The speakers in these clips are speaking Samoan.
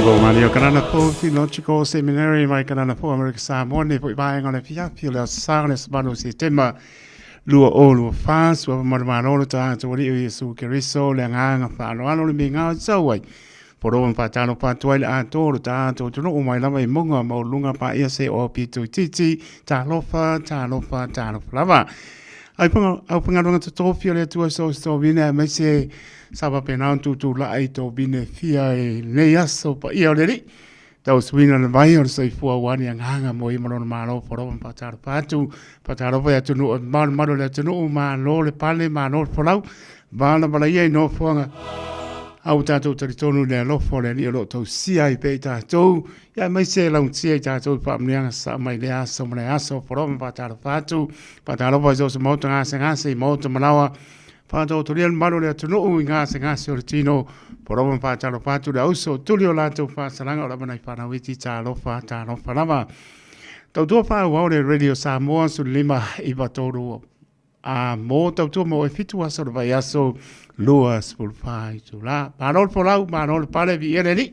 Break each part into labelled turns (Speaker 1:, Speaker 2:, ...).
Speaker 1: Sivo Maria Kanana Fou Theological Seminary mai Kanana Fou Amerika Samoa nei foi vaega o le afiafi o le aso Sa o le aso 8 o Setema 2024 sua malu lo tatou Alii o Iesu Keriso le agaga faaaloalo le migao e sau ai Poro ma whātalo whātua i le ātō lo tātou tunu mai lava i munga mau lunga pa ia se o pito i titi, talofa, talofa, talofa lava. Au whangarunga te tōfi o le atua so so vine a meise sa pa penau tūtū la ai tō vine fia e nei aso pa ia o le ri. Tau suina le vai o le soifua wani a nganga mo i marona malo poro ma whātalo whātu, whātalo whai atu nu, maru maru le atu nu, malo le pale, malo le folau, vala vala ia i no fuanga. Au tātou talitonu le alofa o le Alii o lo o tausia ai pea i tātou, ia mai se launtia i tātou i whaamnianga sa mai le aso ma le aso, poro ma whātalo whātu, whātalo whai so se maota ngase ngase i maota manawa, whātau toria le maru le atunuu i ngase ngase o le tino, poro ma whātalo whātu le auso, tuli o lātou whāsalanga o la manai whānau iti tālofa, tālofa lava. Tautua whāua o le Radio Samoa, 15 iwa tōru a mō tautua mō e 7 aso le vai aso 24 itula. Malo le folau, malo le pale vi ele li.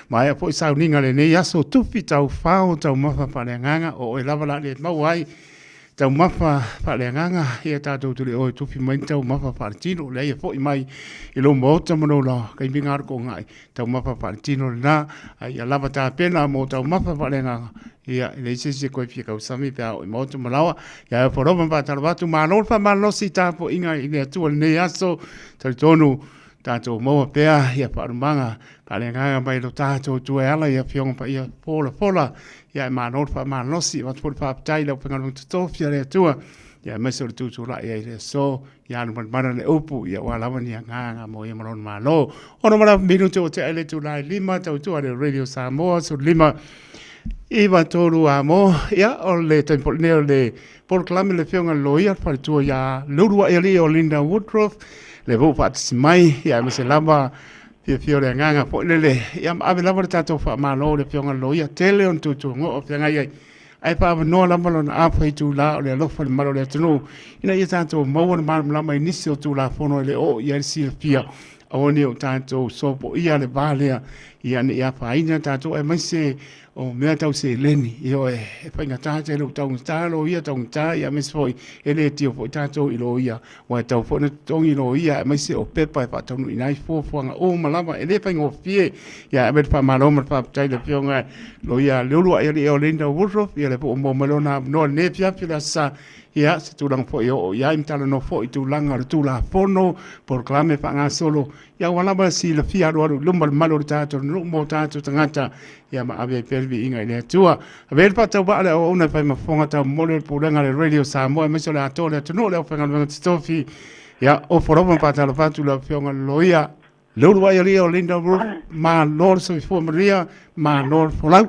Speaker 1: Mai a foi sauninga le nei aso tufi tau whao tau mafa whale anganga o e lava la le mau ai tau mafa whale anganga ia tātou tuli o e tufi mai tau mafa whale tino le ia foi mai i lo mōta mano la kai minga ko ngai tau mafa whale tino le nā ai a lava tā pena mō tau mafa whale anganga ia le isi se koe fia kausami pe ao i mōta malawa ia e wharoma pa tarawatu malo pa malosi tāpo inga i le atua nei aso talitonu tātou maua pea ia whaarumanga whaare mai lo tātou tua e ala ia fionga pa ia pola pola ia e malo pa malosi watu poli whaapatai lau pengalu tutofia le atua ia mai so le tūtū la ia i le so ia anu mana le upu ia wa lava ni nganga mo ia malon malo ono mala minutu o te aile tu lai lima tau tua le Radio Samoa so lima iwa tōru a mo ia o le taimi nei o le polokalame le fionga loia faletua ia Leulua'i alii o Linda Woodruff le vou faatasi mai ia ma se lava fiafia o le agaga foi lele ia ma ave lava le tatou faamalo le fionga loia tele o tutuaga o feagai ai ae faavanoa lava lona afa i tūlā o le alofa le malo o le atunuu ina ia tatou maua le malamalama i nisi o Tulafono e le oo i ai le silafia aua ne o tatou sopoia le va lea ia ne i afaina tatou aemaise o mea tau seleni ioe e faigata tele o taugata loia taugata ia aemaise foi e le tio foi tatou i loia ua e tau foi na totogi loia aemaise o pepa e faataunuuina ai fuafuaga uma lava e le faigofie ia ave le faamalo ma le faafetai i le afioga loia Leulua'i alii o Linda Woodruff ia le po o maua mai lona avanoa i lenei afiafi o le Aso Sa ia se tulaga foi e oo i ai ma talanoa foi i tulaga o le Tulafono polokalame faagasolo ia ua lava le silafia alualu i luma le malu o le tatou nuu mo tatou tagata ia ma ave ai pea le viiga i le Atua. Ave le faatauvaa le auauna e fai ma fofoga taumoli o le pulega le Radio Samoa aemaise o le atoa o le atunuu o le aufaigaluega totofi ia ofo lava ma faatalofa atu le afioga i le loia Leulua'i alii o Linda Ruth, malo le soifua manuia, malo le folau.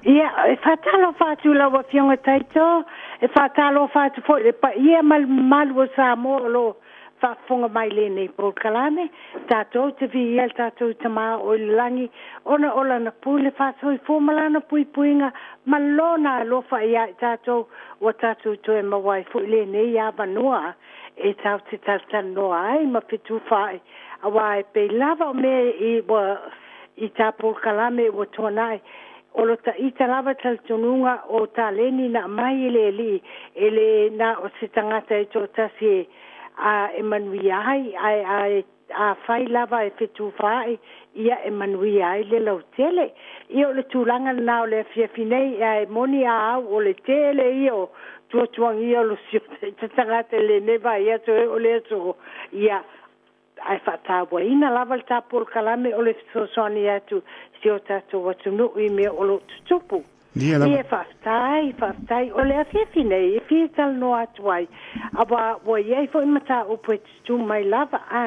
Speaker 2: Ia, e faatalofa atu i lau Afioga Taito, e faatalofa atu foi i le paia ma le mamalu o Samoa o lo o faafofoga mai i lenei polokalame. Tatou te viia le tatou Tama o i le lagi ona o lana pule faasoifua ma lana puipuiga ma lona alofa ia i tatou ua tatou toe maua ai foi lenei avanoa e tatou te talatalanoa ai ma fetufaai auā e pei lava o mea i ua i tā polokalame ua tuanai o lo ta'ita lava talitonuga o taleni na aumai e le Alii e lē na o se tagata e to'atasi e a e manuia ai ae ae afai lava e fetufaai ia e manuia ai le lautele. Ia o le tulaga lenā o le afiafi nei ae moni a au o le tele ia o tuatuagia o lo sio ta'ita tagata i lenei vaiaso e oo le aso ia ae faatauaina lava le tā polokalame o le fesoasoani atu si o tatou atunuu i mea o lo o tutupu.
Speaker 1: Ia lava.
Speaker 2: Ia faafetai, faafetai. O le afiafi nei e fia talanoa atu ai, auā ua i ai foi mataupu e tutū mai lava a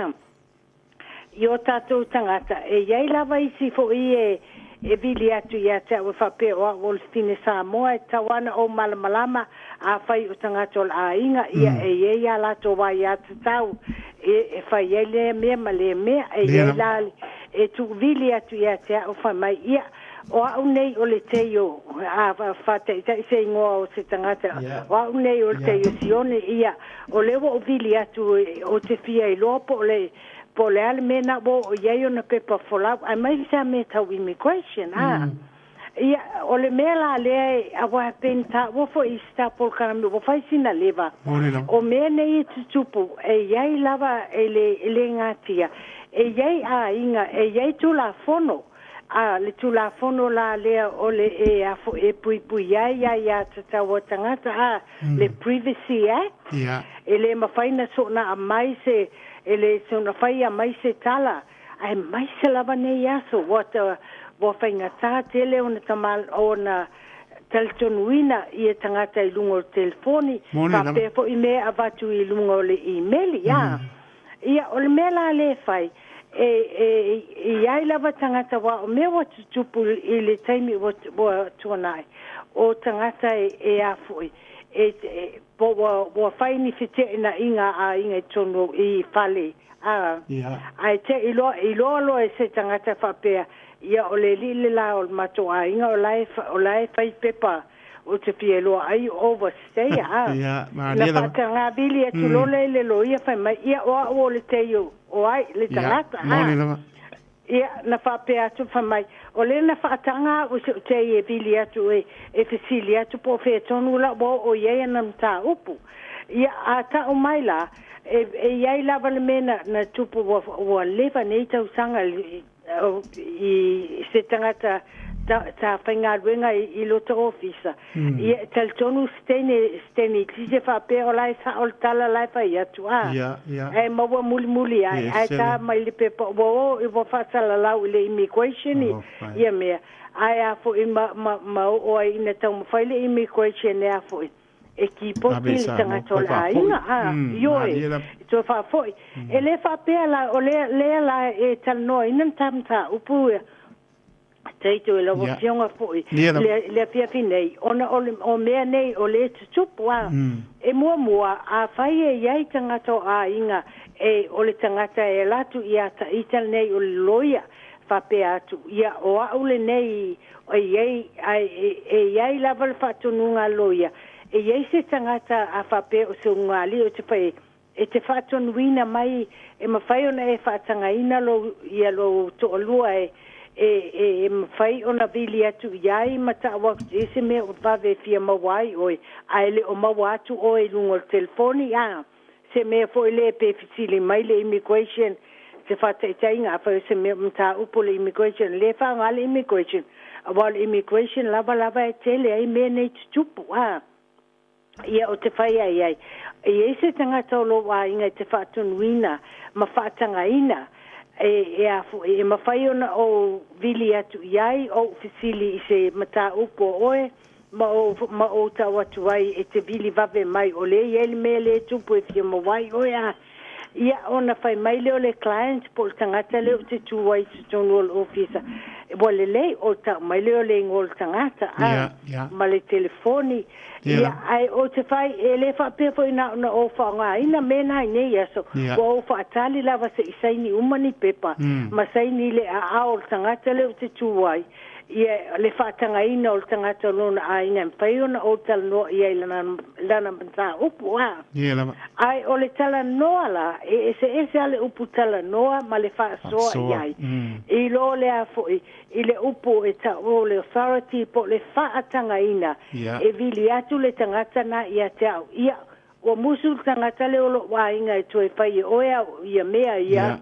Speaker 2: i o tatou tagata. E i ai lava isi foi e e vili atu ia te au e faapea o au o le fine Samoa e tatau lava ona ou malamalama afai o tagata o le aiga ia e i ai a latou aiatatau e fai ai lea mea ma lea mea. E i ai la e tuuvili atu ia te au fai mai ia o au nei o le teio a faataitai se igoa o se tagata o au nei o le teio Sione ia o lea ua ou vili atu ou te fia iloa po o le Po o le a le mea na ua oo i ai ona pepa folau aemaise lava mea tau immigration a. Ia, o le mea la lea e, aua e pei ona taua foi i si ta polokalame ua fai sina leva, o mea nei e tutupu, e i ai lava e le, e le gatia, e i ai aiga, e i ai Tulafono, a le Tulafono la lea o le e a foi e puipui ai aiā tatau a tagata, a le Privacy Act, e le mafai na soona aumai se, e le soona faia mai se tala, aemaise lava nei aso ua ta, ua faigata tele ona tama, ona talitonuina ia tagata i luga o le telefoni, faapea foi mea e avatu i luga o le imeli, a. Ia, o le mea la lea e fai, e, e, e i ai lava tagata, aua o mea ua tutupu i le taimi ua, ua tuanai, o tagata e, e a foi, e, e, po ua, ua fai ni feteenaiga a aiga i totonu i fale, a, ae te i loa, iloa loa e se tagata faapea, ia o le alii le la o le matou aiga o la e, o la e fai pepa ou te fia iloa ai o overstay, a. Na faatagavili atu loa lea i le loia fai mai, ia o au o le teio o ai le tagata, a. Ia, na faapea atu fai mai, o lea na faataga au i si ou tei e vili atu e, e fesili atu po o fea tonu la ua oo i ai ana mataupu. Ia, a tau mai la, e, e i ai lava le mea na, na tupu ua, ua leva nei tausaga i, i se tagata ta, ta faigaluega i, i lota ofisa. Ia, e talitonu se teine, se teine itiiti faapea o la e sao le tala la e fai atu, a. Ae maua mulimuli ai, ae ta mai le pepa ua o, ua faasalalau i le immigration i, ia mea. Ae a foi ma, ma, ma oo ai ina taumafai le immigration e a foi, e kipoti le tagata o le aiga, a, ioe, e toe faafoi. E le faapea la, o lea, lea la e talanoaina le ta mataupu Taito i lau Afioga foi i le afiafi nei, ona o, le, o mea nei o lea e tutupu, a. E muamua, afai e i ai tagata o aiga, e, o le tagata e ala atu ia Taita lenei o le loia, faapea atu, ia, o au lenei, e i ai, ae, e, e i ai lava le faatonuga a le loia, e i ai se tagata a faapea o se ulugalii o te fai, e te faatonuina mai e mafai ona e faatagaina lou, ia lou toalua e, e, e, e mafai ona vili atu i ai ma ta'u atu i se mea ua vave e fia maua ai oe, ae le o maua atu oe i luga o le telefoni, a se mea foi lea pe fesili mai le immigration, se faataitaiga, afai o se mea mataupu le immigration, lea e faaaoga le immigration, aua o le immigration lava lava e tele ai mea nei tutupu, a. Ia o te whai ai ai. E i ai se tagata o lou aiga e te faatonuina ma faatagaina e, e a foi, e mafai ona ou vili atu i ai, ou fesili i se mataupu o oe, ma ou, ma ou tau atu ai e te vili vave mai o lea e i ai le mea lea e tupu e fia maua ai oe, a. Ia, ona fai mai lea o le client po o le tagata lea ou te tu ai i totonu o le ofisa, ua lelei, o tau mai lea o le igoa o le tagata, a, ma le telefoni. Ia, ae ou te fai, e le faapea foi na ona ou faaaogaina mea na i nei aso, ua ou faatali lava se i saini uma ni pepa, ma saini le aao o le tagata lea ou te tu ai, ia le faatagaina o le tagata o lona aiga e mafai ona ou talanoa i ai lana, lana mataupu, a.
Speaker 1: Ia lava.
Speaker 2: Ae o le talanoa la, e eseese lava le upu talanoa ma le faasoa i ai. I lo le a foi, i le upu e tau o le authority po o le faatagaina, e vili atu le tagata na ia te au. Ia, ua musu le tagata lea o lou aiga e toe fai e oe au ia mea ia.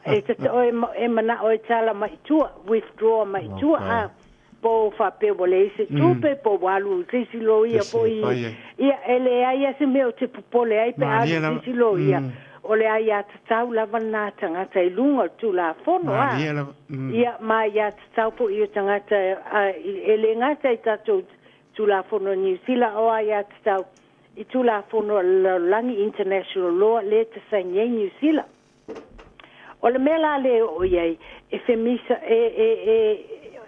Speaker 2: E e manao e tala mai i tua, withdraw mai i tua, a po o faapea ua leai se tupe, po ua alu i se isi loia foi. Ia, e leai lava se mea ou te popole ai pe a alu i se isi loia, o le aiatatau lava lena a tagata i luga o le Tulafono, a. Ia, ma aiatatau foi o tagata, e le gata i tatou Tulafono a Niu Sila o aiatatau i Tulafono a le Lalolagi, International Law, lea e te saini ai Niu Sila. O le mea la lea e oo i ai, e femisa, e, e, e,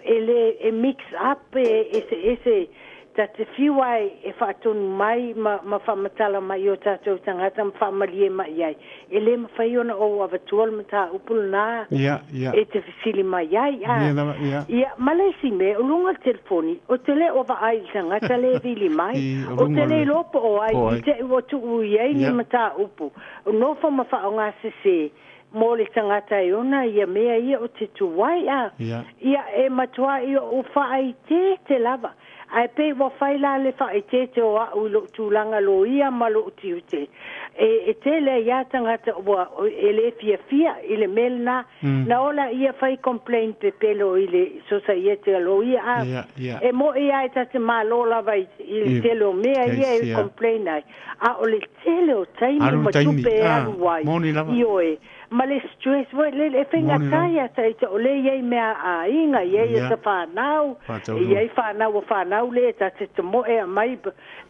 Speaker 2: e le, e mix up, e eseese, ta te fiu ai e faatonu mai ma, ma faamatala mai i o tatou tagata ma faamalie mai i ai. E le mafai ona ou avatua le mataupu lena e te fesili mai ai, a. Ia, ma le isi mea, o luga o le telefoni, ou te le o vaai i le tagata lea e vili mai, ou te le iloa po o ai, i te i ua tuu i ai ni mataupu, nofo ma faaaoga sese. mo le tagata e ona ia mea ia o te tuai a. Ia e matua'i o'u faaiteete lava, ae pei ua fai la le faaiteete o a'u i lo'u tulaga loia ma lo'u tiute. E tele ai lava tagata ua e lē fiafia i le mea lenā. Na ola ia fai complain pepelo i le sosaiete a loia a. E mo'i lava e ta te malo lava i le tele o mea ia e complain ai, a o le tele o taimi ma tupe e alu ai, ioe, ma le stress foi lele e faigata ia taita o lea e i ai mea a aiga, e i ai ata fanau, e i ai fanau a fanau lea ta te tamoe aumai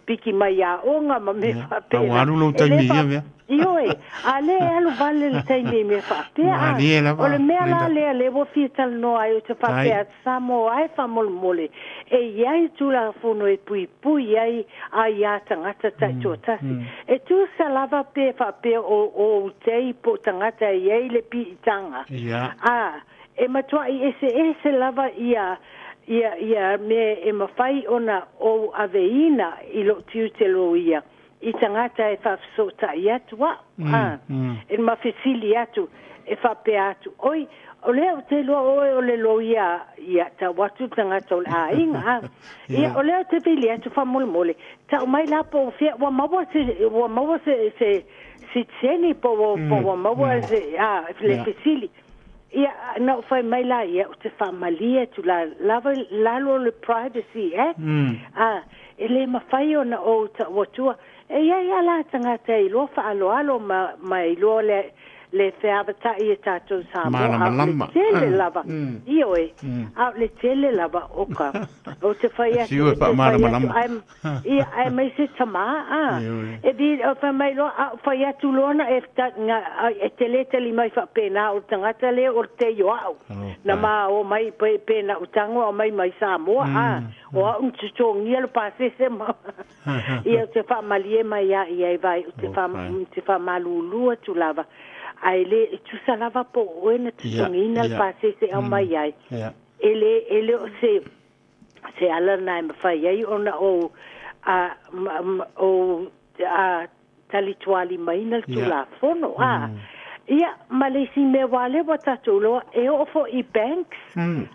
Speaker 2: piki mai aoga ma mea faapena. E le fa, ioe, a lea e alu vale le taimi i mea faapea. A o le mea la lea lea ua fia talanoa ai, ou te faapea atu Samoa e faamolemole e i ai Tulafono e puipui ai aiā tagata taitoatasi. E tusa lava pe faapea o outei po o tagata e i ai le piitaga, a e matuai eseese lava ia ia ia mea e mafai ona ou aveina i lou tiute loia i tagata e faafesootai atu a'u, a e ma fesili atu e faapea atu, Oi, o lea ou te iloa oe o le loia, ia, tau atu le tagata o le aiga, a. Ia, o lea ou te vili atu faamolemole, tau mai la po o fea, ua maua se, ua maua se, se sitiseni po ua, po ua maua se, a, le fesili. Ia, na ou fai mai la ia, ou te faamalie atu la, lava lalo o le Privacy Act, a, e le mafai ona ou tau atua. E i ai lava la tagata e iloa faaaloalo ma, ma iloa le, le feavatai e tatou Samoa, a o le tele lava, ioe, a o le tele lava o ka, ou te fai atu, ou te fai atu, ae, ia, aemaise tama, a, e vi, fai mai loa, a ou fai atu loa na e, na, e te le tali mai faapena, o le tagata lea o le tei o au, na ma o mai, pe, pe na ou tago aumai mai Samoa, a, o au na totogia le pasese ma, Ia, ou te faamalie mai ia i ai vai, ou te, fa, te faamalulu atu lava, ae le e tusa lava po o oe na totogiina le pasese e aumai ai. E le, e le o se, se ala lena e mafai ai ona ou, a, ma, ma, ou, a, talitualimaina le Tulafono. A, ia, ma le isi mea aua lea ua tatou iloa, e oo foi i banks,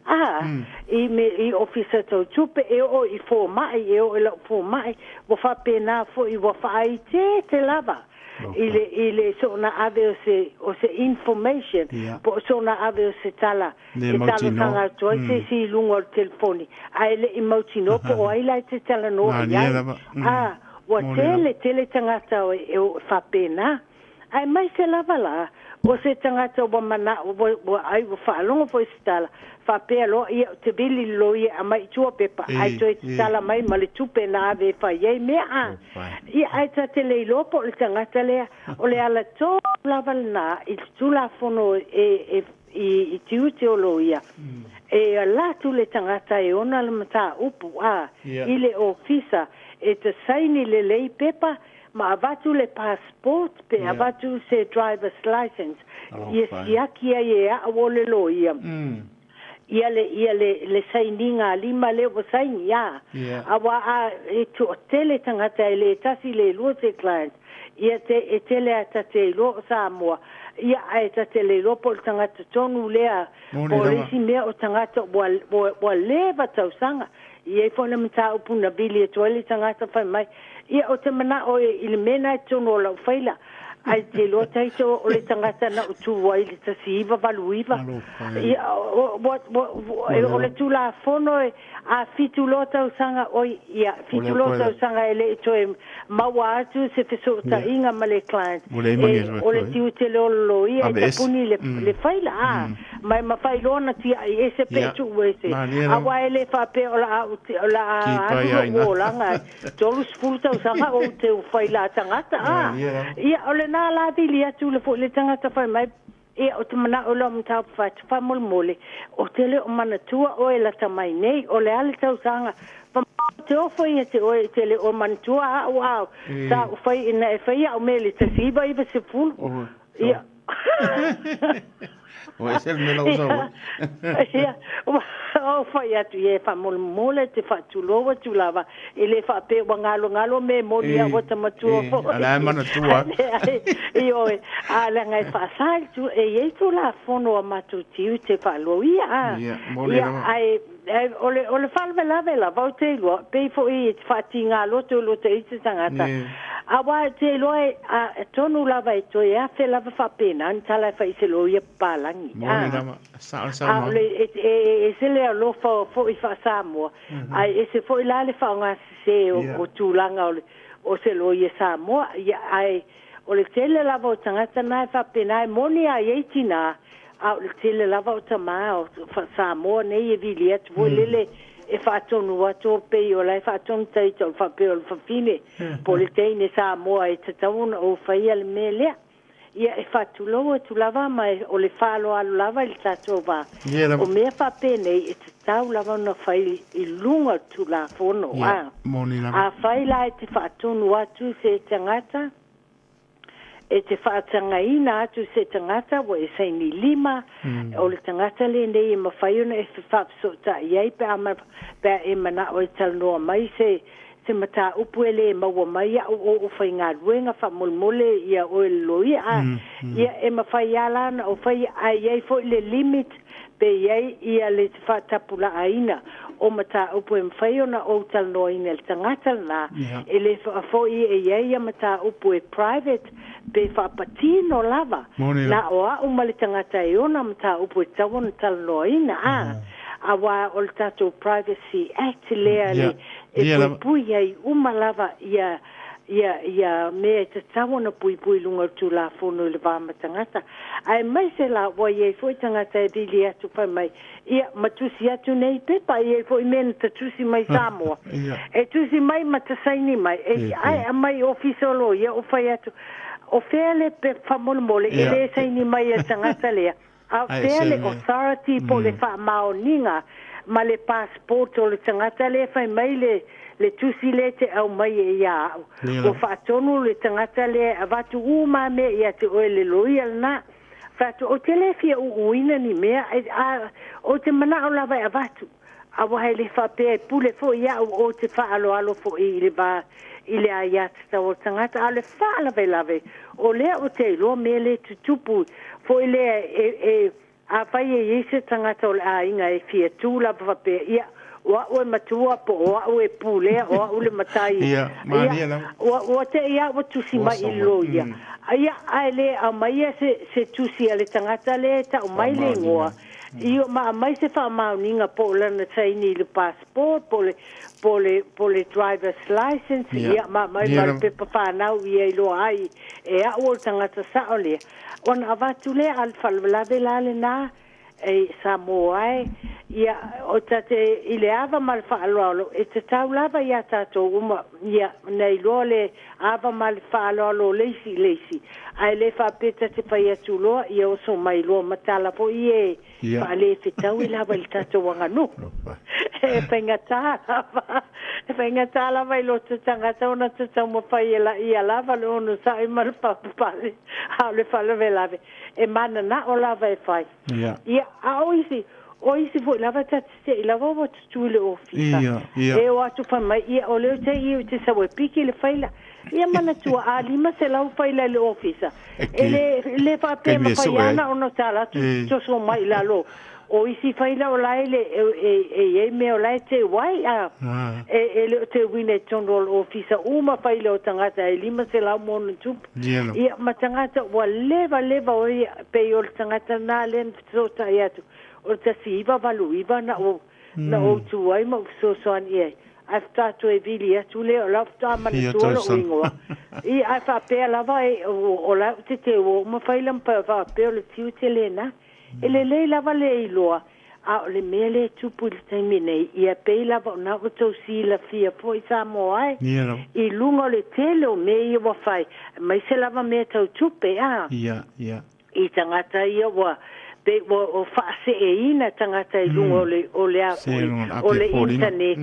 Speaker 2: a, i me, i ofisa tau tupe, e oo i fomai, e oo i lau fomai, ua faapena foi, ua faaiteete lava i le, i le soona ave o se, o se information, po o soona ave o se tala e talosaga atu ai se isi i luga o le telefoni, ae le i mautinoa po o ai la e te talanoa i ai. A, ua tele tele tagata e faapena. Aemaise lava la, o se tagata ua manao, ua, ua, ai ua faalogo foi i se tala, faapea loa, ia, ou te vili le loia e aumai i tua pepa, ae toe tatala mai ma le tupe na ave e fai ai mea, a. Ia, ae ta te le iloa po o le tagata lea, o le ala tonu lava lena i le Tulafono e, e, i, i tiute o loia, e ala atu le tagata e ona le mataupu, a, i le ofisa, e ta saini lelei pepa, ma avatu le passport pe avatu se driver's license ia siaki ai e a'u o le loia ia le ia le le sainiga a lima lea ua saini a auā a e toatele tagata e le tasi le lua se client ia te e tele a ta te iloa o Samoa ia ae ta te le iloa po o le tagata tonu lea po o le isi mea o tagata ua ua ua leva tausaga. I ai foi le mataupu na vili atu ai le tagata fai mai, Ia, ou te manao i le mea na i totonu o lau faila, ae te iloa taito o le tagata na ou tu ai i le 1989. Ia, o le Tulafono e a fitu loa tausaga, oi, ia, fitu loa tausaga e le i toe maua atu se fesootaiga ma le client. E, o le tiute le o le loia e tapuni le faila, a. Ma e mafai loa ona tiai ese pe tuu ese. Aua e le faapea o le a o le a alu lou olaga 30 tausaga ou te fai la tagata a. Ia o lena la vili atu le foi le tagata fai mai, ia ou te manao loa mataupu fatu faamolemole, ou te le o manatua oe lata mai nei, o le a le tausaga te ofo ia te oe te le o manatua a'u a sa ou fai ina e fai a'u mea i le 1990. Ia.
Speaker 3: Ua ese le mea la ua sau ai.
Speaker 2: Ia, ua ou fai atu, Ia, faamolemole te faatulou atu lava, e le faapea ua galogalo mea e moni au ua ta matua foi.
Speaker 1: A la e manatua atu.
Speaker 2: Leai, ioe, a leaga e faasa i le tu, e i ai Tulafono a matou tiute faa-loia, a.
Speaker 1: Ia, moni
Speaker 2: Ia,
Speaker 1: lava.
Speaker 2: ae, ae o le, o le faalavelave lava ou te iloa, pei foi e te faatigā loto i lo te isi tagata, Aua ou te iloa e, a, tonu lava e toe afe lava faapena ni tala e fai i se loia papalagi.
Speaker 1: Moni
Speaker 2: A,
Speaker 1: lava, sao le
Speaker 2: a o
Speaker 1: saunoaga.
Speaker 2: le, e, e, e ese le alofa foi faa-Samoa, ae ese foi la le faaaogasese o, o tulaga o, le, o se loia Samoa. Ia, ae o le tele lava o tagata na e faapena, e moni a i ai tinā, a o le tele lava o tamā o faa-Samoa nei e vili atu foi lele e faatonu atu pei o la e faatonu taita o le faapea o le fafine po o le teine Samoa e tatau ona ou faia le mea lea. Ia e faatulou atu lava ma e, o le faaaloalo lava i le tatou va.
Speaker 1: Ia
Speaker 2: O
Speaker 1: lava.
Speaker 2: mea faapenei e tatau lava ona fai i luga o le Tulafono.
Speaker 1: Ia,
Speaker 2: A,
Speaker 1: moni lava.
Speaker 2: afai la e te faatonu atu se tagata, e te faatagaina atu se tagata ua e saini lima, o le tagata lenei e mafai ona e faafesootai ai pe a ma, pe a e manao e talanoa mai se se mataupu e le maua mai au o o faigaluega faamolemole ia oe le loia a ia e mafai lava la ona ou faia ae i ai foi le limit pe i ai ia le faatapulaaina o mataupu e mafai ona ou talanoaina i le tagata lena e le faafoi e i ai ia mataupu e private pe faapatino lava
Speaker 1: Moni
Speaker 2: na
Speaker 1: lava.
Speaker 2: o au ma le tagata e ona mataupu e tatau ona talanoaina a auā o le tatou Privacy Act lea le e
Speaker 1: Ia lava.
Speaker 2: puipui ai uma lava ia ia ia mea e tatau ona puipui i luga o le Tulafono i le va ma tagata. Aemaise la ua i ai foi tagata e vili atu fai mai, ia ma tusi atu nei pepa, e i ai foi mea na ta tusi mai Samoa. E tusi mai ma ta saini mai, e ae aumai i ofisa o loia o fai atu, o fea le pepa faamolemole e le saini mai e le tagata lea, a o
Speaker 1: Ai
Speaker 2: fea
Speaker 1: se
Speaker 2: le
Speaker 1: mea.
Speaker 2: authority po o le faamaoniga ma le passport o le tagata lea e fai mai le le tusi lea e te aumai e ia au.
Speaker 1: Ia
Speaker 2: Ua
Speaker 1: lava.
Speaker 2: faatonu le tagata lea e avatu uma mea ia te oe le loia lena. Fai atu, Ou te le fia uuina ni mea, a, ou te manao lava e avatu. Aua e le faapea e pule foi iaʻu ou te faaaloalo foi i le va i le aiatatau o le tagata, a o le faalavelave, o lea ou te iloa mea le tutupu foi lea e, e, afai e i ai se tagata o le aiga e fia tu lava faapea, ia, o au e matua po o au e pulea, o au le matai,
Speaker 1: Ia,
Speaker 2: ia,
Speaker 1: malie lava.
Speaker 2: ua, ua te i a ua tusi
Speaker 1: Ua
Speaker 2: mai i
Speaker 1: sau
Speaker 2: le
Speaker 1: mai.
Speaker 2: loia. Ia, ae le aumaia se, se tusi a le tagata lea e tau mai le igoa,
Speaker 1: Faamaoniga.
Speaker 2: Io ma aumai se faamaoniga po o lana saini i le passport, po o le, po o le, po o le driver's license, ia, ma aumai
Speaker 1: Ia
Speaker 2: ma le
Speaker 1: lava.
Speaker 2: pepa fanau ia iloa ai e au o le tagata sao lea. Ona avatu lea a le faalavelave la lena, e Samoa e, ia, o tate i le ava ma le faaaloalo, e tatau lava iā tatou uma, ia, na iloa le ava ma le faaaloalo o le isi i le isi, ae le faapea ta te fai atu loa, ia oso mai loa ma tala foi e faalefetaui lava i le tatou aganuu. E faigata lava, e faigata lava i loto tagata ona te taumafai e laia lava le onosai ma le papapale, a o le faalavelave, e mananao lava e fai. Ia, a o isi, o isi foi lava ta te se'i lava ua tutū i le ofisa.
Speaker 1: Ia.
Speaker 2: E o atu fai mai, ia, o lea ou te i ou te sau e piki le faila. Ia manatua, a 500 faila i le ofisa. E le, le faapea
Speaker 1: Taimi e
Speaker 2: mafai
Speaker 1: sue ai.
Speaker 2: ana ona tala atu toso mai i lalo. O isi faila o la e le, e, e, e i ai mea o la e teu ai, a e, e le o teuina i totonu o le ofisa uma faila o tagata e 500 ma ona tupu.
Speaker 1: Ia lava.
Speaker 2: Ia, ma tagata ua leva leva o ia, pei o le tagata lena lea na fesootai atu, o le 1989 na ou, na ou tu ai ma ou fesoasoani i ai. Ae faatoa toe vili atu lea, o la faatoa
Speaker 1: Ia
Speaker 2: manatua lou
Speaker 1: tausaga.
Speaker 2: igoa. Ia, ae faapea lava e, o, o la ou te teu o uma faila ma faapea o le tiute lena. E lelei lava le iloa, a o le mea lea e tupu i le taimi nei, ia pei lava ona ua tou silafia foi Samoa e,
Speaker 1: Ia lava.
Speaker 2: i luga o le tele o mea ia ua fai, aemaise lava mea tau tupe, a
Speaker 1: Ia, ia.
Speaker 2: i tagata ia ua Pei ua faaseeina tagata i luga o le o le a foi o le internet.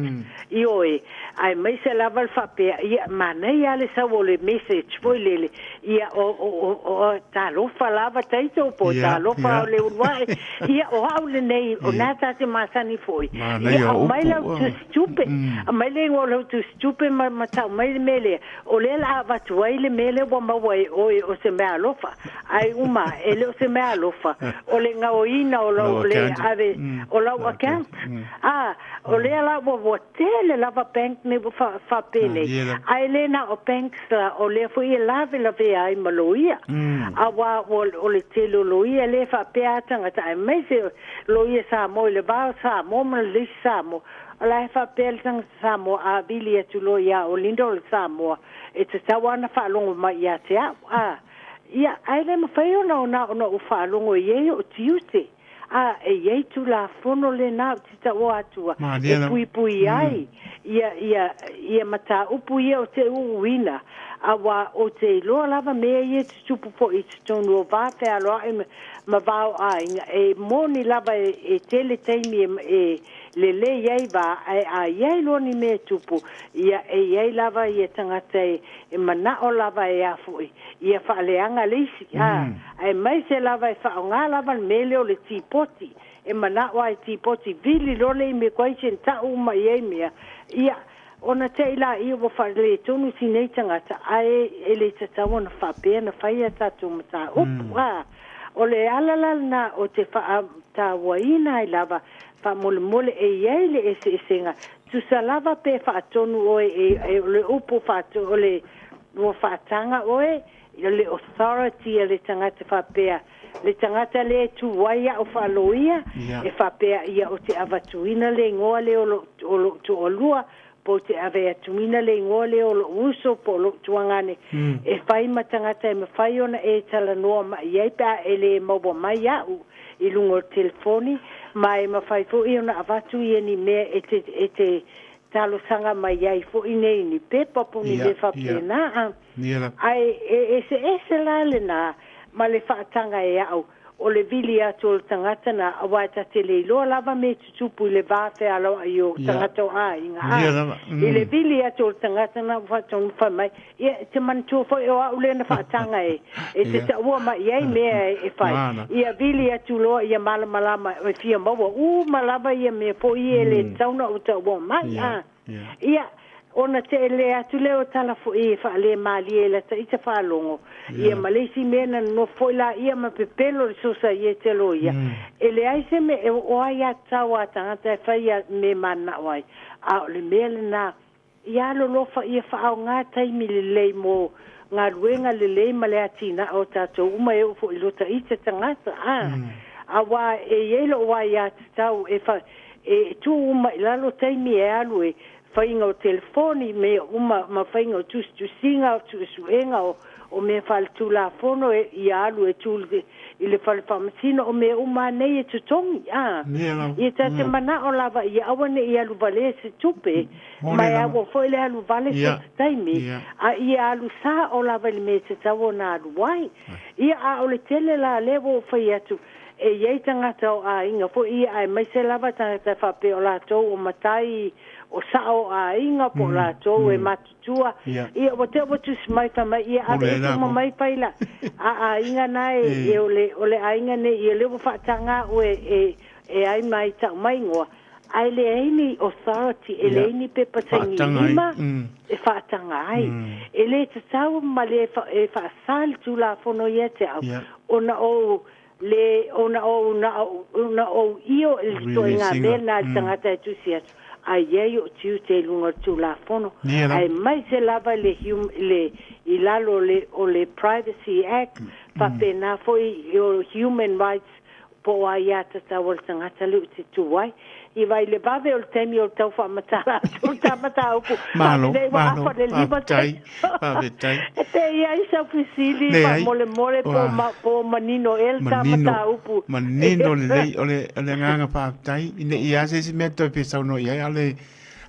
Speaker 2: Ioe, aemaise lava le faapea, ia, manaia lava le sau o le message foi lele, ia, o, o, o, o talofa lava Taito po o talofa o Leuluae, ia, o au lenei, o lena ta te masani foi, ia, aumai lau tusitupe, aumai le igoa o lau tusitupe ma, ma tau mai le mea lea, o lea o le a avatu ai le mea lea ua maua e oe o se meaalofa. Ai uma, e le o se meaalofa, o le gaoiina o lau, le ave, o lau account. A, o lea la ua, ua tele lava bank nei ua fa, faapenei. Ae le na o banks la, o lea foi e lavelavea ai ma loia. Auā ua, o le tele o loia lea e faapea a tagata, aemaise loia Samoa i le va o Samoa ma le isi Samoa. O la e faapea le tagata Samoa a vili atu loa ia Olinda o le Samoa, e tatau lava ona faalogo mai ia te au. A, ia, ae le mafai ona ona ona ou faalogo i ai o tiute. A, e i ai Tulafono lena ou te taua atua e puipui ai ia, ia, ia mataupu ia o te uuina, auā ou te iloa lava mea ia e tutupu foi i totonu o va fealoai ma, ma va o aiga, e moni lava e, e tele taimi e, e lelei ai va, ae a i ai loa ni mea e tupu, ia, e i ai lava ia tagata e, e manao lava e a foi, ia faaleaga le isi, a, aemaise lava e faaaoga lava le mea lea o le tipoti, e manao lava e tipoti, vili loa le immigration, tau uma i ai mea, ia, ona te i laia ua faaletonu si nei tagata, ae e le tatau ona faapea ona fai a tatou mataupu, a. O le ala la lena o te faatauaina ai lava, faamolemole e i ai le eseesega, tusa lava pe faatonu oe e, e, o le upu faatonu, o le ua faataga oe, o le authority a le tagata faapea, le tagata lea e tu ai a'u faaloia, e faapea ia ou te avatuina le igoa lea o lou, o lou toalua, po ou te ave atuina le igoa lea o lou uso po o lou tuagane, e fai ma tagata e mafai ona e talanoa mai i ai pe a e le maua mai a'u i luga o le telefoni, ma e mafai foi ona avatu ia ni mea e te, e te talosaga mai ai foi nei ni pepa po o ni mea faapena. Ae e eseese la lena ma le faataga e a'u o le vili atu o le tagata na, aua e ta te le iloa lava me tutupu i le va fealoai o tagata o aiga, a i le vili atu o le tagata na ua faatonu fai mai, ia, e te manatua foi o a'u lea na faataga e, e te taua mai i ai mea e fai, ia vili atu loa ia malamalama e fia maua uma lava ia mea foi e le tatau ona ou taua mai, a. Ia, ona teele atu lea o tala foi e faalemalie i lata ita faalogo, ia ma le isi mea na nonofo foi laia ma pepelo le sosaiete loia. E leai se mea e oo ai a tatau a tagata e fai a me mananao ai, a o le mea lena, ia alolofa ia faaaoga taimi lelei mo galuega lelei ma le atinae o tatou uma e oo foi i lota ita tagata, a, auā e i ai lou aiatatau e fa, e tuu uma i lalo taimi e alu e faiga o telefoni, mea uma ma faiga o tusitusiga, o suesuega o, o mea faaletulafono e, ia alu e tu i le fale faamasino, o mea uma lava nei e totogi, a. Ia ta te manao lava ia aua ne i alu valea se tupe, ma e aua foi le alu vale se taimi, a ia alu sao lava i le mea e tatau ona alu ai. Ia, a o le tele la lea ua ou fai atu, E i ai tagata o aiga foi ia, aemaise lava tagata faapea o latou o matai, o sao o aiga, po o latou e matutua. Ia, ua te ua tusi mai fai mai, ia ave ese uma mai fai la a aiga na e, e o le, o le aiga nei, ia lea ua faataga au e, e, e ai mai tau mai igoa. Ae leai ni authority, e leai ni pepa saini lima e faataga ai. E le tatau ma le e faasa le Tulafono ia te au, ona o le ona ou na ona ou io i le ituaiga mea lena i le tagata e tusi atu, a i ai o'u tiute i luga o le Tulafono, aemaise lava i le le i lalo o le o le Privacy Act, faapena foi o Human Rights po o aiatatau a le tagata lea ou te tu ai. I vai le vave o le taimi o le tau faamatala atu o le ta mataupu,
Speaker 1: Malo,
Speaker 2: faapenei ua
Speaker 1: malo,
Speaker 2: afa le lima
Speaker 1: faafetai,
Speaker 2: taimi.
Speaker 1: faafetai.
Speaker 2: E pei e i ai sau fesili
Speaker 1: Leai,
Speaker 2: faamolemole po
Speaker 1: ua
Speaker 2: ma, po manino ea le ta
Speaker 1: manino,
Speaker 2: mataupu.
Speaker 1: manino lelei, o le, o le agaga faafetai, ina ia se isi mea toe fia saunoa i ai, a o le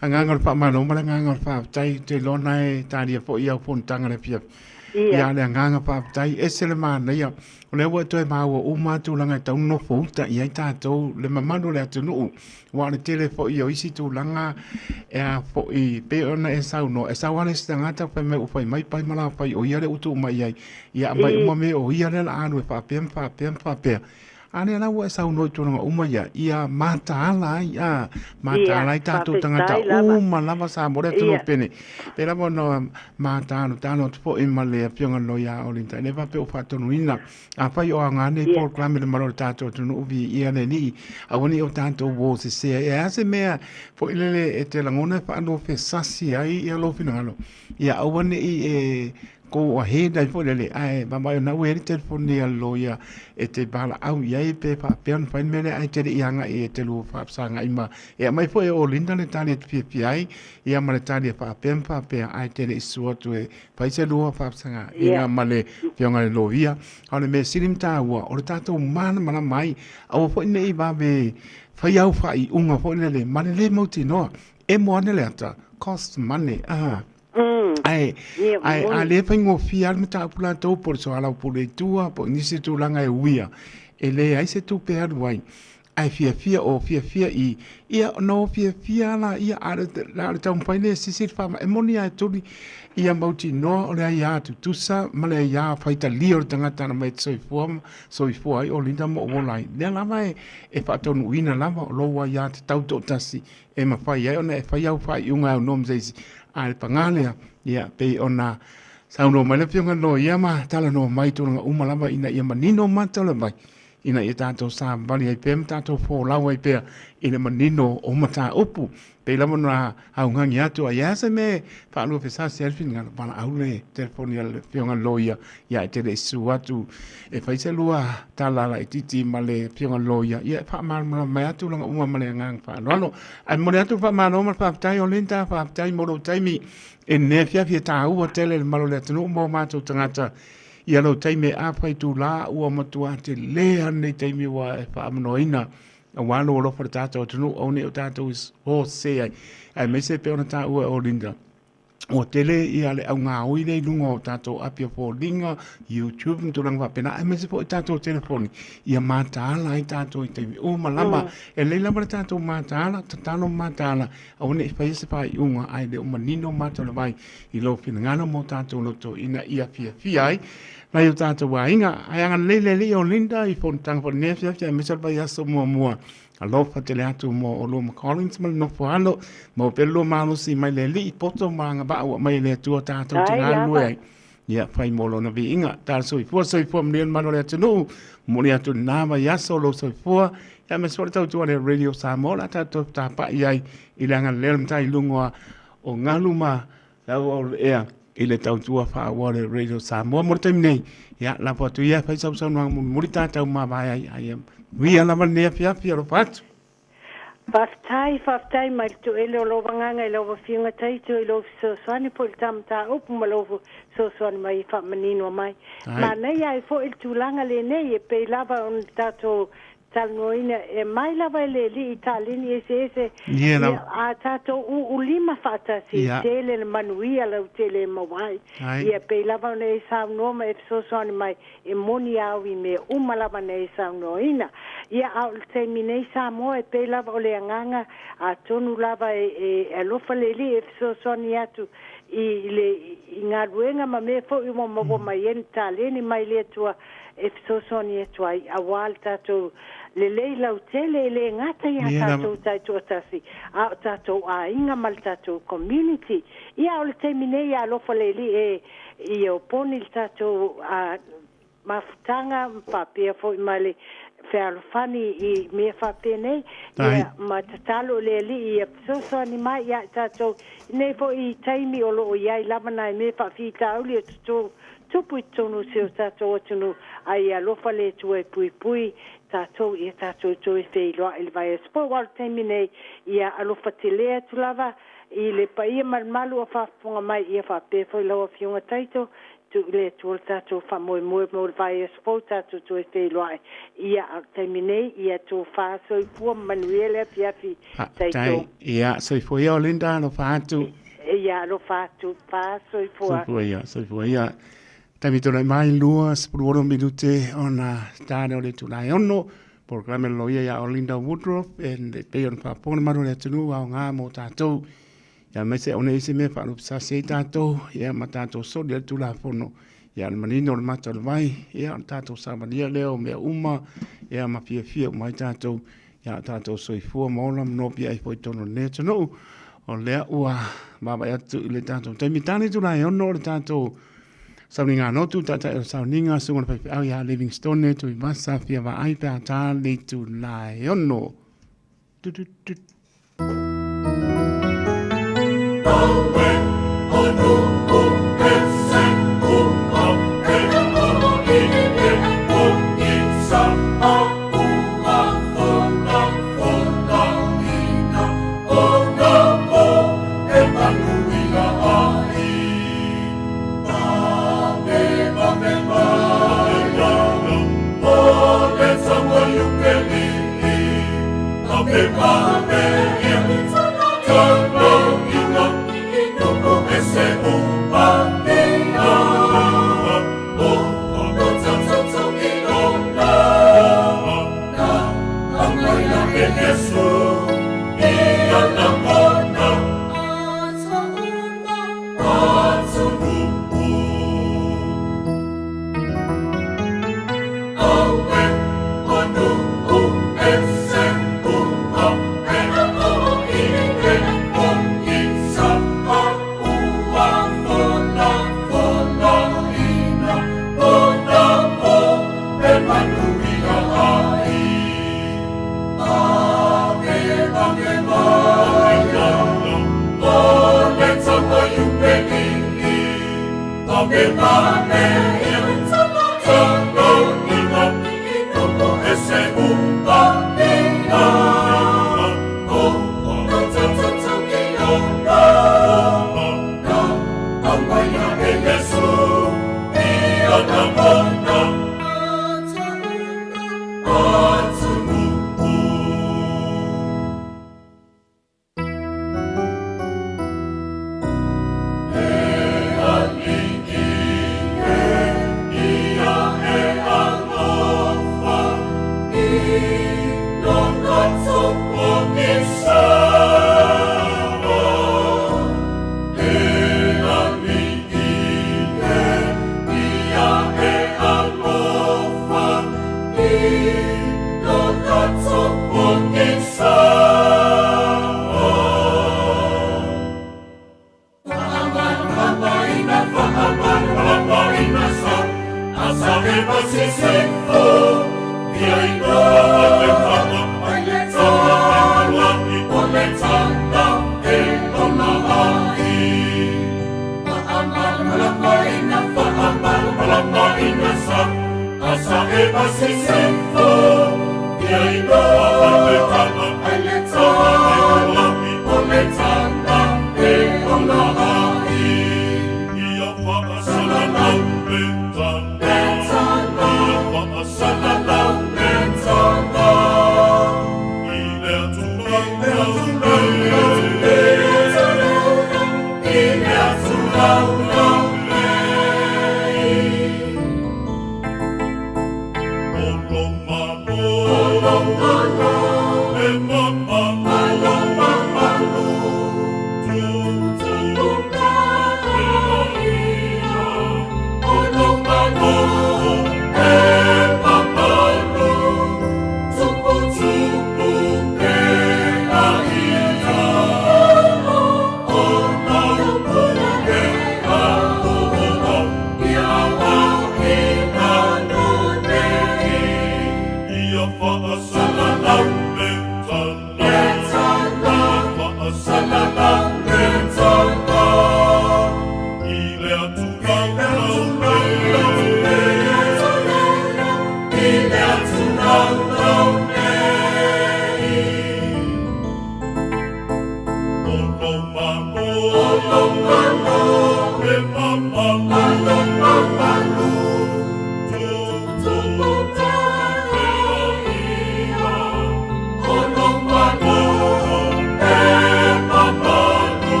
Speaker 1: agaga o le faamalo ma le agaga o le faafetai, ou te iloa na e talia foi i au fonotaga i le afiafi. Ia le agaga faafetai, ese le manaia. O lea ua e toe maua uma tulaga e tau nofo uta i ai tatou, le mamalu o le atunuu. Aua o le tele foi o isi tulaga e a foi, pei ona e saunoa, e sau lava le isi tagata fai mai ua fai mai pai ma la fai o ia lea ua tuu mai i ai. Ia aumai uma mea o ia lea o le a alu e faapea ma faapea ma faapea. A lea la ua e saunoa i tulaga uma ia, ia mataala ai, a, mataala ai tatou tagata uma lava Samoa le atunuu pene. Pei lava ona mataalo talo atu foi ma le afioga i le loia o Linda, e le faapea ua faatonuina. Afai o aoga nei polokalame i le mamalu o le tatou atunuu, viia le Alii, aua ne i o tatou uo sese ai. E a se mea foi lele e te lagona e faalofesasi ai ia lou finagalo, ia aua ne i e go ahead ai foi lele, ae vaavaai o lena ua i ai le telefoni a le loia e te valaau i ai pe faapea ona fai le mea lea ae te le i agai e te lua faafesagai ma e aumai foi e Olinda le tali e te fiafia ai ia ma le tali e faapea ma faapea ae te le i susu atu e fai se lua faafesagaiga ma le afioga i le loia. A o le mea sili ma taua o le tatou malamalama ai, aua foi ne i vave fai au faaiuga foi lele ma le lē mautinoa. Emo ane le ata, cost money, ah. Ae, ae a le faigofie lava le mataupu latou po o le soalaupule i tua po o nisi tulaga e uia, e leai se tupe e alu ai. Ae fiafia o fiafia i, ia ona o fiafia lava laia, a o le taumafai lea e sisi le faamai. E moni lava e tuli ia mautinoa o le aia tutusa ma le aia faitalia o le tagata na mai te soifua ma soifua ai o Linda ma ou ola ai. O lea lava e faataunuuina lava o lou aia tatau toatasi e mafai ai ona e fai au faaiuga e aunoa ma se isi. A le paga lea, ia, pei ona saunoa mai le Afioga i le Loia ma talanoa mai i tulaga uma lava ina ia manino mata o le vai, ina ia tatou savali ai pea ma tatou folau ai pea i le manino o mataupu. Pei lava ona augani atu ai a se mea e faaluafesasi ai le finagalo, valaau le telefoni a le Afioga i le Loia, ia e te le i susu atu e fai se lua tala laitiiti ma le Afioga i le Loia, ia e faamalamalama mai lava tulaga uma ma le agaga faaaloalo. Ae momoli atu le faamalo ma le faafetai o Linda, faafetai mo lou taimi i lenei afiafi e taua tele i le mamalu o le atunuu ma o matou tagata ia lou taimi e afa itula ua matua tele lava lenei taimi ua e faamanoaina aua lou alofa i le tatou atunuu, aua ne i o tatou o sese ai, aemaise pei ona taua e Olinda, ua tele ia le augaoi lea i luga o tatou api o foliga, YouTube ma tulaga faapena, aemaise foi tatou telefoni, ia mataala ai tatou i taimi uma lava. E lelei lava le tatou mataala, tatalo ma mataala, aua ne i faia se faaiuga ae le o manino mata o le vai i lou finagalo ma o tatou loto ina ia fiafia ai nai o tatou aiga. Ae agalelei le Alii o Linda i fonotaga foi i lenei afiafi aemaise o le vaiaso muamua. Alofa tele atu mo olua ma Collins ma le nofo alo. Maua pea le lua malosi mai le Alii, poto ma agavaa ua aumai e le Atua tatou te galulue ai. Ia, fai mo lona viiga. Tala soifua, soifua manuia le malu o le atunuu. Momoli atu lena vaiaso lou soifua. Ia, aemaise foi le tautua a le Radio Samoa o le a tatou tapai ai i le agalelei o le Matai i luga o galu ma le auauluea i le tautua faaauau a le Radio Samoa. Mo le taimi nei, ia, lafo atu ia e fai sau saunoaga mulimuli tatou mavae ai. Ae ia manuia lava lenei afiafi, alofa atu.
Speaker 2: Faafetai, faafetai mai le toele o lou agaga i lau Afioga Taito i lou fesoasoani po i le ta mataupu ma lou fesoasoani mai e faamanino mai. Manaia ai foi le tulaga lenei e pei lava ona tatou talanoaina e mai lava e le Alii i taleni eseese ia a tatou uulima faatasi e tele le manuia lautele e maua ai. Ia pei lava ona e saunoa ma e fesoasoani mai E moni au i mea uma lava na e saunoaina. Ia, a o le taimi nei Samoa, e pei lava o le agaga, atonu lava e, e alofa le Alii e fesoasoani atu i le i galuega ma mea foi ua maua mai ai ni taleni mai le Atua e fesoasoani atu ai aua le tatou lelei lautele e le gata ia tatou taitoatasi a o tatou aiga ma le tatou community. Ia, a o le taimi nei, alofa le Alii e Ia poni le tatou mafutaga faapea foi ma le fealofani i mea faapenei, ia ma tatalo i le Alii ia fesoasoani mai ia i tatou i nei foi taimi o lo o i ai lava nai mea faafitauli o tupu i totonu o si o tatou atunuu, a ia alofa le Atua e puipui tatou ia tatou toe feiloai i le vaiaso fou. A o le taimi nei, ia alofa tele atu lava I le paia ma le malu o faafofoga mai ia faapea foi lau Afioga Taito, tuu i le Atua le tatou faamoemoe mo le vaiaso fou tatou toe feiloai ia a o le taimi nei ia tofa soifua ma manuia le afiafi Taito.
Speaker 1: Faafetai. Ia, soifua ia Olinda, alofa atu.
Speaker 2: Ia alofa atu, fa soifua.
Speaker 1: Soifua ia, soifua ia. Taimi tulai mai 26 minute ona tane o le itula e 6, polokalame a le loia ia Olinda Woodruff e pei ona faafofoga le malu o le atunuu aoga mo tatou. Ia aemaise aua ne i i se mea e faaluafesasi ai tatou ia ma tatou soli ai le Tulafono. Ia o le manino o le mata o le vai, ia o le tatou savalia lea o mea uma ia ma fiafia uma ai tatou ia o tatou soifua ma ola ma nopiai foi i totonu o lenei atunuu. O lea ua vaavaai atu i le tatou taimi, tane itula e 6 o le tatou sauniga lotu, taitai o le sauniga, susuga i le faifeau ia Livingstone Tuivasa fia vaai pe a ta le itula e 6. Tu, tu, tu.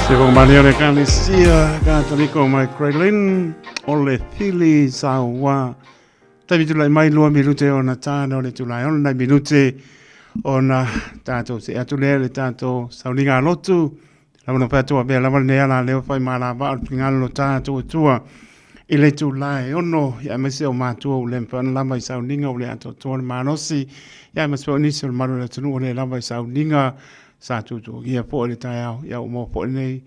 Speaker 1: Se whakamalia le Ekalesia Katoliko mai Grey Lynn o le Pili Saoa. Taimi tulai mai lua minute ona tāna o le tulai ona nai minute ona tātou se atu lea le tātou sauniga lotu. Lava no whatua pea lava nei ala leo whai mā la vaa o le pingalo lo tātou atua. I le itula e ono, ia aemaise o matua ua le mafai ona lava i sauniga ua le atoatoa le malosi, ia aemaise foi o nisi o le malu o le atunuu ua le lava i sauniga sa tutuagia foi i le taeao, ia ua maua foi lenei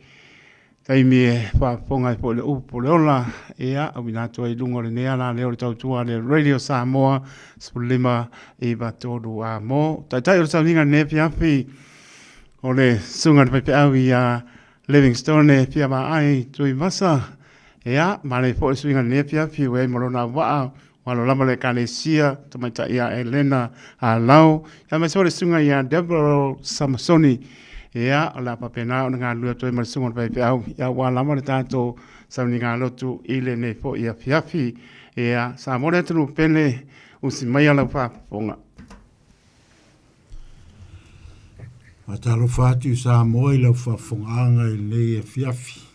Speaker 1: taimi e faafofoga ai foi i le upu o le ola, ia auina atu ai i luga o lenei ala lea o le tautua a le Radio Samoa 15 9 3 a mo. Taitai o le sauniga i lenei afiafi o le Susuga i le Faifeau ia Livingstone Fiavaai Tuivasa, Ia, manaia foi le suiga i lenei afiafi ua i ai ma lona auvaa, ua alo lava le Ekalesia Tamaitai ia Elena Alau, ia aemaise foi le susuga ia Deverell Samasoni. Ia, o le a faapena ona galulue atu ai ma le susuga i le faifeau, ia aua lava le tatou sauniga lotu i lenei foi afiafi. Ia, Samoa le atunuu pele, usi maia lau faafofoga.
Speaker 4: Faatalofa atu Samoa i lau faafofogaaga i lenei afiafi.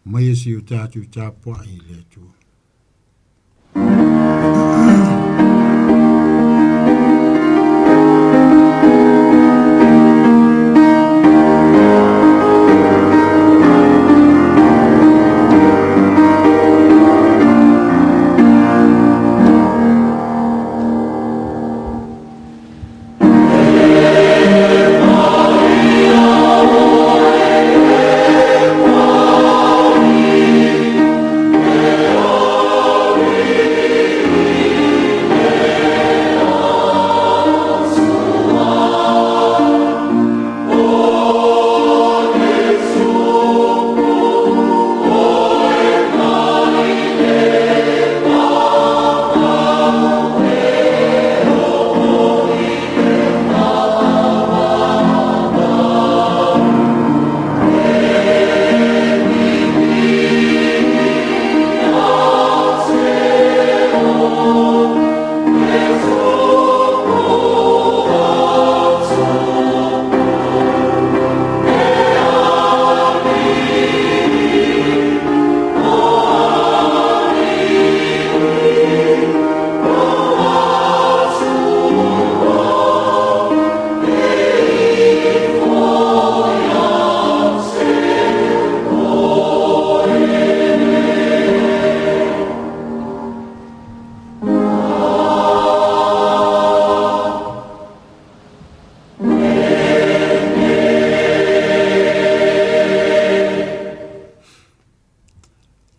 Speaker 4: Maia si o tatou tapuai i le Atua.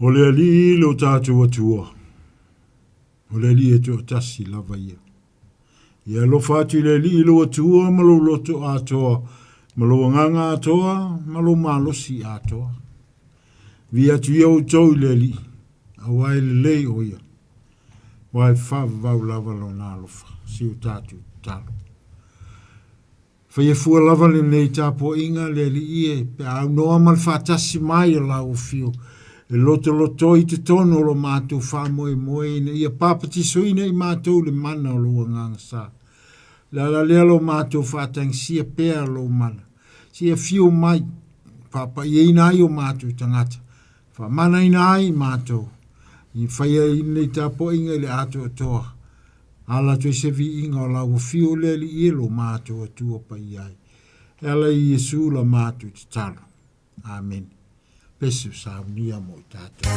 Speaker 4: O le Alii lo tatou Atua, o le Alii e toatasi lava ia. Ia alofa atu i le Alii lou Atua ma lou loto atoa, ma lou agaga atoa, ma lou malosi atoa. Vi atu ia outou i le Alii, aua e lelei o ia, aua e faavavau lava lona alofa, si o tatou tatalo. Faia fua lava lenei tapuaiga le Alii e, pe a aunoa ma le faatasi mai o lau afio e lotolotoi i totonu o lo matou faamoemoe ina ia papatisoina i matou le mana o lou Agaga Sa. O le ala lea lo matou faatagisia pea lou mana, se i afio mai, faapaiaina ai o matou tagata, faamanaina ai i matou, i faia ai lenei tapuaiga i le atoatoa. Ala atu ai se viiga o lau afio le Alii e lo matou Atua paia ai. E ala i Iesu la matou tatalo. Amene. Pese o saunia mo i tatou.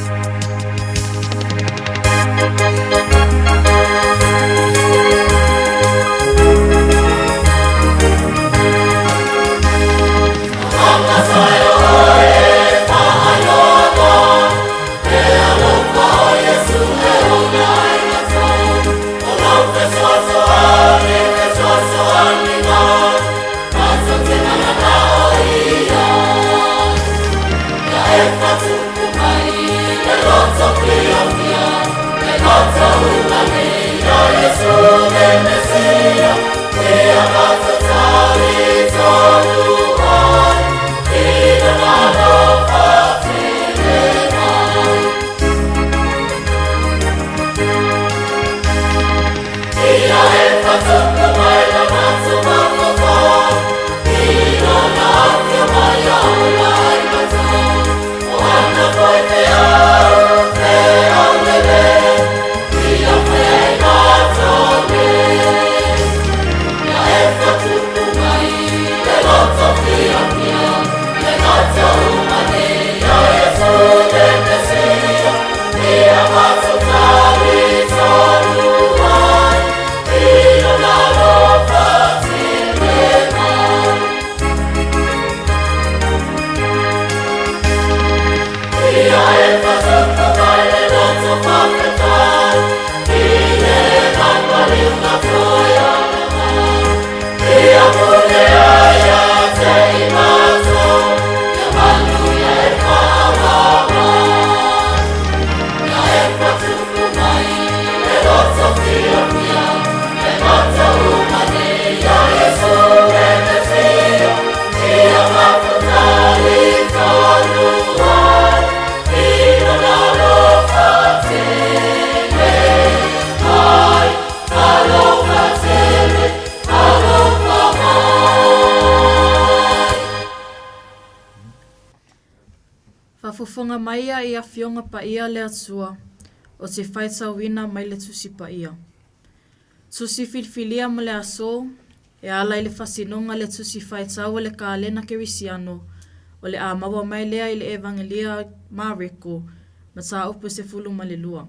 Speaker 5: Faafofoga mai ia i Afioga Paia a le Atua, o te faitauina mai le Tusi Paia. Tusi filifilia mo le aso, e ala i le fasinoga le Tusi Faitau a le Kalena Kerisiano, o le a maua mai lea i le Evagelia Mareko, mataupu e 12.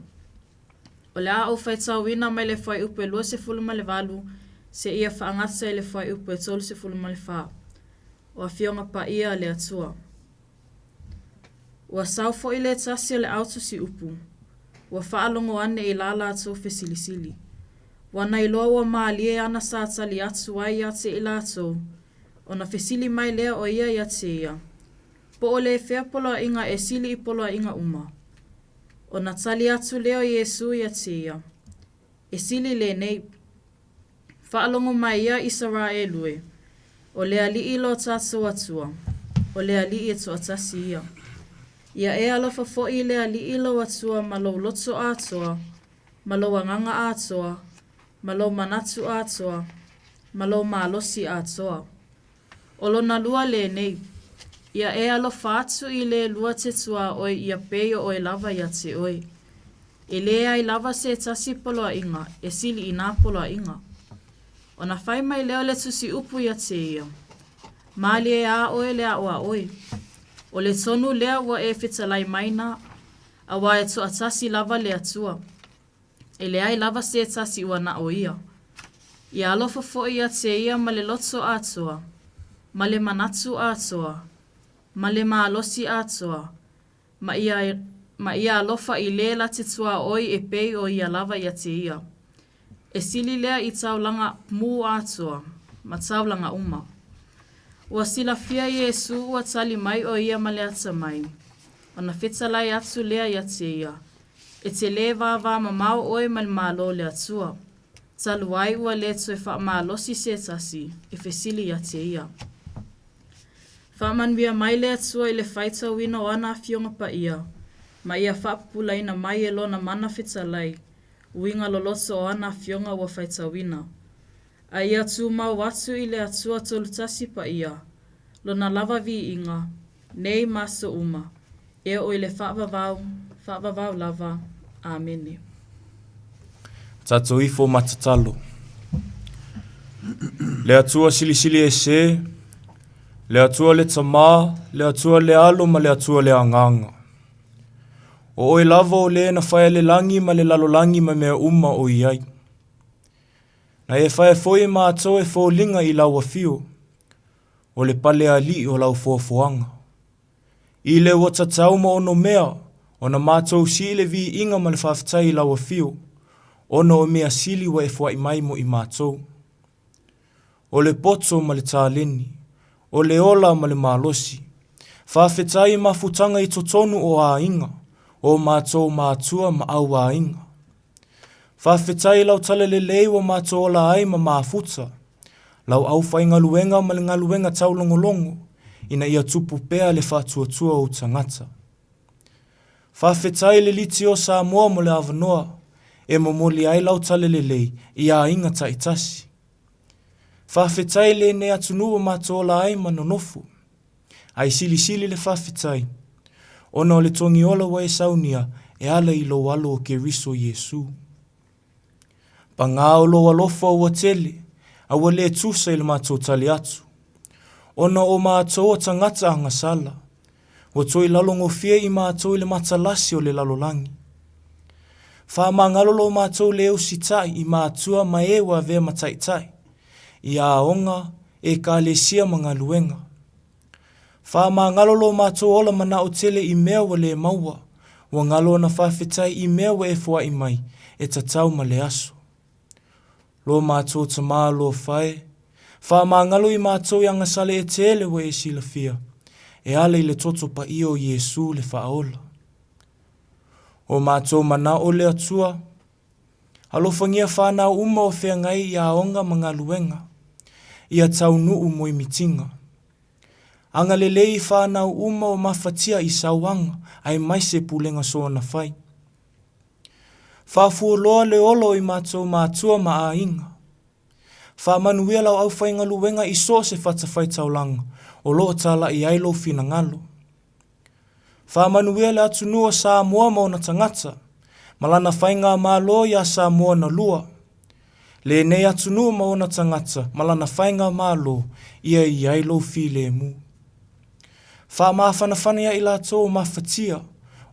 Speaker 5: O le a ou faitauina mai le fuaiupu e 28 seia faagata i le fuaiupu e 34. O Afioga Paia a le Atua. Ua sau foi le tasi o le au tusiupu, ua faalogo ane i la latou fesilisili. Ua na iloa ua malie ana sa tali atu ai ia te i latou, ona fesili mai lea o ia ia te ia, Po o le fea poloaiga e sili i poloaiga uma? Ona tali atu lea o Iesu ia te ia, E sili lenei. Faalogo mai ia Isaraelu e, o le Alii lo tatou Atua, o le Alii e toatasi ia. Ia e alofa foi i le Alii lou Atua ma lou loto atoa, ma lou agaga atoa, ma lou manatu atoa, ma lou malosi atoa. O lona lua lenei, ia e alofa atu i le lua te tuaoi ia pei o oe lava ia te oe. E leai lava se tasi poloaiga e sili i nā poloaiga. Ona fai mai lea o le tusi upu ia te ia, Malie a oe le aʻo a oe. O le tonu lea ua e fetalai mai na, auā e toatasi lava le Atua. E leai lava se tasi ua na o ia. Ia alofa foi ia te ia ma le loto atoa, ma le manatu atoa, ma le malosi atoa, ma ia, ma ia alofa i le la te tuaoi e pei o ia lava ia te ia. E sili lea i taulaga mu atoa, ma taulaga uma. Ua silafia Iesu ua tali mai o ia ma le atamai, ona fetalai atu lea ia te ia, E te lē vāvā mamao oe ma le Malo o le Atua. Talu ai ua lē toe faamalosi se tasi e fesili ia te ia. Faamanuia mai le Atua i le faitauina o ana Afioga Paia, ma ia faapupulaina mai e Lona mana fetalai uiga loloto o ana Afioga ua faitauina. A ia tumau atu i le Atua Tolutasi Paia, Lona lava viiga, nei ma aso uma, e oo i le faavavau, faavavau lava. Amene.
Speaker 6: Tatou ifo ma tatalo. Le Atua silisili ese, le Atua le Tamā, le Atua le Alo ma le Atua le Agaga. O oe lava o le na faia le lagi ma le lalolagi ma mea uma o i ai. Na e faia foi e matou e foliga i lau afio, o le pale alii o lau foafoaga. I le ua tatau ma ono mea, ona matou sii le viiga ma le faafetai i lau afio, ona o mea sili ua e foai mai mo i matou. O le poto ma le taleni, o le ola ma le malosi. Faafetai i mafutaga i totonu o aiga, o matou matua ma au aiga. Faafetai i lau talalelei ua matou ola ai ma mafuta, lau aufaigaluega ma le galuega taulogologo, ina ia tupu pea le faatuatua o ou tagata. Faafetai i le liti o Samoa mo le avanoa e momoli ai lau talalelei i aiga taitasi. Faafetai i lenei atunuu ua matou ola ai ma nonofo. Ae silisili le faafetai, ona o le togiola ua e saunia e ala i lou alo o Keriso Iesu. Pagā o lou alofa ua tele, a ua le tusa i le matou tali atu. Ona o matou o tagata agasala, ua toe lalogofie i matou i le matalasi o le lalolagi. Faamagalo lo matou le usitai i matua ma e ua avea ma taitai, i aoga, ekalesia ma galuega. Faamagalo lo matou ola manao tele i mea ua le maua, ua galo ona faafetai i mea ua e foai mai e tatau ma le aso. Lo matou Tamā alofa e, faamagalo i matou i agasala e tele ua e silafia, e ala i le toto paia o Iesu le Faaola. O matou manao le Atua, Alofagia whanau uma o feagai i aoga ma galuega, ia taunuu mo i mitiga. Agalelei i whanau uma o mafatia i sauaga aemaise pulega soona fai. Faafualoa le ola o i matou matua ma aiga. Faamanuia lau aufaigaluega i so o se fatafaitaulaga o lo o talai ai lou finagalo. Faamanuia le atunuu o Samoa ma ona tagata, ma lana faigamalo iā Samoa na lua. Lenei atunuu ma ona tagata ma lana faigamalo ia i ai lou filemu. Faamafanafana ia i latou o mafatia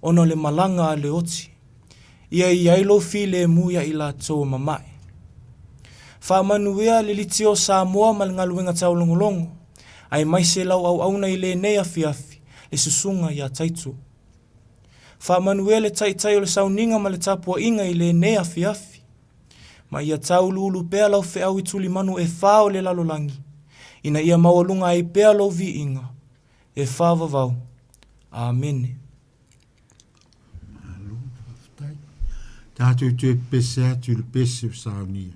Speaker 6: ona o le malaga a le oti. Ia i ai lou filemu ia i latou o mamae. Faamanuia le litio o Samoa ma le galuega taulogologo, aemaise lau auauna i lenei afiafi, le susuga ia Taito. Faamanuia le Taitai o le sauniga ma le tapuaiga i lenei afiafi. Ma ia tauluulu pea lau feau i tulimanu e fā o le lalolagi, ina ia maualuga ai pea lou viiga, e faavavau. Amene.
Speaker 4: Malo, faafetai. Tatou toe pese atu i le pese o saunia.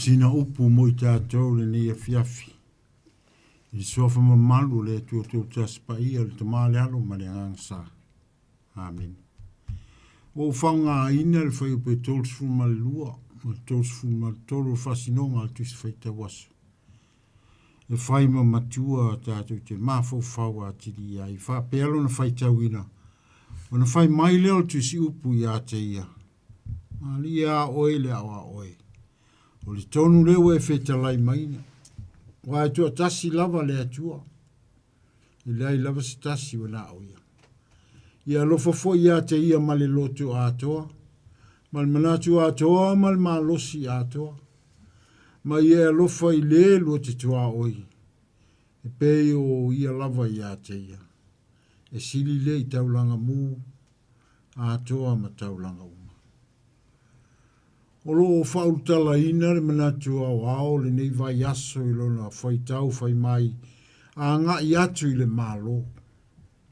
Speaker 4: sina upu mo i tatou lenei afiafi. I le suafa mamalu o le Atua Toatasi Paia, le Tama, le Alo ma le Agaga Sa. Amene. Ua ou faogaina le fuaiupu e 32 ma le 33 o le faasinoga a le Tusi Faitau Aso. E fai ma matua tatou te mafaufau atili ai. Faapea lona faitauina, ona fai mai lea o le Tusi Upu ia te ia, Malie a oe le ao a oe. O le tonu lea ua e fetalai maina. Ua e toatasi lava le Atua. E leai lava se tasi ua na o ia. Ia alofa foi ia te ia ma le loto atoa, ma le manatu atoa ma le malosi atoa. Ma ia e alofa i le lua te tuaoi, e pei o ia lava ia te ia. E sili le i taulaga mu atoa ma taulaga uma. O lo o faaulutalaina le manatu aoao o lenei vaiaso i lona faitau fai mai, agai atu i le Malo,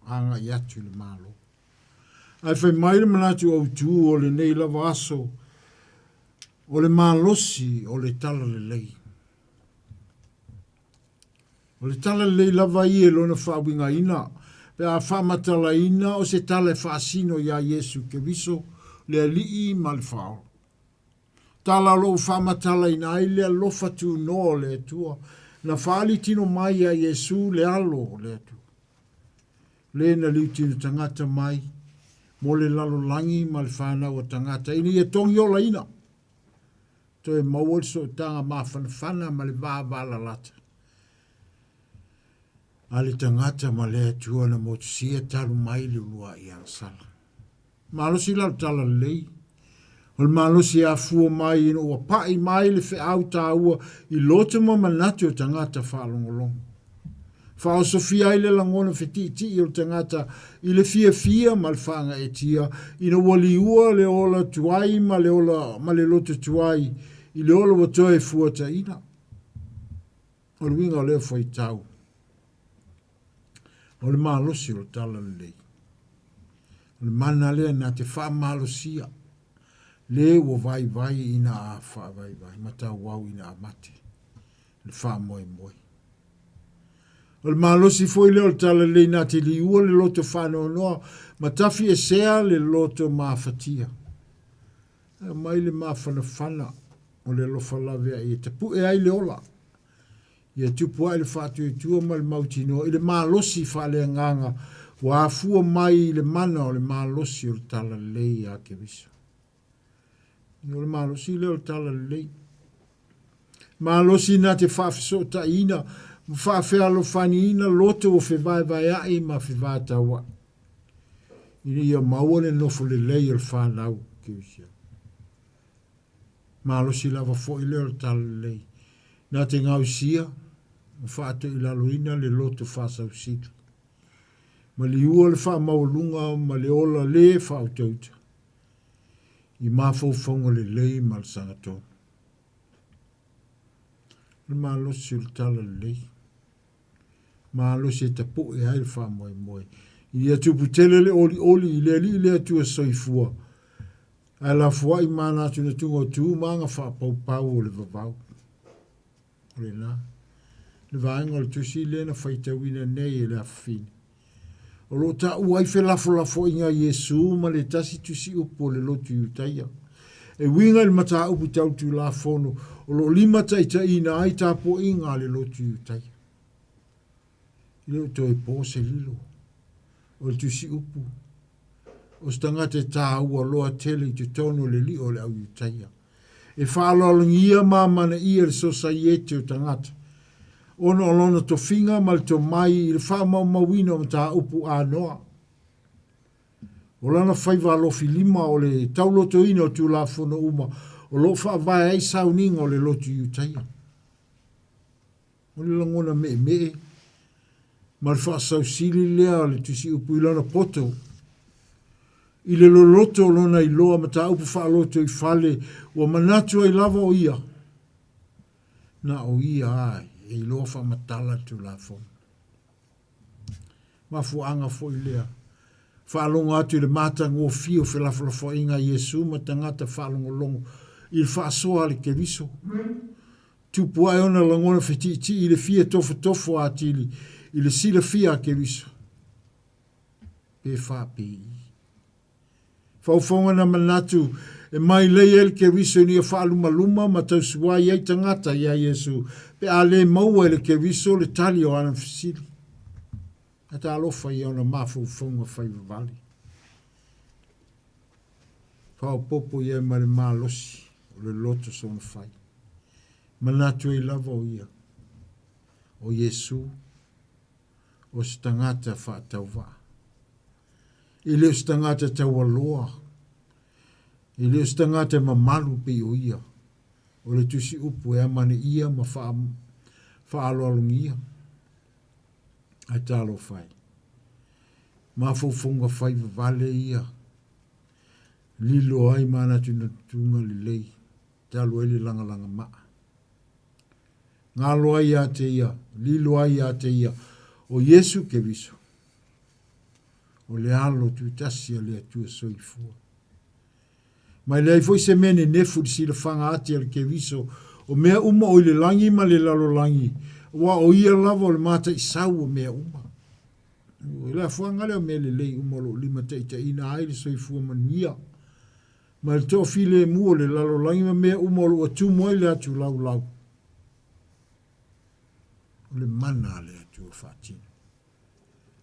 Speaker 4: agai atu i le Malo. Ae fai mai le manatu autu o lenei lava aso, o le malosi o le talalelei. O le tala lelei lava ia i lona faauigaina, pe a faamatalaina o se tala e faasino iā Iesu Keriso, le Alii ma le Faaola. Tala o lo o faamatalaina ai le alofa tunoa o le Atua, na faaali tino mai iā Iesu le Alo o le Atua, le na liutino tagata mai mo le lalolagi ma le fanau a tagata ina ia togiolaina. Toe maua le sootaga mafanafana ma le vavalalata a le tagata ma le Atua na motusia talu mai le uluai agasala. Malosi la le tala lelei. O le malosi e afua mai ina ua paʻi mai le feau taua i loto ma manatu o tagata faalogologo. Faaosofia ai le lagona fetiitii o le tagata i le fiafia ma le faagaeetia ina ua liua le ola tuai ma le ola ma le loto tuai i le ola ua toe fuataina. O le uiga o lea faitau, o le malosi o le talalelei. O le mana lea na te faamalosia le ua vaivai ina a faavaivai ma tauau ina a mate le faamoemoe. O le malosi foi lea o le talalelei na te liua le loto faanoanoa ma tafiesea le loto mafatia. E aumai le mafanafana o le alofa laveai e tapue ai le ola, ia tupu ae le faatuatua ma le mautinoa i le malosi faaleagaga ua afua mai i le mana o le malosi o le talalelei ia Keriso. O le malosi lea o le talalelei. Malosi na te faafesootaiina ma faafealofaniina loto ua fevaevaeaʻi ma fevatauaʻi, ina ia maua le nofo lelei o le fanau kerisiano. Malosi lava foi lea o le talalelei na te gaosia ma faatoilaloina le loto faasausili, ma liua le faamaualuga ma le ola lē faautauta i mafaufauga lelei ma le sagatonu. O le malosi o le talalelei, malosi e tapuʻe ai le faamoemoe. Ia tupu tele le olioli i le Alii le Atua soifua, ae lafoai manatunatuga o tu ma aga faapaupau o le vavau. O lena, le vaega o le tusi lea na faitauina nei e le afafine. O lo o taua ai felafolafoaiga a Iesu ma le tasi tusi upu o le lotu Iutaia. E uiga i le mataupu tau Tulafono o lo o limataitaiina ai tapuaiga a le lotu Iutaia. E le o toe po se lilo o le tusi upu o se tagata e taua loa tele i totonu o le lio o le au Iutaia. E faaaloalogia ma amanaia le sosaiete o tagata ona o lona tofiga ma le tomai i le faamaumauina o mataupu anoa. O lana faiva alofilima o le taulotoina o Tulafono uma o lo o faavae ai sauniga o le lotu Iutaia. O le lagona meemee ma le faasausili lea o le tusiupu i lana poto, i le loloto o lona iloa mataupu faalotoifale ua manatu ai lava o ia, na o ia lava e iloa faamatala le Tulafono. Mafuaaga foi lea, faalogo atu i le matagofie o felafolafoaiga a Iesu ma tagata faalogologo i le faasoa a le Keriso. Tupu ae ona lagona fetiitii i le fia tofotofo atili i le silafia a Keriso. Pe faapei. Faufauga na manatu e mailei ai le Keriso ina ia faalumaluma ma tausuai ai tagata iā Iesu pe a le maua e le Keriso le tali o ana fesili. A talofa ia ona mafaufauga faivavale. Faaopoopo i ai ma le malosi o le loto soonafai. Manatu ai lava o ia, o Iesu, o se tagata faatauvaa. E le o se tagata taualoa, e le o se tagata e mamalu pei o ia, o le tusi upu e amanaia ma faa, faaaloalogia. Ae talofa e. Mafaufauga fai vavale ia, lilo ai manatunatuga lelei, talu ai le lagalaga maa. Galo ai ia te ia, lilo ai ia te ia, o Iesu Keriso, o le alo tutasi a le Atua soifua. Ma e leai foi se mea nenefu i le silafaga ati a le Keriso, o mea uma o i le lagi ma le lalolagi, aua o ia lava o le mataisau o mea uma. O le afuaga lea o mea lelei uma o lo o limataitaiina ai le soifua manuia ma le toafilemu o le lalolagi ma mea uma o lo o ua tumu ai le atu laulau. O le mana a le Atua faatino.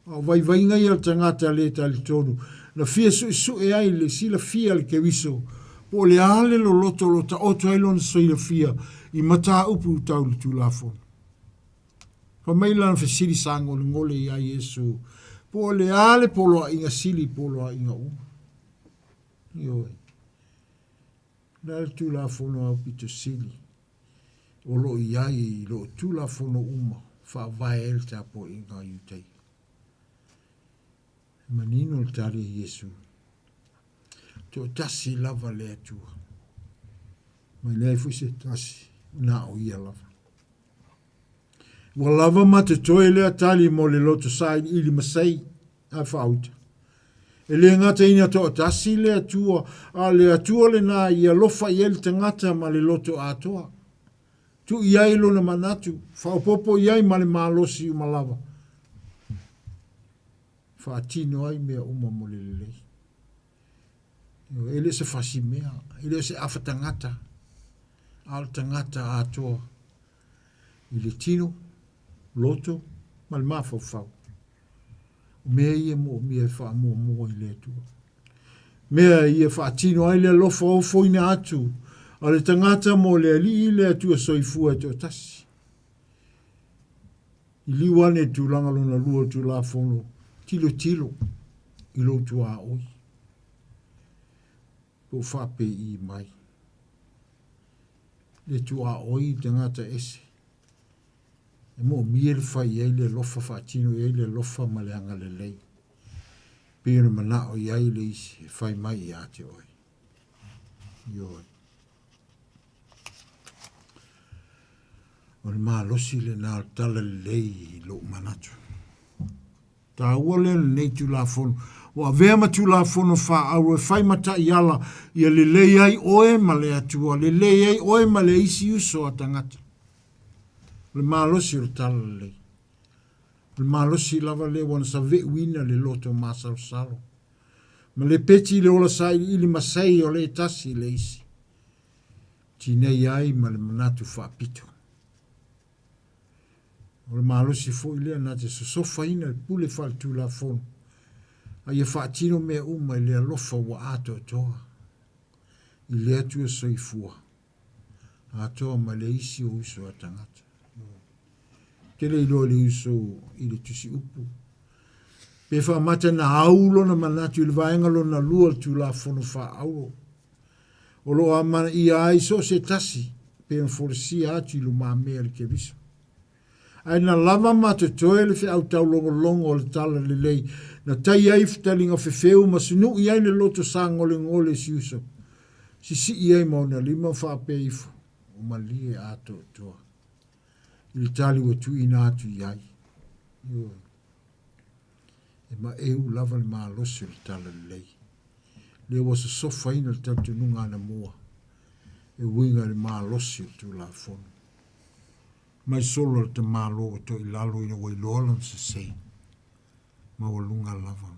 Speaker 4: A o vaivaiga ia o le tagata le talitonu, na fia suesue ai le silafia a le Keriso, po o le a le loloto o lo o taoto ai lona silafia i mataupu tau le Tulafono. Fai mai lana fesili sagolegole iā Iesu, po o le a le poloaiga sili i poloaiga uma? Ioe. O le a le Tulafono aupito sili o lo o i ai i lo Tulafono uma faavae ai le tapuaiga a Iutaia? E manino le tali a Iesu, Toatasi lava le Atua, ma e leai foi se tasi, na o ia lava. Ua lava ma totoe lea tali mo le loto sailiili masei ae faauta. E le gata ina toatasi le Atua, a o le Atua lena i alofa i ai le tagata ma le loto atoa. Tuu i ai lona manatu, faaopoopo i ai ma le malosi uma lava. Faatino ai mea uma mo le lelei. E le o se fasimea, e le o se afa tagata, a o le tagata atoa i le tino, loto ma le mafaufau. O mea ia moomia e faamuamua i le Atua. Mea ia faatino ai le alofa ofoina atu a le tagata mo le Alii le Atua soifua e toatasi. I liu ane i tulaga lona lua o le Tulafono, tilotilo i lou tuaoi. Po o faapei mai. Le tuaoi i tagata ese. E moomia le fai i ai le alofa, faatino i ai le alofa ma le agalelei. Pei ona manao i ai le isi e fai mai ia te oe. Ioe. O le malosi lena o le talalelei i lou manatu. Taua lea lenei Tulafono. Ua avea ma Tulafono faaauro e fai ma taiala ia lelei ai oe ma le Atua, lelei ai oe ma le isi uso a tagata. O le malosi o le talalelei. O le malosi lava lea ua na saveuina le loto masalosalo. Ma le peti i le ola sailiili masei o le tasi i le isi. Tinei ai ma le manatu faapito. O le malosi foi lea na te sosofaina le pule faaletulafono, a ia faatino mea uma i le alofa ua atoatoa i le Atua soifua atoa ma le isi o uso a tagata. Ou te le iloa i le uso i le tusi upu. Pe faamata na au lona manatu i le vaega lona lua o le Tulafono Faaauo. O lo o amanaia ai so o se tasi pe ona folasia atu i lumamea i le Keriso. Ae na lava ma totoe le feau taulogologo o le talalelei na tai ai fetaliga fefeu ma sunu'i ai le loto sagolegole i si uso, sisi'i ai ma ona lima ma faapea ifo, Ua malie atoatoa i le tali ua tuuina atu i ai. Ioe. E maeu lava le malosi o le talalelei. Lea ua sosofaina le talitonuga anamua e uiga i le malosi o le Tulafono. Mai solo le tamālō ua toilalo ina ua iloa lona sesē, maualuga lava.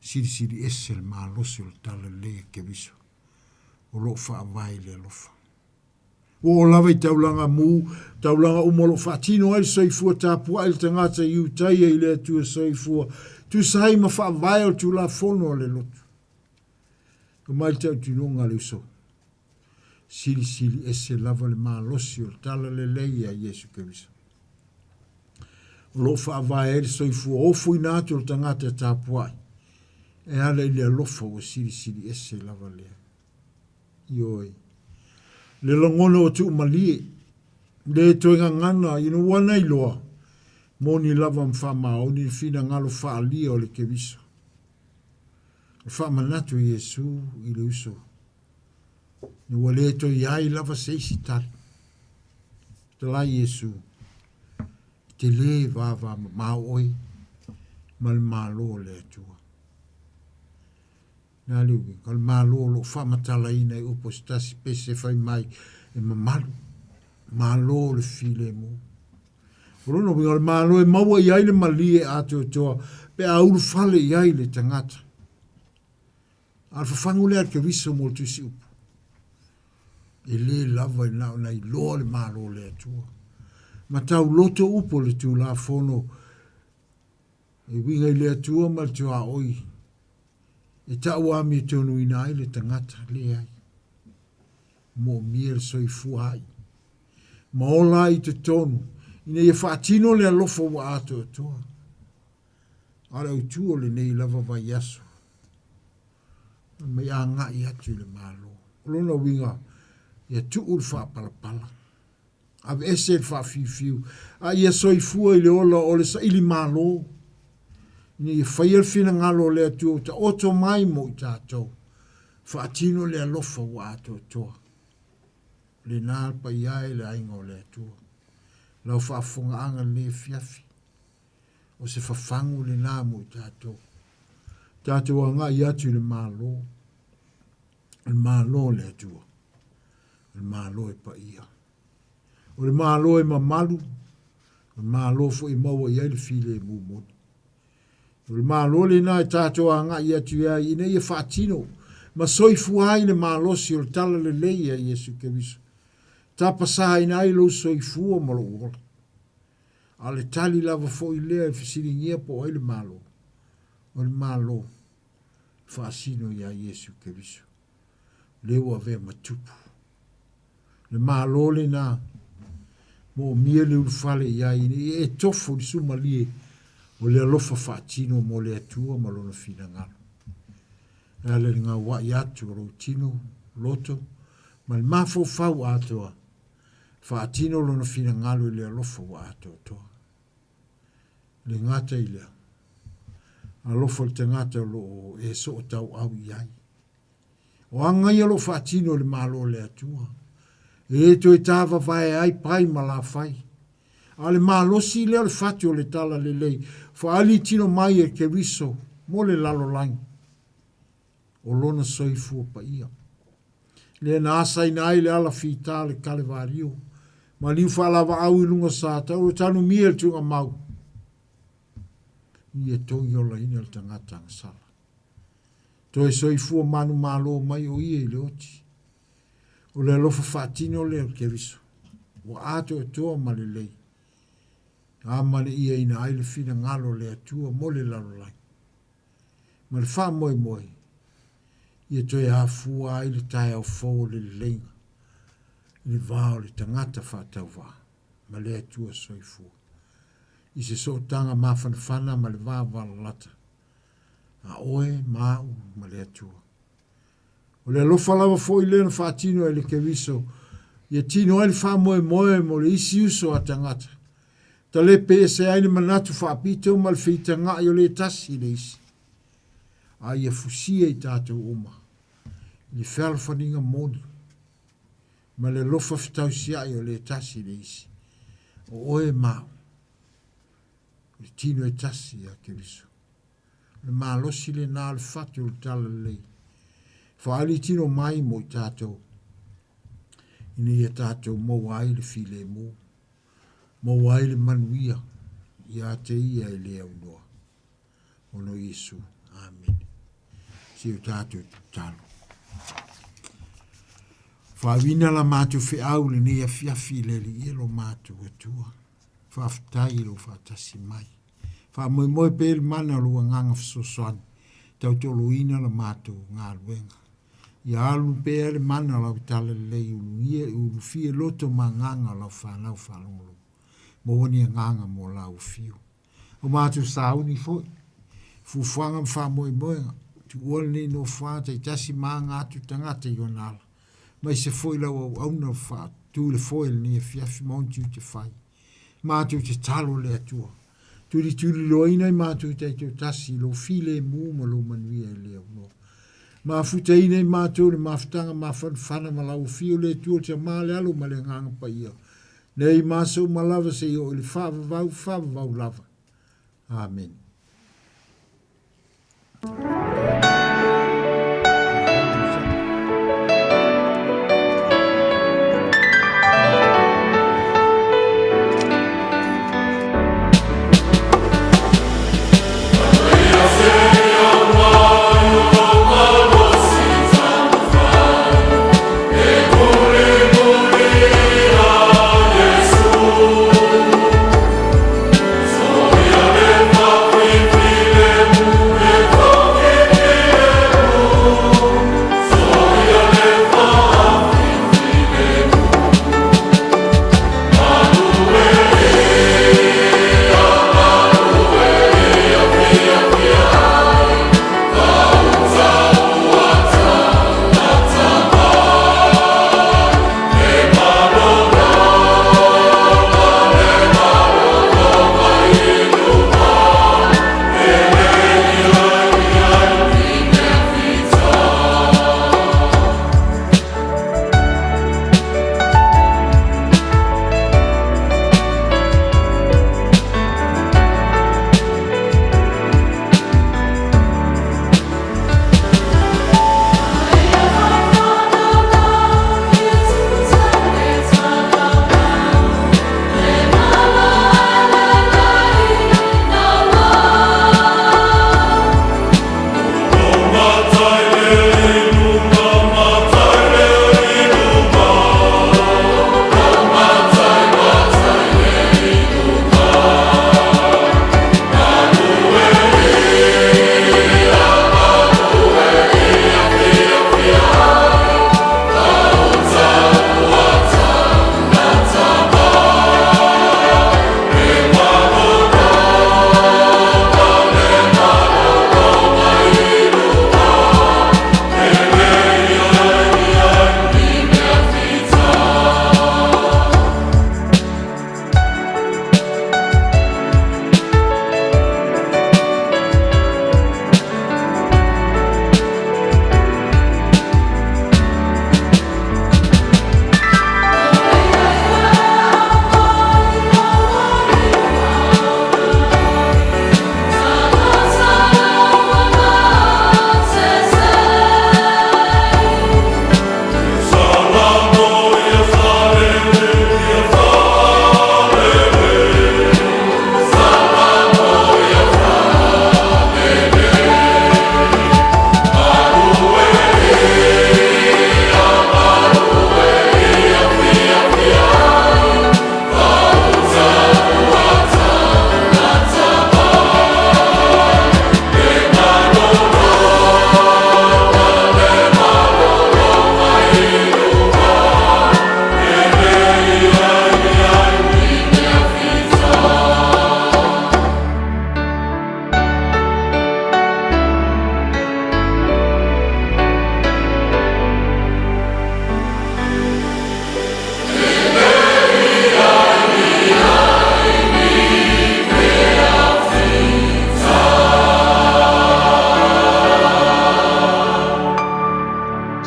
Speaker 4: Silisili ese le malosi o le talalelei a Keriso o lo o faavae i le alofa. Ua oo lava i taulaga mu, taulaga uma o lo o faatino ai le soifua tapuai le tagata i Iutaia i le Atua soifua, tusa ai ma faavae o le Tulafono a le lotu. Aumai le tautinoga a le uso. Silisili ese lava le malosi o le talalelei a Iesu Keriso. O lo o faavae ai le soifua ofoina atu o le tagata e tapuai, e ala i le alofa ua silisili ese lava lea. Ioe. Le lagona ua tuumalie, le toe gagana ina ua na iloa, moni lava ma faamaoni le finagalo faaalia o le Keriso. O le faamanatu o Iesu i le uso, ina ua le toe i ai lava se isi tali. Fetalai Iesu, e te le vavamamao oe ma le Malo o le Atua. Le a le uiga? O le Malo o lo o faamatalaina i upu o se tasi pese fai mai e mamalu, Malo o le filemu. O lona uiga, o le Malo e maua i ai le malie atoatoa pe a ulufale i ai le tagata. A o le fafagu lea a le Keriso mo le tusi upu. E le lava i na o na iloa le Malo o le Atua. Ma tauloto upu o le Tulafono e uiga i le Atua ma le tuaoi e tau amiotonu ai le tagata, leai. Moomia le soifua ai ma ola ai i totonu ina ia faatino le alofa ua atoatoa. A o le autu o lenei lava vaiaso, mai agai atu i le Malo. O lona uiga, ia tuu le faapalapala, aveese le faafiufiu, a ia soifua i le ola o le saili malo, ina ia faia le finagalo o le Atua ua taoto mai mo i tatou, faatino le alofa ua atoatoa. O lena le paia e le aiga o le Atua. Lau faafofogaaga lenei afiafi, o se fafagu lena mo i tatou. Tatou agai atu i le Malo, o le Malo o le Atua, o le Malo e paia. O le Malo e mamalu, o le Malo foi e maua i ai le filemu moni. O le Malo lena e tatou agai atu i ai ina ia faatino ma soifua ai le malosi o le talalelei a Iesu Keriso. Tapasaina ai lou soifua ma lou ola. A o le tali lava foi lea e fesiligia po o ai le Malo, o le Malo e faasino iā Iesu Keriso, lea ua avea ma tupu. Le Malo lena, moomia le ulufale i ai ina ia e tofo i le sumalie o le alofa faatino mo le Atua ma Lona finagalo. E ala i le gaua'i atu o lou tino, loto, ma le mafaufau atoa, Faatino lona finagalo i le alofa ua atoatoa. E le gata i lea, alofa le tagata o lo o e sootauau i ai. O aga ia o lo o faatino e le Malo o le Atua, e le toe tāvavae ai pai ma lafai. A o le malosi lea o le fatu o le talalelei, faaali tino mai e Keriso mo le lalolagi. o lona soifua paia. Lea na asaina ai le ala fita o le Kalevario, ma liu faalavaau i luga sa tau o tanumia le tuugamau. Ia togi olaina le tagata agasala. Toe soifua manumalo mai o ia i le oti. O le alofa faatino lea o Keriso. Ua atoatoa ma lelei. A maleiaina ai le finagalo o le Atua mo le lalolagi. ma le faamoemoe ia toe afua ai le taeao fou o le leleiga i le va o le tagata faatauvaa ma le Atua soifua, i se sootaga mafanafana ma le vavalalata a oe ma au ma le Atua. O le alofa lava foi lea na faatino e le Keriso ia tino ai le faamoemoe mo le isi uso a tagata, talepe ese ai le manatu faapito ma le feitagaʻi o le tasi i le isi, a ia fusia i tatou uma i le fealofaniga moni ma le alofa fetausiaʻi o le tasi i le isi, o oe ma au, o le tino e tasi ia Keriso. O le malosi lena o le fatu o le talalelei. Faaali tino mai mo i tatou, ina ia tatou maua ai le filemu. Maua ai le manuia ia te ia e le aunoa. Ona o Iesu. Amene. Se o tātou tatalo. Faauina la matou feau lenei afiafi i le Alii e lo matou Atua. Faafetai i lou faatasi mai. Faamoemoe pea i le mana o lou agaga fesoasoani, tautoaluaina la matou galuega. Ia alu pea le mana o lau talalelei i ulugia i ulufie loto ma agaga o lau fanau faalogologo. Maua ni agaga mo lau afio. O matou sauni foi, fuafuaga ma faamoemoega, tuua lenei nofoaga taitasi ma aga atu tagata i ona ala, aemaise foi lau auauna faatu le foe i lenei afiafi ma ona tiute fai. Matou tatalo le Atua, tulituliloaina i matou taitoatasi i lou filemu ma lou manuia e le aunoa. Mafutaina i matou le mafutaga mafanafana ma lau afio le Atua le Tama le Alo ma le Agaga Paia, nei ma aso uma lava seia oo i le faavavau, faavavau lava. Amene.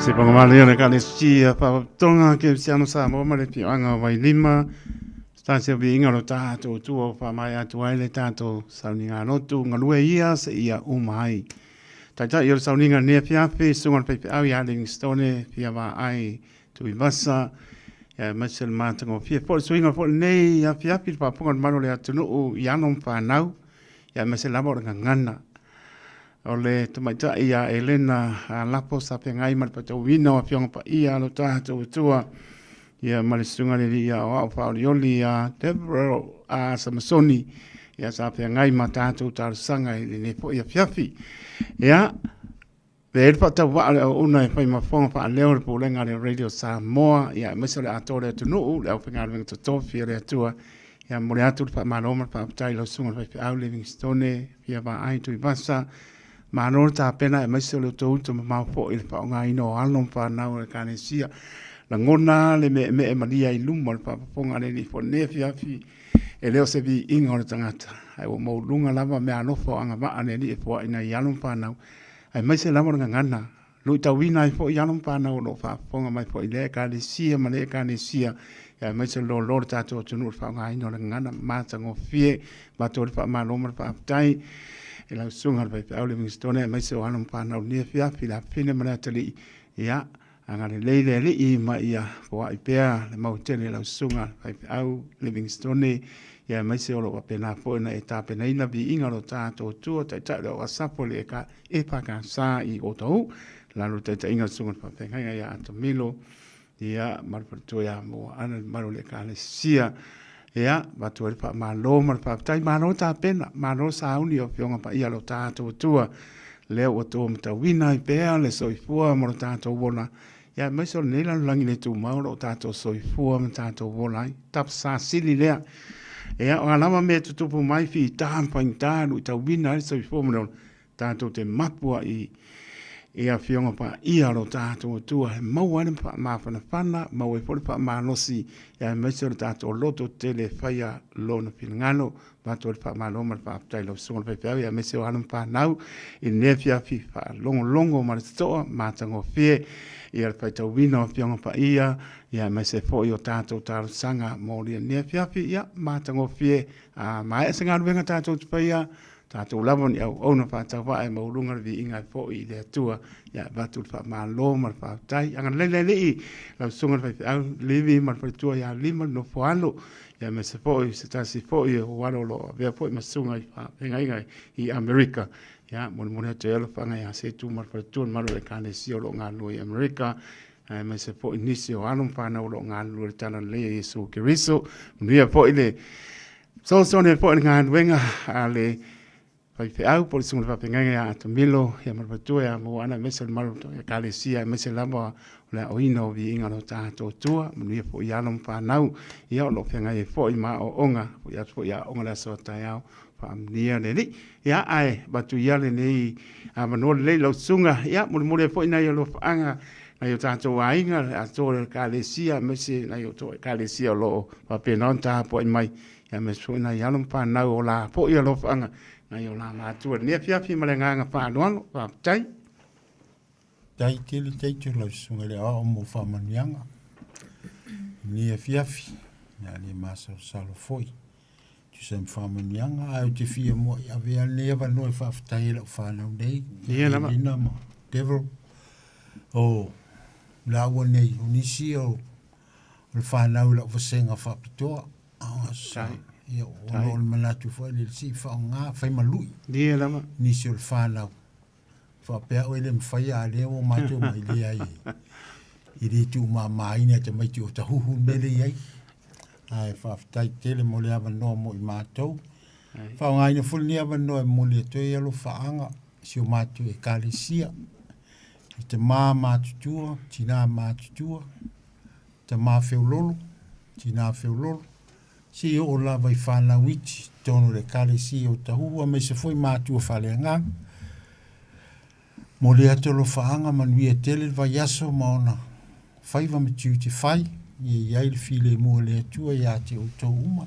Speaker 1: Se pagamalea le Ekalesia Faalapotopotoga Kerisiano Samoa ma le Afioaga o Vailima, se tasi o viiga o lo tatou Atua ua faamaea atu ai le tatou sauniga lotu, galue ia seia uma ai. Taitai o le sauniga i lenei afiafi, Susuga i le Faifeau ia Livingstone Fia Vaai Tuivasa. Ia aemaise le matagofie foi le suiga foi lenei afiafi le faafofoga a le mamalu o le atunuu i alo ma fanau, ia aemaise lava o le gagana. O le tamaitai ia Elena Lapo sa feagai ma le faitauina o Afioga Paia a lo tatou Atua, ia ma le susuga i le Alii Aoao Faaolioli ia Deverell a Samasoni, ia sa feagai ma tatou talosaga i lenei foi afiafi. Ia, E i ai le faatauvaa o le auauna e fai ma fofoga faaleo o le Pulega a le Radio Samoa, ia aemaise o le atoa o le atunuu, le aufaigaluega totofi a le Atua. Ia momoli atu le faamalo ma le faafetai i lau Susuga i le Faifeau Livingstone Fia Vaai Tuivasa. Malo le tapena aemaise o le outou uta mamao foi i le faaaogaina o alo ma fanau a le Ekalesia. Lagona le meemee malia i luma o le faafofoga a le Alii foi i lenei afiafi. E le o se viiga o le tagata, ae ua maualuga lava meaalofa o agavaa a le Alii e foai nai alo ma fanau aemaise lava le gagana, luitauina ai foi alo ma fanau o lo o faafofoga mai foi i lea Ekalesia ma lea Ekalesia, aemaise le loaloa o le tatou atunuu i le faaaogaina o le gagana matagofie. Avatu ai le faamalo ma le faafetai i lau Susuga i le Faifeau Livingstone aemaise o alo ma fanau i lenei afiafi, le afafine ma le atalii. Ia, agalelei le Alii ma ia foai pea le mau tele i lau Susuga i le Faifeau Livingstone, ia aemaise o lo o faapena foi ona e tapenaina viiga o lo tatou Atua, Taitai o le Aoasapo i le EFKS i Otahuhu, lalo o le taitaiga a le Susuga i le Faafeagaiga ia Atamilo, ia, ma le faletua ia Moana, le mamalu o le Ekalesia. Ia, avatu ai le faamalo ma le faafetai. Malo tapena, malo sauni o Afioga Paia lo tatou Atua. Lea ua outou matauina ai pea le soifua ma lo tatou ola. Ia, aemaise o lenei lalolagi le tumau o lo o tatou soifua ma tatou ola ai. Tafasa sili lea. Ia, o a lava mea e tutupu mai, fita ma faigata, luitauina ai le soifua ma le ola, tatou te mapu ai i Afioga Paia o lo tatou Atua e maua ai le faamafanafana, maua ai foi le faamalosi, aemaise o le tatou loto tele e faia Lona finagalo. Avatu ai le faamalo ma le faafetai i lau Susuga i le Faifeau, aemaise o alo ma fanau i lenei afiafi faalogologo ma le totoa matagofie ia le faitauina o Afioga Paia, aemaise foi o tatou talosaga mo lenei afiafi. Ia matagofie, a maea se galuega tatou te faia, Tatou lava ni auauna faatauvaa e maualuga le viiga ai foi i le Atua. Ia avatu le faamalo ma le faafetai. Agalelei le Alii, lau Susuga i le Faifeau Livi ma le faletua ia Lima le nofo alo, ia aemaise foi se tasi foi o alo o lo o avea foi ma susuga i faafeagaiga i Amerika. Ia molimoli atu ai alofaga ia Setu ma le faletua le mamalu o le Ekalesia o lo o galulue i Amerika, aemaise foi nisi o alo ma fanau o lo o galulue i le Talalelei a Iesu Keriso. Manuia foi le Fesoasoani ai foi i le galuega a le faifeau po o le susuga i le faafeagaiga ia Atamilo ia ma le faletua ia Moana aemaise o le mamalu o le Ekalesia aemaise lava o le aoina o viiga o lo tatou Atua. Manuia foi i alo ma fanau ia o lo o feagai ai foi ma aoaoga, foi atu foi i aoga i le aso a taeao. Faamanuia le Alii. Ia ae avatu ia lenei avanoa lelei i lau susuga ia molimoli ai foi nai alofaaga nai o tatou aiga, le atoa o le Ekalesia, aemaise nai o outou Ekalesia o lo o faapena ona tapuai mai, aemaise foi nai alo ma fanau o la foi alofaaga, nai o la matua i lenei afiafi ma le agaga faaaloalo. Faafetai.
Speaker 4: Faafetai tele Taito lau susuga i le aoao mo faamanuiaga i lenei afiafi, ia le masalosalo foi. Tusa ma faamanuiaga, ae ou te fia muai avea lenei avanoa e faafetai ai lau fanau nei,
Speaker 1: Ia lava.
Speaker 4: Lina ma Devil, o laua nei, o nisi o o le fanau i lau vasega faapitoa.
Speaker 1: Tai.
Speaker 4: Ia, ona o le manatu foi lele, se i faaaoga, fai ma lui
Speaker 1: Ia lava.
Speaker 4: nisi o le fanau. Faapea oe le mafai a lea ua matou mai leai e le tuumamaina e tamaiti o tahuhu le mea lea i ai. Ae faafetai tele mo le avanoa mo i matou. Faaaogaina foi lenei avanoa e momoli atu ai alofaaga i si o matou ekalesia i tama matutua, tina matutua, tama feololo, tina feololo, seia oo lava i fanau iti i totonu o le Ekalesia o Tahuhu aemaise foi matua faaleagaga. Momoli atu alofaaga manuia tele le vaiaso ma ona faiva ma tiute fai, ia i ai le filemu o le Atua ia te outou uma.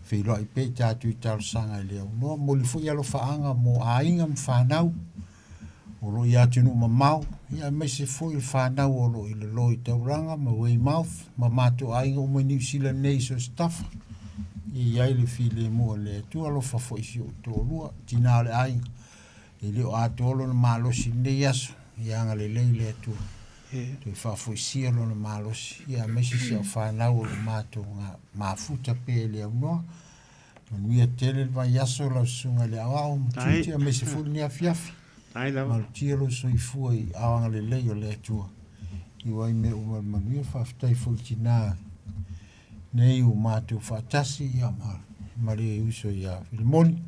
Speaker 4: Feiloai pea i tatou i talosaga e le aunoa. Momoli foi alofaaga mo aiga ma fanau o lo o i atunuu mamao, ia aemaise foi o fanau o lo o i lalo i Tauranga ma Weymouth ma matou aiga uma i Niu Sila nei i so o se tafa. Ia i ai le filemu o le Atua, alofa foi i si ou toalua, tina o le aiga, e le o atoa lona malosi i lenei aso, ia agalelei le Atua. Toe faafoisia lona malosi, ia aemaise si au fanau o lo o matou mafuta pea i le aunoa. Manuia tele le vaiaso lau susuga i le aoao ma tiute aemaise foi lenei afiafi. Malutia lou soifua i aao agalelei o le Atua. Iu ai mea uma i le manuia, faafetai foi i tina nei ua matou faatasi ia ma, ma le uso ia Filimoni,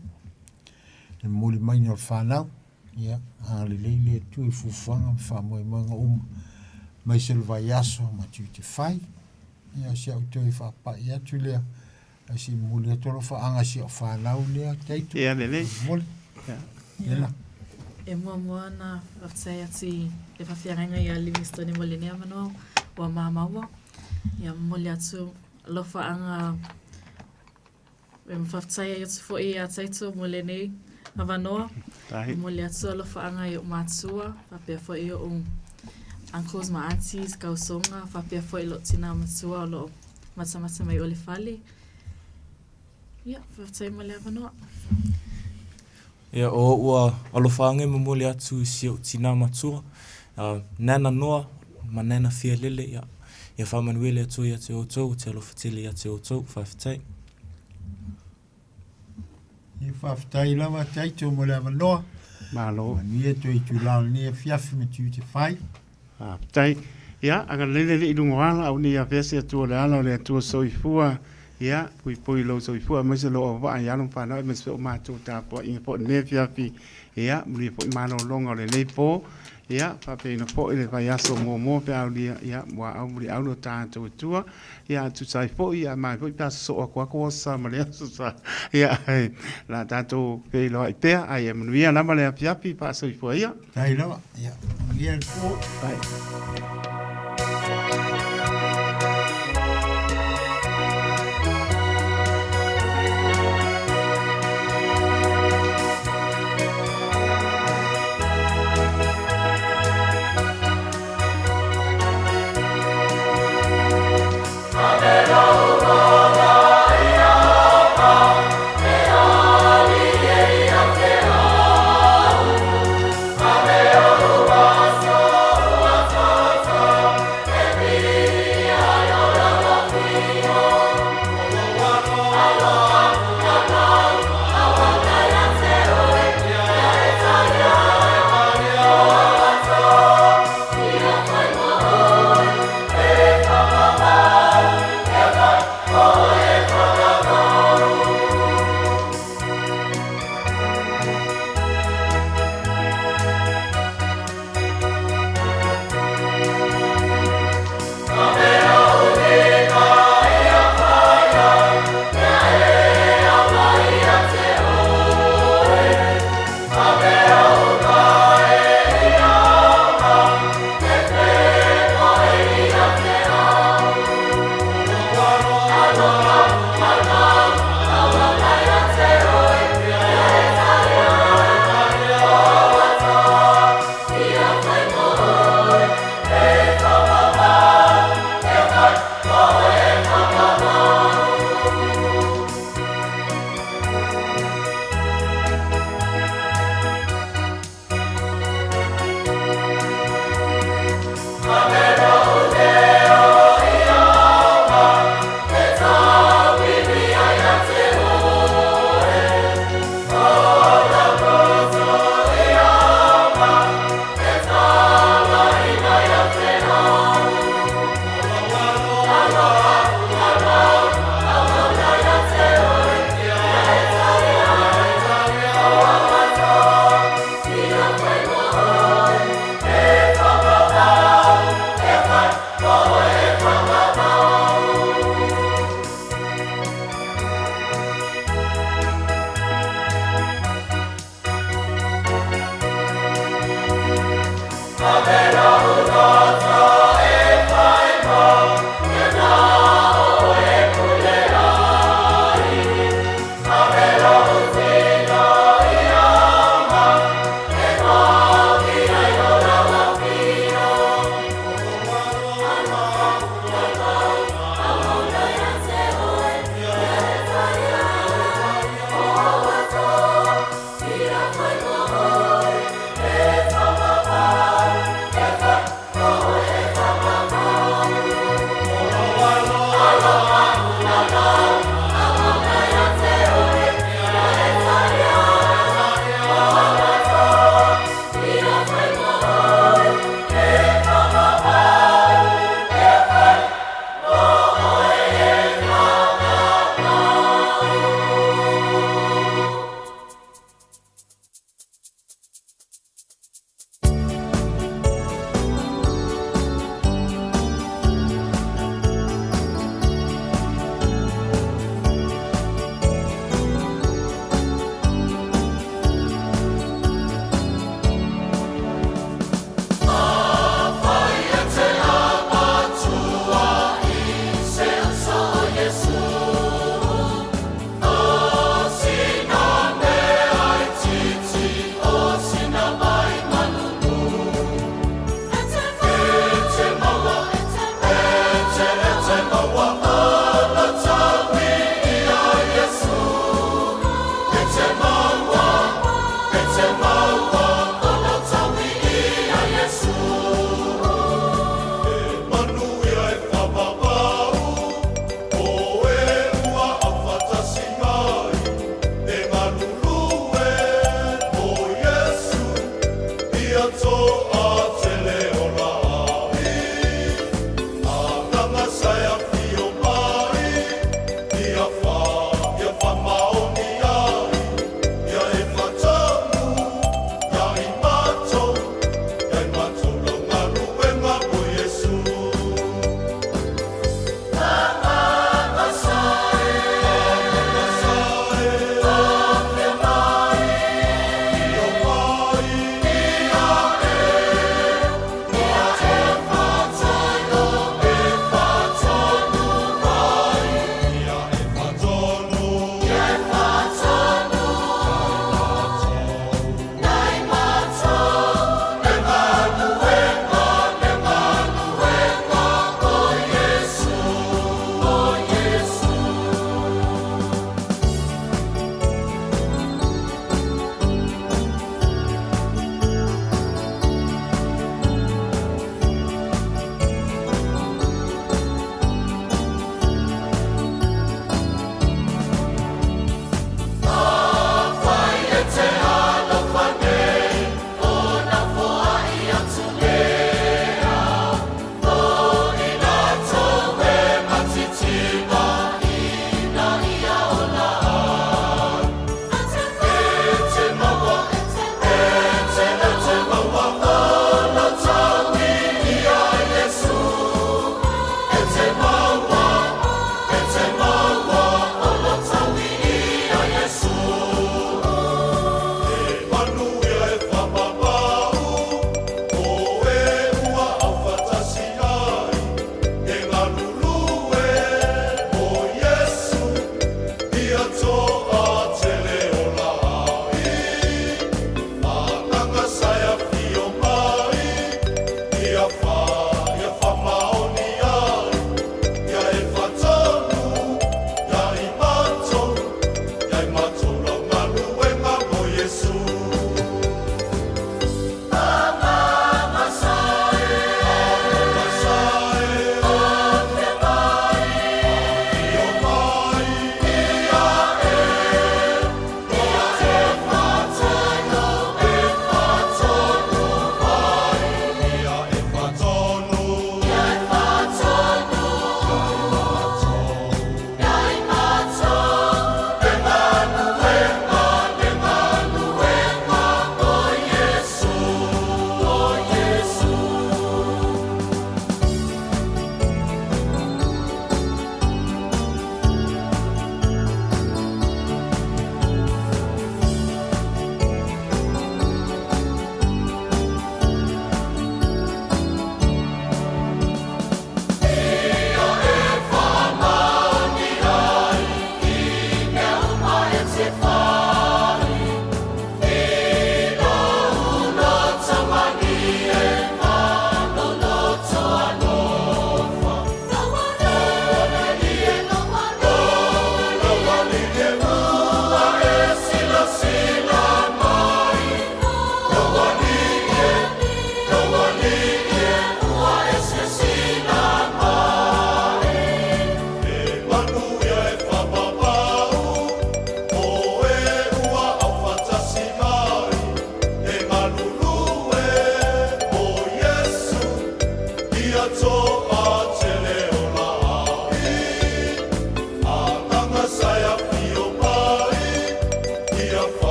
Speaker 4: le momoli maiga o le fanau. Ia, agalelei le Atua i fuafuaga ma faamoemoega uma, aemaise o le vaiaso ma tiute fai. Ia, o si au toe faapai atu lea, ae se i momoli atu alofaaga i si au fanau lea, Taito.
Speaker 1: Ia, lelei.
Speaker 4: Momoli.
Speaker 1: Ia.
Speaker 4: Ela.
Speaker 5: E muamua ona faafetai atu i le faafeagaiga ia Livingstone mo lenei avanoa ua mamaua. Ia momoli atu alofaaga E faafetai atu foi ia Taito mo lenei avanoa. Momoli atu alofaaga i o'u matua, faapea foi i o'u uncles ma aunties, kausoga, faapea foi i lo'u tinā matua o lo o matamata mai o le fale. Ia, faafetai mo le avanoa.
Speaker 6: Ia, o o'u alofaaga e momoli atu i si o'u tinā matua, Nana Noa ma Nana Fialele, ia, ia faamanuia le Atua ia te outou, ou te alofa tele ia te outou. Faafetai.
Speaker 4: Ia faafetai lava Taito mo le avanoa.
Speaker 1: Malo.
Speaker 4: Manuia toe itula o lenei afiafi ma tiute fai.
Speaker 1: Faafetai. Ia, agalelei le Alii i luga o ala, au nei afea se Atua o le ala o le Atua soifua. Ia, puipui lou soifua aemaise lou auvaa i alo ma fanau aemaise foi o matou tapuaiga foi i lenei afiafi. Ia, manuia foi malologa o lenei po. Ia, faapea foi le vaiaso muamua pe a aulia, ia, muaau muliau lo tatou Atua. Ia, a tusa ai foi, ia, mai foi pe a sosoo atu atu aso sa ma le aso sa. Ia, la tatou feiloai pea, ae ia manuia lava le afiafi, faasoifua ia.
Speaker 4: Faafetai lava. Ia, manuia le po.
Speaker 1: Bye.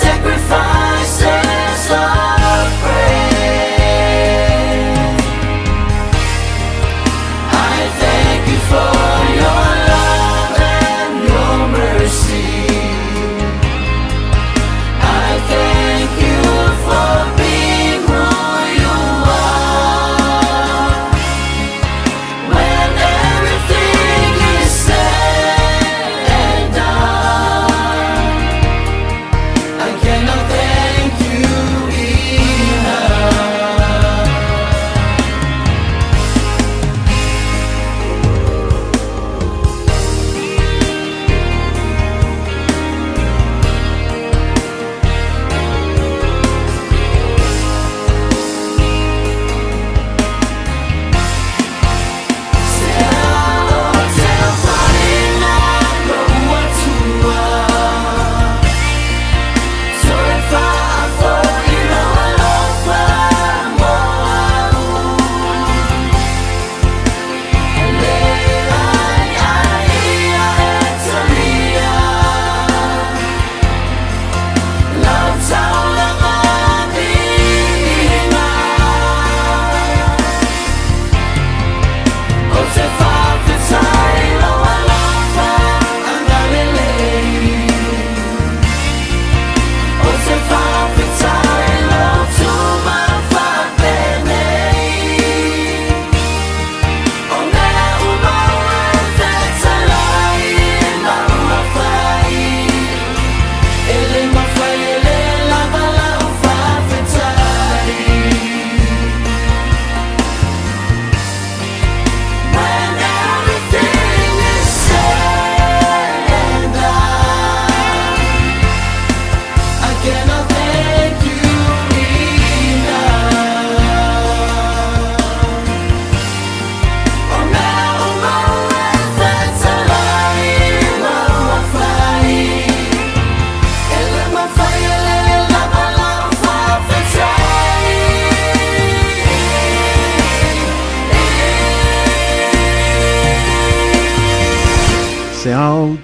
Speaker 7: Sacrifice.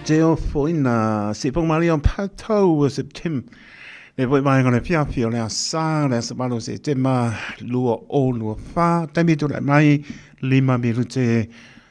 Speaker 1: te ofoina Sipomalia o Patou o September. Le foi vaega o le fiafi o le asa, le asa 8 o Setema 2024. Taimi tulai mai, 5 minute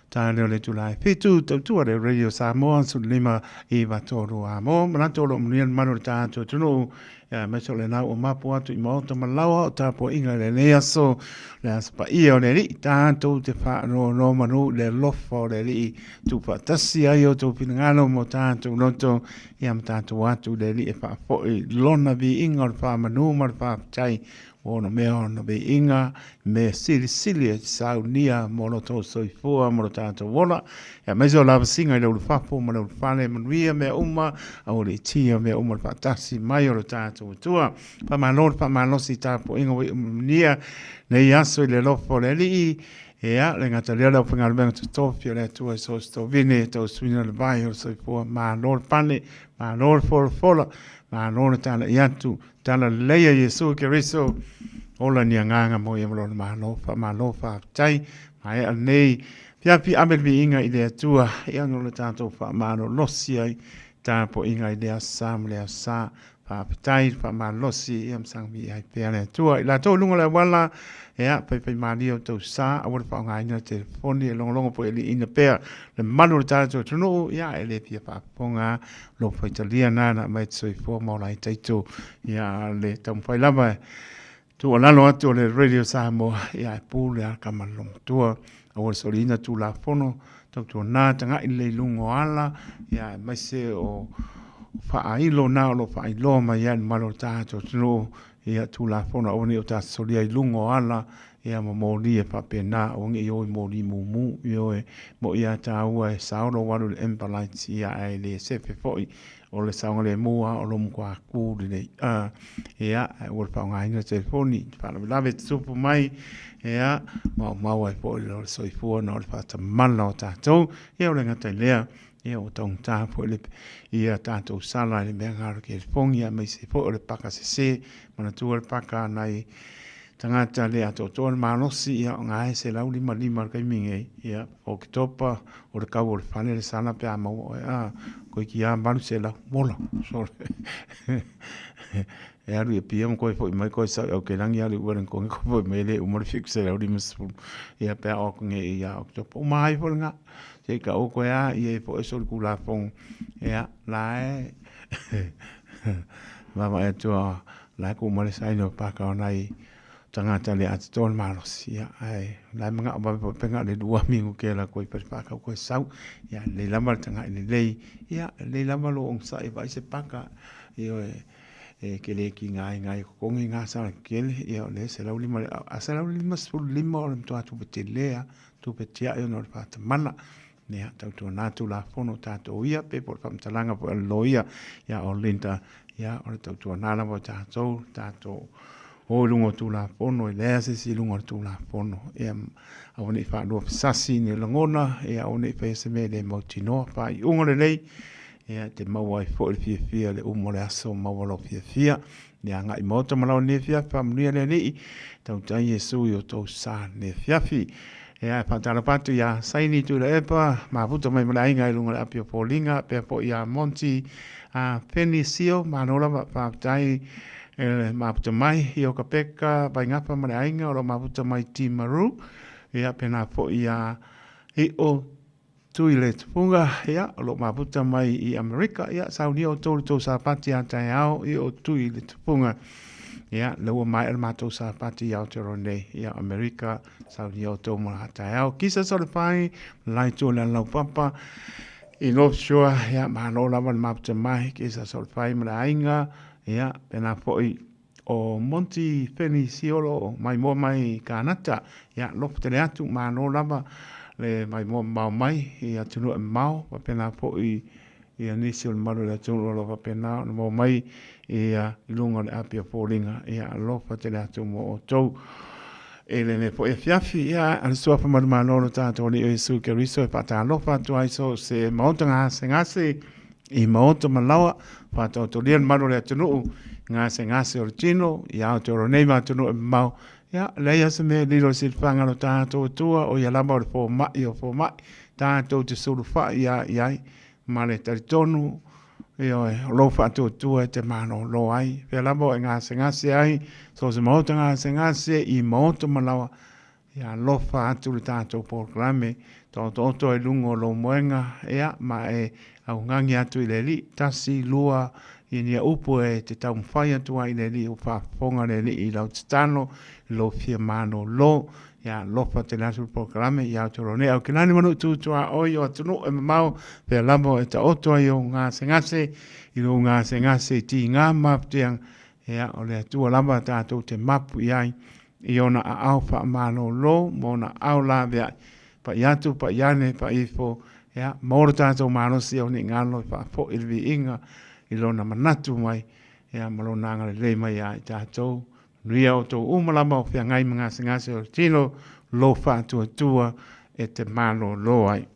Speaker 1: tae lea o le itula e 7, tautua le Radio Samoa, 15 i 3 a mo. Manatu o lo o manuia le mamalu o le tatou atunuu, aemaise o lena ua mapu atu i maota ma laoa o tapuaiga i lenei aso, le aso paia o le Alii, tatou te faanonomanu i le alofa o le Alii, tuufaatasi ai outou finagalo ma o tatou loto, ia ma tatou atu i le Alii e faafoi lona viiga o le faamanu ma le faafetai ua ono mea ona viiga mea silisili e saunia mo lo tou soifua ma lo tatou ola, aemaise o lavasiga i le ulufafo ma le ulufale, manuia mea uma, aua le itia mea uma le faatasi mai o lo tatou Atua. Faamalo le faamalosi i tapuaiga ua iu manuia nei aso i le alofa o le Alii. Ea, le gata lea o le aufaigaluega totofi o le Atua i so o se tovine e tausuina le vai o le soifua. Malo le pane, malo le folafola, malo le talai atu. Tala lelei a Iesu Keriso, ola ni agaga mo ia ma lona malo, faamalo faafetai. Maea lenei fiafi ave le viiga i le Atua, ia ona o le tatou faamalolosi ai tapuaiga i lea sa ma lea sa. Faafetai le faamalosi, ia ma saga viia ai pea le Atua. I latou i luga o le auala, ia, faifaimalie outou sa, aua le faaaogaina le telefoni e logologo po o e liina pea le malu o le tatou atunuu, ia, e le fia faafofoga lou faitalia na na aumai te soifua ma ola ai taito, ia, le taumafai lava e tuualalo atu o le Radio Samoa, ia, e pule a kama le lomatua, aua le soliina Tulafono, tautuana tagai lelei i luga o ala, ia, aemaise o faailo na o lo o faailoa mai ai le mamalu o le tatou atunuu, ia, Tulafono aua ne i o tatou solia i luga o ala, ia, ma moli e faapena, aua ne i o i moli mumu, ioe, mo ia taua e sao lou alu i le amber light, ia, ae le sefe foi o le saogalemu lava o lou matua ku lelei. Ia, ae aua le faaaogaina le telefoni, faalavelave e tutupu mai, ia, maumau ai foi le soifua ona o le faatamala o tatou. Ia, o le gata i lea, ia, ua taugata foi le, ia tatou sala i le mea lena o le telefoni, aemaise foi o le paka sese. Manatua le paka a nai tagata le atoatoa le malosi, ia, o na e 155 i le taimi nei, ia, Oketopa, o le kau o le fale le sala pe a maua oe, a, koe ki a 800, mola, sole. E alu i Apia ma koe foi mai, koe sau i Aukelangi alu i Wellington, koe foi mai le uma le 750, ia pe a o atu nei ia Oketopa. Uma ai foi lena, se i ka o koe a, ia e foi soli kulafono, ia, la e, vaavaai atu a, la e ku mai le saina o paka o nai tagata le atotoa le malosi, ia, ae la e manao vave foi pe na o le 2 minute la koe fale whakau koe sau, ia, lelei lava le tagai lelei, ia, lelei lava lou onosai e vaai se paka, ioe, e ke le ki ngā inga i kokongi ngā sala kele, ia, o le 105, a 155 o le matua tupe tele a, tupe tiai ona o le whaatamana, Ia, tautuana Tulafono tatou ia, pe po o le faamatalaga foi a le loia ia o Linda, ia, o le tautuana lava o tatou, tatou o i luga o Tulafono, e leai se isi i luga o le Tulafono. Ia, aua ne i faaluafesasi ni lagona, ia aua ne i faia se mea e le mautinoa, faaiuga lelei, ia, e te maua ai foi le fiafia i le uma o le aso, maua lou fiafia. Ia agai i maota ma lau nei afiafi, faamanuia le Alii, tautai Iesu i o tou sa nei afiafi. Ia, e faatalofa atu ia Saini Tuilaepa, mafuta mai ma le aiga i luga o le api o Foliga, pea foi ia Monty a Feni Sio, malo lava, faafetai e le mafuta mai, i Okapeka, Vaingafa ma le aiga o lo o mafuta mai Timaru, ia, pena foi ia Io Tui le tupuga, ia, o lo o mafuta mai i Amerika, ia, saunia outou i le tou Sapati a taeao, ia, o Tui le tupuga, ia, lea ua maea le matou Sapati i Aotearoa nei, ia, Amerika, saunia outou mo la taeao. Kisa Solefai, la itu o le Alaupapa, i North Shore, ia, malo lava le mafuta mai, Kisa Solefai ma le aiga, ia, pena foi, o Monty Feni Siolo maimoa mai Kanata, ia alofa tele atu, malo lava le maimoa mamao mai i atunuu e mamao, faapena foi ia nisi o le mamalu o le atunuu o lo o faapena ona maua mai ia i luga o le api o foliga, ia alofa tele atu mo outou. I lenei foi afiafi, ia, a le Suafa Manumalo o lo tatou Alii o Iesu Keriso e faatalofa atu ai so o se maota gasegase i maota ma laoa, faataotolia le malu o le atunuu, gasegase o le tino, i Aotearoa nei ma atunuu e mamao, ia, leai lava se mea e lilo i silafaga lo tatou Atua, o ia lava o le fomai o fomai, tatou te sulufai lava i ai. ma le talitonu, ioe, o lou faatuatua e te malōlō ai. Pea lava o e gasegase ai, so o se maota gasegase i maota ma lawa, ia alofa atu le tatou polokalame, taotooto ai luga o lou moega, ia, ma e augagi atu i le Alii, tasi, lua, i nia upu e te taumafai atu ai i le Alii ua faafofoga le Alii i lau tatalo, i lou fia malōlō, ia alofa tele atu le polokalame i Aotearoa nei. Aukilani ma nuu tu tuaoi o atunuu e mamao, pea lava o e taoto ai ou gasegase, i lou gasegase i tigā ma mafutiaga, ia, o le Atua lava tatou te mapu i ai, i ona aao faamalōlō ma ona aao laveai, pa'i atu, pa'i ane, pa'i ifo, ia, maua lo tatou malosi au nei galo e faafoi le viiga i lona manatu mai, ia, ma lona agalelei mai ia i tatou. Manuia outou uma lava o feagai ma gasegase o le tino, lou faatuatua e te malōlō ai.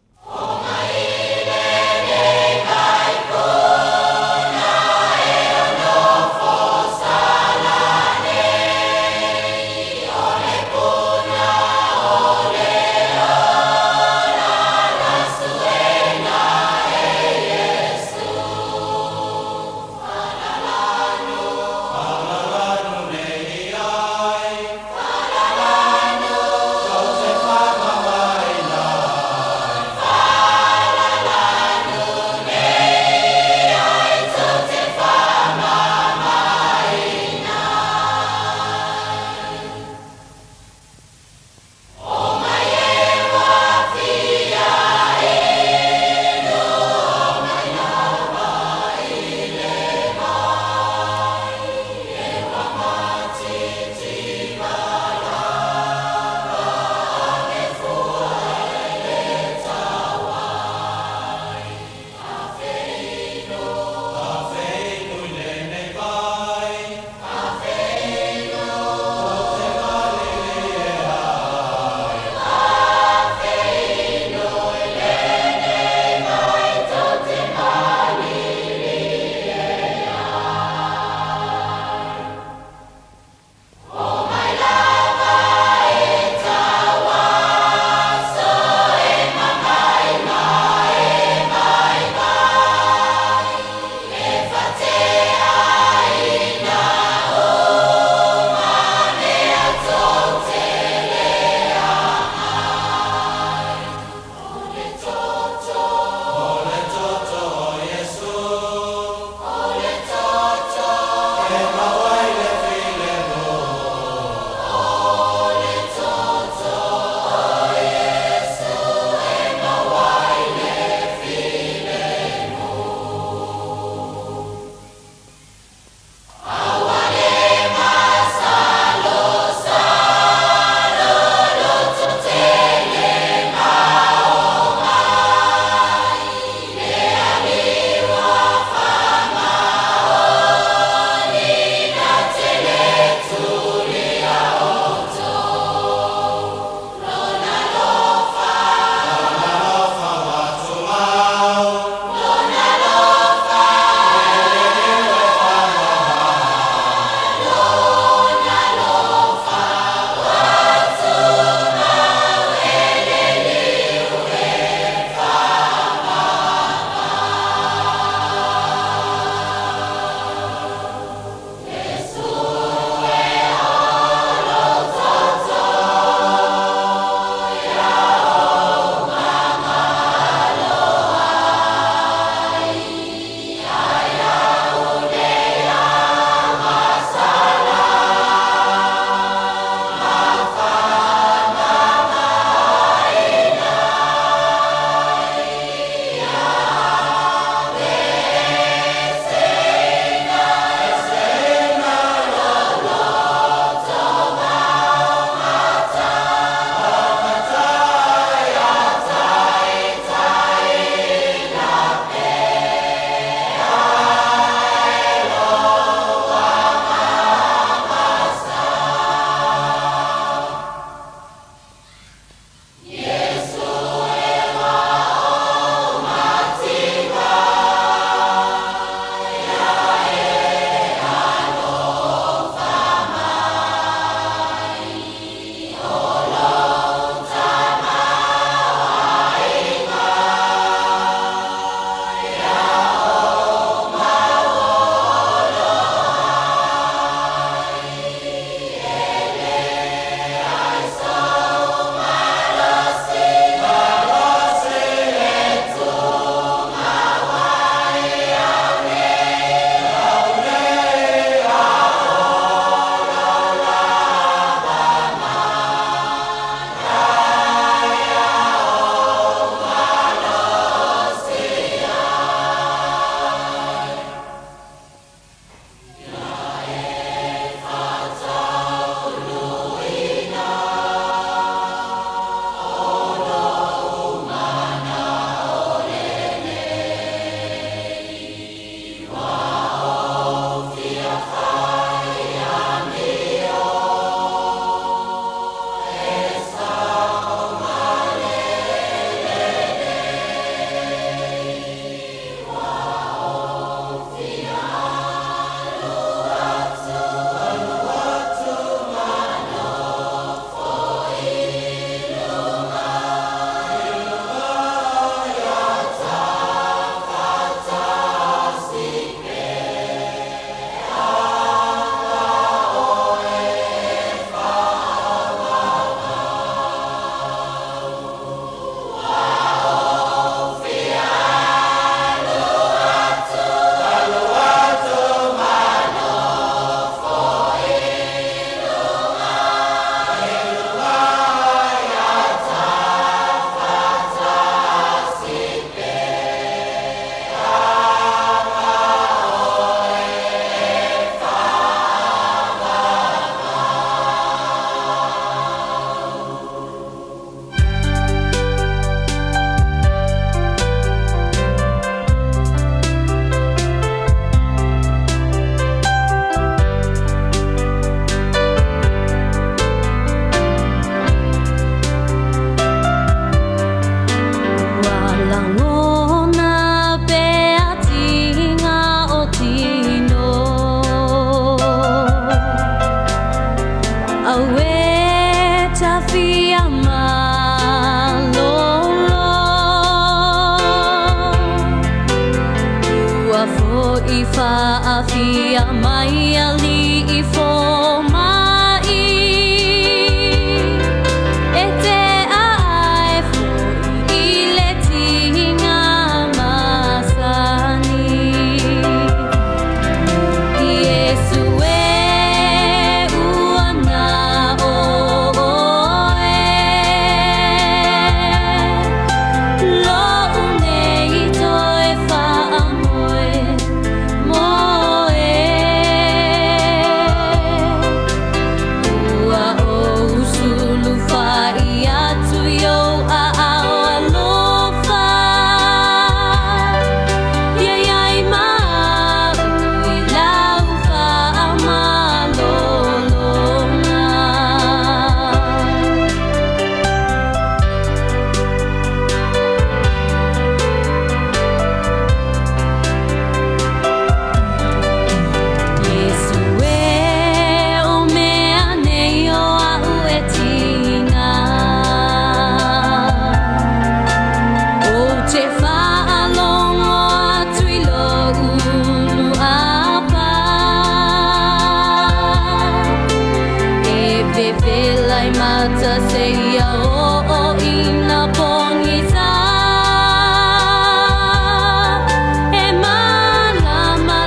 Speaker 7: i faafia mai alii fomai E te aae foi i le tiga masani Iesu e ua na o oe Lo'u nei toe faamoe moe Ua ou sulufai atu i ou aao alofa Ia i ai ma a'u i lau faamalologa. Iesu e, o mea nei o a'u e tiga Ou te faalogo atu i lou luapa E vevela i mata seia oo ina pogisa E malamalama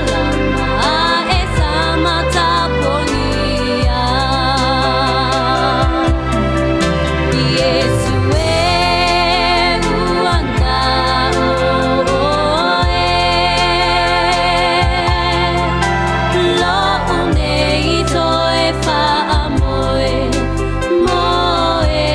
Speaker 7: a e sama tapogia Iesu e, ua na oe Lo'u nei toe faamoe moe.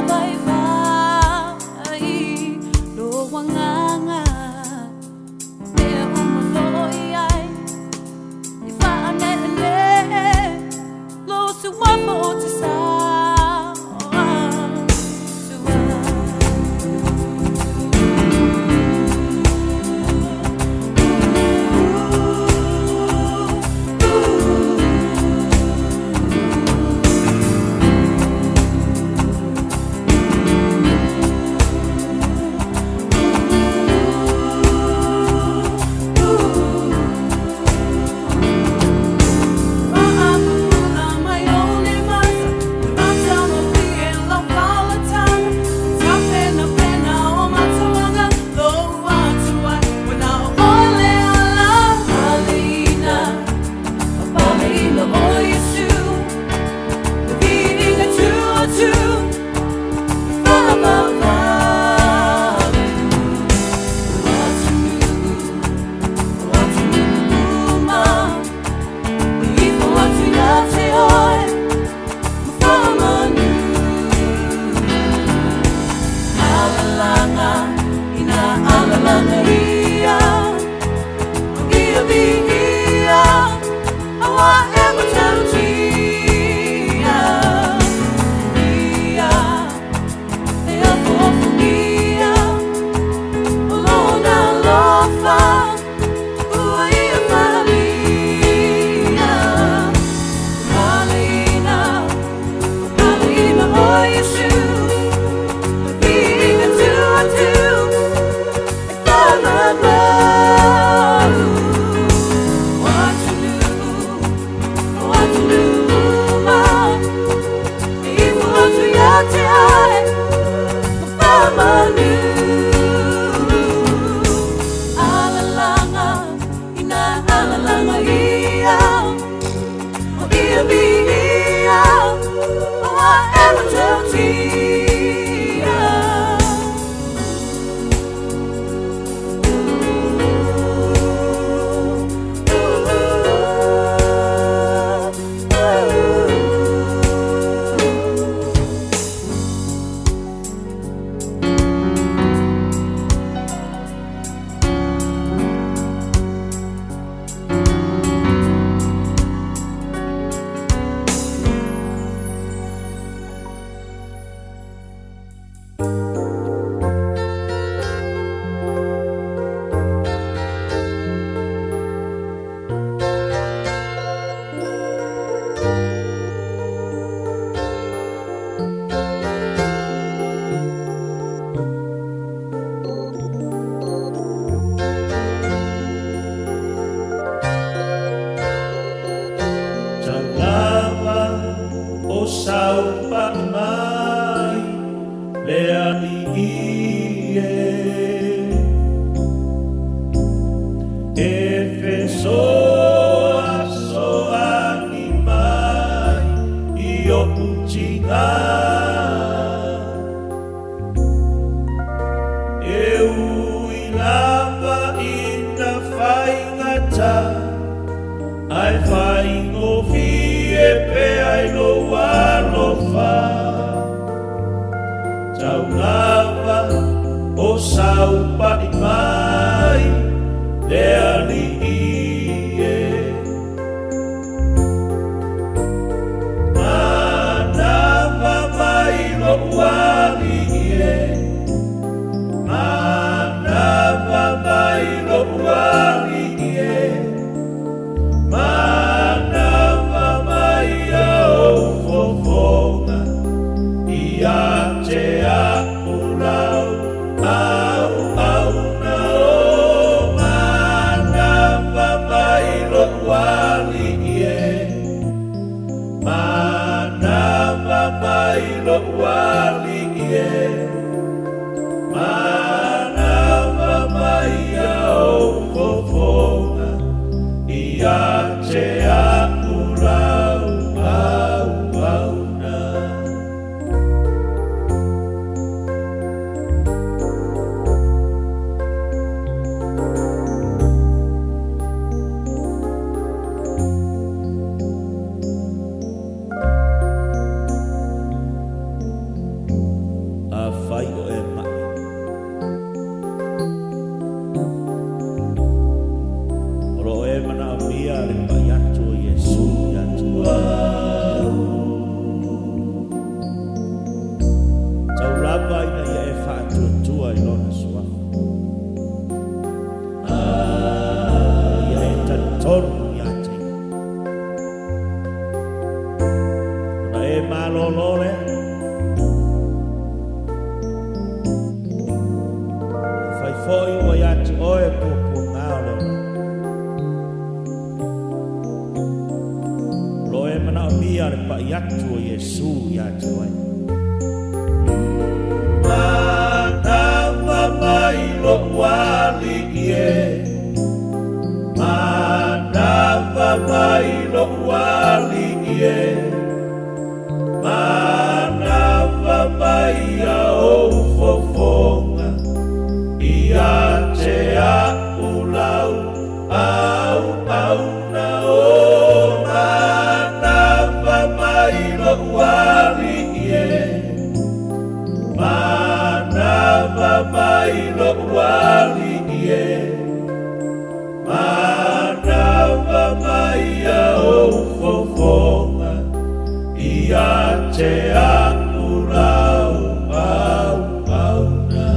Speaker 7: Vaivai lou agaga Mea uma lo i ai I faanelenee Lou suafa o te sa
Speaker 8: Talava o saupa'i mai le Alii e. E fesoasoani mai i oʻu tiga. E ui lava ina faigata, ae faigofie pea i lou alofa. Tau lava o saupa'i mai le Alii e. Manava mai lo'u Alii e, manava mai lo'u Alii e, manava mai a ou fofoga ia te a'u lau auauna o. Manava mai lo'u Alii e, manava mai lo'u Alii e, manava mai a ou fofoga ia te a'u lau auauna. pa'i atu o Iesu ia te oe. Manava mai lo'u Alii e, Manava mai lo'u Alii e, Manava mai a ou fofoga, Ia te a'u lau auauna o Manava mai lo'u Alii e, Manava mai lo'u Alii e, Manava mai a ou fofoga, Ia te a'u lau auauna.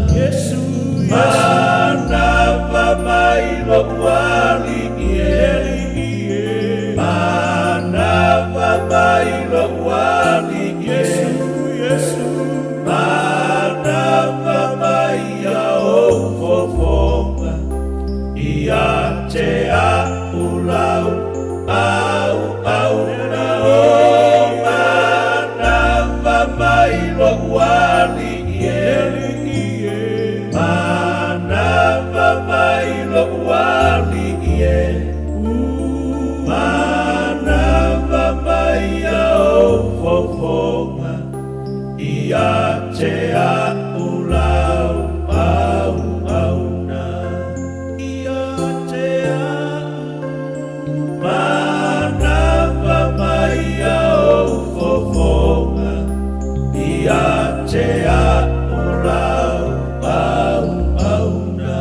Speaker 8: Manava mai lo'u Alii e, Manava mai lo'u Alii e, Manava mai a ou fofoga, Ia te a'u lau auauna. O Manava mai lo'u Alii e, Manava mai lo'u Alii e, Manava mai a ou fofoga, Ia te a'u lau auauna. Ia te a'u Manava mai a ou fofoga, Ia te a'u lau auauna.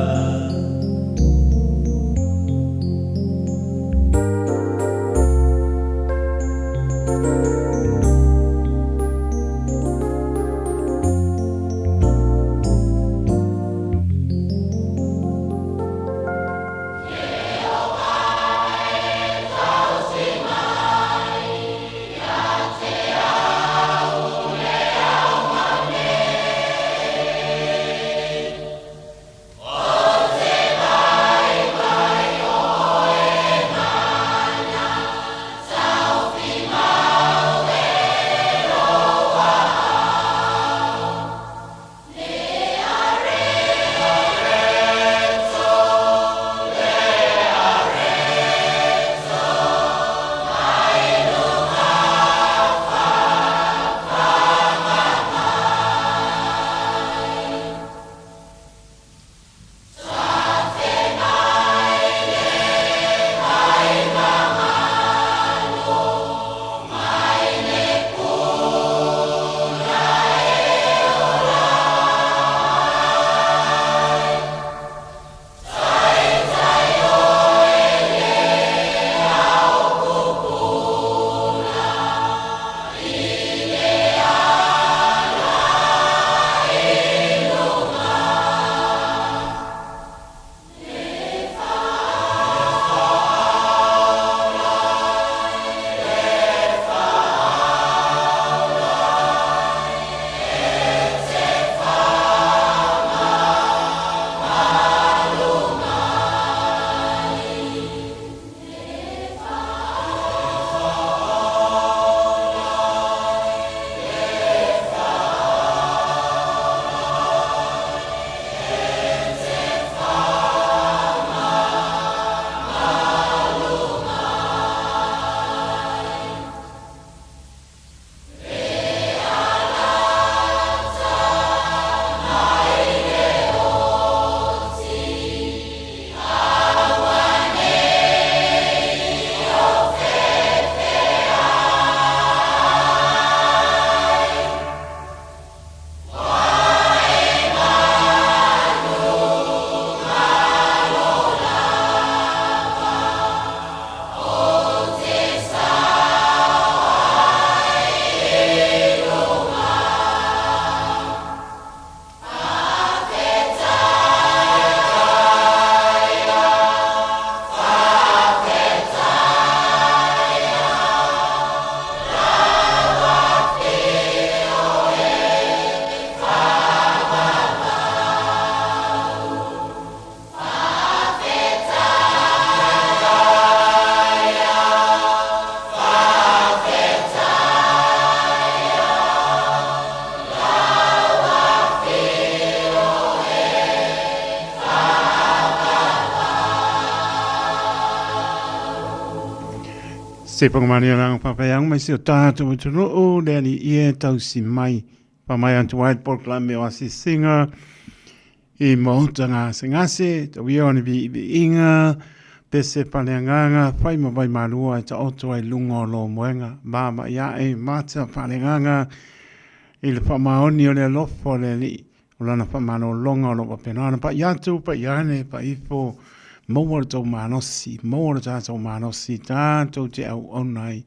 Speaker 1: Se whakamani ranga whawhaianga mai se o tātou atunuu, le ali ia tausi mai. Whamai atu ai polokalame o asisinga i maota gasegase, tauia o ni viiviiga, pese paleagaga, whai ma vai malua e taoto ai lunga o lo moenga, mama ia e mata paleagaga i le whamaoni o le alofa o le alii. O lana faamalologa o lo o faapena ona pai atu, pai ane, pai ifo, maua lo tou malosi, maua lo tatou malosi, tatou te auauna ai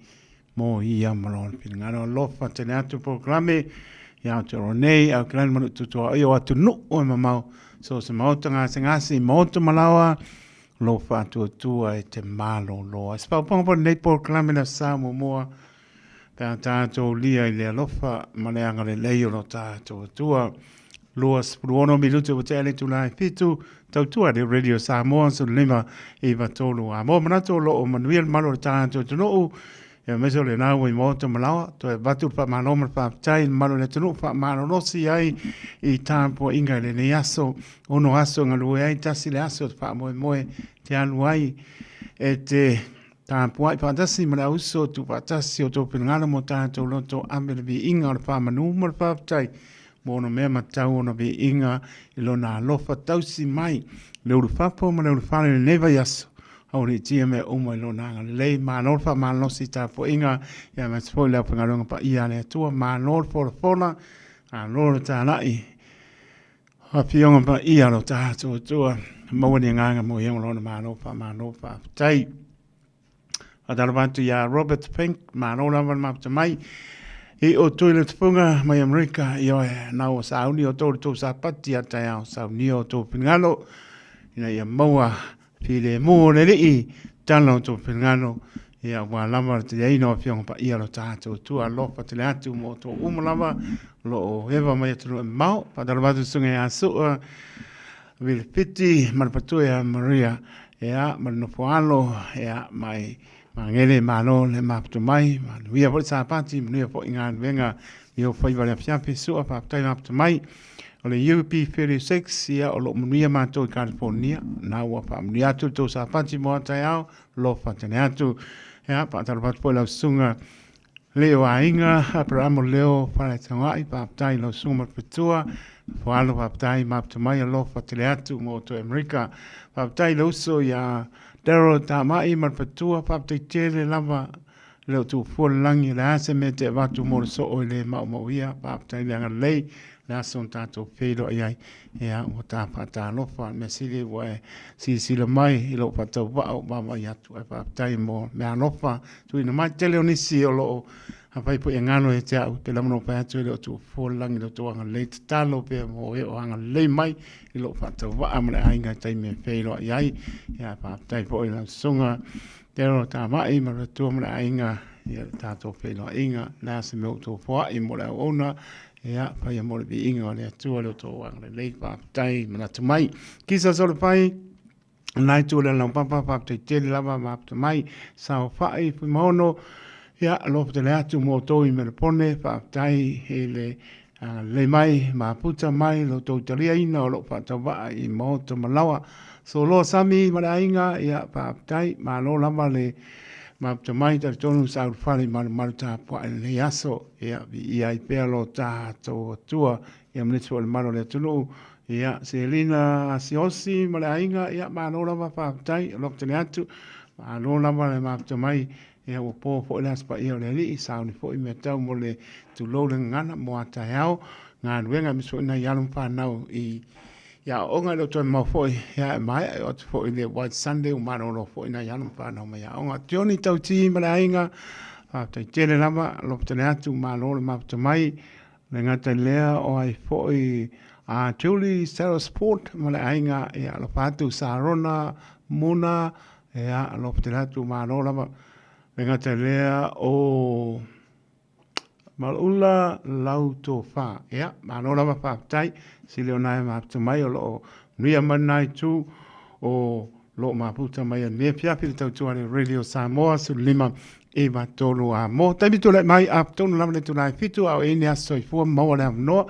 Speaker 1: mo ia ma lona finagalo. Alofa tele atu polokalame i Aotearoa nei, Auckland ma Nuututua o atunuu e mamao, so se maota gasegase i maota malaoa, lo faatuatua e te malolo ai. Se paopaoga po lenei polokalame le aso Sa muamua, Pe a tātou lia i le alofa ma le agalelei o lo tātou Atua. 26 minute ua tea le itula e fitu, tautua le Radio Samoa 15 9 3 a mo manatu o lo o manuia le mamalu o le tātou atunuu, ia aemaise o le lau i maota ma laoa, toe avatu le faamalo ma le faafetai i le mamalu o le atunuu faamalolosi ai i tapuaiga i lenei aso, ono aso e galue ai, tasi le aso e faamoemoe te alu ai e te Tapuai faatasi ma le auso, tuufaatasi o tou finagalo mo tatou loto, ave le viiga o le faamanu ma le faafetai mo ona mea matau ona viiga i lona alofa tausi mai le ulufafo ma le ulufale i lenei vaiaso. Aualiitia mea uma i lona agalelei. Malo le faamalosi i tapuaiga, ia aemaise foi le aufaigaluega paia a le Atua. Malo le folafola, malo le talai. Afioga paia lo tatou Atua, maua ni agaga mo ia ma lona malo faamalo faafetai. Faatalofa atu ia Robert Pink, malo lava le mafuta mai. I o tui le tupunga mai Amerika, i oe, nau o sauni o tō le tō sapati a taeao, saunia o tō finagalo, ina ia maua Filemu o le Alii, tala o tō finagalo, ia ua lava le taliaina o Afioga Paia lo tātou Atua, alofa tele atu mo tō uma lava, lo o eva mai atunuu e mamao, faatalofa atu susuga ia Sua, Vilifiti, ma le patua ia Maria, ia, ma le nofo alo, ia, mai Magele, malo le mafuta mai, manuia foi le Sapati, manuia foi galuega i ou faiva i le afiafi, Sua, faafetai mafuta mai. O le UP36, ia, o lo o manuia matou i California, na ua faamanuia atu le tou Sapati mo a taeao, alofa tele atu. Ia, faatalofa atu foi i lau susuga Leo Aiga, Aperamo Leo Faletogai, faafetai i lau susuga ma le faletua, Foalo, faafetai mafuta mai, alofa tele atu mo outou i Amerika. Faafetai i le uso ia Daryl Tamai ma le faletua, faafetai tele lava le o tuufua le lagi, o le a se mea e te avatu mo le soo e le maumauia, faafetai le agalelei, le aso na tatou feiloai ai, ia ua ta faatalofa, le mea sili ua e silasila mai i lou faatauvaa ua vaavaai atu, ae faafetai mo meaalofa tuuina mai. Tele o nisi o lo o hafai foi e galo ia te au, te lava na fai atu e le o tuufua le lagi i lo outou agalelei, tatalo pea mo e o agalelei mai i lou faatauvaa ma le aiga i taimi e feiloai ai. Ia faafetai foi i lau susuga Daryl Tamai ma le Atua ma le aiga ia le tatou feiloaiga. O le a se mea ua outou foai mo le auauna, ia faia mo le viiga o le Atua le outou agalelei, faafetai manatu mai. Kisa Solofai, lena itu o le laupapa, faafetai tele lava mafuta mai, saofai Fuimaono, ia alofa tele atu mo outou i Melepone, faafetai i le agalelei mai, mafuta mai lo outou taliaina o lou faatauvaa i maota ma laoa. Soloa Sami ma le aiga, ia faafetai, malo lava le mafuta mai, talitonu sa ulufale i malumalu tapuai i lenei aso, ia viia ai pea lo tatou Atua, ia manatu foi le mamalu o le atunuu, ia Selina Asiosi ma le aiga, ia malo lava faafetai, alofa tele atu, malo lava le mafuta mai, ia ua po foi le Aso Paia o le Alii, sauni foi mea tau mo le tulou le gagana mo a taeao, galuega aemaise foi nai alo ma fanau i aoaoga e le o toe mamao foi, ia e maea e oo atu foi i le White Sunday ua malolo foi nai alo ma fanau mai aoga. Tioni Tauti ma le aiga, faafetai tele lava, alofa tele atu, malo le mafuta mai, le gata i lea o ai foi a Julie Sarah Sport ma le aiga, ia alofa atu Sarona Muna, ia alofa tele atu, malo lava. Le gata i lea o Malula lau tofa. Ia, malo lava faafetai. Sili ona e mafuta mai o lo o manuia mai lena itu o lo o mafuta mai e afiafi le tautua a le Radio Samoa 15 9 3 a mo. Taimi tulai mai a tonu lava le itula e 7 a o i ai ni aso soifua maua le avanoa.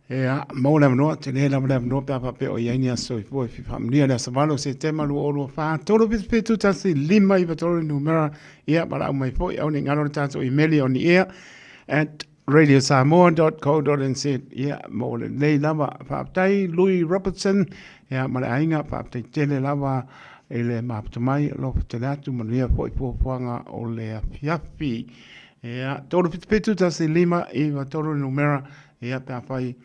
Speaker 1: Ia, maua le avanoa, tele lava le avanoa pe a faapea o i ai ni aso soifua e fia faamanuia i le aso 8 o Setema 2024, 377 1 5 3 le numera, ia, valaau mai foi, aua ne i galo le tatou imeli o niea@radiosamoa.co.nz, ia, maua lelei lava. Faafetai Louis Robertson, ia, ma le aiga, faafetai tele lava i le mafuta mai, alofa tele atu, manuia foi fuafuaga o le afiafi. Ia, 377 1 5 3 le numera, Ia, pe afai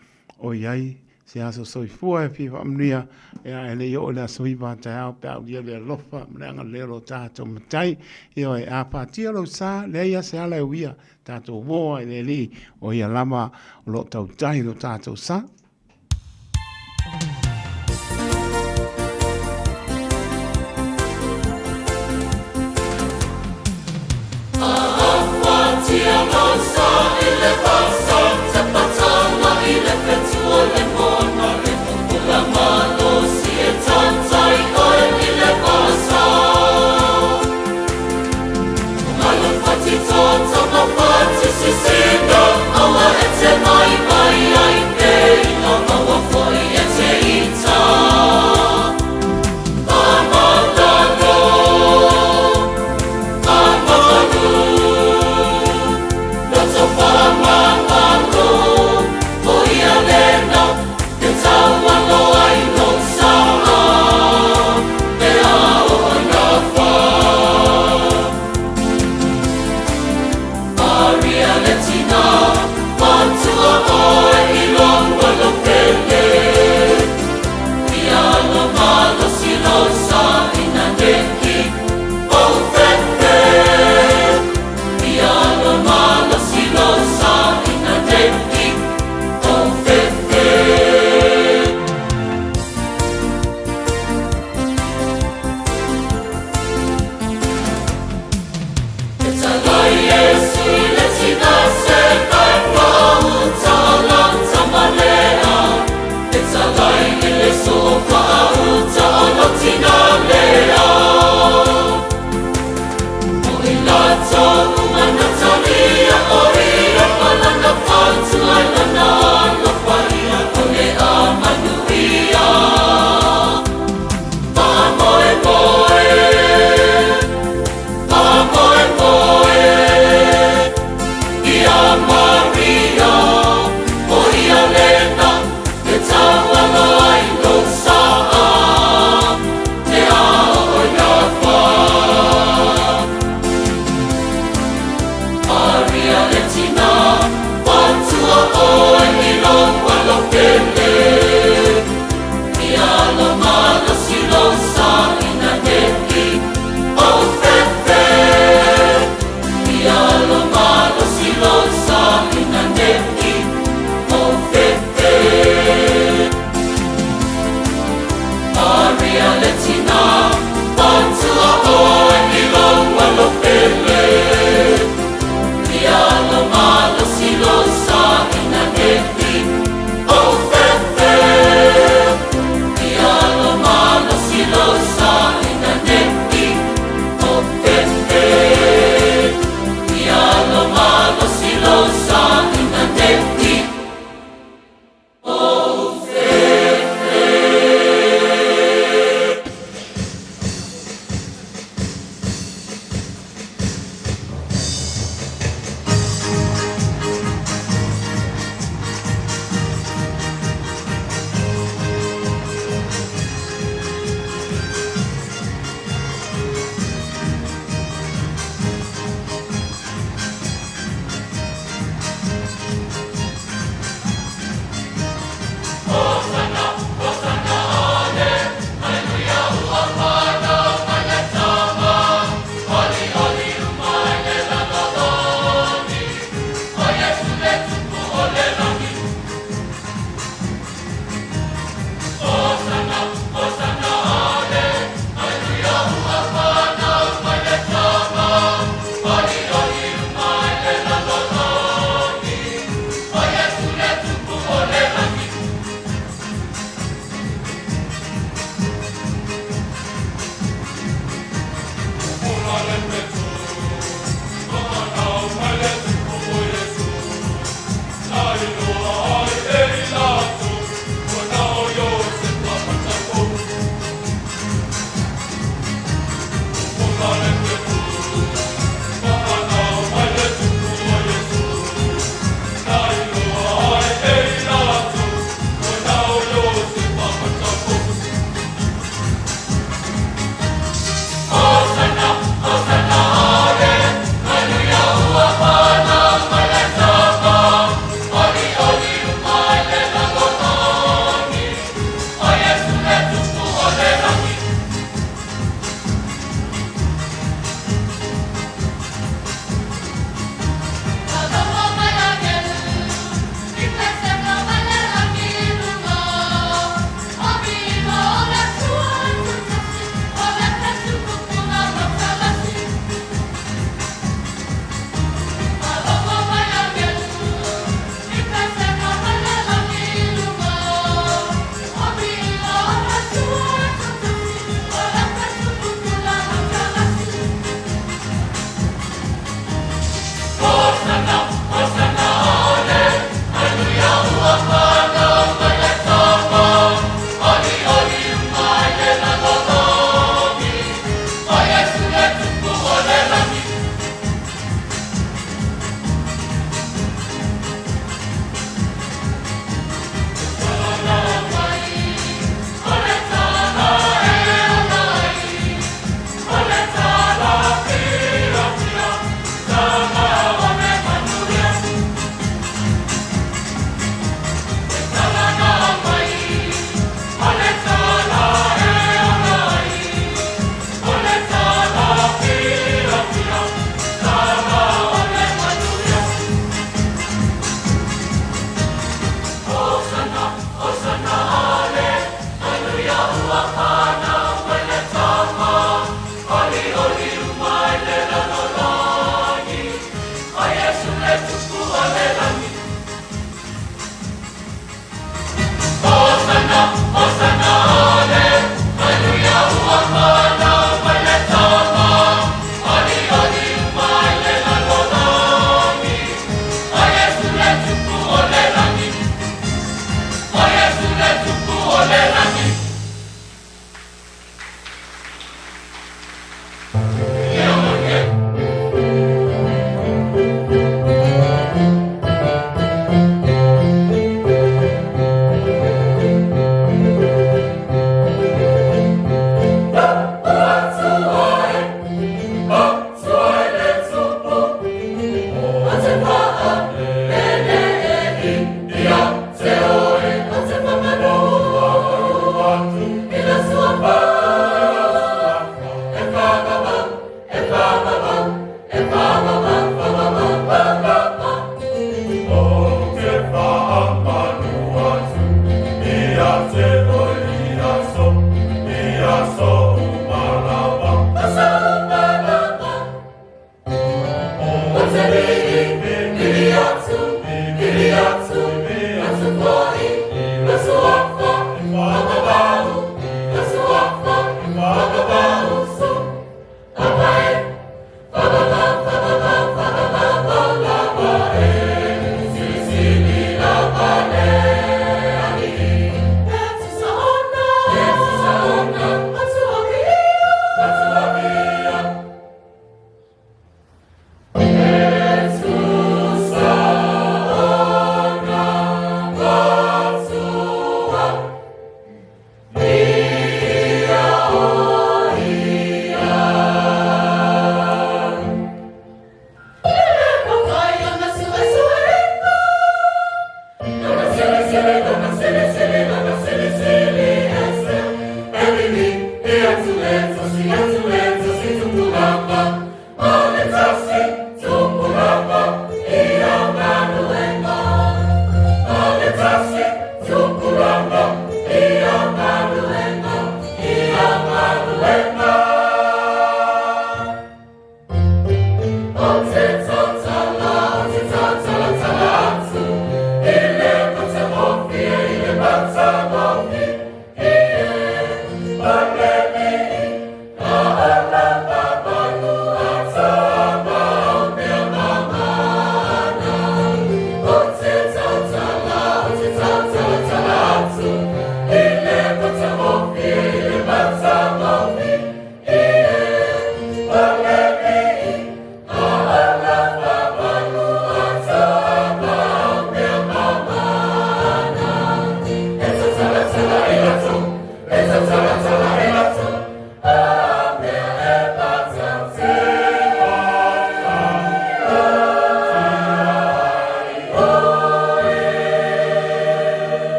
Speaker 1: o i ai se aso soifua e fia faamanuia, ia, e le i oo i le aso 9 a taeao pe a aulia le alofa ma le agalelei o lo tatou Matai. Ioe, a patia lou sa, leai lava se ala e uia, tatou uo ai i le Alii, o Ia lava o lo o tautai lo tatou sa.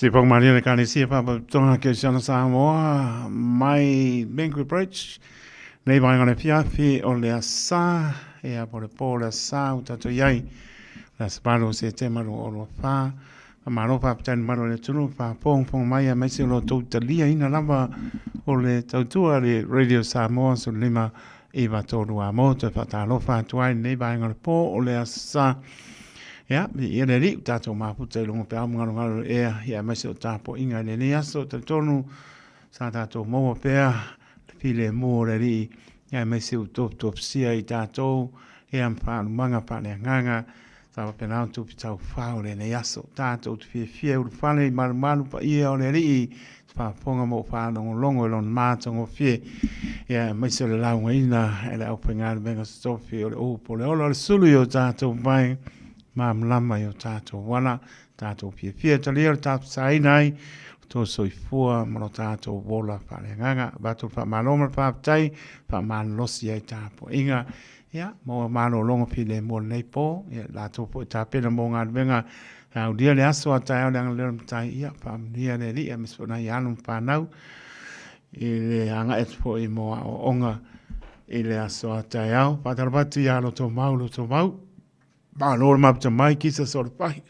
Speaker 1: Sipoga malie le Ekalesia Faalapotopotoga Kerisiano Samoa mai Banquet Bridge nei vaega o le afiafi o le asa ia po le po o le asa ua tatou i ai le aso 8 o Setema 2024. Faamalo faafetai i le mamalu o le atunuu faafogafoga mai aemaise o lo outou taliaina lava o le tautua a le Radio Samoa 15 93 amo toe faatalofa atu ai lenei vaega o le po o le asa. Ia, viia le Alii, ua tatou mafuta i luga o peau ma galogalo o le ea, ia aemaise o tapuaiga i lenei aso. Talitonu sa tatou maua pea le filemu o le Alii, ia aemaise ua tofutofisia i tatou, ia ma faalumaga faaleagaga, sa faapena ona tupu taufao i lenei aso. Tatou te fiafia e ulufale i malumalu paia o le Alii, te faafofoga ma ou faalogologo i lona matagofie, ia aemaise o le laugaina e le aufaigaluega totofi o le upu o le ola o le sulu i o tatou vai, malamalama i o tatou ala, tatou fiafia e talia o le tapasaina ai o tō soifua ma lo tatou ola faaleagaga. Avatu le faamalo ma le faafetai, faamalolosi ai tapuaiga. Ia, maua malologa filemu o lenei po, ia latou foi tapena mo galuega e aulia le aso a taeao le agalelei o le Matai, ia faamanuia le Alii aemaise foi nai alo ma fanau i le agai atu foi mo aoaoga i le aso a taeao. Faatalofa atu ia Lotomau, Lotomau, malo le mafuta mai, kisa solofahi.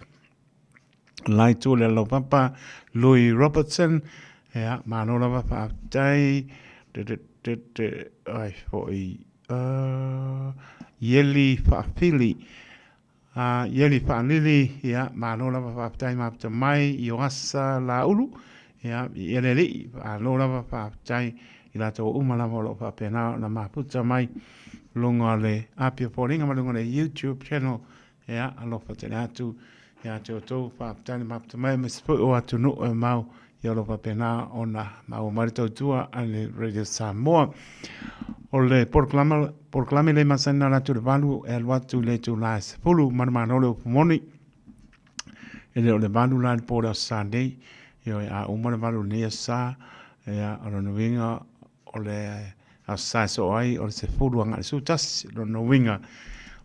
Speaker 1: Lai tu le laupapa Louis Robertson, ia, malo lava faafetai, de, de, de, de, ai foi, Ieli Faafili, Ieli Faalili, ia, malo lava faafetai mafuta mai, Ioasa Laulu, ia, ia le alii, malo lava faafetai i latou uma lava o lo o faapena ona mafuta mai luga o le Apia Foliga ma luga o le YouTube channel, ia, alofa tele atu. Ia te outou, faafetai le mafuta mai aemaise foi o atunuu e mau ia o lo o faapena ona maua mai le tautua a le Radio Samoa. O le polokalame, polokalame le masani na atu le valu e alu atu i le itula e 10 manumalo le upu moni. E le o le valu la i le po o le Aso Sa nei, ioe, a uma le valu i lenei Aso Sa, ia, o lona uiga o le Aso Sa e soo ai o le 10 agai i le 11, o lona uiga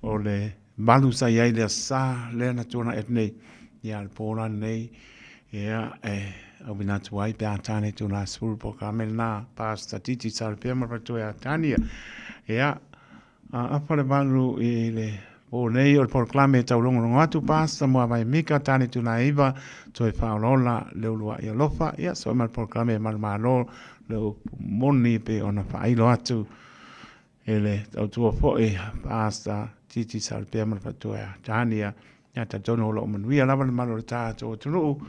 Speaker 1: o le valu sa i ai i le Aso Sa lea na tuanai atu nei, ia, le po la lenei, ia, e auina atu ai pe a ta le itula e 10 polokalame lena, Pastor Titi Salapea ma le faletua ia Tania, ia, A afa le valu i le po nei o le polokalame e taulogologo atu Pastor Muavae Mika Tane Tunaiva toe faaolaola le uluai alofa ia soe ma le polokalame e manumalo le upu moni pe ona faailo atu e le tautua foi Pastor Titi Salapea ma le faletua ia Tania. Ia talitonu o lo o manuia lava le malu o le tatou atunuu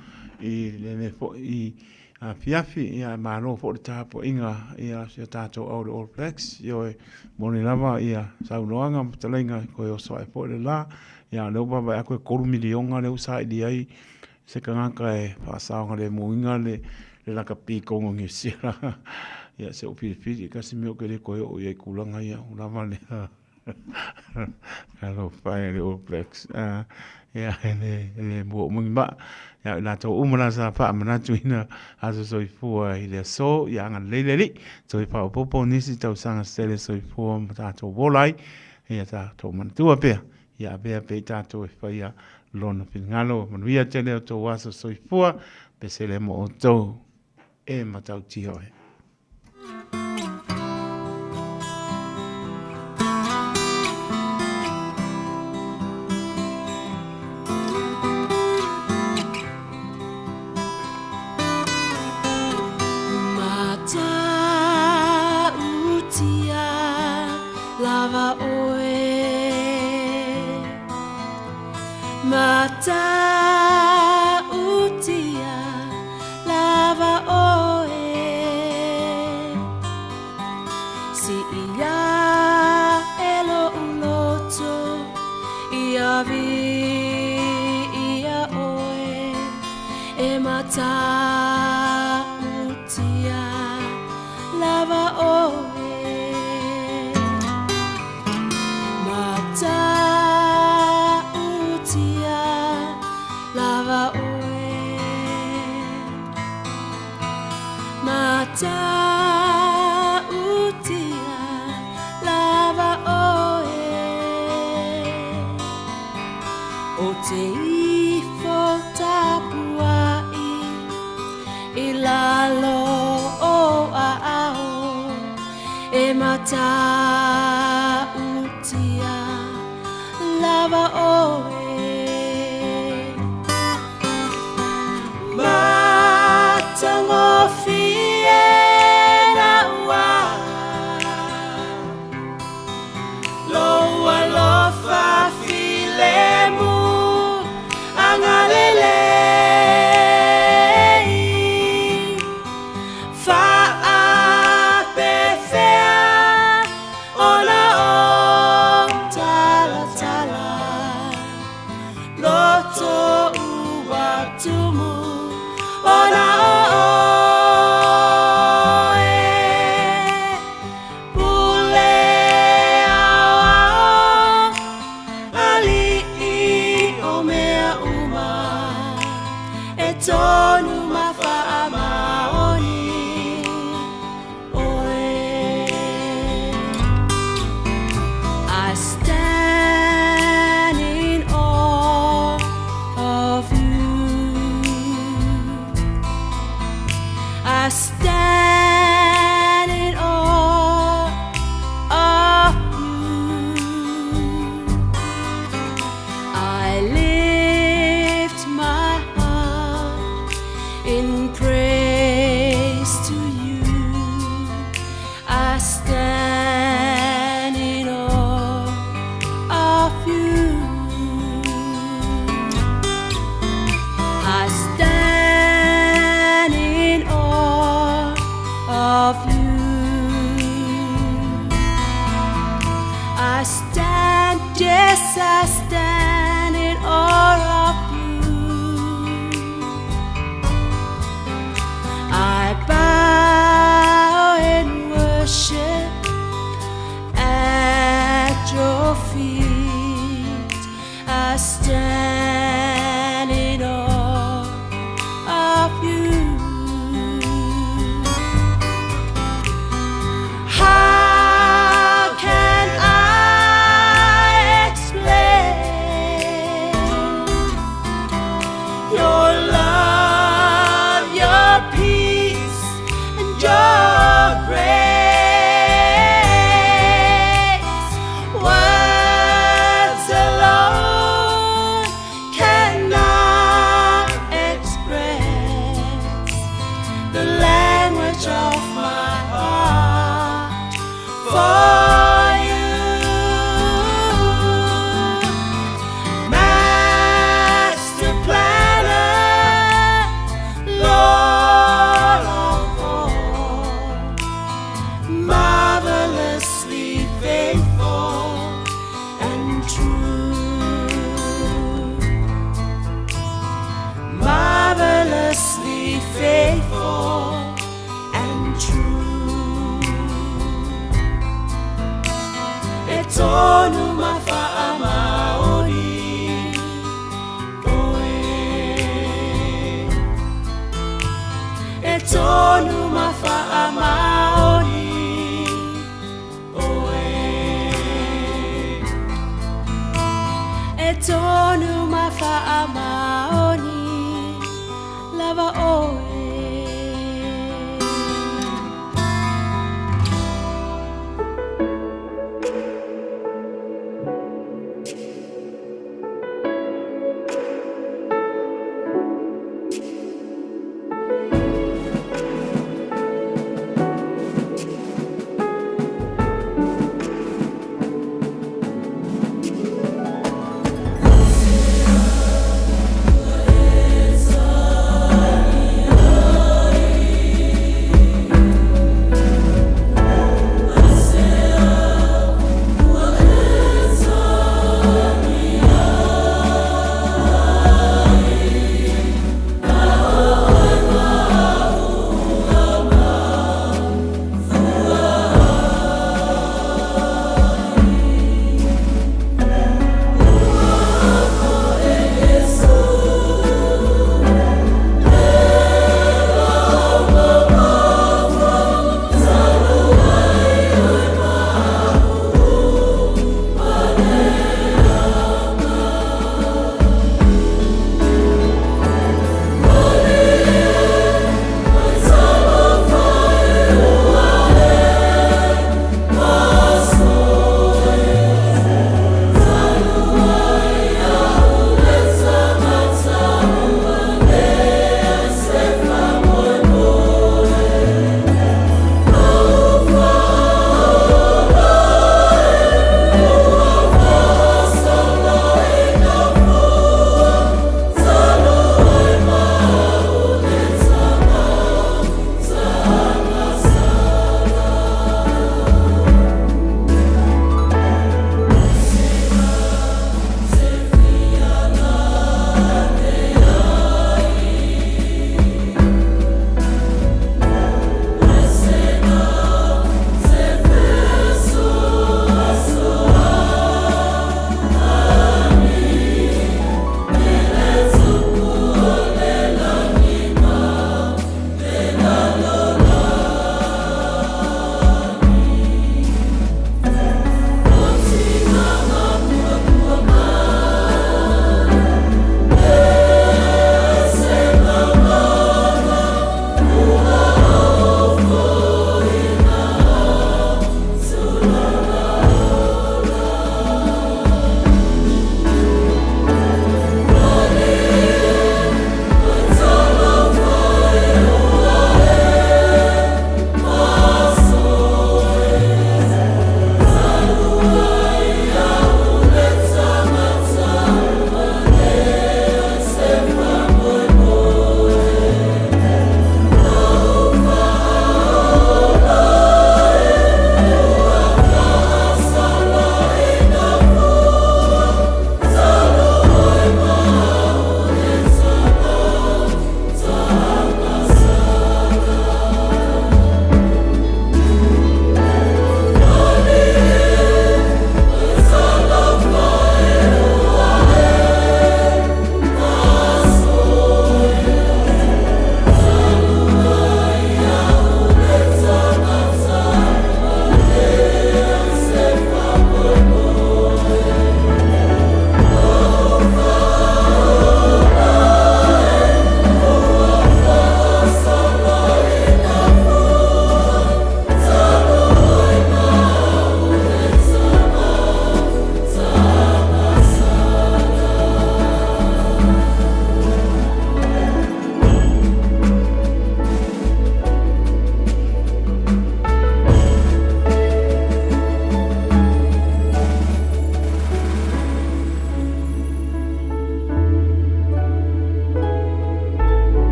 Speaker 1: i lenei foi afiafi. Ia e malo foi le tapuaiga ia si o tatou au le All Blacks. Ioe, moni lava ia saunoaga ma fetalaiga e toe oso ae foi le la. Ia o lea ua vaavaai atu e 3 miliona lea ua saili ai se tagata e faasaogalemuina le lakapi i totonu o Niu Sila. Ia se i ou filifili, tasi mea ou te le toe oo i ai i tulaga ia, ua lava lea. Talofa e le All Blacks. Ia, e le, e le mua uma ni maa. Ia, i latou uma la sa faamanatuina aso soifua i le aso, ia agalelei le Alii. Toe faaopoopo nisi tausaga sele soifua ma tatou ola ai. Ia tatou manatua pea, ia avea pea i tatou e faia Lona finagalo. Manuia tele o tou aso soifua, pesele mo outou e matautia oe.
Speaker 7: Matautia lava oe Matautia lava oe Siia e lo'u loto ia viia oe E matautia lava oe Matautia lava oe Matautia lava oe O te ifo tapuai i lalo o aao E matautia lava oe Matagofie na ua Lou alofa filemu agalelei Faapefea ona o talatala Loto ua tumu ona o oe Pule aoao ali'i o mea uma E tonu ma faamaoni oe I stand in awe of you I stand in awe of you I lift my heart in praise to you I stand in awe of you I stand in awe of you I stand, yes, I stand in awe of you. E tonu ma faamaoni oe. E tonu ma faamaoni lava oe.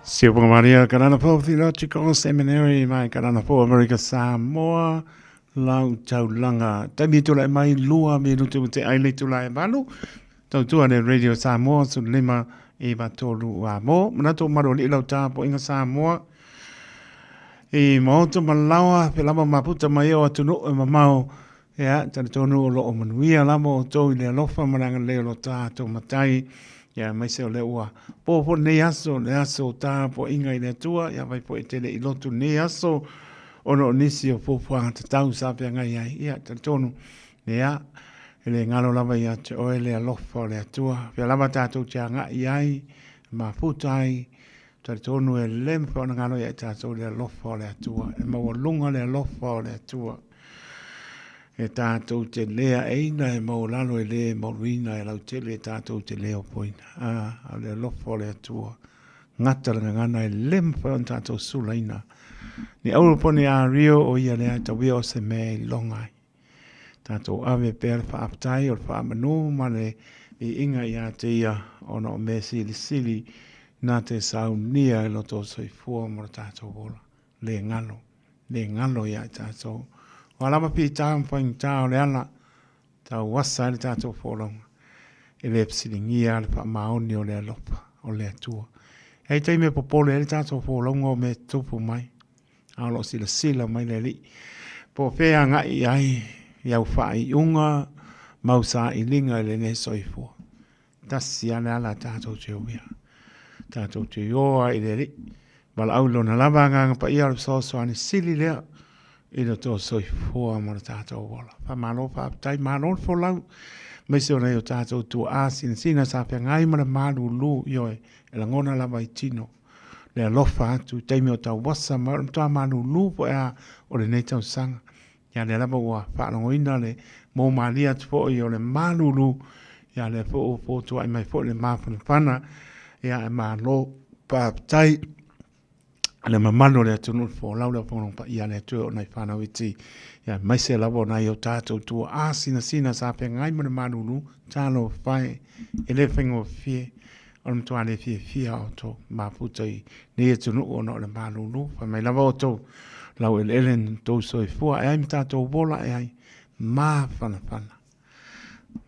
Speaker 1: Siupunga Maria, Kanana Fou Theological Seminary mai Kanana Fou Amerika Samoa, lau taulaga. Taimi tulai mai lua minutu ma te ai le itula e valu. Tautua le Radio Samoa, 15 9 3 a mo. Manatu o malu alii lau tapuaiga Samoa. I maoto ma laoa, pe lava maputa mai o atunuu e mamao. Ia, talitonu o lo o manuia lava outou i le alofa ma le agalelei o lo tatou Matai. Ia, aemaise o lea ua po foi lenei aso, le aso o tapuaiga i le Atua, ia afai foi e te le i lotu i lenei aso, ona o nisi o fuafuaga tatau sa feagai ai. Ia, talitonu, ia, e le galo lava ia te oe le alofa o le Atua. Fea lava tatou te agai ai, mafuta ai, Talitonu e le mafai ona galo ia i tatou le alofa o le Atua. E maualuga le alofa o le Atua. E tatou te le aeina e maualalo e le maualuina e lautele e tatou te le opoina. A, o le alofa o le Atua. Gata le gagana e le mafai ona tatou sulaina. Ni auro po ni ario o ia lea e tauia o se mea e iloga ai. Tatou ave pea le faafetai o le faamanu ma le viiga ia te ia ona o mea silisili na te saunia i loto o soifua mo le tatou ola. Le galo, le galo ia i tatou. O a lava pitā ma faigata o le ala, tau asa ai le tatou folauga. E le fesiligia le faamaoni o le alofa o le Atua. E i ai taimi e popole ai le tatou folauga o mea e tutupu mai. A o lo o silasila mai le Alii, po o fea e agai i ai i au faaiuga ma au sailiga i lenei soifua. Tasi lava le ala a tatou te uia. Tatou te ioa i le Alii. Valaau i Lona lava Agaga Paia o le fesoasoani sili lea i lo tou soifua ma lo tatou ola. Faamalo faafetai, malo le folau, aemaise o nai o tatou tuaa sinasina sa feagai ma le malulu, ioe, e lagona lava i tino. le alofa atu i taimi o tauasa ma o le matua malūlū foi a o lenei tausaga. Ia lea lava ua faalogoina le moumalie atu foi o le malūlū, ia lea foi ua fotuai mai foi le mafanafana, ia e malo faafetai le mamalu o le atunuu le folau le aufagalogo paia a le Atua o nai fanau iti, ia aemaise lava o nai o tatou tuaa sinasina sa feagai ma le malūlū, talofa e, e le faigofie. O le matua le fiafia o outou mafuta i nei atunuu ona o le malūlū. Fai mai lava outou laueleele na tou soifua e ai ma tatou ola e ai mafanafana.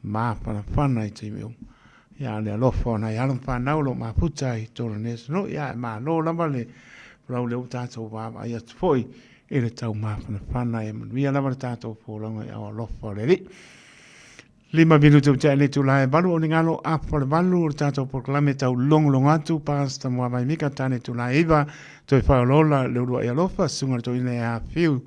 Speaker 1: Mafanafana i taimi uma. Ia le alofa o nai alo ma fanau o lo o mafuta i totonu o lenei atunuu. Ia e malo lava le folau lea ua tatou vaavaai atu foi i le tau mafanafana. Ia manuia lava le tatou folauga i ao alofa o le Alii. Lima minuti ua tea i le itula e valu o ni galo afa o le valu o le tatou polokalame tau logologo atu Pastor Muavai Mika tane itula e iva toe whaolola le uluai alofa susuga le toeaina ia Fiu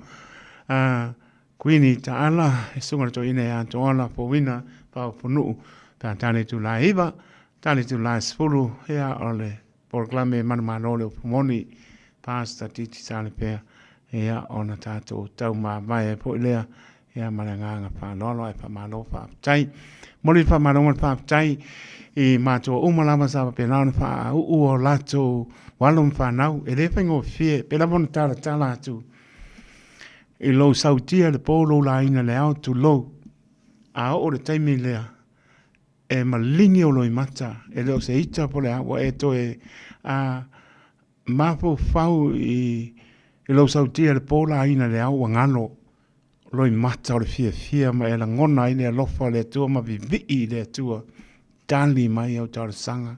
Speaker 1: a Kuini Taala e susuga le toeaina ia Toala Fouina Faoponuu pe a tane itula e iva tane itula e 10 ia o le polokalame manumalo le upu moni Pastor Titi Salepea ia ona tatou taumavae ai foi lea Ia ma le agaga faaaloalo ae faamalo faafetai. Momoli le faamalo ma le faafetai i matua uma lava sa faapena ona faauu o latou alo ma fanau. E le faigofie, pei lava ona talatala atu i lou sautia i le po, lou laina i le ao, tulou. A oo i le taimi lea, e maligi ou loimata, e le o se ita po o le a, ua e toe a, mafaufau i, i lou sautia i le po, laina i le ao, ua galo loimata o le fiafia ma e lagona ai le alofa o le Atua ma vivii i le Atua, tali mai au talosaga,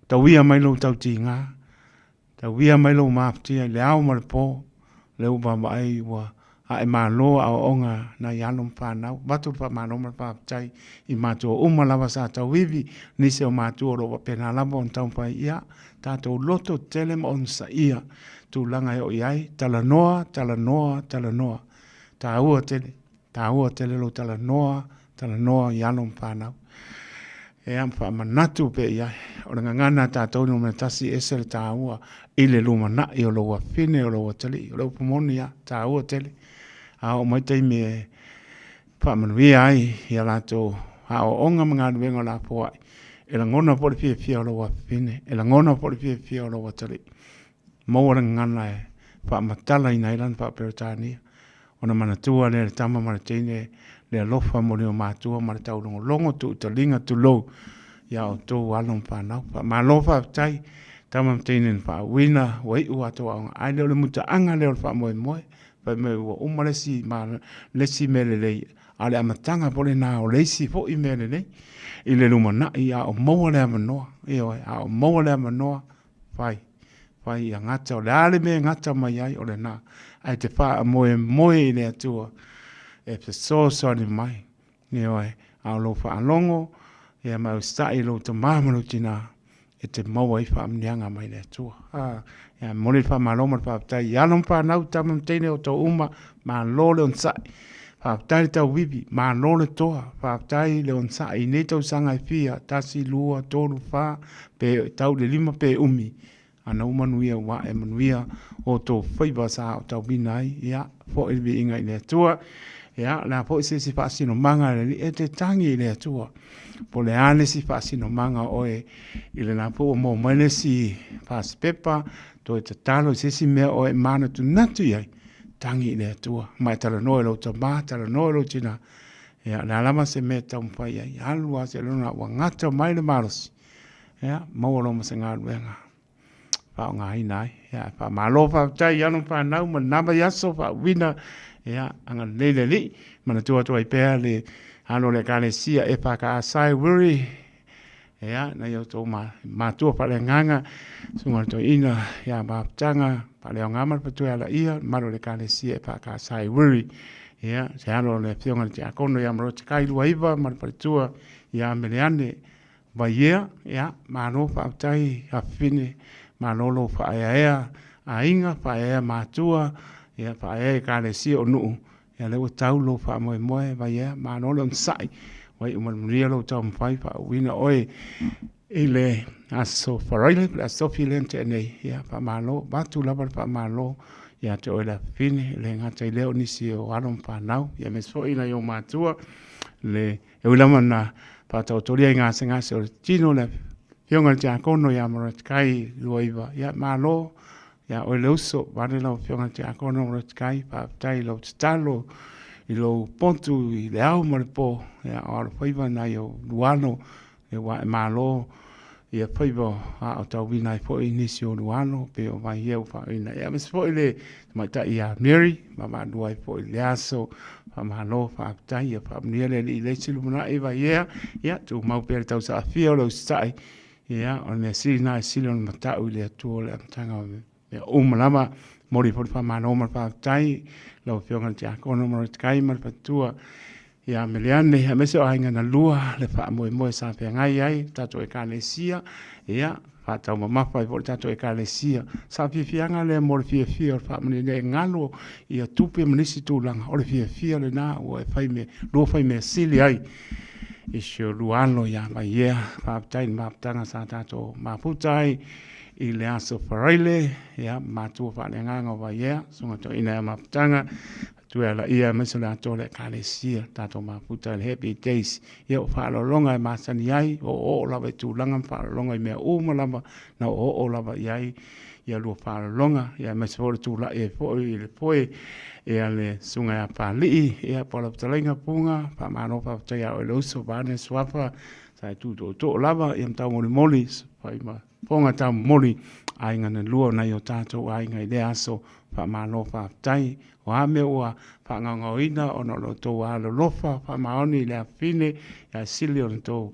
Speaker 1: tauia mai lou tautiga, tauia mai lou mafatia i le ao ma le po, lea ua vaavaai ua ae malo aoaoga nai alo ma fanau. Avatu le faamalo ma le faafetai i matua uma lava sa tauivi, nisi o matua o lo o faapena lava ona taumafai ia tatou loto tele ma onosaia tulaga e oo i ai, talanoa, talanoa, talanoa. Taua tele, taua tele lou talanoa, talanoa i alo ma fanau. Ea ma faamanatu pea i ai. O le gagana a tatou numera tasi e ese le taua i le lumanai o lou afine, o lou atalii. O le upu moni lava, taua tele. A oo mai taimi e faamanuia ai i a latou aoaoga ma galuega o le a foai, e lagona foi le fiafia o lou afafine, e lagona foi le fiafia o lou atalii. Maua le gagana e faamatalaina ai lana faa-Peretania, ona manatua lea e le tama ma le teine le alofa mo le matua ma le taulogologo tuutaliga tulou ia outou alo ma fanau. Faamalo faafetai. Tama ma teine na faauuina, ua iu a outou aoga, ae le o le mutaaga lea o le faamoemoe, fai mai ua uma le isi ma le isi mea lelei, a o le amataga foi lena o le isi foi mea lelei i le lumanai, a o maua le avanoa, ioe, a o maua le avanoa, fai, fai ia gata, o le a le mea e gata mai ai, o lena, ae te faamoemoe i le Atua e fesoasoani mai. Ioe, a o lou faalogo, ia ma e usitai i lou tama ma lou tina, e te maua ai faamanuiaga mai le Atua. A, ia, momoli le faamalo ma le faafetai i alo ma fanau, tama ma teine, outou uma, malo le onosai. Faafetai le tauivi, malo le toa, faafetai le onosai i nei tausaga e fia, 1, 2, 3, 4, pe tau i le 5 pe umi, Ana ua manuia ua ae manuia o tou faiva sa aotauina ai, ia, foi le viiga i le Atua. Ia, o le a foi se isi faasinomaga a le Alii, e te tagi i le Atua. Po o le a le isi faasinomaga o oe i le la foi ua maua mai le isi fasipepa, toe tatalo i se isi mea o oe e manatunatu i ai, tagi i le Atua. Ma e talanoa i lou tama, talanoa i lou tina. Ia, o le a lava se mea e taumafai ai, alu lava seiloga ua gata mai le malosi. Ia, maua loa ma se galuega faaaogaina ai. Ia, faamalo faafetai i alo ma fanau ma lena vaiaso faauuina. Ia, agalelei le Alii. Manatua atu ai pea le alo o le Ekalesia EFKS Wiri. Ia, nai outou matua faaleagaga, susuga i le toeaina ia Mafutaga, Faaleaoga ma le Faletua ia Laia, le mamalu o le Ekalesia EFKS Wiri. Ia, se alo o le Afioga i le Tiakono ia Morotikai Luaiva ma le Faletua ia Meleane Vaiea, ia, malo faafetai Afafine, malo lou faaeaea aiga, faaeaea matua, ia, faaeaea ekalesia o nuu, ia, lea ua tau lou faamoemoe Vaiea, malo le onosai, ua iu manuia lou taumafai faauuina oe i le Aso Faraile, le Aso Tofi lea na tea nei, ia, faamalo, avatu lava le faamalo ia te oe le Afafine, e le gata i lea o nisi o alo ma fanau, ia aemaise foi nai ou matua, le E ui lava na faataotolia i gasegase o le tino le afioga i le tiakono ia Morotikai Luaiva, ia malo ia oe le uso, vaeane lau afioga i le tiakono Morotikai, faafetai i lou tatalo, i lou potu i le ao ma le po, ia o alofaiva nai ou lualo, ua e malo ia faiva a o tauina ai foi nisi o lualo pe o vai ia ua faauina. Ia aemaise foi le tamaitai ia Mary ma maalua ai foi le aso. Faamalo, faafetai, ia faamanuia le Alii i le isi lumanai Vaiea. Ia tumau pea le tausaafia o le usitai. Ia o le mea sili lena e sili ona matau i le Atua o le amataga o mea uma lava. Momoli foi le faamalo ma le faafetai lau Afioga i le Tiakono Morotikai ma le Faletua ia Meleane, aemaise o aiga na lua le faamoemoe sa feagai ai le tatou Ekalesia, ia faataumamafa ai foi le tatou Ekalesia. Sa fiafiaga lea mo le fiafia o le faamanuiaina e galo ia tupe ma nisi tulaga, o le fiafia lena ua e fai mea, lua fai mea sili ai i si o lua alo ia Vaiea. Faafetai i le mafutaga sa tatou mafuta ai i le aso Faraile, ia matua faaleagaga o Vaiea, susuga toeaina ia Mafutaga, Tuealaia aemaise o le atoa o le Ekalesia, tatou mafuta i le Happy Days. Ia o faaaloaloga e masani ai, o oo lava i tulaga ma faaaloaloga i mea uma lava na oooo lava i ai ia lua faaaloaloga, ia aemaise foi o le tulai ai foi i le foe ia le susuga ia Papalii, ia po o lau fetalaiga Puga, faamalo faafetai ia oe le uso, vaeane Suafa, sa e tu tootoo lava ia ma taumolimoli fai ma Fofoga taumomoli aiga na lua o nai o tatou aiga i lea aso. Faamalo faafetai. O a mea ua faagaogaoina ona o lo outou alolofa faamaoni i le afafine, ae sili ona outou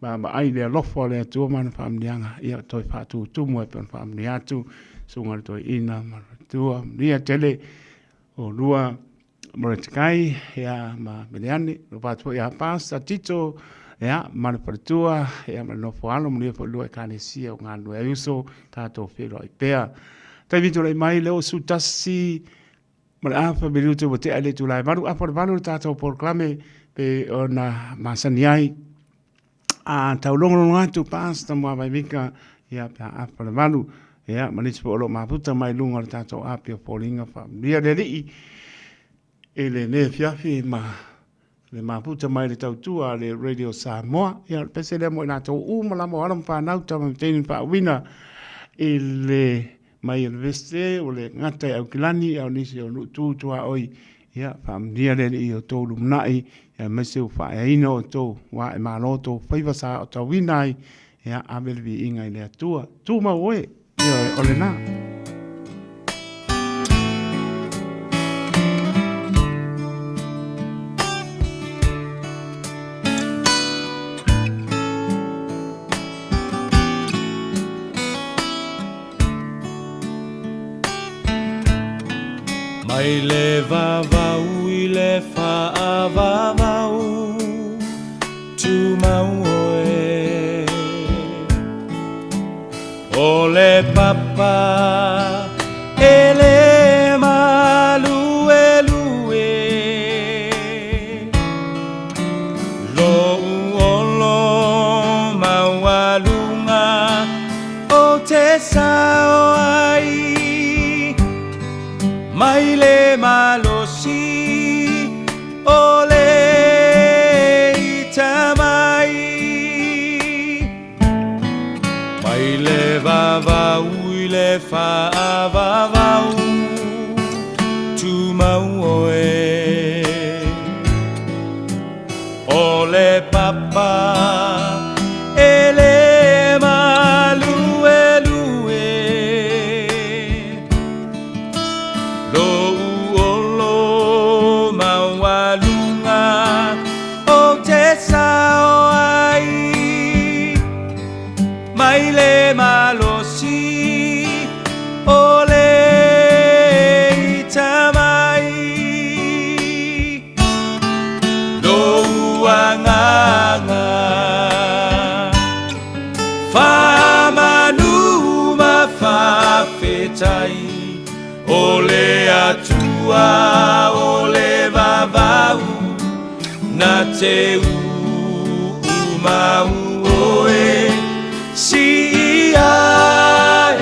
Speaker 1: vaavaai i le alofa o le Atua ma ana faamanuiaga, ia toe faatutumu ai pei ona faamanuia atu Susuga i le Toeaina ma le Faletua. Manuia tele oulua Morotikai ia ma Meleane, alofa atu foi ia Pastor Tito ia ma le faletua ia ma le nofo alo, manuia foi lua ekalesia o galulue ai uso, tatou feiloai pea. Taimi tulai mai lea ua 11 ma le afa minute ua tea i le itula e 8 afa o le 8 le tatou polokalame pe ona masani ai. A taulogologo atu Pastor Muavaivika ia pe a afa le 8 ia ma nisi foi o lo o mafuta mai luga o le tatou api o foliga faamanuia le Alii i lenei afiafi ma le mafuta mai le tautua a le Radio Samoa. Ia o le pese lea mo i latou uma lava o alo ma fanau tama ma teine faauuina i le mai Universite o le gata i Aukilani a o nisi o nuu tu tuaoi. Ia faamanuia le Alii i outou lumanai aemaise ua faaeaina outou ua ae malo outou faiva sa aotauina ai. Ia, ave le viiga i le Atua. Tumau oe, ioe, o lena.
Speaker 8: Mai le vavau i le faavavau Tumau oe O le papa e le maluelue Lou olo maualuga Ou te sao ai Mai le malosi o le ita mai Mai le vavau i le faavavau Tumau oe O le papa e le maluelue Lou olo maualuga ou te sao ai Mai le malosi o le ita mai Lou agaga Faamanu ma faafetai O le Atua o le vavau Na te uumau oe Siia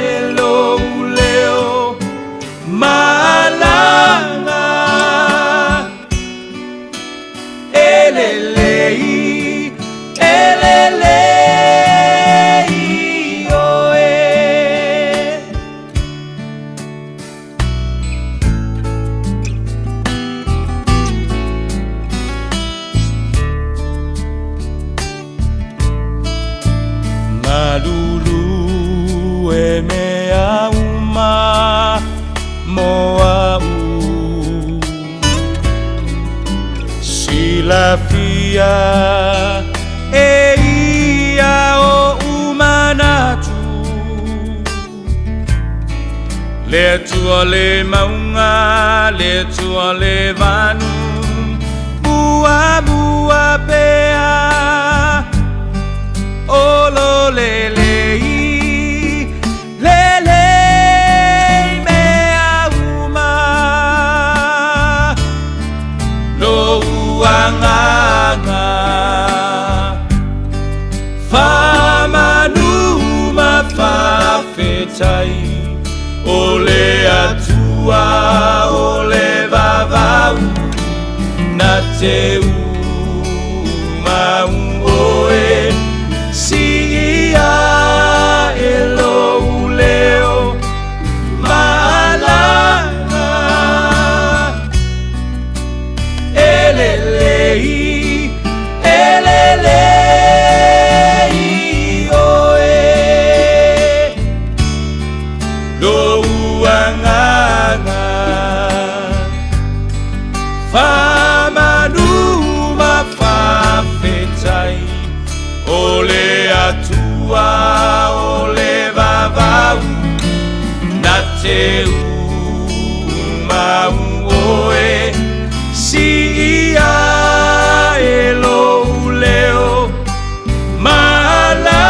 Speaker 8: e lou leo malaga E lelei, e lelei oe. Malulu e mea uma mo a'u Silafia e ia o'u manatu Le Atua le mauga, le Atua le vanu Muamua pea O lo lelei, lelei mea uma Lou agaga Faamanu ma faafetai O le Atua o le vavau Na te uumau oe Siia e lou leo malaga E lelei, e lelei oe Lou agaga Faamanu ma faafetai O le Atua o le vavau Na te uumau oe Siia e lou leo malaga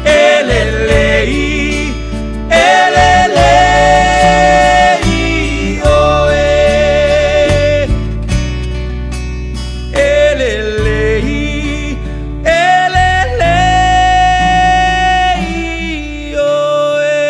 Speaker 8: E lelei, e lelei oe E lelei, e lelei oe.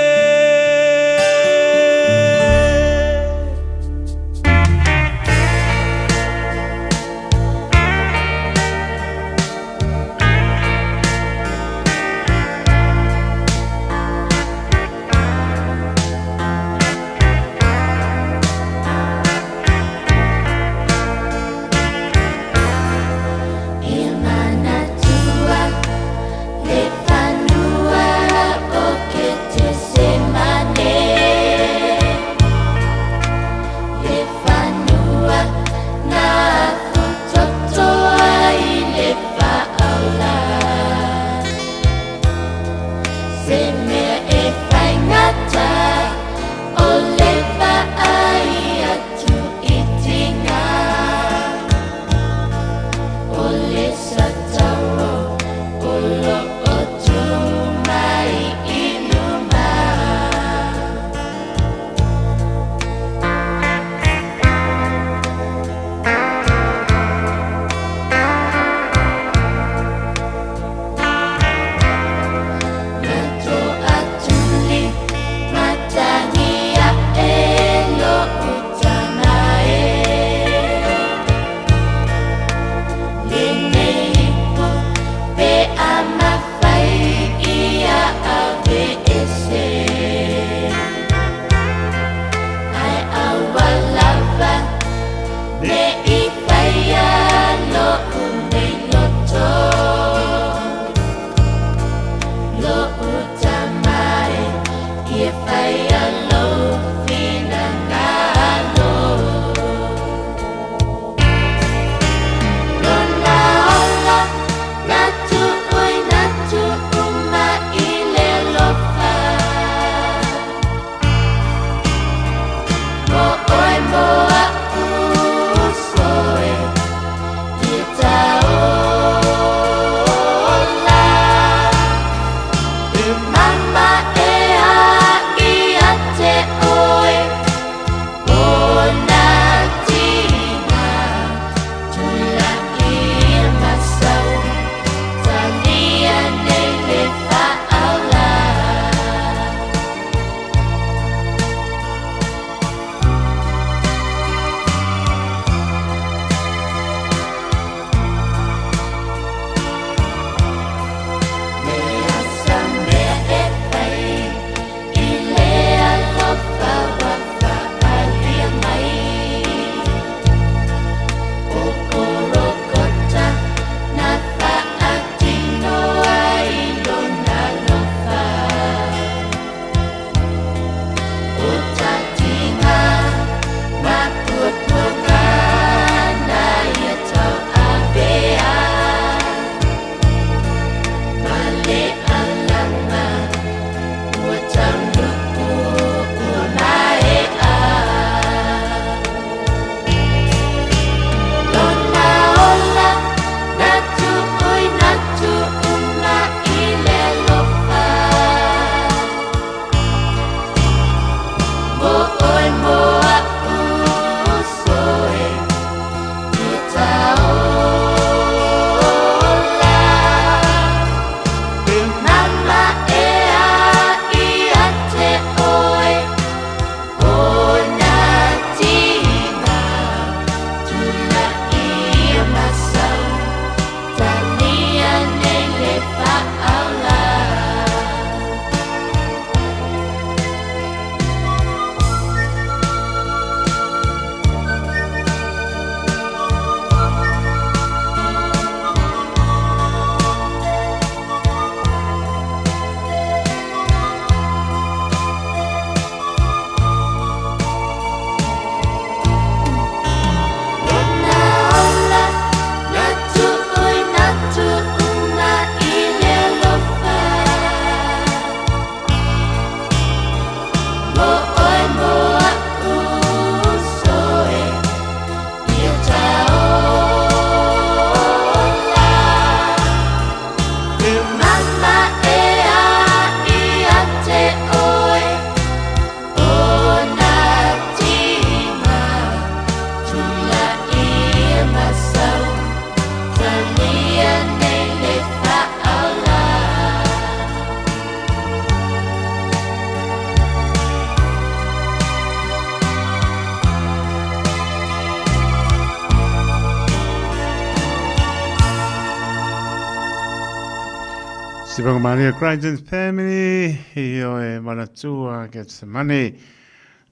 Speaker 1: Te Maria Crichton's Family, i oe manatua Getsemane.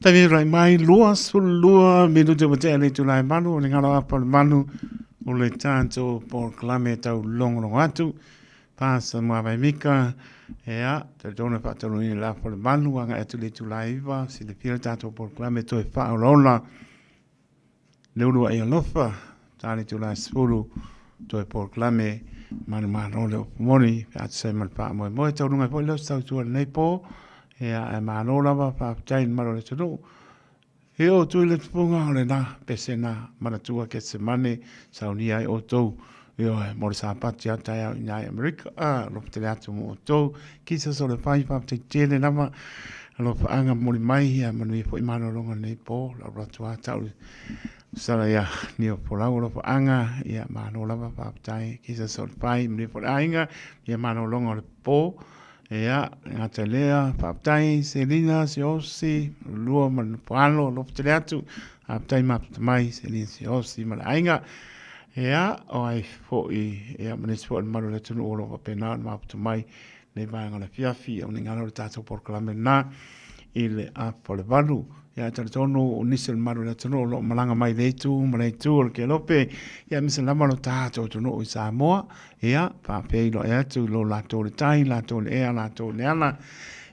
Speaker 1: Taimi rai mai, 22 minute ua tea le itula e malu, o le ngalo apa o le malu, o le tātou polokalame tau longolongo atu. Pasa Muavai Mika, ea, talitonu e faataunuuina le apa o le malu, agai atu le itula e 9, silafia le tātou polokalame toe faaolaola. Le uluai alofa, ta le itula e 10, toe polokalame manumalo le upu moni, pe a tusa ai ma le faamoemoe. Taunuuga ai foi lea o se tautua i lenei po, ea, ae malo lava, faafetai i le mamalu o le atunuu. E oo atu i le tupuga o lena pese na manatua Ketsemane, saunia ai outou, ioe, mo le Sapati a taeao i ina i Amerika. A, alofa tele atu mo outou. Kisas o le fai, faafetai tele lava. Alofaaga momoli mai, ia manuia foi malologa lenei po. Lau atu a tau sala ia Nio Folau alofaaga, ia malo lava, faafetai. Kisas o le fai, manuia foi le aiga, ia malologa o le po. Ia, e gata i lea, faafetai Selina Siaosi, lua ma le Nofoalo, alofa tele atu, faafetai mafuta mai Selina Siaosi ma le aiga. Ia, o ai foi, ia, ma nisi foi o le mamalu o le atunuu o lo o faapena ona mafuta mai lenei vaega o le afiafi, o le galo o le tatou polokalame lena i le afa o le 8. Ia, e talitonu o nisi o le mamalu o le atunuu o lo o malaga mai i lea itu ma lea itu o le kelope, ia, aemaise lava lo tatou atunuu i Samoa. Ia, faafeiloai atu i lo latou le tai, latou le ea, latou le ala.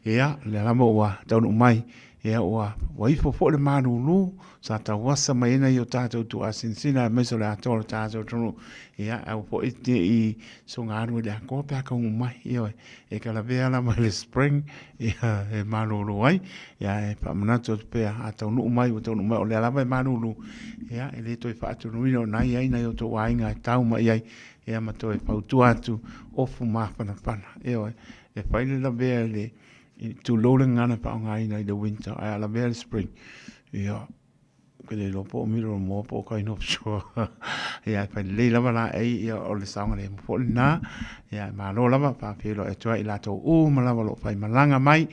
Speaker 1: Ia, lea lava ua taunuu mai, ia ua, ua ifo foi le malulu, sa tauasa mai ai nai o tatou tuasinasina aemaise o le atoa o le tatou atunuu. Ia, aua foi te i sogalu i le atoa pe a taunuu mai. Ioe, e talavea lava i le spring, ia, e malulu ai. Ia, e faamanatu atu pea, a taunuu mai, ua taunuu mai, o lea lava e malulu. Ia, e le toe faatunuina o na i ai nai o outou aiga e tau mai ai. Ia ma toe fautua atu, ofu mafanafana. Ioe, e fai le lavea i le, tulou le gagana e faaaogaina i le winter, ae a lavea i le spring, ia, ou te le iloa po o milo moa po o kind of sure. Ia, e fai lelei lava laei, ia, o le saogalemu foi lena. Ia, e malo lava, faafeiloai atu ai i latou uma lava o lo o faimalaga mai,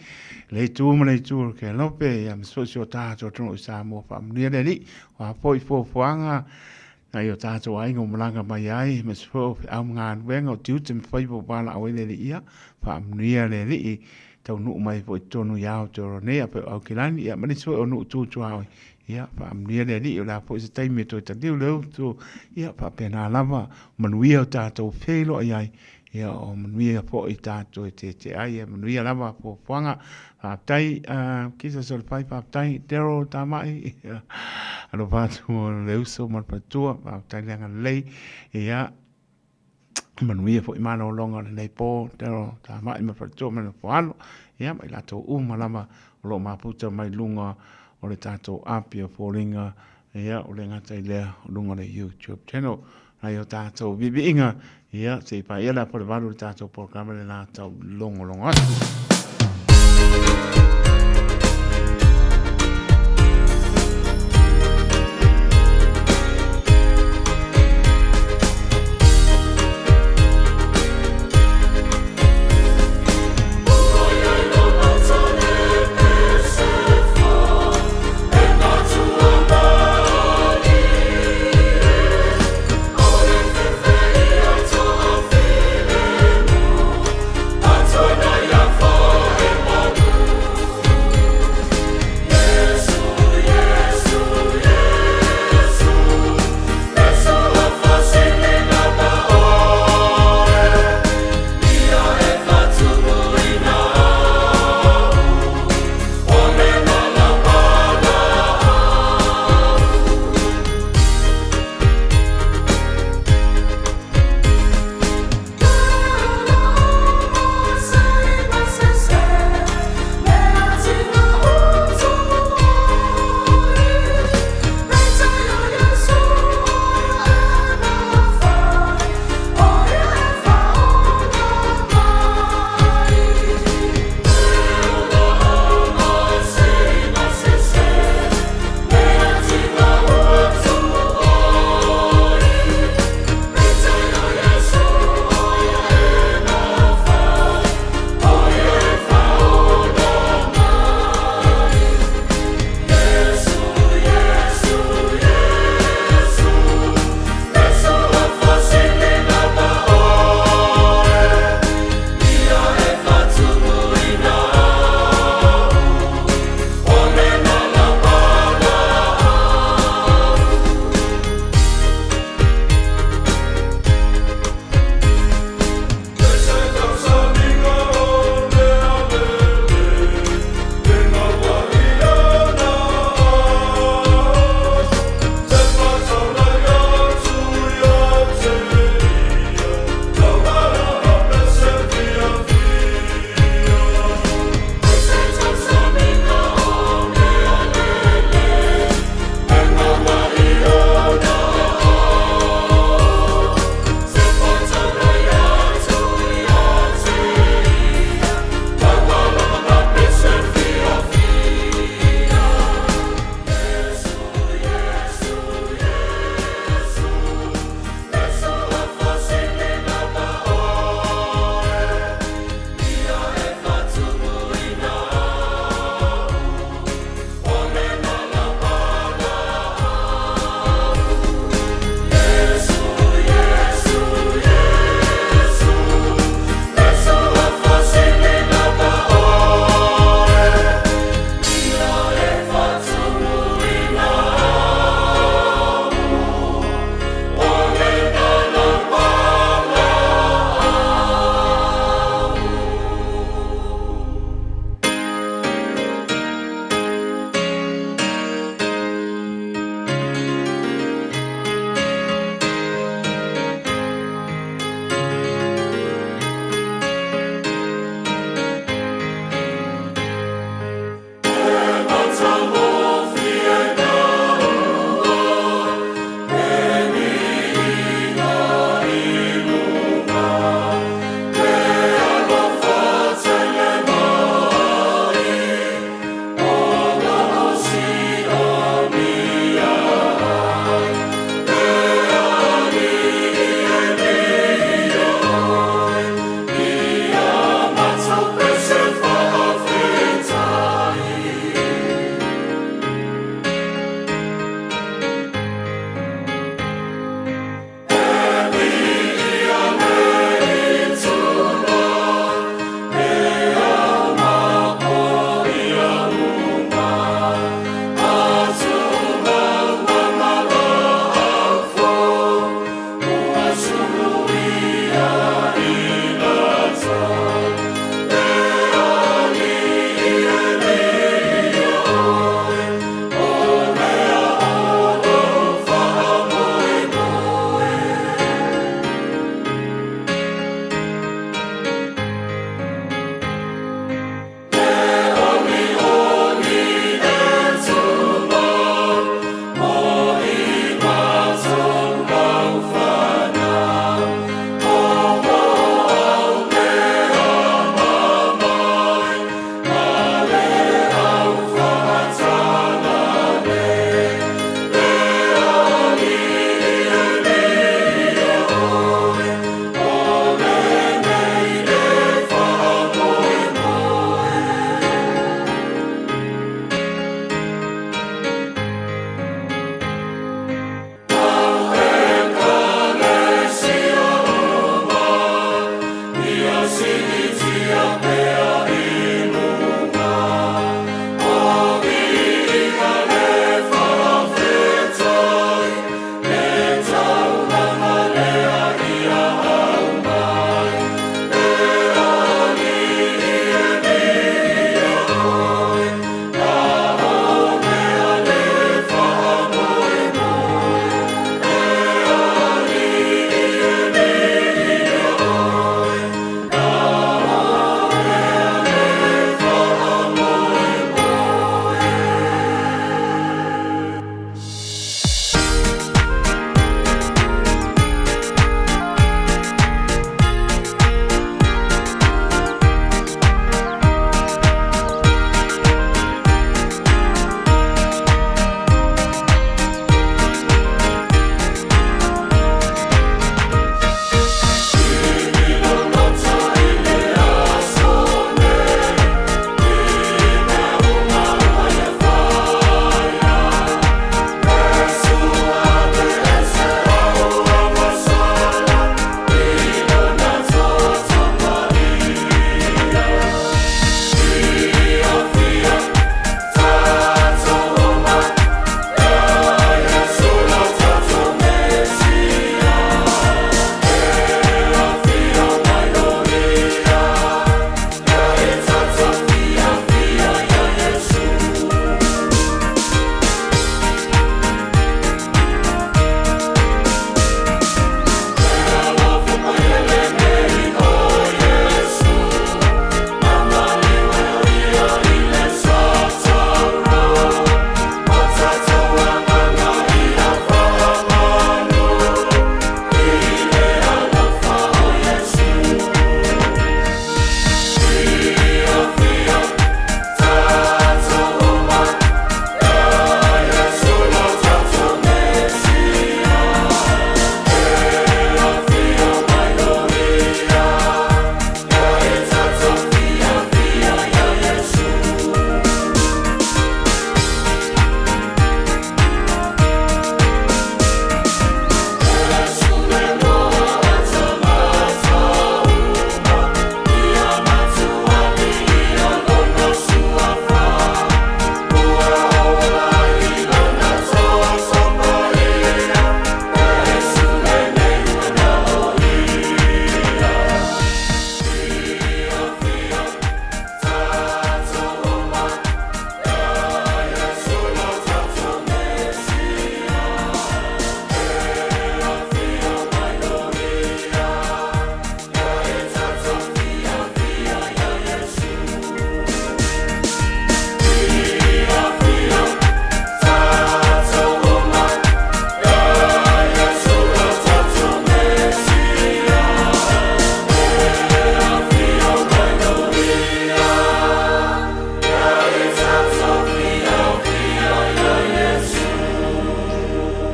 Speaker 1: le itu ma le itu o le kelope, ia, aemaise foi si o tatou atunuu i Samoa. Faamanuia le Alii, o a foi fuafuaga, Nai o tatou aiga ua malaga mai ai, aemaise foi o feau ma galuega, o tiute ma faiva ua valaau ai le Alii. Ia, faamanuia le Alii, taunuu mai foi i totonu i Aotearoa nei, afai o Aukilani, ia, ma nisi foi o nuu tu tuaoi. Ia, faamanuia le Alii, o le a foi se taimi e toe taliu le utu, ia, faapena lava, manuia o tatou feiloai ai, Ia, o manuia foi tatou e tete ai, e manuia lava fuafuaga. Faafetai, Kisa Solofai, faafetai, Daryl Tamai, alofa atu mo le uso ma le faletua, faafetai le agalelei. Ia, manuia foi malologa o lenei po, Daryl Tamai ma le faletua ma le nofoalo, ia, ma i latou uma lava o lo o mafuta mai luga o le tatou api o foliga. Ia, ua le gata i lea, o luga o le YouTube channel, nai o tatou viiviiga, ia, se i paia le apo le valu o le tatou polokalame lena tau logologo atu.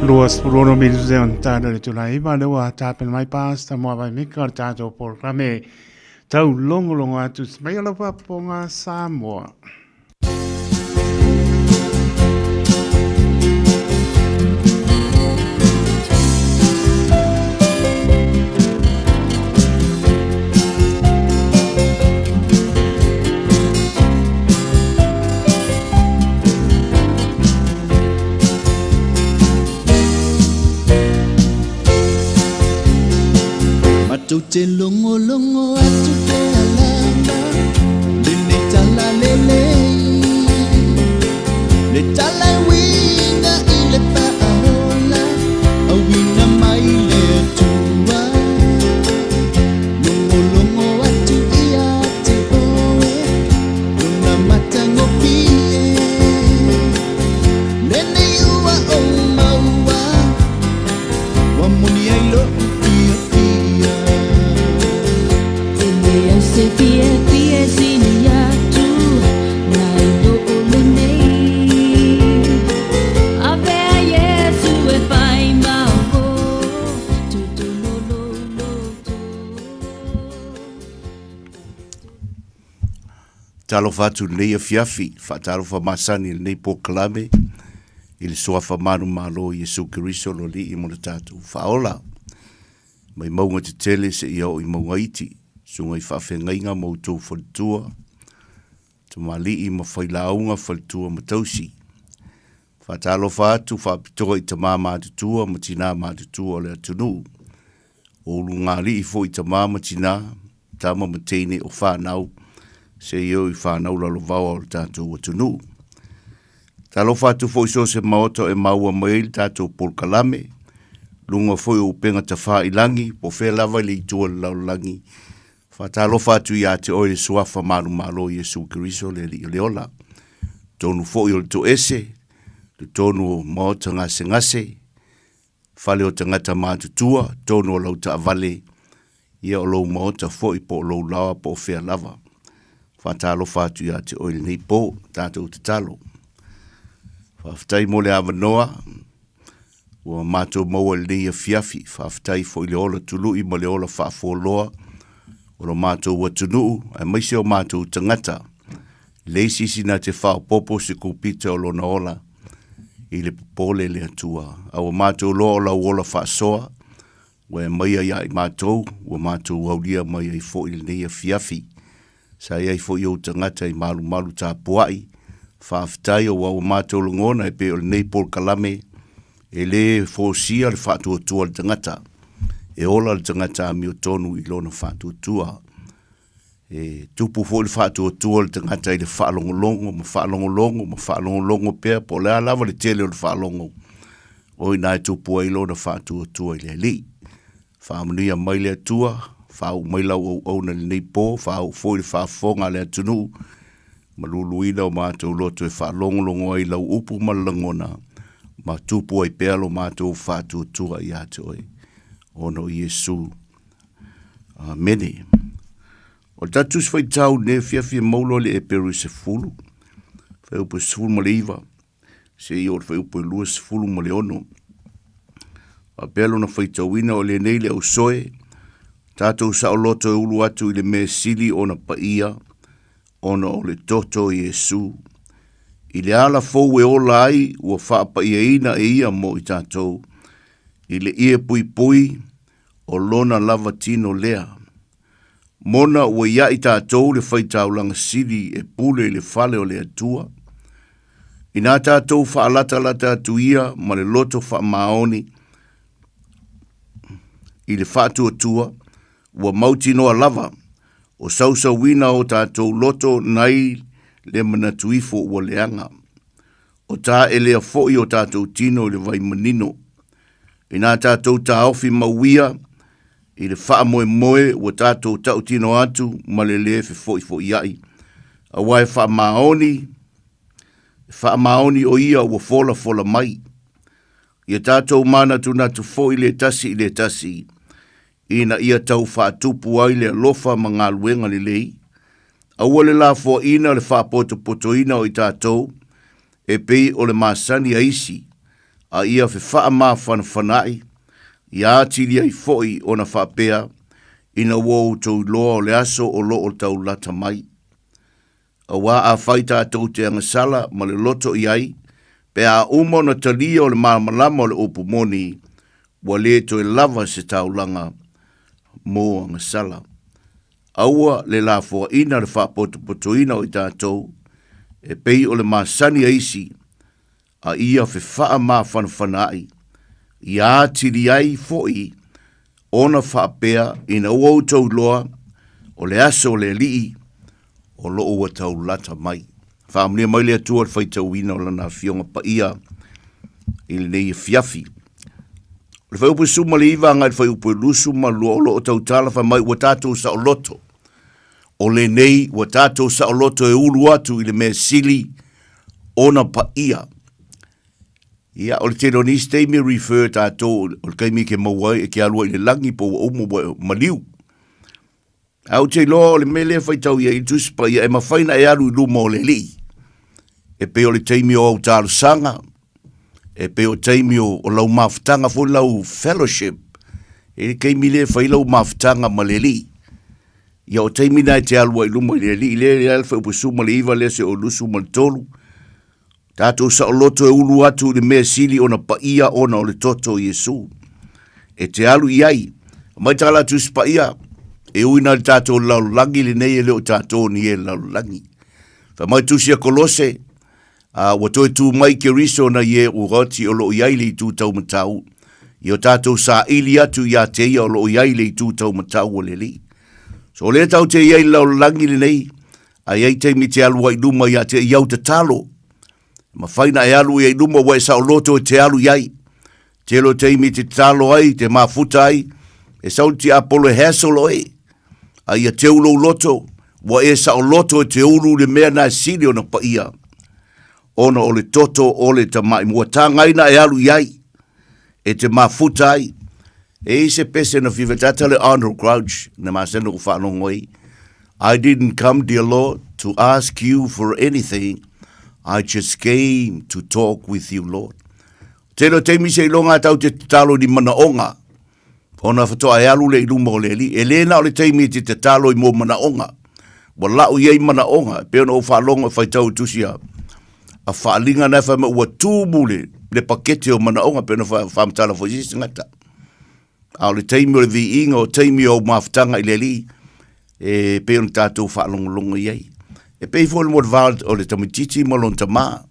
Speaker 1: 26 minute on tāna le tula iwa, le ua tāpena mai pāsta mua vai mika o le tātou polokalame tau longolongo atu mai o lau faafofoga Samoa.
Speaker 9: Matou te logologo atu pea lava lenei tala lelei, le tala e uiga i le faaola, auina mai le Atua. Logologo atu ia te oe, lona matagofie, lenei ua ou maua, Ua moni ai lo'u fiafia.
Speaker 7: E leai se fiafia e sili atu nai lo lenei. Avea Iesu e fai ma o, tutulu lou loto.
Speaker 3: Talofa atu i lenei afiafi, faatalofa masani i lenei polokalame i le Suafa manumalo o Iesu Keriso lo Alii mo le tatou faaola. Mai mauga tetele seia oo i mauga iti, susuga i faafeagaiga ma outou faletua, tamalii ma failauga, faletua ma tausi. Faatalofa atu faapitoa i tama matutua ma tina matutua o le atunuu. O ulugalii foi tama ma tina, tama ma teine o fanau, seia oo i fanau lalovaoa o le tatou atunuu. Talofa atu foi i so o se maota e maua mai ai le tatou polokalame, luga foi o upega tafailagi, po o fea lava i le itu o le lalolagi. Faatalofa atu ia te oe le Suafa manumalo o Iesu Keriso le Alii o le Ola. Totonu foi o le toese, totonu o maota gasegase, fale o tagata matutua, totonu o lau taavale, ia o lou maota foi po o lou laoa po o fea lava. Faatalofa atu ia te oe i lenei po, tatou tatalo. Faafetai mo le avanoa ua matou maua i lenei afiafi. Faafetai foi i le ola tului ma le ola faafualoa o lo matou atunuu, aemaise o matou tagata. Leai se isi na te faaopoopo se kupita o lona ola i le popole le Atua. A ua matou loa o lau ola faasoa, ua e aumaia ia i matou, ua matou aulia mai ai foi lenei afiafi. Sa i ai foi ou tagata i malumalu tapuai, faafetai aua ua matou lagona e pei o lenei polokalame e le folasia le faatuatua o le tagata, e ola le tagata amiotonu i lona faatuatua. E tupu foi le faatuatua o le tagata i le faalogologo ma faalogologo ma faalogologo pea po o le a lava le tele o le faalogo, o i ina e tupu ai lona faatuatua i le Alii. Faamanuia mai le Atua, faauu mai lau auauna i lenei po, faauu foi le faafofoga a le atunuu, ma luluina o matou loto e faalogologo ai i lau upu ma le lagona, ma tupu ai pea lo matou faatuatua ia te oe, ona o Iesu. Amene. O le tatou Tusi Faitau i lenei afiafi e maua loa i le Eperu 10, fuaiupu 19, seia oo i le fuaiupu 26. Faapea lona faitauina, o lenei le ausoe, tatou saoloto e ulu atu i le mea sili ona paia, ona o le toto o Iesu. I le ala fou e ola ai ua faapaiaina e ia mo i tatou, i le ie puipui o lona lava tino lea. Mona ua iaʻi tatou le faitaulaga sili e pule i le fale o le Atua. Inā tatou faalatalata atu ia ma le loto faamaoni i le faatuatua, ua mautinoa lava o sausauina o tatou loto nai le manatu ifo ua leaga. O taelea foi o tatou tino i le vai manino. Inā tatou taofi mau ia i le faamoemoe ua tatou tautino atu ma le lē fefo'ifo'ia'i, auā e faamaoni, e faamaoni o ia ua folafola mai. Ia tatou manatunatu foi le tasi i le tasi, ina ia tau faatupu ai le alofa ma galuega lelei, aua le lafoaina le faapotopotoina o i tatou e pei o le masani a isi, A ia fefaamafanafanaʻi, ia atili ai foʻi ona faapea, ina ua outou iloa o le aso o lo o taulata mai. Auā afai tatou te agasala ma le loto i ai, pe a uma ona talia o le malamalama o le upu moni, ua lē toe lava se taulaga mo agasala. Aua le lafoaina le faapotopotoina o i tatou, e pei o le masani a isi, a ia fefaamafanafanaʻi, ia atili ai foʻi ona faapea ina ua outou iloa o le aso o le Alii o lo o ua taulata mai. Faamanuia mai le Atua i le faitauina o Lana Afioga Paia i lenei afiafi. O le fuaiupu 19 agai i le fuaiupu 22 o lo o tautala fai mai ua tatou saoloto. O lenei ua tatou saoloto e ulu atu i le mea sili ona paia. Ia, o le tele o nisi taimi e refer tatou o le taimi e ke maua ai, e ke alu ai i le lagi po ua uma ua maliu. Ae ou te iloa o le mea lea e faitau i ai i le Tusi Paia, e mafai ona e alu i luma o le Alii. E pei o le taimi o au talosaga, e pei o taimi o, o lau mafutaga foi lau fellowship. E le taimi lea e fai lau mafutaga ma le Alii. Ia o taimi na e te alu ai i luma i le Alii, lea e le fuaiupu 19 lea seia oo i le 23. Tatou saoloto e ulu atu i le mea sili ona paia ona o le toto o Iesu. E te alu i ai. Mai tā la Tusi Paia, e ui na le tatou lalolagi lenei e le o tatou ni e lalolagi. Fai mai Tusi a Kolose, a ua toe tū mai Keriso na i e oti o lo o i ai le itu taumatau, i o tatou saili atu ia te ia o lo o i ai le itu taumatau o le Alii. So o lea tau te i ai le lalolagi lenei, A i ai taimi te alu ai i luma ia te i au tatalo, e mafai na e alu ia i luma ua e saoloto e te alu i ai. Tele o taimi te tatalo ai, te mafuta ai, e sau le tiapolo e hassle oe. A ia teu lou loto, ua e saoloto e te ulu le mea na e sili ona paia. Ona o le toto o le tamai mua tagaina e alu i ai, e te mafuta ai. E i se pese na five tata le Arnold Crouch, na masani o faalogo ai. I didn't come, dear Lord, to ask you for anything. I just came to talk with you, Lord. Tele o taimi seiloga tau te tatalo i ni manaoga. Ona whatoa e alu le i luma o le Alii. E le na o le taimi e te tatalo i mō manaoga. Ua lau i ai manaoga. E pei ona ou faalogo e faitau i tusi a, a faaaliga na e fai mai ua tumu le, le pakete o manaoga pei ona faamatala foi se isi tagata. A o le taimi o le viiga, o taimi o au mafutaga i le Alii, e pei ona tatou faalogologo i ai. E pei foi le va o le tamaitiiti ma lona tamā.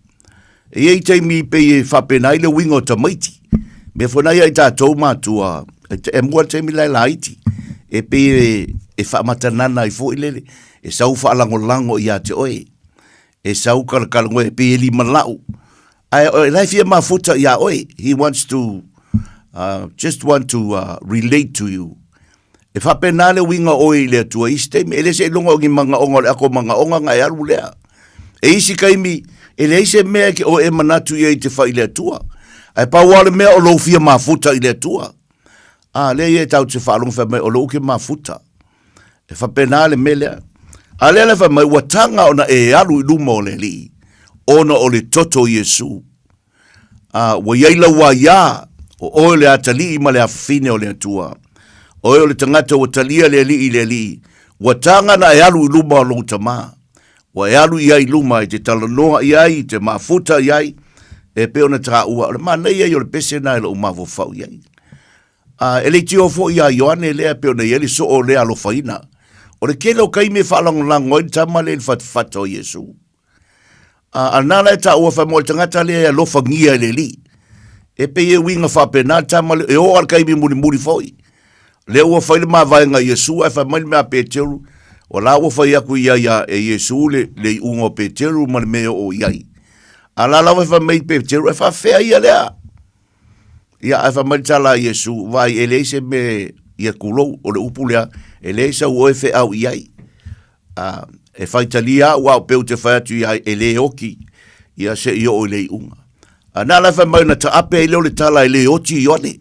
Speaker 3: E i ai taimi pei e faapena ai le uiga o tamaiti. Mea foi na ia i tatou matua, e mua le taimi la e laiti, e pei e, e faamatanana ai foi lele, e sau faalagolago ia te oe, e sau kalakalagoe, e pei e limalau. Ae o la e fia mafuta ia oe, he wants to, just want to relate to you. E faapena le uiga o oe i le Atua i isi taimi, e le seiloga o ni manaoga o le ako manaoga ona e alu lea. E isi taimi, e leai se mea e ke oe e manatu i ai i te fai i le Atua. Ae pau lava o le mea o lou fia mafuta i le Atua. A, lea ia e tatou te faalogo fai mai o lou ke mafuta. E faapena le mea lea. A lea la fai mai, ua taga ona e alu i luma o le Alii, ona o le toto o Iesu. A, ua i ai lau aiā, o oe le atalii ma le afafine o le Atua. Oe o le tagata ua talia le Alii i le Alii, ua taga ona e alu i luma o lou Tamā. Ua e alu i ai i luma e te talanoa i ai, te mafuta i ai, e pei ona taua, o le manaia ia o le pese lena i lou mafaufau i ai. A, e leitioa foi iā Ioane lea e pei ona i ai le soo o le alofaina. O le tele o taimi e faalagolago ai le tama lea i le fatafata o Iesu. A, a na la e taua fai mai o le tagata lea e alofagia e le Alii. E pei e uiga faapena le tama lea, e oo lava i le taimi mulimuli foi. Lea ua fai le mavaega a Iesu ae fai mai le mea a Peteru, o la ua fai atu ia ia e Iesu le, le iuga o Peteru ma le mea e oo i ai. A la lava e fai mai Peteru, e faafefea ia lea? Ia, ae fai mai le tala a Iesu, vaai, e leai se mea ia tulou, o le upu lea, e leai sau oe feau i ai. A, e faitalia au au peu te fai atu ia e le oti, ia se i oo i le iuga. A na la fai mai na taape ai lea o le tala e le oti Ioane.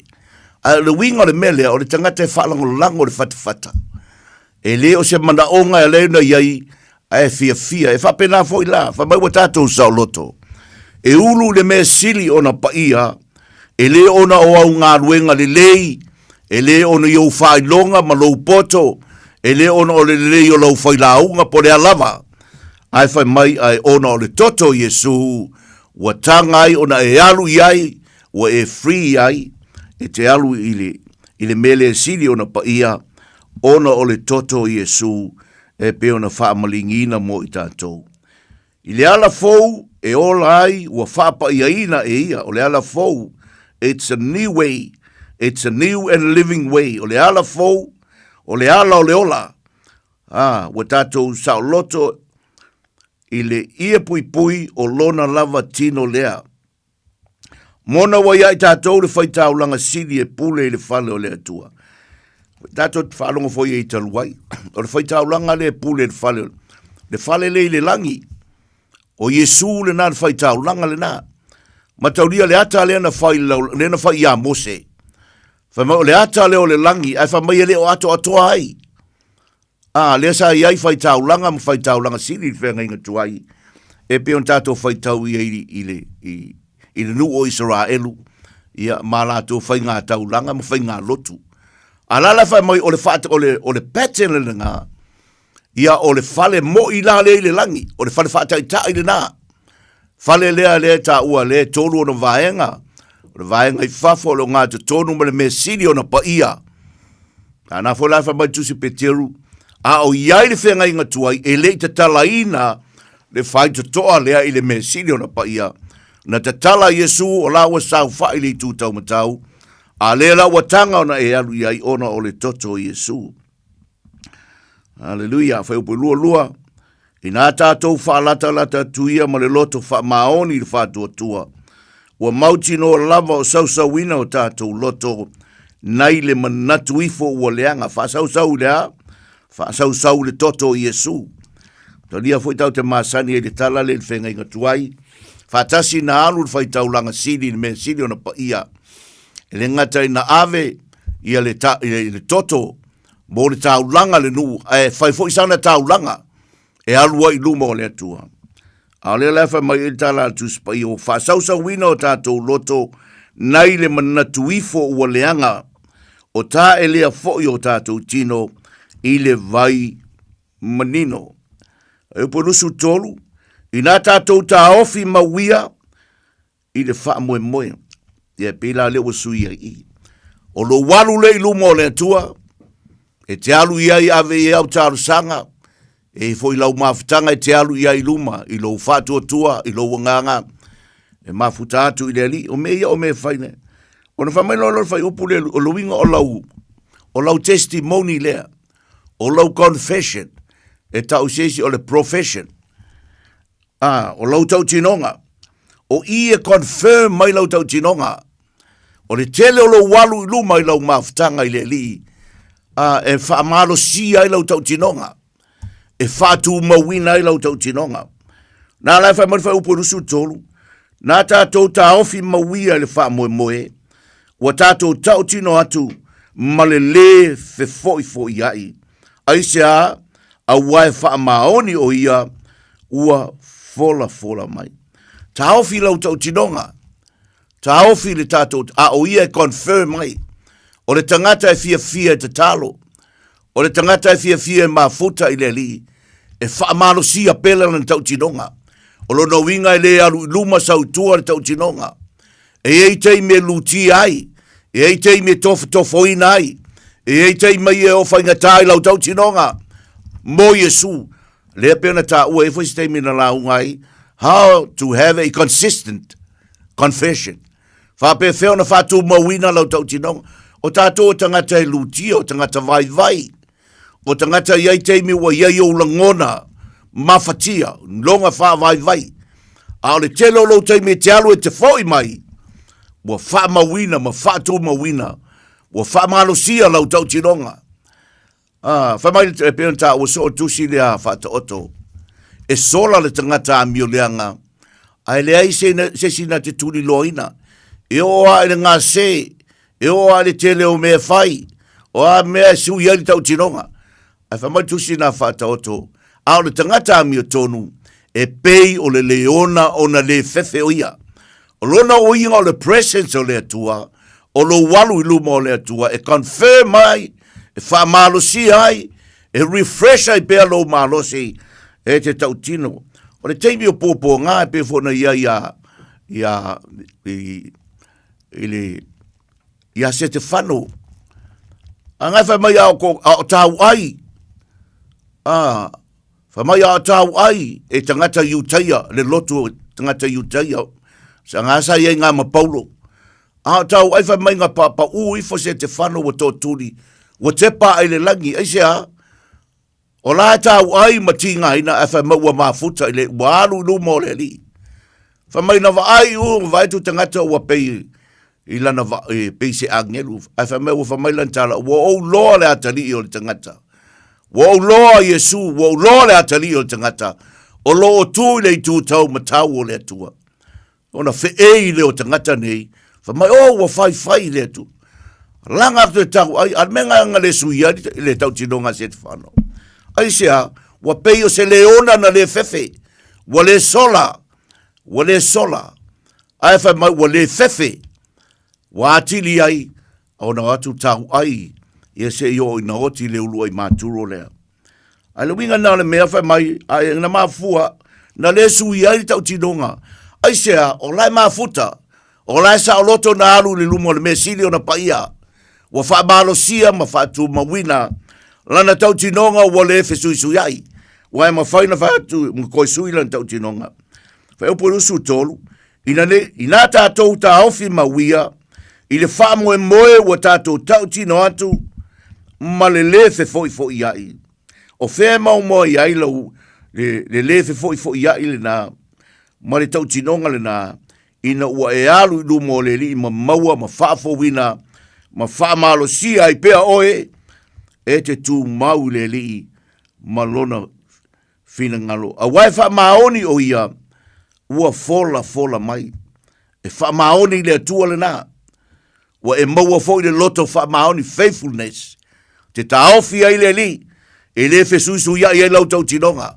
Speaker 3: Ae o le uiga o le mea lea, o le tagata e faalagolago i le fatafata. E le o se manaoga e ala ai ona i ai, ae fiafia. E faapena foi la, fai mai ua tatou saoloto. E ulu le mea sili ona paia. E lē ona o au galuega lelei, e lē ona i ou faailoga ma lou poto, e lē ona o le lelei o lau failauga po o le a lava, ae fai mai ae ona o le toto o Iesu ua taga ai ona e alu i ai, ua e free ai, e te alu i le, i le mea lea e sili ona paia, ona o le toto o Iesu e pei ona faamaligiina mo i tatou. I le ala fou e ola ai ua faapaiaina e ia, o le ala fou, it's a new way, it's a new and living way, o le ala fou, o le ala o le ola. A, ua tatou saoloto i le ie puipui o lona lava tino lea. Mona ua ia i tatou le faitaulaga sili e pule i le fale o le Atua. Tatou te faalogo foi i talu ai. O le faitaulaga lea e pule i le fale, le fale lea i le lagi. O Iesu lena le faitaulaga lena. Mataulia le ata lea na fai, lea na fai ia Mose. Fai mai o le ata lea o le lagi, ae fai mai e le o atoatoa ai. Ā, lea sa i ai faitaulaga ma faitaulaga sili i le feagaiga tuai, e pei ona tatou faitau i ai i le, i, i le nuu o Isaraelu, ia, ma latou faigataulaga ma faigalotu. A la la fai mai o le, faa, o le, o le pattern lena, ia, o le fale moi la lea i le lagi, o le fale faataitai lena. Fale lea lea e taua lea e tolu ona vaega, o le vaega i fafo o le ogatotonu ma le mea sili ona paia. A na foi la fai mai Tusi Peteru, a o i ai le feagaiga tuai, e le i tatalaina le faitotoa lea i le mea sili ona paia. Na tatala Iesu o la ua saofai i le itu taumatau, a lea la ua taga ona e alu i ai ona o le toto o Iesu. Haleluia. Fuaiupu 22, Inā tātou faalatalata atu ia ma le loto faamaoni i le faatuatua, ua mautinoa lava o sausauina o tātou loto nai le manatu ifo ua leaga. Faasausau i le a? Faasausau i le toto o Iesu. Talia foi tau te masani ai le tala le i le feagaiga tuai. Faatasi na alu le faitaulaga sili i le mea sili ona paia. E le gata ina ave ia le, ta, i le toto mo le taulaga le nuu, ae fai foi sana taulaga e alu ai i luma o le Atua. A o lea la e fai mai ai le tala a le Tusi Paia, ua faasausauina o tatou loto nai le manatu ifo ua leaga, o taelea foi o tatou tino i le vai manino. E upu 23, inā tatou taofi mauia i le faamoemoe. Ia e pei la lea ua sui ai i. O lou alu lea i luma o le Atua, e te alu i ai ave i ai au talosaga, e i foi lau mafutaga e te alu i ai i luma, i lou faatuatua, i lou agaga, e mafuta atu i le Alii. O mea ia o mea e fai nei. Ona fai mai loa lea o le fuaiupu lea, o le uiga o lau, o lau testimony lea, o lau confession, e tau se isi o le profession. Ā, o lau tautinoga, o i e confirm mai lau tautinoga, o le tele o lou alu i luma i lau mafutaga i le Alii, ā, e faamalosia ai lau tautinoga, e faatumauina ai lau tautinoga. Nā la e fai mai le fuaiupu 23, nā tātou taofi mauia i le faamoemoe, ua tātou tautino atu ma le lē fefoifoiaʻi. Aisea? Auā e faamaoni ʻo ia ua folafola mai. Taofi lau tautinoga, taofi le tatou, a o ia e confirm mai. O le tagata e fiafia e tatalo, o le tagata e fiafia e mafuta i le Alii, e faamalosia pea lana tautinoga. O lona uiga e le alu i luma sau i tua le tautinoga. E i ai taimi e lutia ai, e i ai taimi e tofotofoina ai, e i ai taimi e oo faigata ai lau tautinoga mo Iesu. Lea pei ona taua e i ai foi se taimi na lauga ai, how to have a consistent confession. Faapefea ona faatumauina lau tautinoga. O tatou o tagata e lutia, o tagata vaivai, O tagata i ai taimi ua i ai ou lagona mafatia, loga faavaivai. A o le tele o lou taimi e te alu e te foi mai, ua faamauina ma faatumauina, ua faamalosia lau tautinoga. Ah, fai mai e pei ona taua soo tusi lea faataoto. E sola le tagata amioleaga, ae leai se, se isi na te tuliloaina. E oo lava i le gase, E oo lava i le tele o mea e fai, o a mea e sui ai le tautinoga. Ae fai mai le tusi na faataoto, a o le tagata amiotonu, e pei o le leona ona le fefe o ia. O lona uiga o le presence o le Atua, o lou alu i luma o le Atua e confirm ai, e faamalosia ai, e refresh ai pea lou malosi e te tautino. O le taimi o puapuaga e pei foi ona i ai ia, ia, i, i le, ia Setefano. A ngai fai mai a o, ko, a o tāu ai, a, Fai mai a tau ai e tagata Iutaia, le lotu o tagata Iutaia, sa ngā sa iai ngā ma Paulo. A tau ai fai mai ngā pa, pa u ifo se te whano ua tōturi, ua te pā ai le langi, ai se a? O la e tau ai ma tīngā ina, ai fai mai ua mafuta i le, ua alu i luma o le alii. Fai mai na vaai u, vaai tu tagata ua pei i lana va, e pei se agelu. Ae fai mai ua fai mai lana tala, ua ou loa le atalii o le tagata. Ua ou loa Iesu, ua ou loa le atalii o le tagata, o lo o tu i le itu tau matau o le Atua. Ona feei lea o tagata nei, fai mai, oh, ua faifai le Atua. Langa atu e tau ai, a le mea nga le sui ai le tautinoga a Setefano. Aisea, ua pei o se leona na le fefe, ua le sola, ua le sola. Ae fai mai ua le fefe, ua atili ai ona o atu tau ai, ia se i oo ina oti le ulu ai maturo lea. Ae le uiga na o le mea fai mai, ae na mafua, na le sui ai le tautinoga. Aisea, o la e mafuta, o la e saoloto na alu i le luma o le mea sili ona paia. Ua faamalosia ma faatumauina lana tautinoga ua le fesuisuiai. Ua e mafai na fai atu ma toe sui lana tautinoga. Fuaiupu 23, ina ne, inā tātou taofi mauia i le faamoemoe ua tātou tautino atu ma le lē fefoifoiaʻi. O fea e maomaoi ai lau, le, le lē fefoifoiaʻi lenā ma le tautinoga lenā ina ua e alu i luma o le Alii ma maua ma faafouina ma faamalosia ai pea oe e te tumau i le Alii ma lona finagalo, aua e faamaoni o ia ua folafola mai. E faamaoni i le Atua lena. Ua e maua foi le loto faamaoni, faithfulness, te taofi ai le Alii, e le fesuisuiai ai lau tautinoga.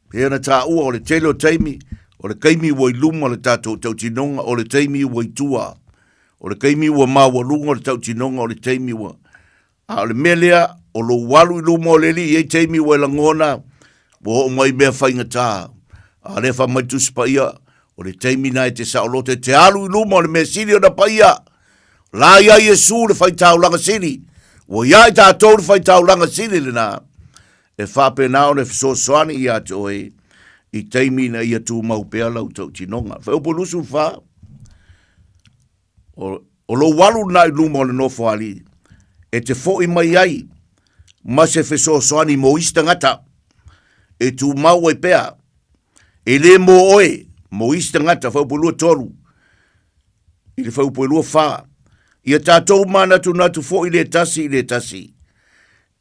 Speaker 3: Pei ona taua o le tele o taimi, o le taimi ua i luma le tatou tautinoga, o le taimi ua i tua, o le taimi ua maualuga le tautinoga, o le taimi ua... A o le mea lea, o lou alu i luma o le Alii, e i ai taimi ua e lagona, ua oo mai mea faigata. A o lea e fai mai le Tusi Paia, o le taimi lena e te saoloto, e te alu i luma o le mea sili ona paia. O la ia Iesu le faitaulaga sili. Ua ia i tatou le faitaulaga sili lena. E faapena ona e fesoasoani ia te oe i taimi ina ia tumau pea lau tautinoga. Fuaiupu 24, O, o lou alu lena i luma o le nofoalii, e te foi mai ai ma se fesoasoani mo isi tagata, e tumau ai pea, e le mō oe, mō isi tagata, fuaiupu 23, i le fuaiupu 24, ia tatou manatunatu foi le tasi i le tasi,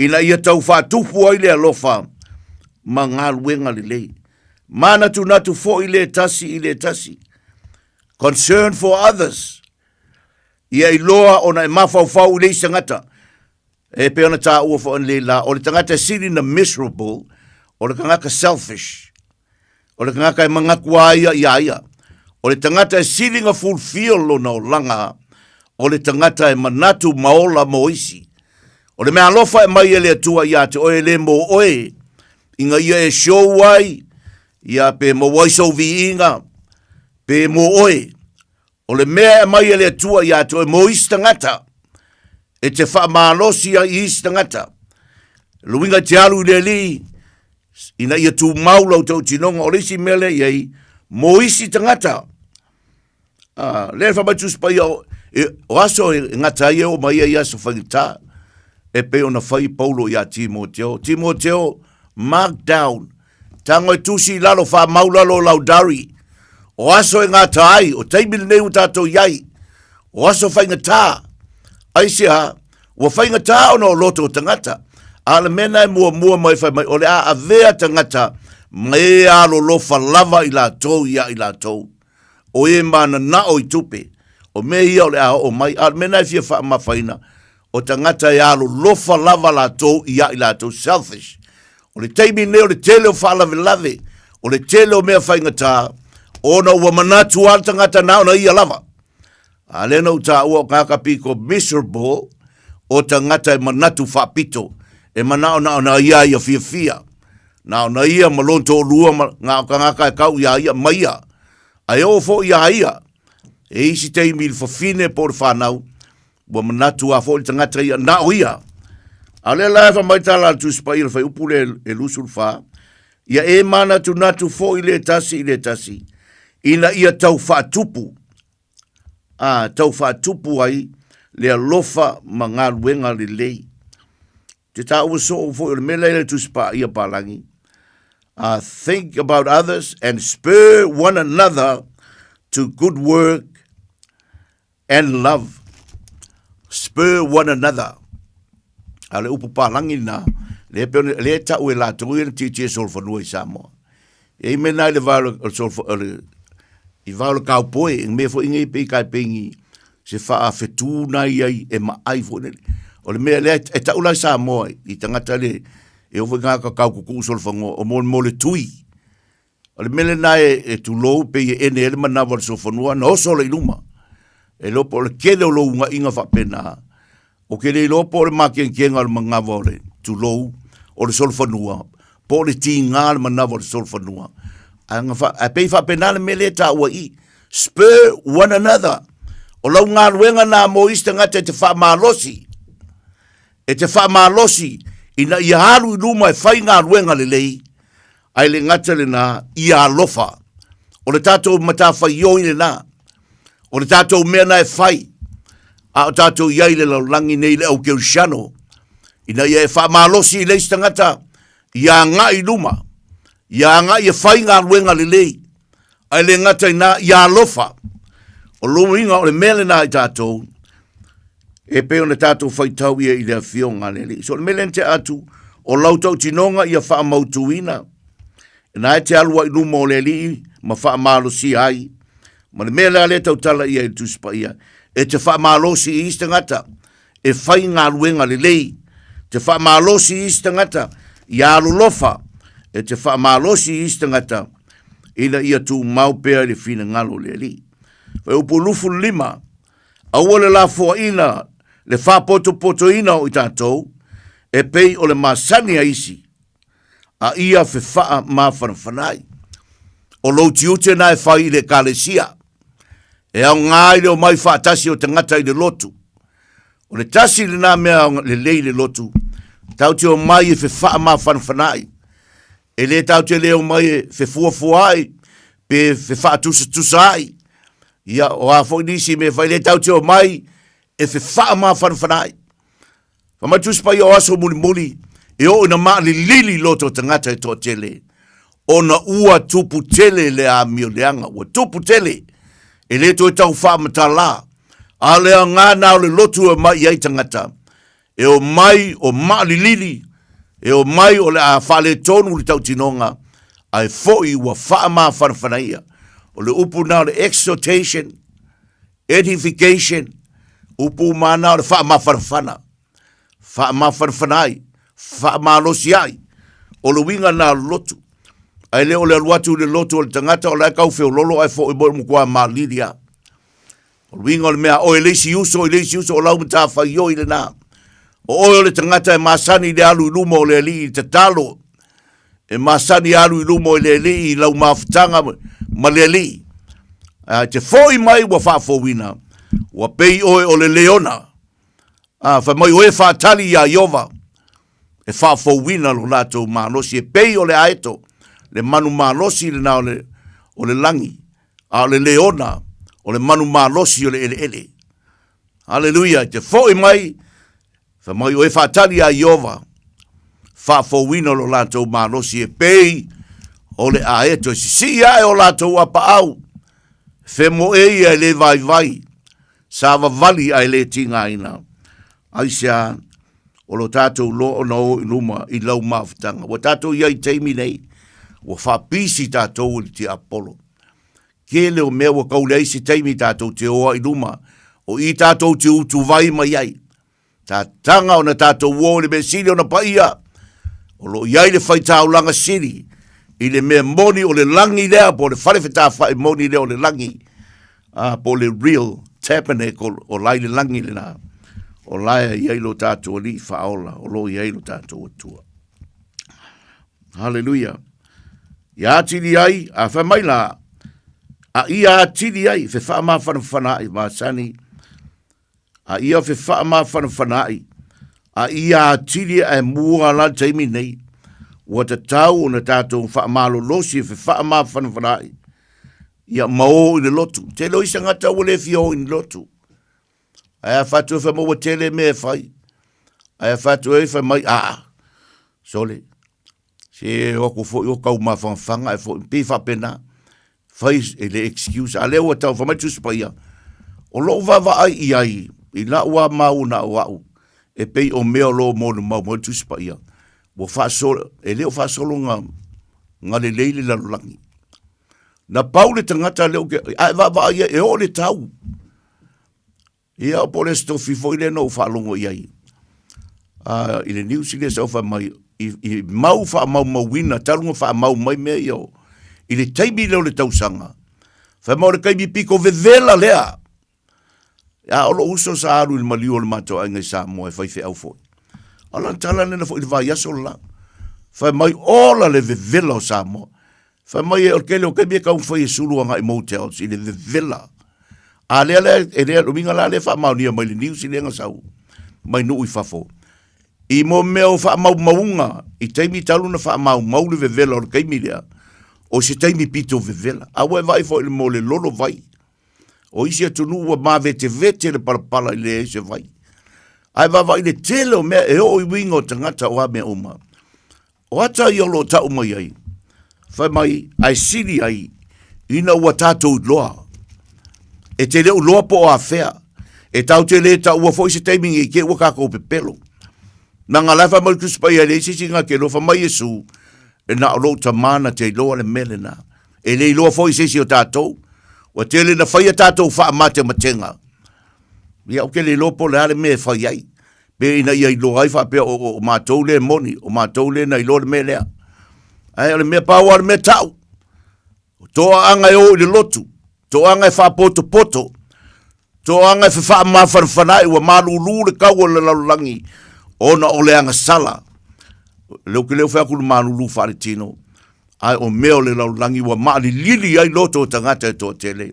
Speaker 3: ina ia tau faatupu ai le alofa ma galuega lelei. Manatunatu foi le tasi i le tasi, Concern for others. Ia iloa ona e mafaufau i le isi tagata. E pei ona taua foi nei la, o le tagata e sili na miserable, o le tagata selfish. O le tagata e manatu a ia ia ia. O le tagata e sili na fulfill lona olaga, o le tagata e manatu ma ola mo isi. O le mea alofa e mai e le Atua ia te oe e le mo oe, ina ia e show ai, ia pe maua ai sou viiga, pe mo oe. O le mea e aumai e le Atua ia te oe mo isi tagata, e te faamalosi ai i isi tagata. Le uiga e te alu i le Alii, ina ia tumau lau tautinoga, o le isi mea lea i ai, mo isi tagata. Ah, lea e fai mai Tusi Paia, o, e, o aso e gata ai e oo mai ai aso faigata, e pei ona fai Paulo iā Timoteo. Timoteo, mark down, tago e tusi i lalo, faamau lalo o lau diary. O aso e gata ai, o taimi lenei ua tatou i ai, o aso faigata. Aisea, ua faigata ona o loto o tagata. A o le mea lena e muamua mai fai mai, o le a avea tagata ma e alolofa lava i latou ia i latou. O e mananao i tupe, o mea ia o le a oo mai, a o le mea lena e fia faamafaina, o tagata e alolofa lava latou ia i latou, selfish. O le taimi lenei o le tele o faalavelave, o le tele o mea faigata, Ona ua manatu lava le tagata na ona ia lava. A lea na ou taua o tagata pito miserable, o tagata e manatu faapito, e manao na ona ia ia fiafia, na ona ia ma lona toalua ma na o tagata e tau iā ia ma ia. A e oo foi iā ia, e isi taimi i le fafine po o le fanau, ua manatu lava foi le tagata ia, na o ia. A o lea la e fai mai le tala a le Tusi Paia i le fuaiupu lea e 24, Ia e manatunatu foi le tasi i le tasi, ina ia tau faatupu, a, tau faatupu ai le alofa ma galuega lelei. Te taua soo foi o le mea lea i le Tusi Paia Palagi, think about others and spur one another to good work and love. Spur one another. A le upu palagi na, le pe le tau e latou ia na tietie solofanua i Samoa. E i mena i le va o le solofo, o le, i va o le kaupoe, i mea foi nei pei kai pengi, se whaafetū na i ai e maai foi nele. O le mea lea e tau la i Samoa i tangata le, e o foi ngā ka kau kuku solofanua, o mo, mo le tui. O le mea lena e, e tulou pei e ene ai le manawa o le solofanua na oso la i luma. E iloa po o le tele o lou ugaiga faapena, o ke le iloa po o le makenkega o le manava o le tulou o le solofanua, po o le tiga le manava o le solofanua. Ae na fa, ae pei faapena le mea lea e taua i i. Spur one another. O lau galuega na mo isi tagata e te faamalosi, e te faamalosi ina ia alu i luma e fai galuega lelei, Ae le gata lena, ia alofa. O le tatou matafaioi lena. O le tatou mea na e fai. A o tatou i ai i le lalolagi nei le au kerisiano, ina ia e faamalosi i le isi tagata, ia agai i luma, ia agai e fai galuega lelei. Ae le gata i na, ia alofa. O lona uiga o le mea lena i tatou, e pei ona tatou faitau ia i le afioga a le Alii. So o le mea lea na tea atu, o lau tautinoga ia faamautuina, na e te alu ai i luma o le Alii ma faamalosia ai. Ma le mea lea lea tautala ia i le Tusi Paia, e te faamalosi i isi tagata, e fai galuega lelei, te faamalosi i isi tagata, ia alolofa, e te faamalosi i isi tagata, ina ia tumau pea i le finagalo o le Alii. Fuaiupu 25, Aua le lafoaina le faapotopotoina o i tatou e pei o le masani a isi, a ia fefaa mafanafana ai. O lou tiute na e fai i le Ekalesia, e aoga ai le omai faatasi o tagata i le lotu. O le tasi lena mea lelei i le lotu, tatou te omai e fefaa mafanafana ai. E le tatou te le omai e fefuafuaai pe fefaatusatusa ai. Ia, o a foi nisi mea e fai, le tatou te omai e fefaamafanafana ai. Fai mai Tusi Paia o aso mulimuli, e oo ina maalilili loto o tagata e toatele, ona ua tupu tele le amio leaga, ua tupu tele, e le toe tau faamatala. A o le aoga na o le lotu e omai i ai tagata, e omai o maalilili, e omai o le a faaletonu le tautinoga, ae foi ua faamafanafanaia. O le upu na o le exhortation, edification, upu uma na o le faamafanafana, faamafanafana ai, faamalosi ai. O le uiga na o le lotu. Ae le o le alu atu i le lotu o le tagata o la e kau feololo ae foi mai o le matua maalili lava. O le uiga o le mea, oe le isi uso i le isi uso, o lau matafaioi lena. O oe o le tagata e masani i le alu i luma o le Alii i le tatalo, e masani alu i luma o le Alii i lau mafutaga ma le Alii. A te foi mai ua faafouina, ua pei oe o le leona. A fai mai o e faatali iā Iova, e faafouina lo latou malosi, e pei o le aeto, le manu malosi lena o le, o le lagi. A o le leona, o le manu malosi o le eleele. Aleluia, e te foi mai, fai mai o e faatali iā Iova, faafouina lo latou malosi e pei o le aeto e sisii ae o latou apaau, femoe ia e le vaivai, savavali ae le tigaina. Aisea, o lo tatou loa ona o i luma i lau mafutaga. Ua tatou i ai i taimi nei, ua faapisi tatou i le tiapolo. Tele o mea ua tau leai se taimi tatou te o ai i luma, o i tatou te utuvai mai ai. Tataga ona tatou o i le mea sili ona paia, o lo o i ai le faitaulaga sili. I le mea moni o le lagi lea, po o le fale fetafa'i moni lea o le lagi, a, po o le real tabernacle o la i le lagi lena, o la e i ai lo tatou Alii Faaola, o lo o i ai lo tatou Atua. Haleluia. Ia atili ai, a fai mai la, a ia atili ai, fefaamafanafanaai masani, a ia fefaamafanafanaai, a ia atili ae mua la le taimi nei, ua tatau ona tatou faamalolosi e fefaamafanafanaai, ia ma o i le lotu. Tele o isi tagata ua le fia o i le lotu. Ae a fai atu ai fai mai ua tele mea e fai. Ae a fai atu ai fai mai, aa, sole, se o atu foi o tau mafanafana ae foi, pei faapena. Fai e le excuse, a lea ua tau fai mai le Tusi Paia, o lou vaavaai i ai, i lau lava mau na o au, e pei o mea o lo o molimau mai le Tusi Paia, ua faasolo, e le o faasolo na lelei le lalolagi. Na pau le tagata lea ou te, a e vaavaai i ai, e oo le tau. Ia, po o le sitofi foi lea na ou faalogo i ai i le news lea sa ou fai mai, i mau faamaumauina talu ona faamau mai mea ia i le taimi lea o le tausaga, fai mai o le taimi pito vevela lea. A o lou uso sa alu i le maliu o le matou aiga i Samoa e faifeau foi. O lana tala lena foi i le vaiaso le la. Fai mai, ola le vevela o Samoa. Fai mai o le tele o taimi e taumafai e sulu agai motels i le vevela. A lea lea, e lea, le uiga la lea e faamaonia mai le news lea na sau mai nuu i fafo. I mo mea o faamaumauga, i taimi talu na faamaumau le vevela o le taimi lea, o se taimi pito vevela. A ua e vaai foi i le mo le lolo vai. O isi atunuu ua mavetevete le palapala i le leai se vai. Ae vaavaai i le tele o mea e oo i uiga o tagata o a mea uma. O ata ia o lo o tau mai ai, fai mai ae sili ai ina ua tatou iloa. E te le o iloa po o afea. E tatou te le taua foi se taimi nei te i ua tatou pepelo. Leaga la e fai mai le Tusi Paia e leai se isi na te iloa, fai mai Iesu, e na o lou Tama na te iloa le mea lena. E le iloa foi se isi o tatou. Ua tele na faia tatou faamatematega. Ia, ou te le iloa po o le a le mea e fai ai. Pe ina ia iloa ai faapea o, o, o matou le moni, o matou le na iloa le mea lea. Ae o le mea pau lava le mea tau. O toaaga e o i le lotu, toaaga e faapotopoto, toaaga e fefaamafanafanaai ua malulu le kau o le lalolagi ona o le agasala. Lea ou te le o fai atu le malulu faaletino, ae o mea o le lalolagi ua maalilili ai loto o tagata e toatele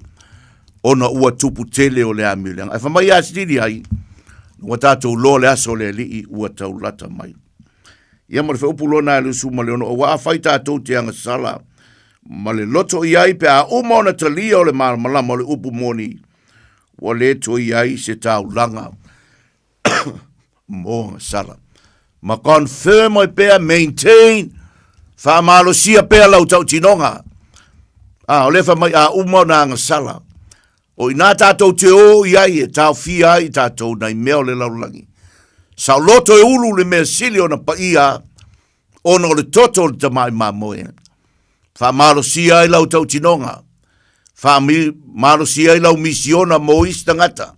Speaker 3: ona ua tupu tele o le amio leaga. Ae fai mai a silili ai, ua tatou loa le aso o le Alii ua taulata mai. Ia ma le feaupu loa na e 26, aua afai tatou te agasala ma le loto i ai pe a uma ona talia o le malamalama o le upu moni, ua le toe i ai se taulaga mo agasala. Ma confirm ai pea, maintain, faamalosia pea lau tautinoga. A, o lea fai mai, a uma ona agasala. O i ina tatou te o i ai e taofia ai tatou nai mea o le lalolagi. Saoloto e ulu le mea sili ona paia ona o le toto o le tamai mamoe. Faamalosia ai lau tautinoga. Faamalosia ai lau misiona mo isi tagata.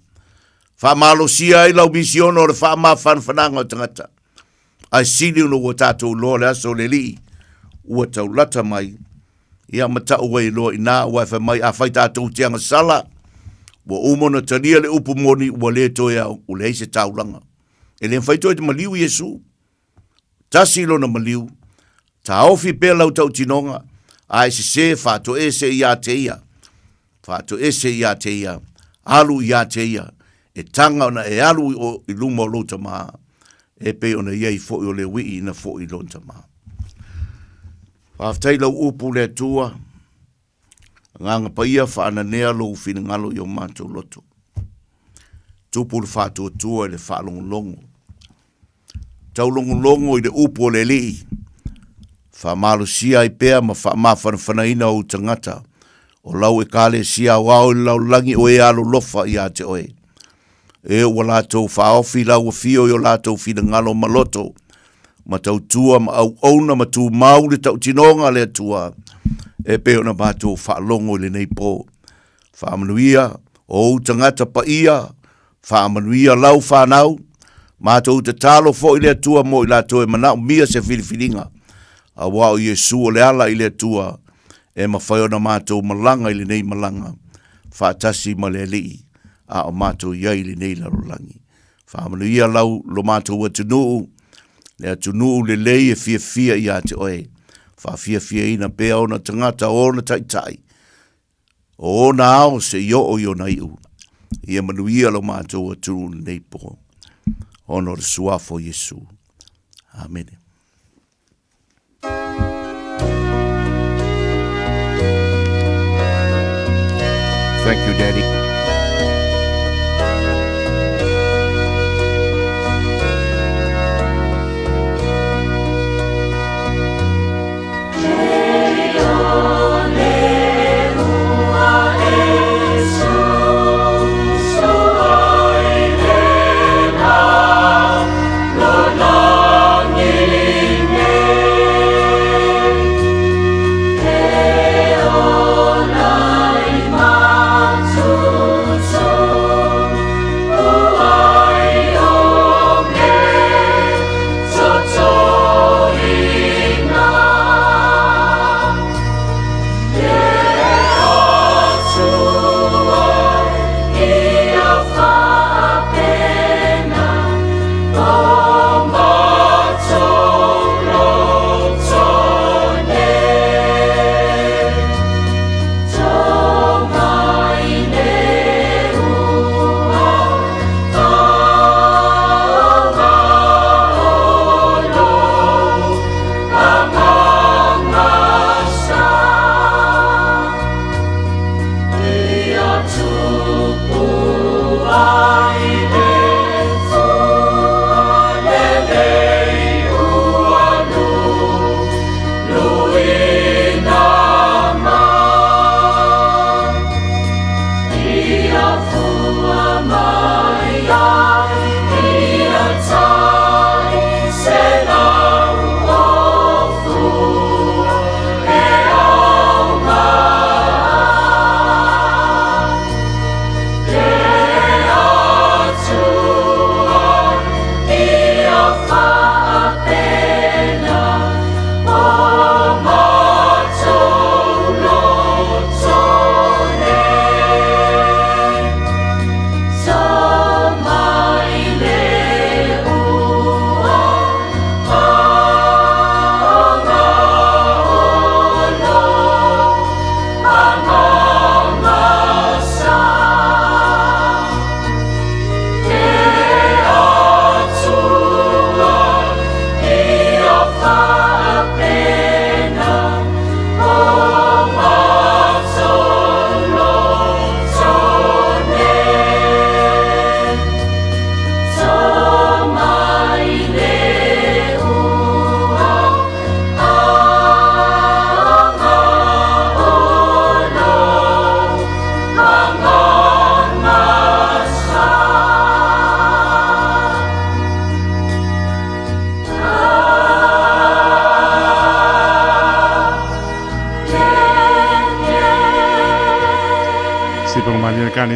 Speaker 3: Faamalosia ai lau misiona o le faamafanafanaga o tagata. Ae sili ona ua tatou iloa le aso o le Alii ua taulata mai, ia ma tau ai loa i ina, aua e fai mai, afai tatou te agasala, ua uma ona talia le upu moni, ua le toe ao, ua leai se taulaga. E le mafai toe te maliu Iesu. Tasi lona maliu, taofi pea lau tautinoga, a e sesē faatoese ia te ia, faatoese ia te ia, alu ia te ia, e taga ona e alu i luma o lou tama, e pei ona i ai foi o Lewi ina foi i lona tama. Faafetai lau upu le Atua, Agaga Paia faananea lou finagalo i o matou loto. Tupu le faatuatua i le faalogologo. Taulogologo i le upu o le Alii, faamalosia ai pea ma faamafanafanaina ou tagata, o lau Ekalesia aoao i le lalolagi o e alolofa ia te oe. E ua latou faaofi lau afio i o latou finagalo ma loto, ma tautua ma auauna ma tumau le tautinoga a le Atua, e pei ona matou faalogo i lenei po. Faamanuia o ou tagata paia, Faamanuia lau fanau, matou tatalo foi le Atua mo i latou e manaomia se filifiliga. Auā o Iesu o le ala i le Atua, e mafai ona matou malaga i lenei malaga, faatasi ma le Alii, a o matou i ai i lenei lalolagi. Faamanuia lau lo matou atunuu, le atunuu lelei e fiafia ia te oe. Faafiafiaina pea ona tagata o ona taitai, o ona ao seia oo i ona iu. Ia manuia lo matou atunuu i lenei po, ona o le suafa o Iesu. Amene. Thank you, Daddy.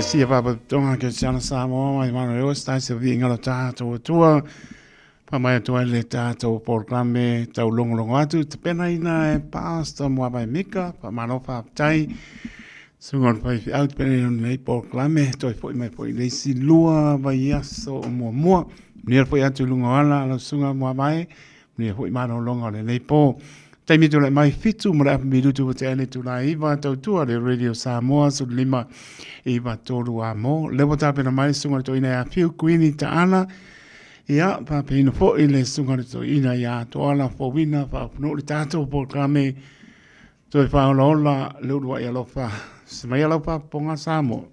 Speaker 1: Sia papa tonga ke siana Samoa mai mana o stai se vi ngalo tātou atua pa mai atu ai le tātou programe tau longolongo atu te pena ina e pastor mua mai mika pa mano pa tai sunga o pai au te pena ina nei programe toi foi mai foi le isi lua vai aso o mua mua Manuia foi atu i luga o ala lau susuga mua mai, manuia foi malologa o lenei po. Taimi tulai mai fitu ma le afa minutu ua tea le itula iva tautua le Radio Samoa 15 iva tolu a mo. Lea ua tapena mai le susuga le toeaina ia Fiu Kuini Taala. Ia, faapena foi le susuga le toeaina ia Toala Fouina faapunou le tatou polokalame toe faaolaola le uluai alofa. Se mai lau faafofoga Samoa.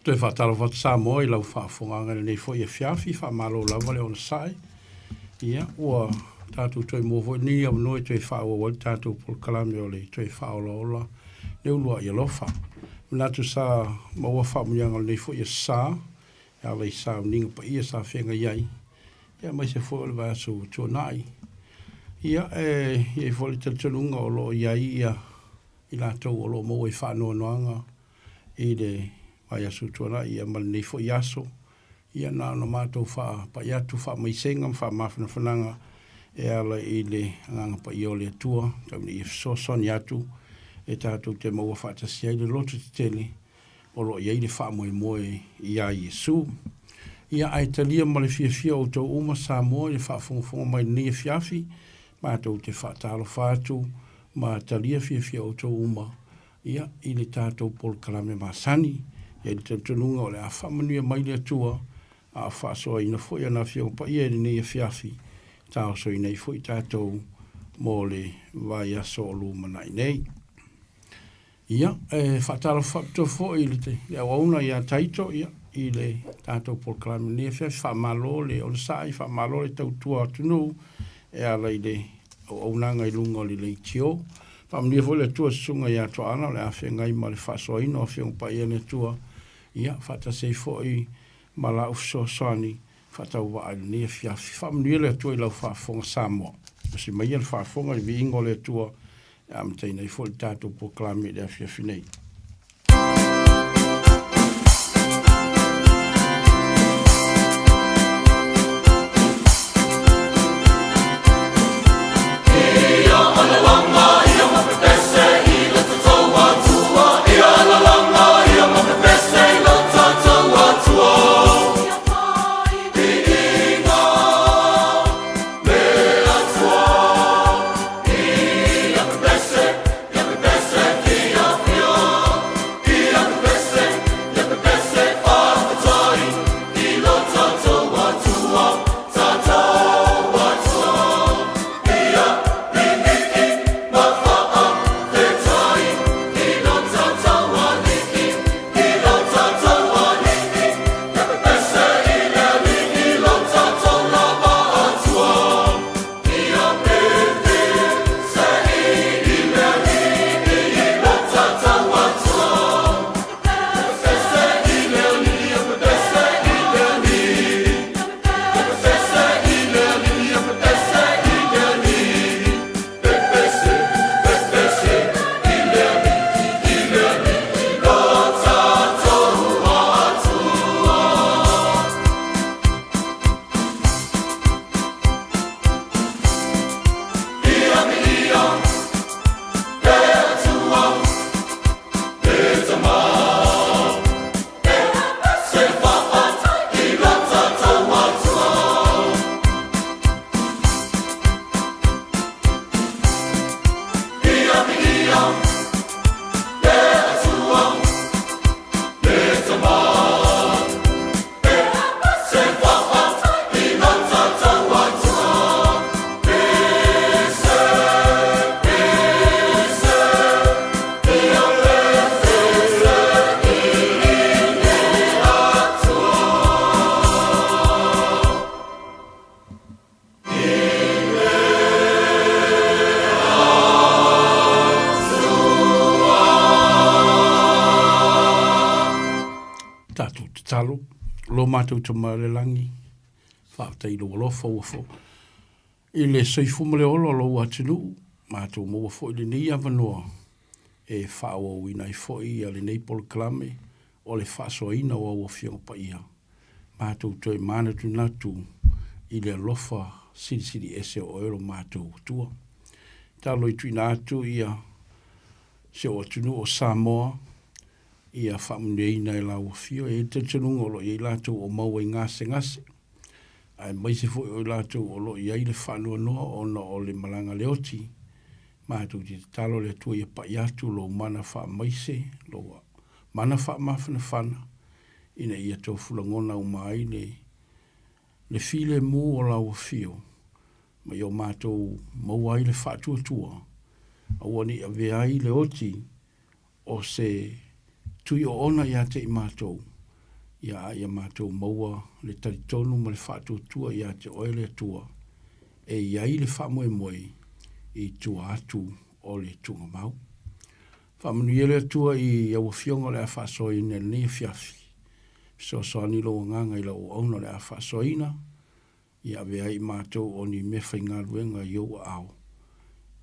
Speaker 10: Toe faatalofa atu Samoa i lau faafofogaaga i lenei foi afiafi, faamalo lava le onosai. Ia, ua tatou toe maua foi lenei avanoa e toe faaauau ai le tatou polokalame o le toe faaolaola le uluai alofa. Manatu sa maua faamanuiaga o lenei foi aso Sa e ala i sauniga paia sa feagai ai, ia aemaise foi o le vaiaso ua tuanai. Ia, e i ai foi le talitonuga o lo o i ai ia i latou o lo o maua i faanoanoaga i le vaiaso ua tuanai ia ma lenei foi aso. Ia na ona matou faapai atu faamaisega ma faamafanafanaga e ala i le Agaga Paia o le Atua, tau ina ia fesoasoani atu e tatou te maua faatasi ai le loto tetele o lo o i ai le faamoemoe iā Iesu. Ia ae talia ma le fiafia outou uma Samoa i le faafogafoga mai i lenei afiafi, matou te faatalofa atu ma talia fiafia outou uma ia i le tatou polokalame masani. E i ai le talitonuga o le a faamanuia mai le Atua a o faasoaina foi ana Afioga Paia i lenei afiafi, taosoina ai foi tatou mo le vaiaso o lumanai nei. Ia, e faatalofa faapitoa foi i le auauna ia Taito, ia, i le tatou polokalame i lenei afiafi. Faamalo le onosai, faamalo le tautua atunuu e ala i le auaunaga i luga o le leitio. Faamanuia foi le Atua i le Susuga ia Toaana o le a feagai ma le faasoaina o Afioga Paia a le Atua, ia, faatasi ai foi ma lau fesoasoani faatauvaa i lenei afiafi. Faamanuia le Atua i lau faafofoga Samoa. Osi maia le faafofoga i le viiga o le Atua e amataina ai foi le tatou polokalame i le afiafi nei. Tatou tatalo, lo matou Tama i le lagi, faafetai i lou alofa ua fo i le soifua ma le ola o lou atunuu, matou maua foi lenei avanoa e faaauauina ai foi ia lenei polokalame o le faasoaina o au Afioga Paia, matou toe manatunatu i le alofa silisili ese o oe lo matou Atua. Talo i tuuina atu ia si ou atunuu o Samoa, ia faamanuiaina e lau Afio. E i ai le talitonuga o lo o i ai latou o maua i gasegase, aemaise foi o i latou o lo o i ai le faanoanoa ona o le malaga le oti, matou te tatalo le Atua ia pai atu lou mana faamaise, lou mana faamafanafana, ina ia tofu lagona uma ai le, le filemu o lau afio, ma ia o matou maua ai le faatuatua, aua ne i avea ai le oti o se tui oona ia te i matou, ia a ia matou maua le talitonu ma le faatuatua ia te Oe le Atua. e i ai le faamoemoe i tua atu o le tuugamau. Faamanuia le Atua i au afioga o le a faasoaina i lenei afiafi. Fesoasoani lou agaga i lau auauna o le a faasoaina, ia avea ai i matou o ni meafaigaluega i ou aao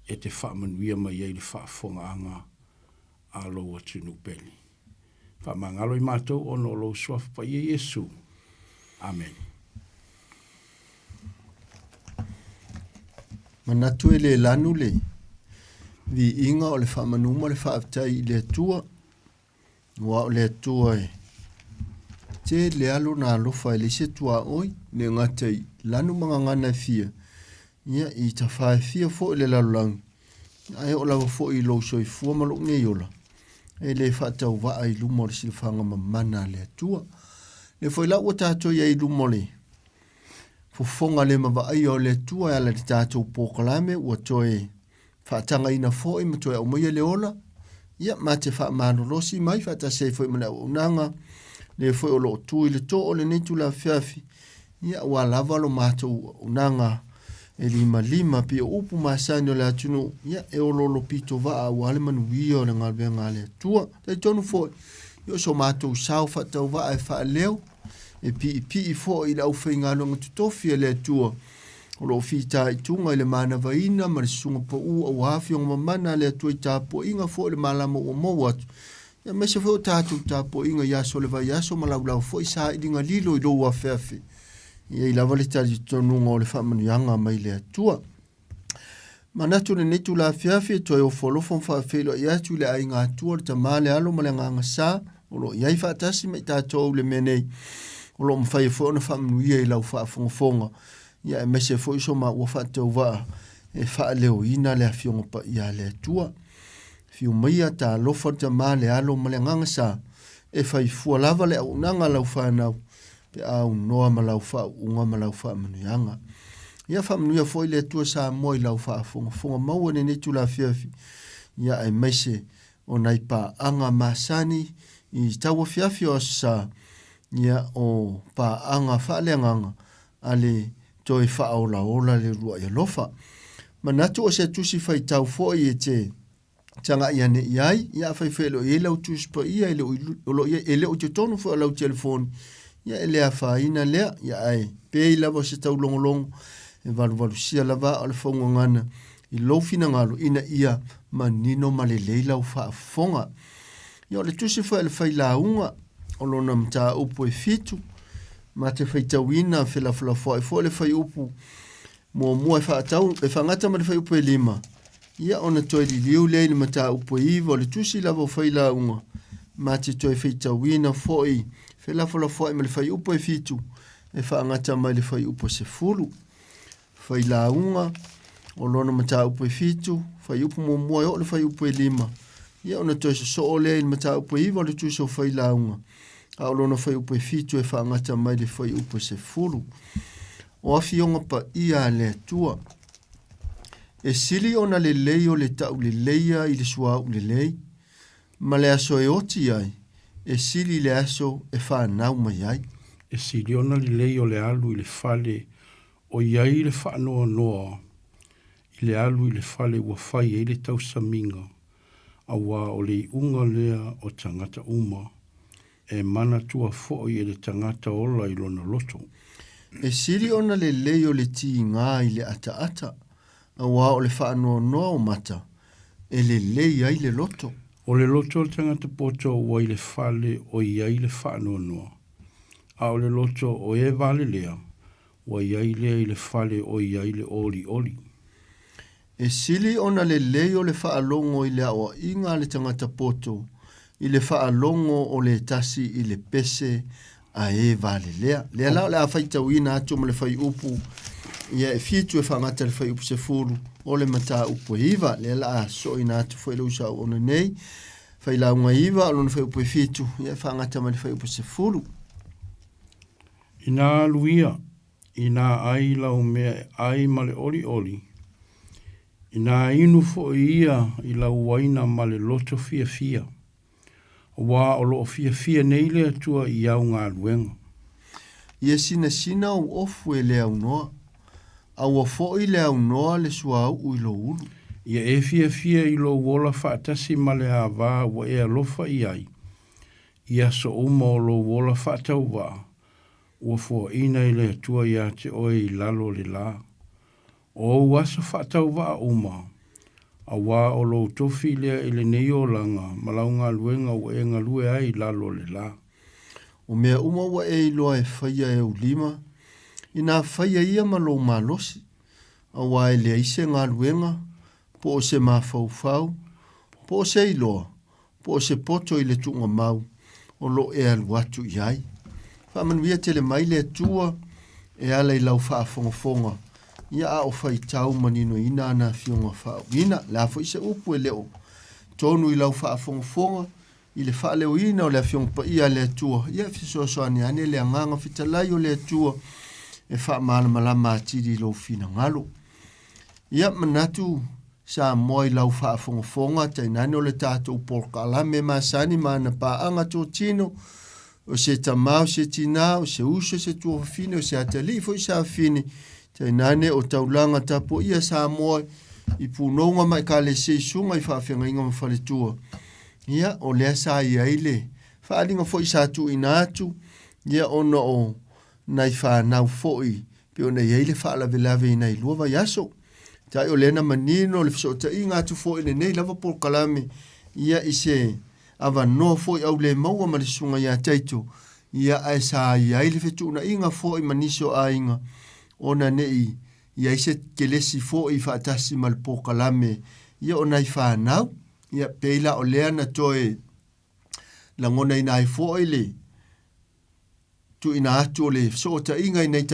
Speaker 10: e te faamanuia mai ai le faafofogaaga a lou atunuu pele. Faamagalo i matou ona o lou Suafa Paia Iesu. Amene.
Speaker 11: Manatu e le lanu le viiga o le faamanu ma le faafetai i le Atua, aua o le Atua e tele lava lona alofa e leai se tuaoi, le gata i lanu ma gagana e fia, ia i tafa e fia foi le lalolagi, ae oo lava foi i lou soifua ma lou nei ola, e le faatauvaa i luma o le silafaga mamana a le Atua. Lea foi la ua tatou i ai i luma o le fofoga le mavaaia o le Atua e ala i le tatou polokalame ua toe faatagaina foi ma toe aumaia le ola, ia ma te faamalolosi mai faatasi ai foi ma le auaunaga lea foi o lo o tu i le too o lenei itula afiafi, ia aua lava lo matou auaunaga e limalima pei o upu masani o le atunuu, ia e oloolo pito vaa aua le manuia o le galuega a le Atua. Talitonu foi, ia o so matou sao faatauvaa e faaleo, e piipii foi i le aufaigaluega totofi a le Atua o lo o fitaituga i le manavaina ma le susuga pau aua afioga mamana a le Atua i tapuaiga foi o le malama ua mou atu, aemaise foi o tatou tapuaiga i aso o le vaiaso ma laulau foi sailiga lilo i lou afeafe. E i ai lava le talitonuga o le faamanuiaga mai le Atua. Manatu lenei itula afiafi e toe ofo alofa ma faafeiloai atu i le aiga Atua, le Tama, le Alo ma le Agaga Sa, o lo o i ai faatasi ma i tatou i le mea nei, o lo o mafai ai foi ona faamanuia i lau faafogafoga, ia aemaise foi so maua faatauvaa e faaleoina le Afioga Paia a le Atua. Fiu maia, talofa le Tama, le Alo ma le Agaga Sa, e fai fua lava le auaunaga a lau fanau, pe a aunoa ma lau faauuga ma lau faamanuiaga. Ia faamanuia foi le Atua Samoa i lau faafogafoga maua i lenei itula afiafi, ia aemaise o nai paaga masani i tauafiafi o Aso Sa, ia o paaga faaleagaga a le toe faaolaola le uluai alofa. Manatu o se tusi faitau foi e te tagai ane i ai, ia afai foi e le o i ai lau Tusi Paia, e le o, o lo o i ai, e le o i totonu foi o lau telefoni, ia e le afaina lea, ia ae pei lava o se taulogologo e valuvalusia lava aa o le faugagana i lou finagalo ina ia manino ma lelei lau faafofoga. Ia o le tusi foi a le failauga o lona mataupu e fitu, ma te faitauina felafolafoai foi le fuaiupu muamua e faatau, e faagata ma le fuaiupu e lima, ia ona toe liliu lea i le mataupu e iva o le tusi lava o failauga, ma te toe faitauina foi felafolafoai ma le fuaiupu e fitu, e faagata mai le fuaiupu e 10. Failauga o lona mataupu e fitu, fuaiupu muamua e oo i le fuaiupu e lima, ia ona toe sosoo lea i le mataupu e iva o le tusi o failauga, a o lona fuaiupu e fitu e faagata mai le fuaiupu e 10. O afioga paia a le Atua. E sili ona lelei o le tauleleia i le suauu lelei, ma le aso e oti ai, e sili i le aso e fanau mai ai.
Speaker 10: E sili ona lelei o le alu i le fale o i ai le faanoanoa i le alu i le fale ua fai ai le tausamiga, auā o le iuga lea o tagata uma, e manatua foi e le tagata ola i lona loto.
Speaker 11: E sili ona lelei o le tiga i le ataata, auā o le faanoanoa o mata, e lelei ai le loto.
Speaker 10: O le loto o le tagata poto ua i le fale o i ai le faanoanoa, a o le loto o e valelea, ua i ai lea i le fale o i ai le olioli.
Speaker 11: E sili ona lelei o le faalogo i le aoaiga a le tagata poto i le faalogo o le tasi i le pese a e valelea. Lea la o le a faitauina atu ma le fuaiupu ia e fitu e faagata i le fuaiupu 10 o le mataupu e iva. Lea la a sosoina atu foi le uso auauna nei. Failauga iva o lona fuaiupu e fitu ia e faagata mai le fuaiupu 10.
Speaker 10: Inā alu ia, inā ai lau mea e ai ma le olioli, inā inu foi ia i lau uaina ma le loto fiafia, auā o lo o fiafia nei le Atua i au galuega.
Speaker 11: Ia sinasina ou ofu e le aunoa, A ua foi le aunoa le suauu i lou ulu.
Speaker 10: Ia e fiafia i lou ola faatasi ma le ava ua e alofa i ai, i aso uma o lou ola faatauvaa, ua foaina e le Atua iā te oe i lalo o le lā. O ou aso faatauvaa uma, auā o lou tofi lea i lenei olaga ma lau galuega ua e galue ai i lalo o le lā.
Speaker 11: O mea uma ua e iloa e faia e ou lima, inā faia ia ma lou malosi, auā e leai se galuega, po o se mafaufau, po o se iloa, po o se poto i le tuugamau o lo o e alu atu i ai. Faamanuia tele mai le Atua e ala i lau faafogafoga, ia a o faitau maninoina ana Afioga faauuina. Le a foi se upu e le o tonu i lau faafogafoga, i le faaleoina o le Afioga Paia a le Atua, ia fesoasoani ane le Agaga Fetalai o le Atua e faamalamalama atili i lou finagalo. Ia manatu Samoa i lau faafogafoga, tainane o le tatou polokalame masani ma ana paaga totino, o se tama, o se tinā, o se uso, se tuafafine, o se atalii foi se afafine, tainane o taulaga tapuaia Samoa i punouga ma ekalesia i susuga i faafeagaiga ma faletua. Ia, o lea sa i ai le faaaliga foi sa tuuina atu, ia ona o nai fanau foi pei ona i ai le faalavelave i nai lua vaiaso. Tai o lea na manino le fesootaiga atu foi i lenei lava polokalame ia i se avanoa foi au le maua ma le susuga ia Taito, ia ae sa i ai le fetuunaiga foi ma nisi o aiga ona ne i i ai se kelesi foi faatasi ma le polokalame ia o nai fanau. Ia pei la o lea na toe lagonaina ai foi le tuuina atu o le fesootaiga i nai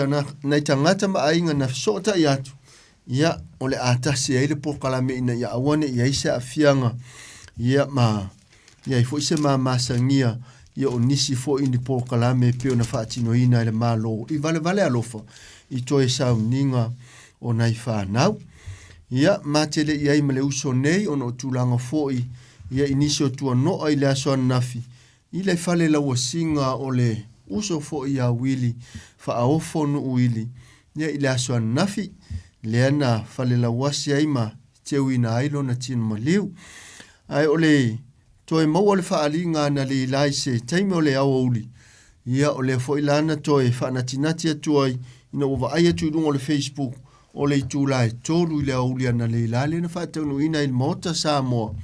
Speaker 11: tagata ma aiga na fesootai atu, ia, o le a tasi ai le polokalame ina ia aua ne i ai se aafiaga, ia, ma i ai foi se mamasagia, ia, o nisi foi ni polokalame e pei ona faatinoina e le Malo i valevale alofa i toe sauniga o nai fanau. Ia, ma te le i ai ma le uso nei ona o tulaga foi, ia, i nisi o tuanoa i le aso ananafi, I le fale lauasiga o le uso foi ia Wili Faaofo Nuuili, ia i le aso ananafi, lea na fale lauasi ai ma teuina ai lona tino maliu. Ae o le toe maua le faaaliga a Naleila i se taimi o le aoauli, ia o lea foi la na toe faanatinati atu ai ina ua vaai atu i luga o le Facebook o le itula e 3 i le aoauli a Naleila lea na faataunuuina ai i le Maota Samoa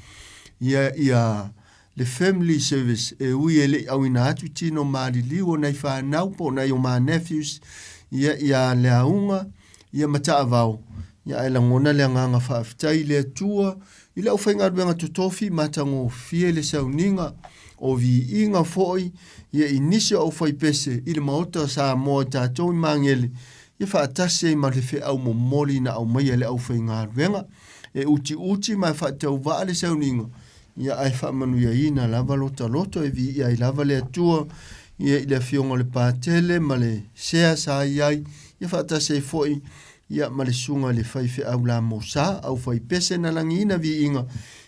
Speaker 11: ia ia le family service e ui e le i auina atu tino maliliu o nai fanau po o nai o ma nephews ia ia le auga ia ma taavao ia ae lagona le agaga faafetai i le Atua i le aufaigaluega totofi matagofie le sauniga o viiga foi ia i nisi o aufaipese i le Maota o Samoa i tatou i Magele ia faatasi ai ma le feau momoli na aumaia e le aufaigaluega e utiuti ma e faatauvaa le sauniga Ia ae faamanuiaina lava lota loto e viia ai lava le Atua, ia i le afioga o le Patele ma le sea sa i ai, ia faatasi ai foi ia ma le susuga i le faifeau Lamosa, aufaipese na lagiina viiga,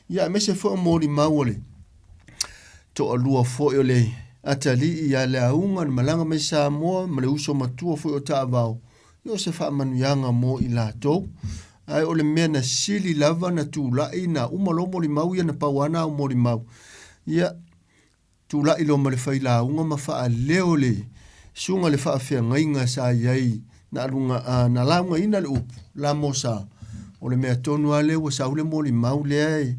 Speaker 11: ia aemaise foi o molimau o le toalua foi o le atalii ia Leauga na malaga mai Samoa ma le uso matua foi o Taavao, Ia o se faamanuiaga mo i latou. Ae o le mea na sili lava na tulai na uma loa molimau ia na pau lava na au molimau. Ia, tulai loa ma le failauga ma faaleo le susuga i le faafeagaiga sa i ai na aluga, a, na laugaina le upu, Lamosa. O le mea tonu lava lea ua sau le molimau lea e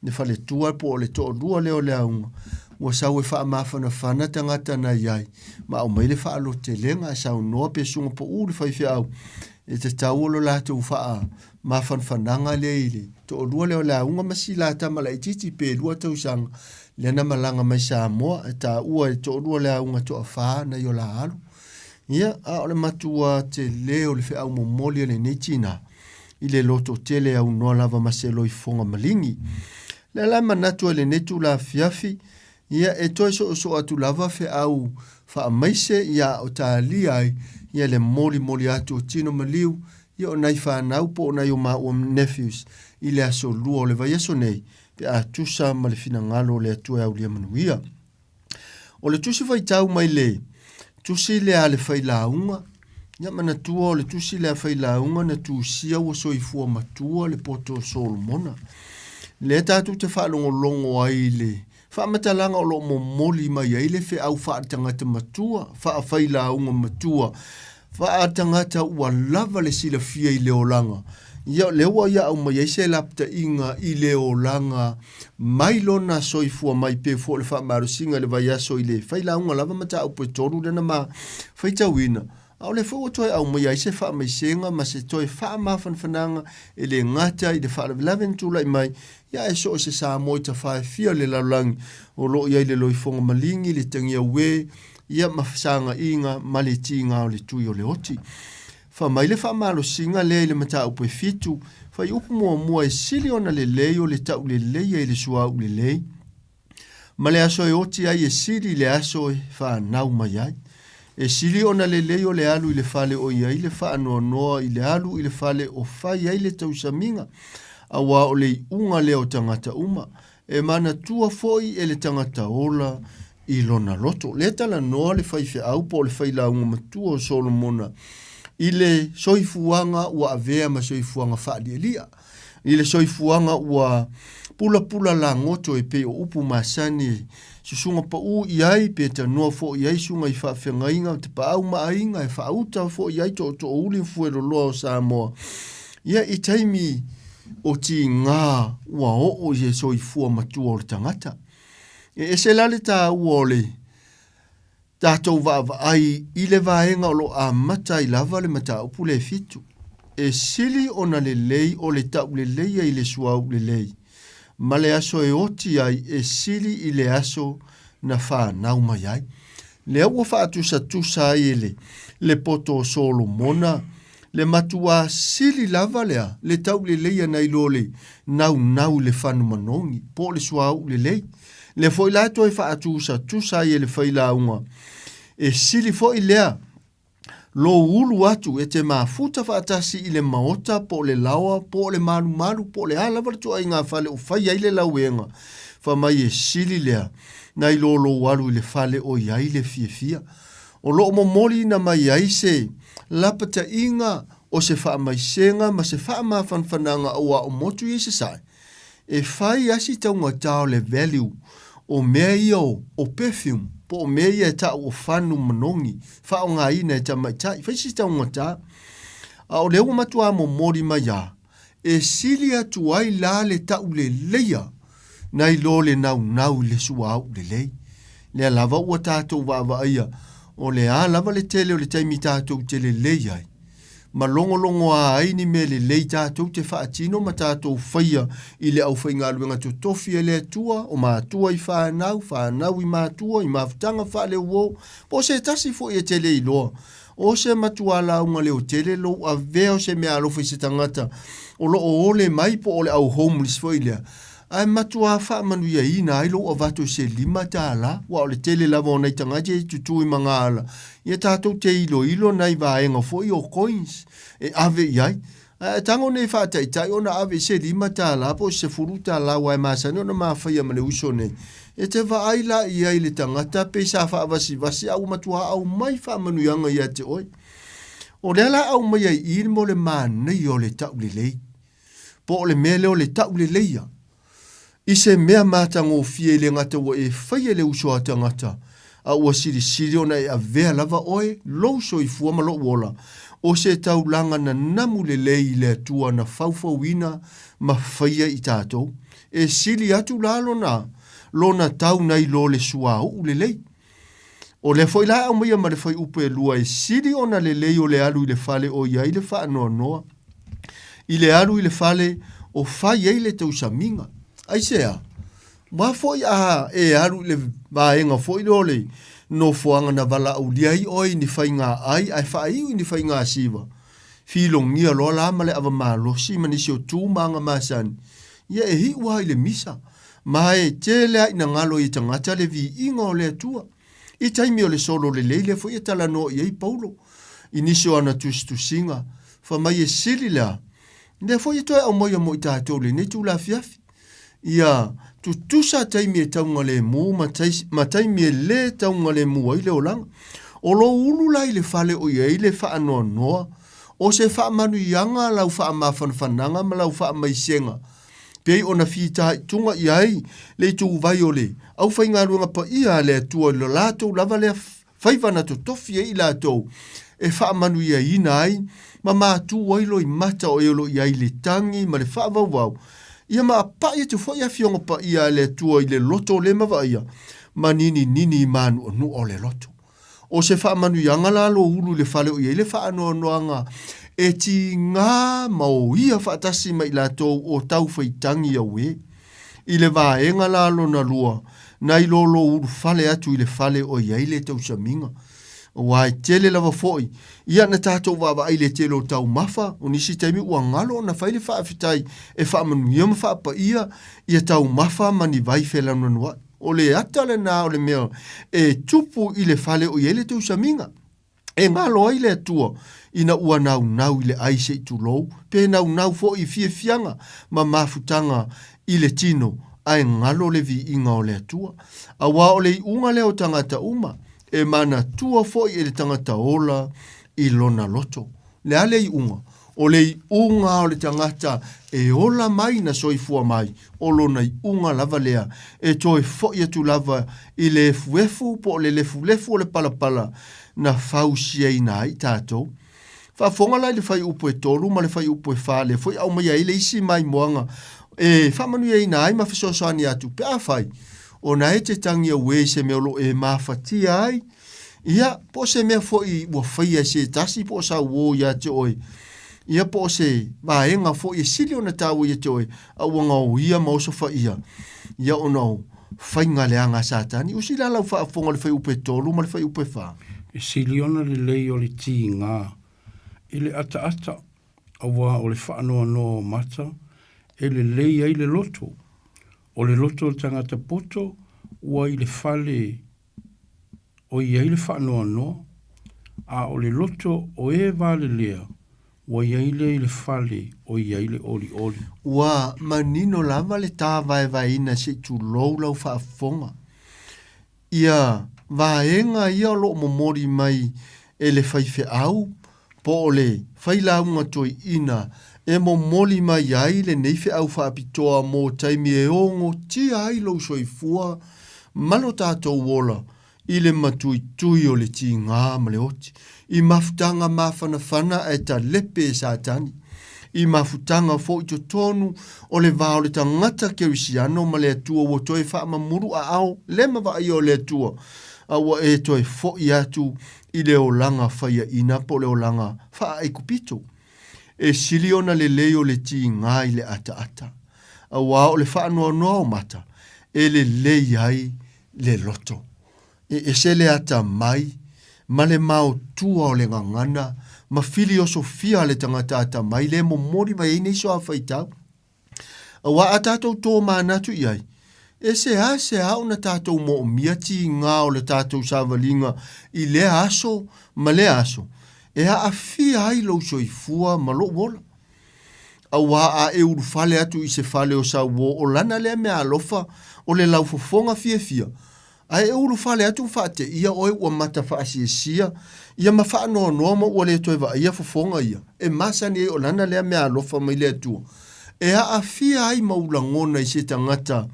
Speaker 11: le faletua po o le toalua lea o le auga, ua sau e faamafanafana tagata na i ai, ma aumai le faalotelega e saunoa pe susuga pau le faifeau e tatau o lo latou faamafanafanaga lea i le toalua lea o le auga ma si la tama laitiiti pe 2 tausaga lea na malaga mai Samoa e taua e toalua le auga toafa nai o la alu. Ia, a o le matua tele o le feau momoli a lenei tina i le loto tele aunoa lava ma se loifofoga maligi. Lea la e manatu ai lenei tula afiafi, ia e toe soosoo atu lava feau faamaise ia o talia ai ia le molimoli atu o tino maliu ia o nai fanau po o nai o maua nephews i le aso lua o le vaiaso nei pe a tusa ma le finagalo o le Atua e aulia manuia. O le tusi faitau mai le tusi lea a le failauga, Ia manatua o le tusi lea failauga na tusia ua soifua matua le poto o Solomona. Lea tatou te faalogologo ai i le faamatalaga o lo o momoli mai ai le feau faaletagata matua, faafailauga matua, faaletagata ua lava le silafia i le olaga. Ia, lea ua ia aumai ai se lapataiga i le olaga mai lona soifua mai pei foi o le faamalosiga i le vaiaso i le failauga lava mataupu e tolu lea na ma faitauina, a o lea foi ua toe aumaia ai se faamaisega ma se toe faamafanafanaga e le gata i le faalavelave na tulai mai, ia ae so o se Samoa i tafa e fia o le lalolagi o lo o i ai le loifoga maligi, le tagia uē, ia ma fesagaiga ma le tiga o le tui o le oti. Fai mai le faamalosiga lea i le mataupu e fitu, fuaiupu muamua e sili ona lelei o le tauleleia i le suauu lelei, ma le aso e oti ai e sili i le aso e fanau mai ai. E sili ona lelei o le alu i le fale o i ai le faanoanoa i le alu i le fale o fai ai le tausamiga, auā o le iuga lea o tagata uma, E manatua foi e le tagata ola i lona loto. Lea talanoa le faifeau po o le failauga matua o Solomona i le soifuaga ua avea ma soifuaga faalialia, i le soifuaga ua pulapula lagoto e pei o upu masani e susuga pau i ai pe tanoa foi i ai susuga i faafeagaiga o tapaau ma aiga e faauta foi i ai tootoouli ma fueloloa o Samoa. Ia i taimi o tiga ua oo i se soifua matua o le tagata. E ese la le taua o le tatou vaavaai i le vaega o lo o amata ai lava le mataupu lea e fitu. E sili ona lelei o le tauleleia i le suauu lelei ma le aso e oti ai e sili i le aso na fanau mai ai. Lea ua faatusatusa ai e le le poto o Solomona Le matuā sili lava lea le tauleleia nai lo le naunau i le fanu manogi po o le suauu lelei. Lea foi la e toe faatusatusa ai e le failauga. E sili foi lea lou ulu atu e te mafuta faatasi i le maota po o le laoa po o le malumalu po o le a lava le tuaiga fale o fai ai le lauega, fai mai e sili lea nai lo lou alu i le fale o i ai le fiafia. O lo o momoliina mai ai se lapataiga o se faamaisega ma se faamafanafanaga aua o motu ia i Sasae, e fai a si taugata o le value o mea ia o perfume po o mea ia e ta'u o fanu manogi faaaogaina e tamaitai, fai si taugata. A o lea ua matuā momoli mai a E sili atu ai la le tauleleia nai lo le naunau i le suauu lelei. Lea lava ua tatou vaavaaia, o le a lava le tele o le taimi tatou te lelei ai, ma logologoa ai ni mea lelei tatou te faatino ma tatou faia i le aufaigaluega totofi a le Atua, o matua i fanau, fanau i matua, i mafutaga faaleuo, po o se tasi foi e te le iloa. O se matua lauga leotele lou avea o se meaalofa i se tagata o lo o ole mai po o le au homeless foi lea, ae matua faamanuiaina ai lou avatu i se $5, aua o le tele lava o nai tagata e tutū i magaala, ia tatou te iloilo nai vaega foi o coins e ave i ai. Ae tago nei faataitai ona ave i se $5 po o se $10 aua e masani ona mafaia ma le uso nei. E te vaai la i ai i le tagata pei sa faavasivasi a ua matua aumai faamanuiaga ia te oe. O lea la aumai ai i i mo le manaia o le taulelei. Po o le mea lea o le tauleleia. I se mea matagofie i le gata ua e faia le uso a tagata, a ua silisili ona e avea lava oe, lou soifua ma lou ola, o se taulaga nanamu lelei i le Atua na faufauina ma faia i tatou. E sili atu la lona, lona tau nai lo le suauu lelei. O lea foi la e aumaia ma le fuaiupu e lua e sili ona lelei o le alu i le fale o i ai le faanoanoa, i le alu i le fale o fai ai le tausamiga. Aisea? Aua foi a e alu i le vaega foi lea o le nofoaga na valaaulia ai oe i ni faiga ai ae faaiu i ni faiga siva, filogia loa la ma le ava malosi ma nisi o tu ma aga masani, ia e hiʻu lava i le misa. Ma e tele a ina galo i tagata le viiga o le Atua. I taimi o le solo lelei lea foi e talanoa i ai Paulo i nisi o ana tusitusiga, fai mai e sili lea, lea foi e toe aumaia mo i tatou lenei itula afiafi. Ia tutusa taimi e taugalemu ma taimi e le taugalemu ai le olaga. O lou ulu la i le fale o i ai le faanoanoa, o se faamanuiaga lau faamafanafanaga ma lau faamaisega, pei ona fitaituga i ai le ituvai o le aufaigaluega paia a le Atua i lo latou lava lea faiva na totofi ai i latou e faamanuiaina ai ma matu ai loimata o e o lo o i ai i le tagi ma le faavauvau, ia ma apa'i atu foi afioga paia a le Atua i le loto le mavaia ma nininini i mānuʻanuʻa o le loto. O se faamanuiaga la lou ulu i le fale o i ai le faanoanoaga e tigā ma o ia faatasi ma i latou o tau faitangi auē. I le vaega la lona lua, nai lo lou ulufale atu i le fale o i ai le tausamiga. Aua e tele lava foi, ia na tatou vaavaai i le tele o taumafa, o nisi taimi ua galo ona fai le faafetai e faamanuia ma faapaia ia taumafa ma ni vai felanuanua'i. O le ata lena o le mea e tupu i le fale o i ai le tausamiga. E galo ai le Atua ina ua naunau i le ai se i tulou, pe naunau foi i fiafiaga ma mafutaga i le tino, ae galo le viiga o le Atua. Aua o le iuga lea o tagata uma, e manatua foi e le tagata ola i lona loto. Le a le iuga? O le iuga o le tagata e ola mai na soifua mai, o lona iuga lava lea, e toe foi atu lava i le efuefu po o le lefulefu o le palapala na fausiaina ai tatou. Faafofoga la i le fuaiupu e 3 ma le fuaiupu e 4, lea foi e aumaia ai le isi maimoaga e faamanuiaina ai ma fesoasoani atu pe afai ona e te tagi auē i se mea o lo o e mafatia ai, Ia, po o se mea foi ua faia e se tasi po o sau uō ia te oe, ia po o se vaega foi e sili ona taua ia te oe, a ua gaoia ma osofaia, ia ona o faiga leaga a Satani. Usi la lau faafofoga i le fuaiupu e 3 ma le fuaiupu e 4.
Speaker 10: E sili ona lelei o le tiga i le ataata, auā o le faanoanoa o mata e lelei ai le loto. O le loto o le tagata poto ua i le fale o i ai le faanoanoa, a o le loto o e valelea, ua i ai lea i le fale o i ai le olioli.
Speaker 11: Ua manino lava le tāvaevaeina se i tulou lau faafofoga. Ia vaega ia o lo o momoli mai e le faifeau po o le failauga toeaina e momoli mai ai lenei feau faapitoa mo taimi e ogotia ai lou soifua ma lo tatou ola i le matuitui o le tigā ma le oti, i mafutaga mafanafana ae talepe e Satani, i mafutaga foi totonu o le va o le tagata kerisiano ma le Atua ua toe faamamulu aao lema vaaia o le Atua, a ua e toe foi atu i le olaga faiaina po o le olaga faa-Aikupito. E sili ona lelei o le tiga i le ataata, auā o le faanoanoa o mata e lelei ai le loto. E ese le atamai ma le maotua o le gagana ma filiosofia a le tagata atamai lea e momoli mai ai nei soafaitau. Aua a tatou tōmanatu i ai, e seasea ona tatou moomia tigā o le tatou savaliga i lea aso ma lea aso, e aafia ai lou soifua ma lou ola. Aua a e ulufale atu i se fale o sauō o lana lea meaalofa o le laufofoga fiafia, Ae e ulufale atu ma faateia oe ua mata faasiasia ia ma faanoanoa ma ua le toe vaaia fofoga ia, e masani ai o lana lea mea alofa mai le Atua, e aafia ai ma ou lagona i se tagata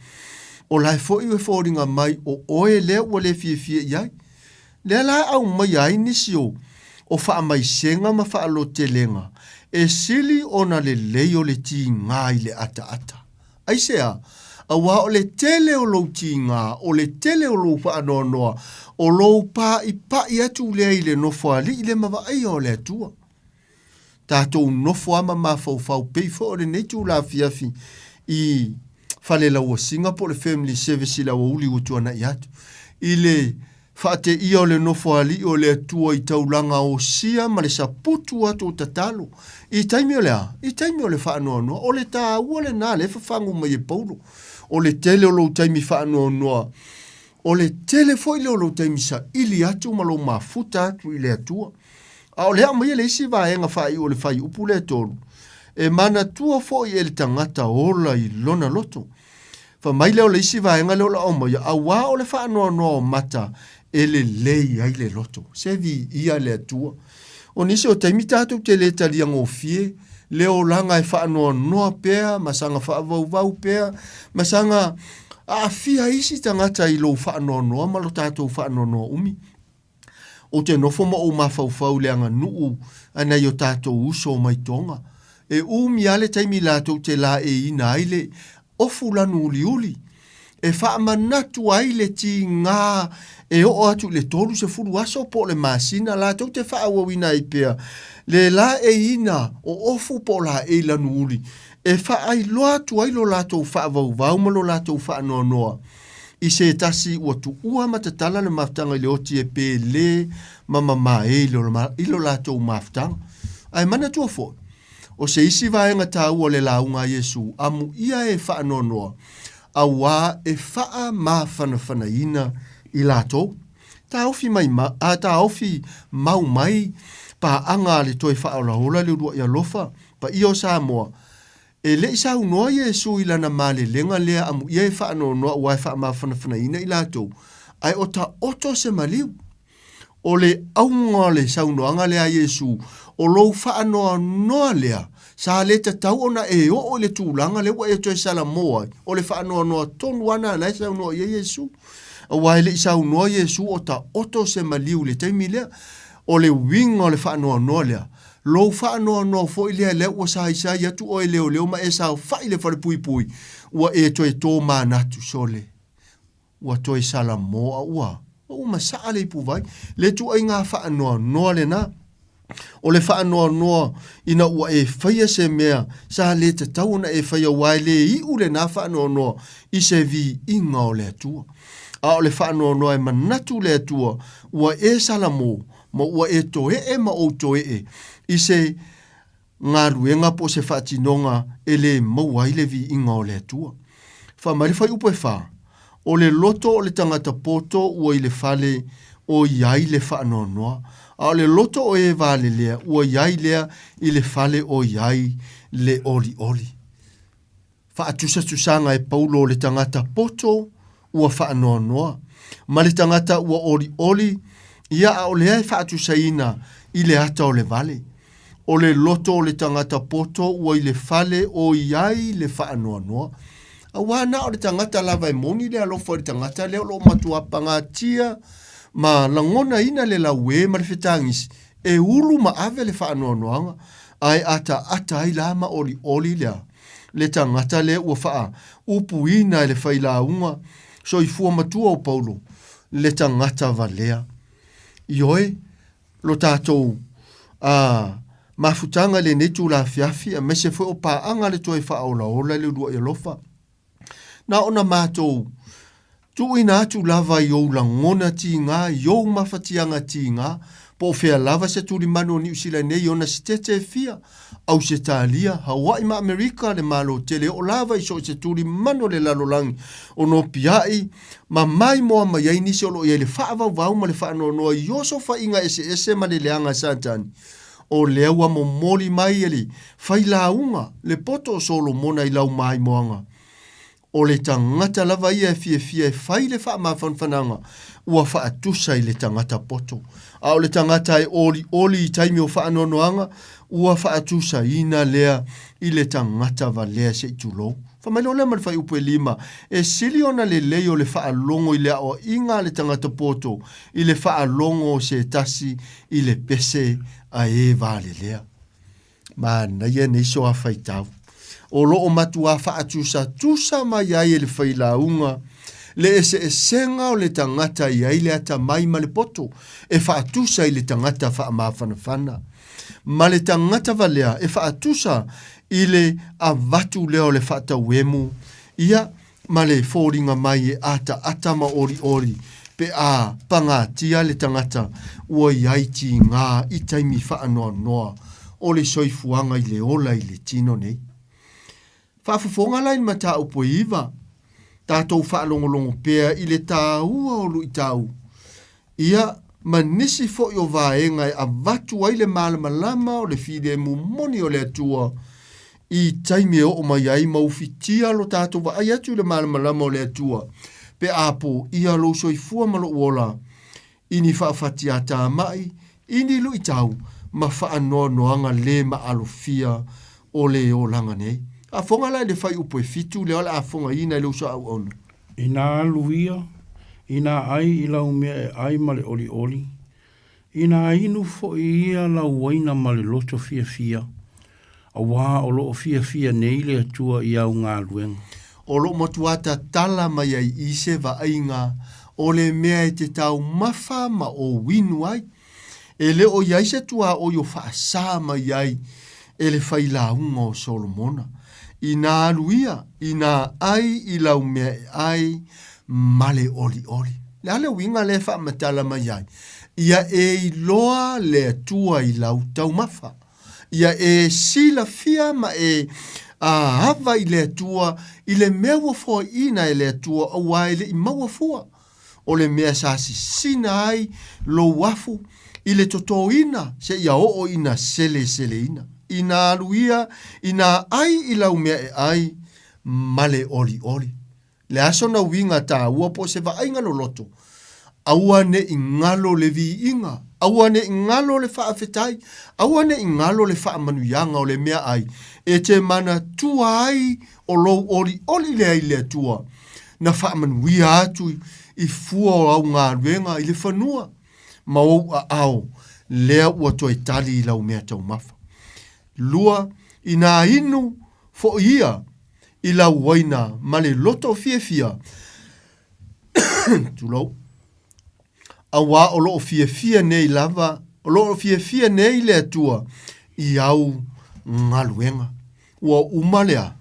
Speaker 11: o lae foi e foliga mai o oe lea ua le fiafia i ai. Lea la e aumaia ai nisi o o faamaisega ma faalotelega e sili ona lelei o le tiga i le ataata. Aisea? Aua o le tele o lou tigā, o le tele o lou faanoanoa, o lou paʻipaʻi atu lea i le nofoalii le mavaʻaia o le Atua. Tatou nofo a ma mafaufau pei foi o lenei itula afiafi i Falelauasiga po o le Family Service i le aoauli ua tuanai atu, i le Faateia o le Nofoalii o le Atua i taulaga osia ma le saputu atu o tatalo. I taimi o le a? I taimi o le faanoanoa. O le taua lena lea e fafagu mai e Paulo. O le tele o lou taimi faanoanoa, o le tele foi lea o lou taimi saili atu ma lou mafuta atu i le Atua. A o le aumaia le isi vaega faaiu o le fuaiupu lea e 3, e manatua foi e le tagata ola i lona loto. Fai mai lea o le isi vaega lea o le aumaia, auā o le faanoanoa o mata e lelei ai le loto. Se viia le Atua. O nisi o taimi tatou te le talia gofie le olaga e faanoanoa pea ma saga faavauvau pea ma saga aafia isi tagata i lou faanoanoa ma lo tatou faanoanoa umi. Ou te nofo ma ou mafaufau i le aganuu a nai o tatou uso mai Toga. E umi lava le taimi latou te laeiina ai le ofu lanu uliuli, e faamanatu ai le tiga e oo atu i le 30 aso po o le masina latou te faaauauina ai pea le laeiina o ofu po o laei lanu uli e faailoa atu ai lo latou faavauvau ma lo latou faanoanoa i se tasi ua tuua ma tatala le mafutaga i le oti e pele ma mamae i lo latou mafutaga. Ae manatua foi, o se isi vaega taua o le lauga a Iesu, amuia e faanoanoa, auā e faamafanafanaina i latou. Taofi mai ma, a taofi mau mai paaga a le toe faaolaola le uluai alofa paia o Samoa, E le i saunoa Iesu i lana malelega lea amuia e faanoanoa aua e faamafanafanaina i latou, ae o taoto se maliu. O le auga o le saunoaga lea a Iesu, o lou faanoanoa lea, sa le tatau ona e oo i le tulaga lea ua e toe salamo ai, o le faanoanoa tonu lava lena e saunoa i ai Iesu. Aua e le i saunoa Iesu o taoto se maliu i le taimi lea. O le uiga o le faanoanoa lea, Lou faanoanoa foi lea lea ua saisai atu oe leoleo ma e saofai i le falepuipui, ua e toe tomanatu, sole, ua toe salamo a ua, ua masaa le ipuvai. Le ituaiga faanoanoa lena. O le faanoanoa ina ua e faia se mea sa le tatau ona e faia aua e le iu lena faanoanoa i se viiga o le Atua. A o le faanoanoa e manatu le Atua ua e salamo ma ua e toe'e ma ou toe'e i se galuega po o se faatinoga e lē maua ai le viiga o le Atua. Fai mai le fuaiupu e fā, O le loto o le tagata poto ua i le fale o i ai le faanoanoa, a o le loto o e valelea ua i ai lea i le fale o i ai le olioli. Faatusatusaga e Paulo o le tagata poto ua faanoanoa, ma le tagata ua olioli, ia a o lea e faatusaina i le ata o le vale. O le loto o le tagata poto ua i le fale o i ai le faanoanoa. Aua na o le tagata lava e moni le alofa i le tagata lea o lo o matua pagatia ma lagonaina le lauē ma le fetagisi, e ulu ma ave le faanoanoaga, ae ataata ai la ma olioli lea. le tagata lea ua faaupuina e le failauga soifua matua o Paulo, le tagata valea. Ioe, lo tatou a, mafutaga i lenei itula afiafi, aemaise foi o paaga a le toe faaolaola i le uluai alofa. Na ona matou Tuuina atu lava i ou lagona tiga, i ou mafatiaga tiga, po o fea lava se tulimanu o Niu Sila nei i ona sitete e fia, Ausetalia, Hawaii ma Amerika, le Malo tele oo lava i so o se tulimanu o le lalolagi o nopiai ma maimoa mai ai nisi o lo o i ai le faavauvau ma le faanoanoa i osofaiga eseese ma le leaga a Satani. O lea ua momoli mai e le failauga le poto o Solomona i lau maimoaga. O le tagata lava ia e fiafia e fai le faamafanafanaga, ua faatusa i le tagata poto. A o le tagata e olioli i taimi o faanoanoaga, ua faatusaina lea i le tagata valea se i tulou. Fai mai loa lea ma le fuaiupu e lima, E sili ona lelei o le faalogo i le aoaiga a le tagata poto i le faalogo o se tasi i le pese a e valelea. Manaia nei soafaitau. O lo o matuā faatusatusa mai ai e le failauga le eseesega o le tagata e i ai le atamai ma le poto e faatusa i le tagata faamafanafana, ma le tagata valea e faatusa i le avatu lea o le faatauemu, ia, ma le foliga mai e ataata ma olioli pe a pagatia le tagata ua i ai tigā i taimi faanoanoa o le soifuaga i le ola i le tino nei. Faafofoga la i le mataupu e iva, tatou faalogologo pea i le taua o luitau ia ma nisi foi o vaega e avatu ai le malamalama o le filemu moni o le Atua i taimi e oo mai ai ma ufitia lo tatou vaai atu i le malamalama o le Atua pe a poia lou soifua ma lou ola. i ni faafatiatamai, i ni luitau ma faanoanoaga le maalofia o le olaga nei. A foga la i le fuaiupu e fitu lea o le a fogaina e le uso a auauna.
Speaker 10: Inā alu ia, inā ʻai i lau mea e ʻai ma le ʻoliʻoli, inā inu foʻi ia lau uaina ma le loto fiafia, auā o lo o fiafia nei le Atua i au galuega.
Speaker 11: O lo o matua tatala mai ai i se vaaiga o le mea e te taumafa ma ou inu ai. E le o i ai se tuaoi o faasā mai ai e le failauga o Solomona. Inā alu ia, inā ʻai i lau mea e ʻai ma le ʻoliʻoli. Le a le uiga lea e faamatala mai ai? Ia e iloa le Atua i lau taumafa. Ia e silafia ma e ava i le Atua i le mea ua foaiina e le Atua auā e le i maua fua. O le mea sa sisina ai lou afu i le totoina seia oo ina seleseleina. Ina alu ia ina ai i lau mea e ai ma le olioli. Le aso na uiga taua po o se vaaiga loloto, aua ne i galo le viiga, aua ne i galo le faafetai, aua ne i galo le faamanuiaga o le meaai e te manatua ai o lou olioli lea i le Atua, na faamanuia atu i fua o au galuega i le fanua ma ou aao, lea ua toe tali i lau meataumafa. Lua, inā inu foʻi ia i lau uaina ma le loto fiafia, tulou, auā o lo o fiafia nei lava, o lo o fiafia nei le Atua i au galuega. Ua uma lea,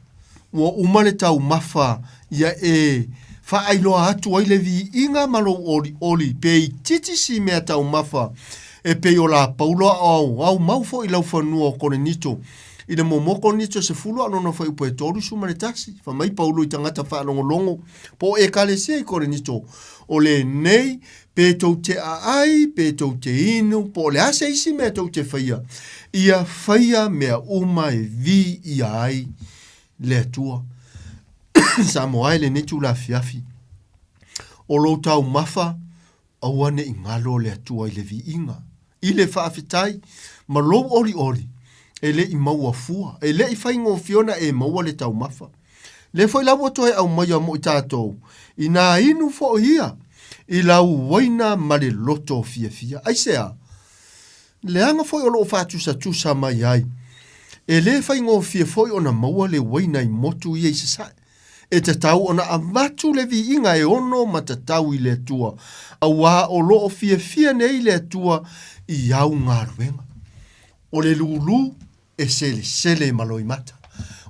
Speaker 11: ua uma le taumafa ia e faailoa atu ai le viiga ma lou olioli pe itiiti si mea taumafa e pei o la Paulo a o aumau foi i laufanua o Korinito. I le muamua Korinito 10 a o lona fuaiupu e 31, fai mai Paulo i tagata faalogologo po o Ekalesia i Korinito, O lenei, pe tou te aai, pe tou te inu, po o le a se isi mea tou te faia, ia faia mea uma e viia ai le Atua. Samoa e lenei itula afiafi, o lou taumafa, aua ne i galo le Atua i le viiga, i le faafetai, ma lou olioli, e le i maua fua, e le i faigofie ona e maua le taumafa. Lea foi la ua toe aumaia mo i tatou, inā inu foi ia i lau uaina ma le loto fiafia. Aisea? Leaga foi o lo o faatusatusa mai ai, e le faigofie foi ona maua le uaina i motu ia i sasae. E tatau ona avatu le viiga e ono ma tatau i le Atua, auā o lo o fiafia nei le Atua i au galuega. O le lūlū e selesele ma loimata.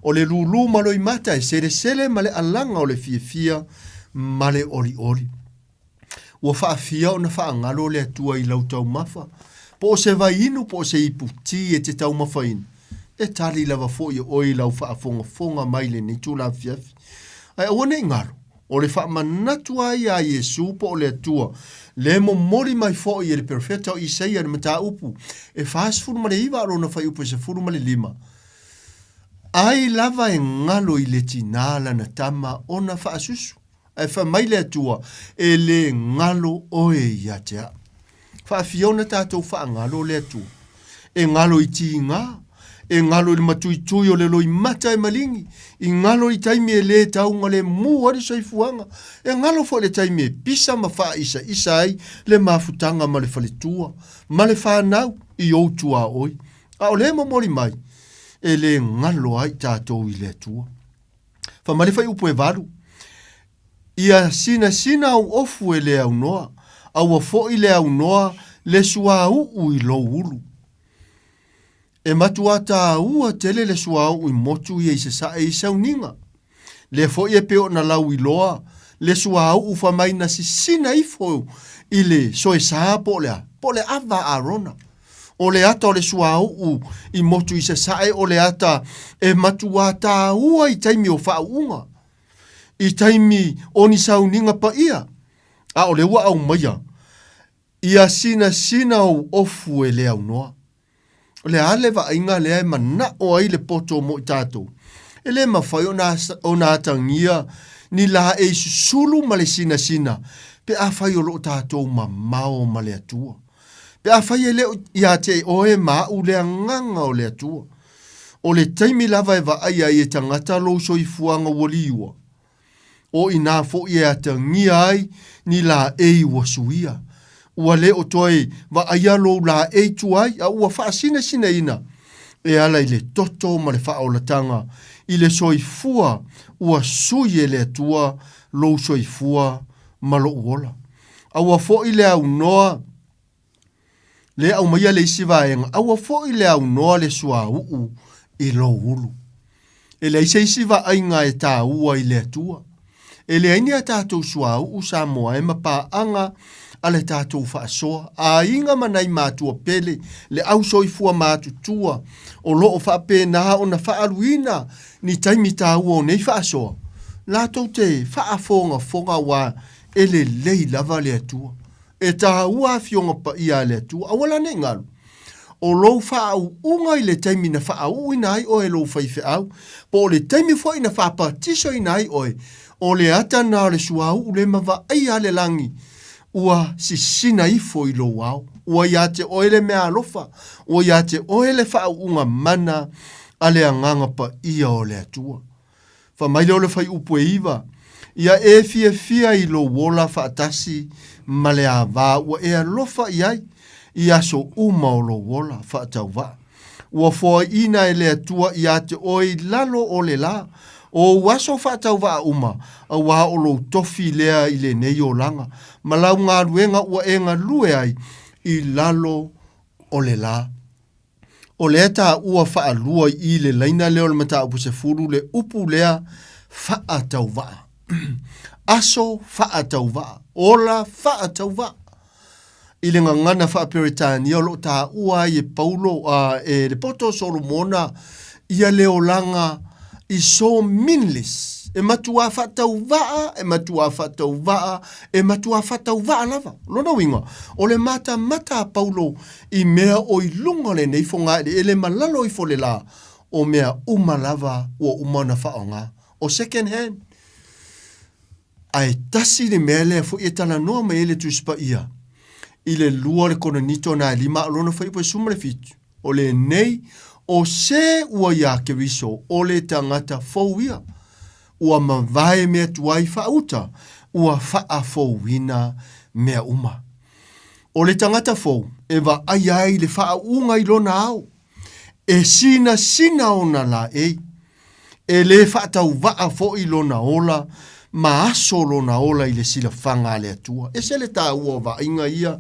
Speaker 11: O le lūlū ma loimata e selesele ma le alaga o le fiafia ma le olioli. Ua faafia ona faagalo le Atua i lau taumafa, po o se vaiinu po o se ipu tī e te taumafaina, e tali lava foi e oe i lau faafogafoga mai lenei itula afiafi. Ae aua ne i galo, o le faamanatu lava ia a Iesu po o le Atua, le momoli mai foi e le perofeta o Isaia le mataupu e 49 a o lona fuaiupu e 15, Ai lava e galo i le tinā lana tama ona faasusu. Ae fai mai le Atua, E le galo oe ia te au. Faafia ona tatou faagalo le Atua. E galo i tiga, e galo i le matuitui o le loimata e maligi, i galo i taimi e le taugalemu ai le soifuaga, e galo foi le taimi e pisa ma faaisaisa ai le mafutaga ma le faletua, ma le fanau i ou tuaoi. A o lea e momoli mai, e le galo ai tatou i le Atua. Fai mai le fuaiupu e valu, Ia sinasina au ofu e le aunoa, aua foi le aunoa le suauu i lou ulu. E matua tāua tele le suauu i motu ia i sasae i sauniga. Lea foi e pei ona lauiloa le suauu fai mai na sisina ifo i le soesa po o le a? Po o le ava a Arona. O le ata o le suauu i motu i sasae o le ata e matuā tāua i taimi o faauuga, i taimi o ni sauniga paia, a o lea ua aumaia ia sinasina ou ofu e le aunoa. O le a le vaaiga lea e manaʻo ai le poto mo i tatou? E le mafai ona atagia ni laei susulu ma le sinasina. Pe afai o lo o tatou mamao ma le Atua. Pe afai e le o ia te oe ma a'u le agaga o le Atua. O le taimi lava e vaai ai e tagata lou soifuaga ua liua, o inā foi e atagia ai ni laei ua suia. Ua le o toe vaaia lou laei tuai, a ua faasinasinaina e ala i le toto ma le faaolataga i le soifua ua sui e le Atua lou soifua ma lou ola. A ua foi le aunoa le aumaia le isi vaega, a ua foi le aunoa le suauu i lou ulu. E leai se isi vaaiga e taua i le Atua. E leai ni a tatou suauu Samoa e ma paaga a le tatou faasoa, aiga ma nai matua pele, le au soifua matutua o lo o faapena ona faaaluina ni taimi taua o nei faasoa, latou te faafogafoga aua e lelei lava le Atua. E taua afioga paia a le Atua, aua la ne i galu. O lou faauuga i le taimi na faauuina ai oe e lou faifeau, po o le taimi foi na faapatisoina ai oe, o le ata na o le suauu le ma vaaia a le lagi, ua sisina ifo i lou ao. Ua ia te oe le meaalofa, ua ia te oe le faauuga mana a le Agaga Paia o le Atua. Fai mai lea o le fuaiupu e 9, Ia e fiafia i lou ola faatasi ma le ava ua e alofa i ai i aso uma o lou ola faatauvaa. Ua foaiina e le Atua ia te oe i lalo o le la, o ou aso faatauvaa uma, auā o lou tofi lea i lenei olaga, ma lau galuega ua e galue ai i lalo o le la. O lea taua faalua i i le laina lea o le mataupu 10 le upu lea faatauvaa. Aso faatauvaa, ola faatauvaa. I le gagana faa-Peretania o lo o taua ai e Paulo, uh, e le poto o Solomona ia le olaga i so meaningless. E matuā faatauvaa, e matuā faatauvaa, e matuā faatauvaa lava. Lona uiga, o le matamata a Paulo i mea o i luga o lenei fogaeleele ma lalo ifo o le la, o mea uma lava ua uma ona faaaoga, o second hand. Ae tasi le mea lea foi e talanoa mai ai le Tusi Paia i le 2 o le Korinito na e 5 a o lona fuaiupu e 17, o lenei, o se ua iā Keriso, o le tagata fou ia, ua mavae mea tuai faauta, ua faafouina mea uma. O le tagata fou e vaaia ai le faauuga i lona ao, e sinasina ona laei, e lē faatauvaa foi lona ola ma aso lona ola i le silafaga a le Atua. Ese le taua o vaaiga ia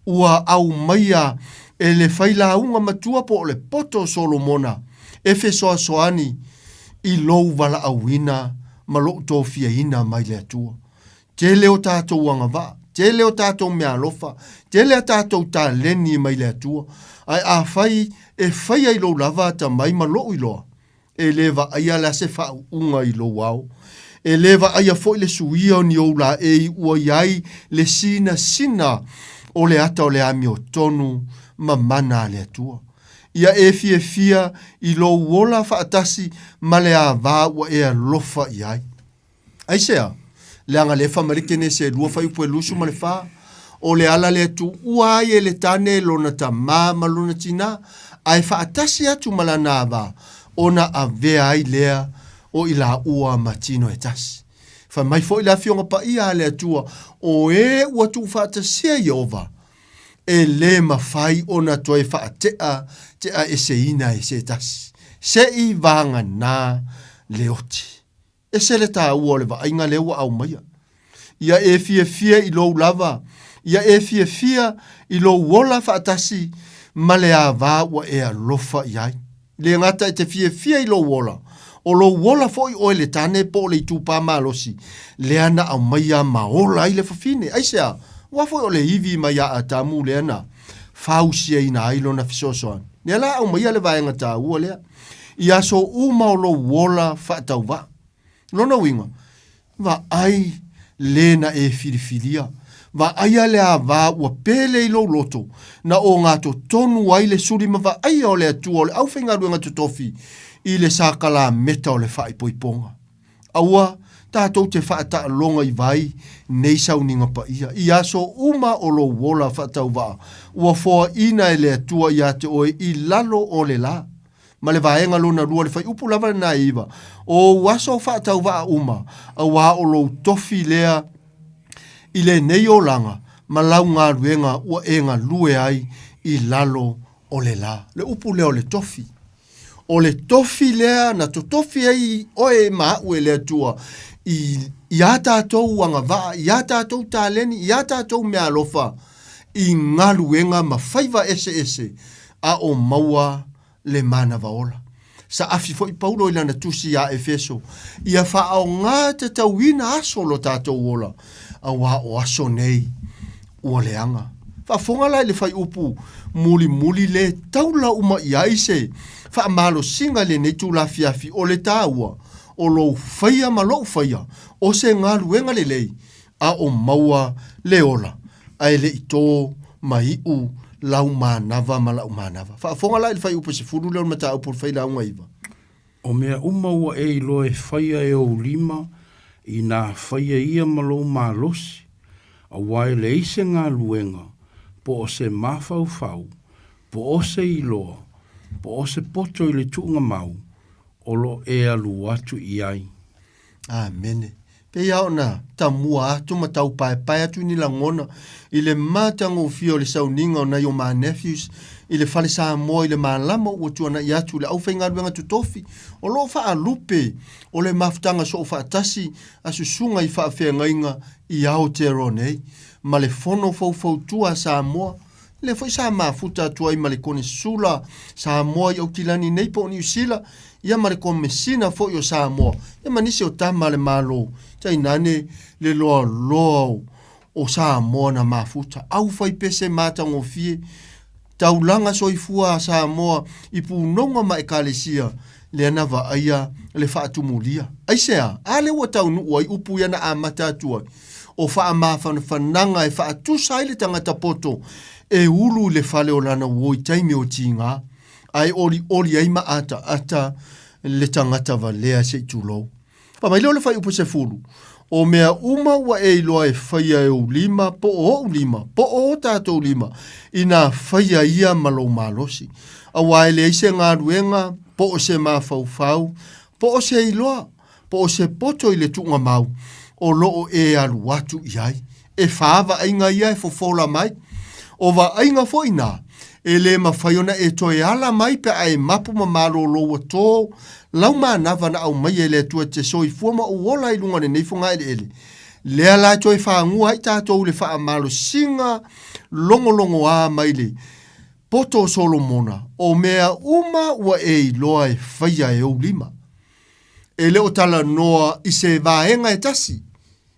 Speaker 11: ua aumaia e le failauga matua po o le poto o Solomona e fesoasoani i lou valaauina ma lou tofiaina mai le Atua. Tele o tatou agavaa, tele o tatou meaalofa, tele a tatou taleni mai le Atua, ae afai e faia i lou lava atamai ma lou iloa, e le vaaia la se faauuga i lou ao. E le vaaia foi le suia o ni ou laei ua i ai le sinasina o le ata o le amiotonu ma mana a le Atua. Ia e fiafia i lou ola faatasi ma le ava ua e alofa i ai. Aisea? Leaga lea fai mai le Kenese e 2 fuaiupu e 24, O le ala lea tuua ai e le tane lona tamā ma lona tinā, ae faatasi atu ma lana ava, ona avea ai lea o i laua ma tino e tasi. Fai mai foi le Afioga Paia a le Atua, O e ua tuufaatasia Ieova, e lē mafai ona toe faate'a te'a eseina e se tasi, se'i vaganā le oti. Ese le taua o le vaaiga lea ua aumaia. Ia e fiafia i lou lava, ia e fiafia i lou ola faatasi ma le ava ua e alofa i ai. Le gata e te fiafia i lou ola, o lou ola foi oe le tane po o le itupa malosi, lea na aumaia ma ola ai le fafine. Aisea? Aua foi o le ivi mai ia Atamu lea na fausiaina ai lona fesoasoani. Lea la aumaia le vaega taua lea. I aso uma o lou ola faatauvaa. Lona uiga, vaai le na e filifilia. Vaaia le ava ua pele i lou loto, na ogatotonu ai le suli ma vaaia o le Atua o le aufaigaluega totofi i le sakalameta o le faaipoipoga. Aua. Tatou te faataaloga i vai nei sauniga paia, i aso uma o lou ola faatauvaa, ua foaina e le Atua iā te oe i lalo o le lā. Ma le vaega lona lua o le fuaiupu lava lena e 9, O ou aso faatauvaa uma, auā o lou tofi lea i lenei olaga ma lau galuega ua e galue ai i lalo o le lā. Le upu lea o le tofi. O le tofi lea na totofi ai oe ma aʻu e le Atua i, i a tatou agavaa, i a tatou taleni, i a tatou meaalofa, i galuega ma faiva eseese a o maua le manava ola. Saafi foi Paulo i lana tusi iā Efeso, ia faaaogā tatauina aso lo tatou ola, auā o aso nei ua leaga. Faafofoga la i le fuaiupu mulimuli le taula uma i ai se faamalosiga i lenei itula afiafi o le taua o lou faia ma lou faia o se galuega lelei a o maua le ola ae le i tō ma iʻu lau manava ma la'u manava. Faafofoga la i le fuaiupu 10 lea o le mataupu o le failauga 9.
Speaker 10: O mea uma ua e iloa e faia e ou lima, inā faia ia ma lou malosi, aua e leai se galuega, po o se mafaufau, po o se iloa, po o se poto i le tuugamau, o lo o e alu atu i ai.
Speaker 11: Amene. Pei lava ona tamua atu ma taupaepae atu ni lagona i le matagofie o le sauniga o nai o ma nephews i le Fale Samoa i le malama ua tuanai atu le aufaigaluega totofi o lo o faalupe o le mafutaga soofaatasi a susuga i faafeagaiga i Aotearoa nei ma le Fono Faufautua a Samoa lea foi sa mafuta atu ai ma le Konesula Samoa i Aukilani nei po o Niu Sila, ia ma le Komesina foi o Samoa, ia ma nisi o tama a le Malo, tainane le loaloa o Samoa na mafuta, au faipese matagofie, taulaga soifua a Samoa i punoga ma Ekalesia, lea na vaaia le faatumulia. Aisea? A lea ua taunuu ai upu ia na amata atu ai, o faamafanafanaga e faatusa ai le tagata poto e ulu i le fale o lana uo i taimi o tiga, ae olioli ai ma ataata le tagata valea se i tulou. Fai mai lea o le fuaiupu 10, O mea uma ua e iloa e faia e ou lima, po o ou lima, po o o tatou lima, inā faia ia ma lou malosi. Auā e leai se galuega, po o se mafaufau, po o se iloa, po o se poto i le tuugamau o lo o e alu atu i ai. E fā vaaiga ia e fofola mai. O vaaiga foi nā, e lē mafai ona e toe ala mai pe a e mapu ma malōlō ua tō lau manava na aumaia e le Atua e te soifua ma ou ola i luga o lenei fogaeleele. Lea la e toe fagua ai tatou i le faamalosiga logologoā mai le poto o Solomona, o mea uma ua e iloa e faia e ou lima. E le o talanoa i se vaega e tasi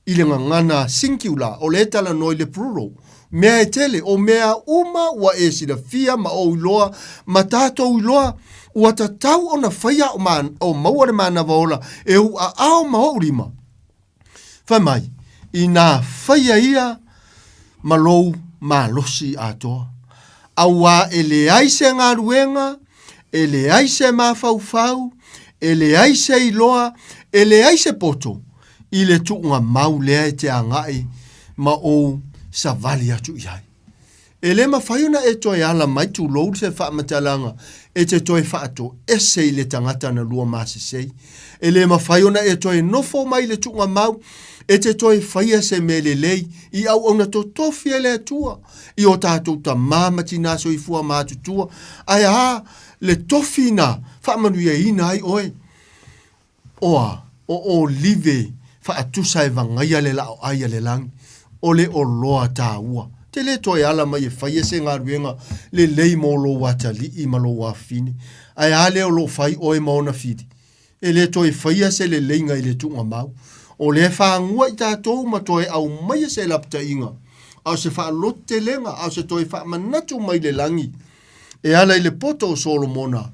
Speaker 11: i le gagana singular, o lea e talanoa i le plural. Mea e tele, o mea uma ua e silafia ma ou iloa ma tatou iloa, ua tatau ona faia o, ma, o maua le manava ola e ou aao ma ou lima. Fai mai, inā faia ia ma lou malosi atoa. Auā e leai se galuega, e leai se mafaufau, e leai se iloa, e leai se poto i le tuugamau lea e te agai ma ou savali atu i ai. E le mafai ona e toe ala mai tulou se faamatalaga e te toe faatoese i le tagata na lua masesei. E le mafai ona e toe nofo mai i le tuugamau e te toe faia se mea lelei i auauna totofi e le Atua i o tatou tamā ma tinā soifua matutua, ae a le tofi na faamanuiaina ai oe? Oa, o olive faatusa e vagaia le laoai a le lagi, o le oloa taua. Te le toe ala mai e faia se galuega lelei mo lou atalii ma lou afafine, ae a lea o lo o fai oe ma ona fili? E le toe faia se leleiga i le tuugamau. O lea e fagua i tatou ma toe aumaia se lapataiga, a o se faalototelega, a o se toe faamanatu mai le lagi e ala i le poto o Solomona,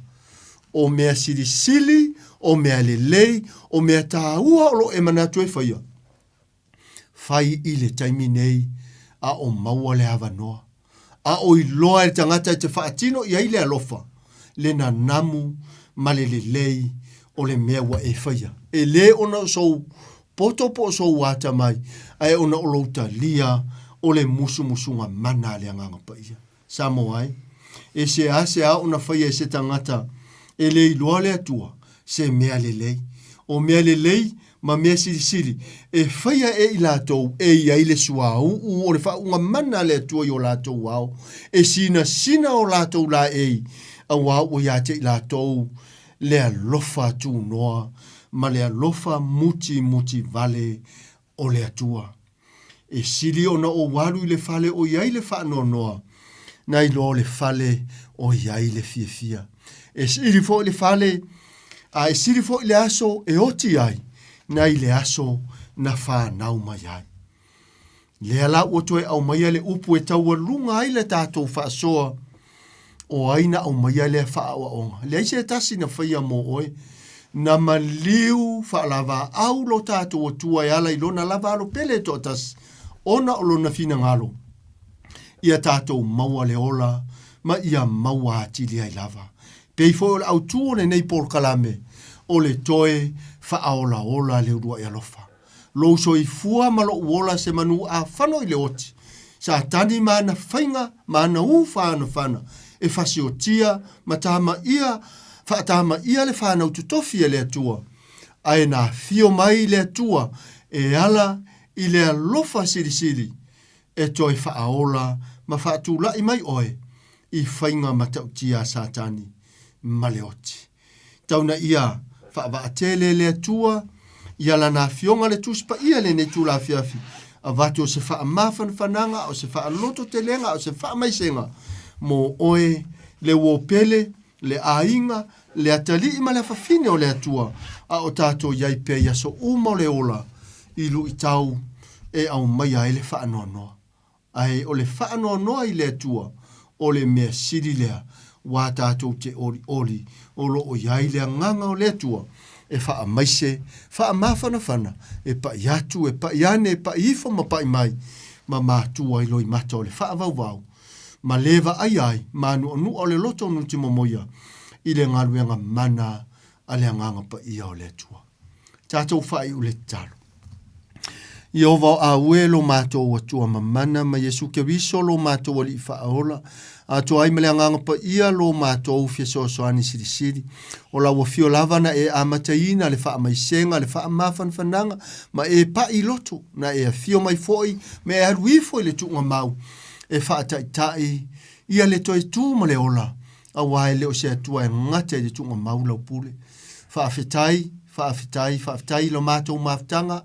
Speaker 11: o mea silisili, o mea lelei, o mea taua o lo o e manatu e faia. Fai i le taimi nei a o maua le avanoa. A o iloa e le tagata e te faatino i ai le alofa, le nanamu ma le lelei o le mea ua e faia. E lē ona o sou poto po o sou atamai, ae ona o lou talia o le musumusuga mana a le Agaga Paia. Samoa e, e seasea ona faia e se tagata e le iloa le Atua se mea lelei. O mea lelei ma mea silisili e faia e i latou e i ai le suauu o le faauuga mana a le Atua i o latou ao, e sinasina o latou laei, auā ua ia te i latou le alofa tunoa ma le alofa mutimuti vale o le Atua. E sili ona ou alu i le fale o i ai le faanoanoa, nai loa o le fale o i ai le fiafia. E sili foi le fale, a e sili foi le aso e oti ai, nai le aso na fanau mai ai. Lea la ua toe aumaia le upu e taualuga ai le tatou faasoa, o ai na aumaia lea faaaoaoga? Leai se tasi na faia mo oe. Na maliu faalavaau lo tatou Atua e ala i lona lava alo pele e toatasi, ona o lona finagalo, ia tatou maua le ola ma ia maua atili ai lava. Pei foi o le autu o lenei polokalame, o le toe faaolaola le uluai alofa. Lou soifua ma lou ola se manu afano i le oti, Satani ma ana faiga ma ana ufaanafana e fasiotia ma tamaia faatamaia le fanau totofi e le Atua, ae na afio mai le Atua e ala i le alofa silisili e toe faaola ma faatulai mai oe i faiga matautia a Satani ma le oti. Tau na ia faavaatele le Atua ia Lana Afioga le Tusi Paia i lenei itula afiafi, avatu o se faamafanafanaga, o se faalototelega, o se faamaisega mo oe, le uo pele, le aiga, le atalii ma le afafine o le Atua, a o tatou i ai pea i aso uma o le ola i luitau e aumaia ai le faanoanoa. Ae o le faanoanoa i le Atua, o le mea sili lea, uā tatou te olioli o lo o i ai le Agaga o le Atua e faamaise, faamafanafana, e paʻi atu, e paʻi ane, e paʻi ifo ma paʻi mai, ma matua i loimata o le faavauvau, ma le vaaia ai ma anuanuʻa o le loto nutimomoia i le galuega mana a le Agaga Paia o le Atua. Tatou faaiu le tatalo. Ieova o aue lo matou Atua mamana ma Iesu Keriso lo matou Alii faaola, atoa ai ma le Agaga Paia lo matou fesoasoani silisili. O lau afio lava na e amataina le faamaisega, le faamafanafanaga, ma e paʻi loto, na e afio mai foi ma e alu ifo i le tuugamau e faataitai ia le toe tu ma le ola, auā e le o se Atua e gata i le tuugamau lau pule. Faafetai, faafetai, faafetai i lo matou mafutaga,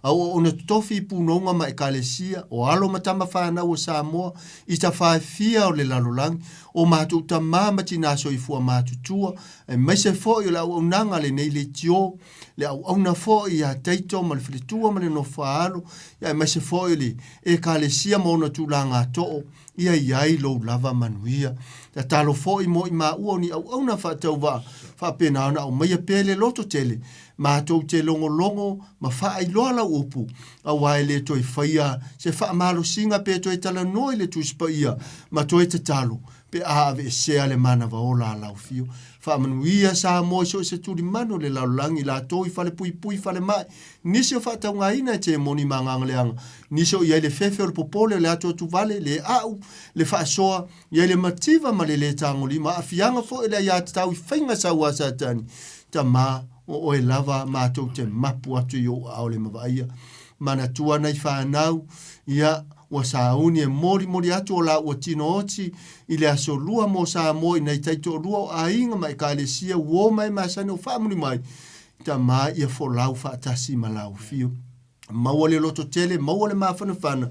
Speaker 11: a ua ona totofi i punouga ma Ekalesia, o alo ma tama fanau o Samoa, i tafaefia o le lalolagi, o matou tamā ma tinā soifua matutua, aemaise foi o le auaunaga a lenei leitio, le auauna foi ia Taito ma le faletua ma le nofo-a-alo, aemaise foi o le Ekalesia ma ona tulaga too, Ia i ai lou lava manuia. Tatalo foi mo i maua o ni auauna faatauvaa, faapena ona aumaia pea le loto tele, matou te logologo ma faailoa lau upu, auā e le toe faia se faamalosiga pe toe talanoa i le Tusi Paia ma toe tatalo pe a aveesea le manava ola a lau afio. Faamanuia Samoa i so o se tulimanu o le lalolagi, latou i falepuipui, falemai, nisi o faataugaina e temoni ma agaga leaga, nisi o i ai le fefe o le popole, o le atuatuvale, le a'u, le faasoa, i ai le mativa ma le lē tagolima, aafiaga foi o le aiatatau i faiga sau a Satani. Tamā, o oe lava matou te mapu atu i ou aao le mavaaia. Manatua nai fanau, ia, ua sauni e molimoli atu o la ua tino oti i le aso lua mo Samoa i nai taitoalua o aiga ma ekalesia uo ma e masani o faamuli mai, Tamā ia folau faatasi ma lau afio. Maua le loto tele, maua le mafanafana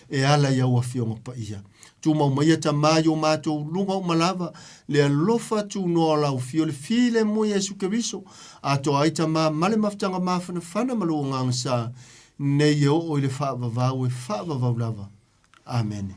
Speaker 11: e ala i au afioga paia. Tumau maia Tamā i o matou luga uma lava, le alofa tunoa o lau afio le filemu Iesu Keriso, atoa ai Tamā ma le mafutaga mafanafana ma lou agaga sa, nei e oo i le faavavau e faavavau lava. Amene.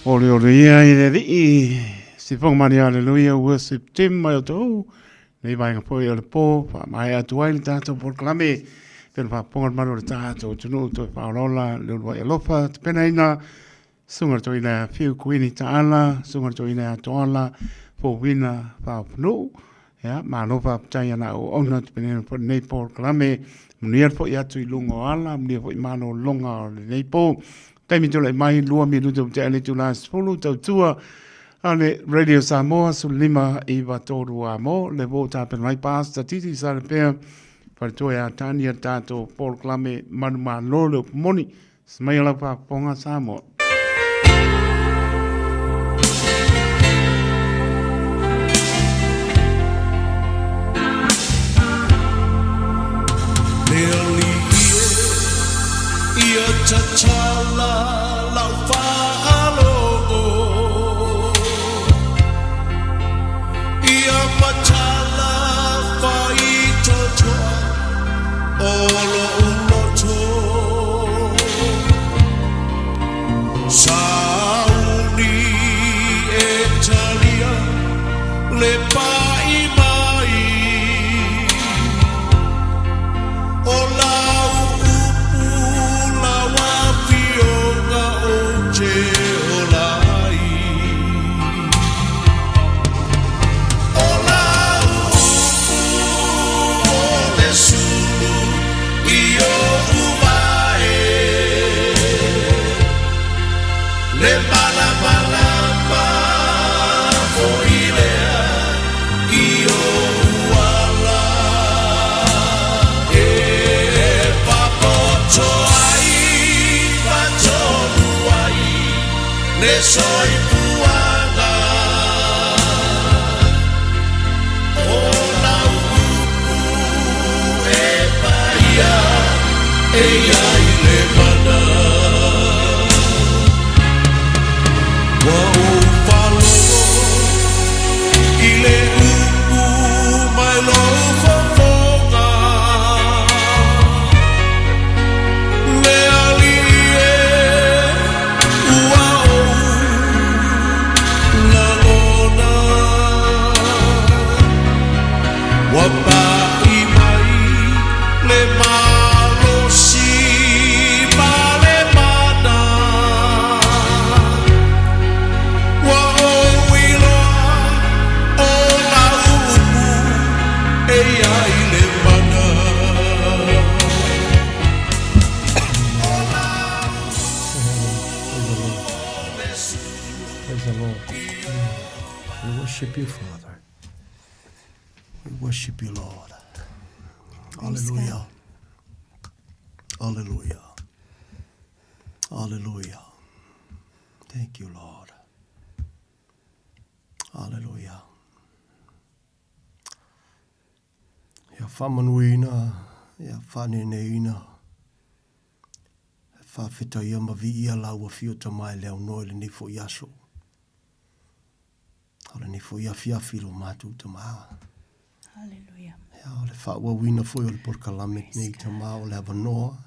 Speaker 1: Ole ia i le alii, sifoga mani aleluia worship team mai o tou, nei vaega foi o le po, faamaea atu ai le tatou polokalame, pena faafofoga le malu o le tatou atunuu, toe faaolaola le uluai alofa, tapenaina, susuga i le toeaina ia Fiu Kuini Taala, susuga i le toeaina ia Toala Fouina Faaofanuu, ia, malo faafetai a la auauna tapenaina foi lenei polokalame, manuia le foi atu i luga o ala, manuia foi malologa o lenei po. Taimi tulai mai, 2 minute ua tea le itula 10, tautua a le Radio Samoa 15 9 3 a mo le ua tapena mai Pastor Titi Salepea faletua ia Tania le tatou polokalame manumalo le upu moni. Semaia lau faafofoga Samoa.
Speaker 8: Le alii e ia tatala lau faalogo Ia matala faitotoa o lo'u loto Sauni e talia le pa'i mai O lau upu lau afioga ou te ola ai O lau upu o le sulu i oʻu vae Le malamalama foi lea i ou ala E papoto ai ma tonu ai le soifuaga O lau upu e paia e i ai le mana Ua ou faalogo i le upu mai lou fofoga Le Alii e ua ou lagona Ua pa'i mai le malosi ma le mana Ua ou iloa o lau upu e i ai le mana
Speaker 12: Praise the Lord. We worship you, Father. We worship you, Lord. Hallelujah. Hallelujah. Hallelujah. Thank you, Lord. Hallelujah. Ia faamanuiina, ia faaneneina, e faafetaia ma viia lau afio Tama e le aunoa i lenei foi aso. A o lenei foi afiafi i lo matou Tama.
Speaker 13: Hallelujah.
Speaker 12: Ia, o le faaauauina foi o le polokalame lenei Tama o le avanoa,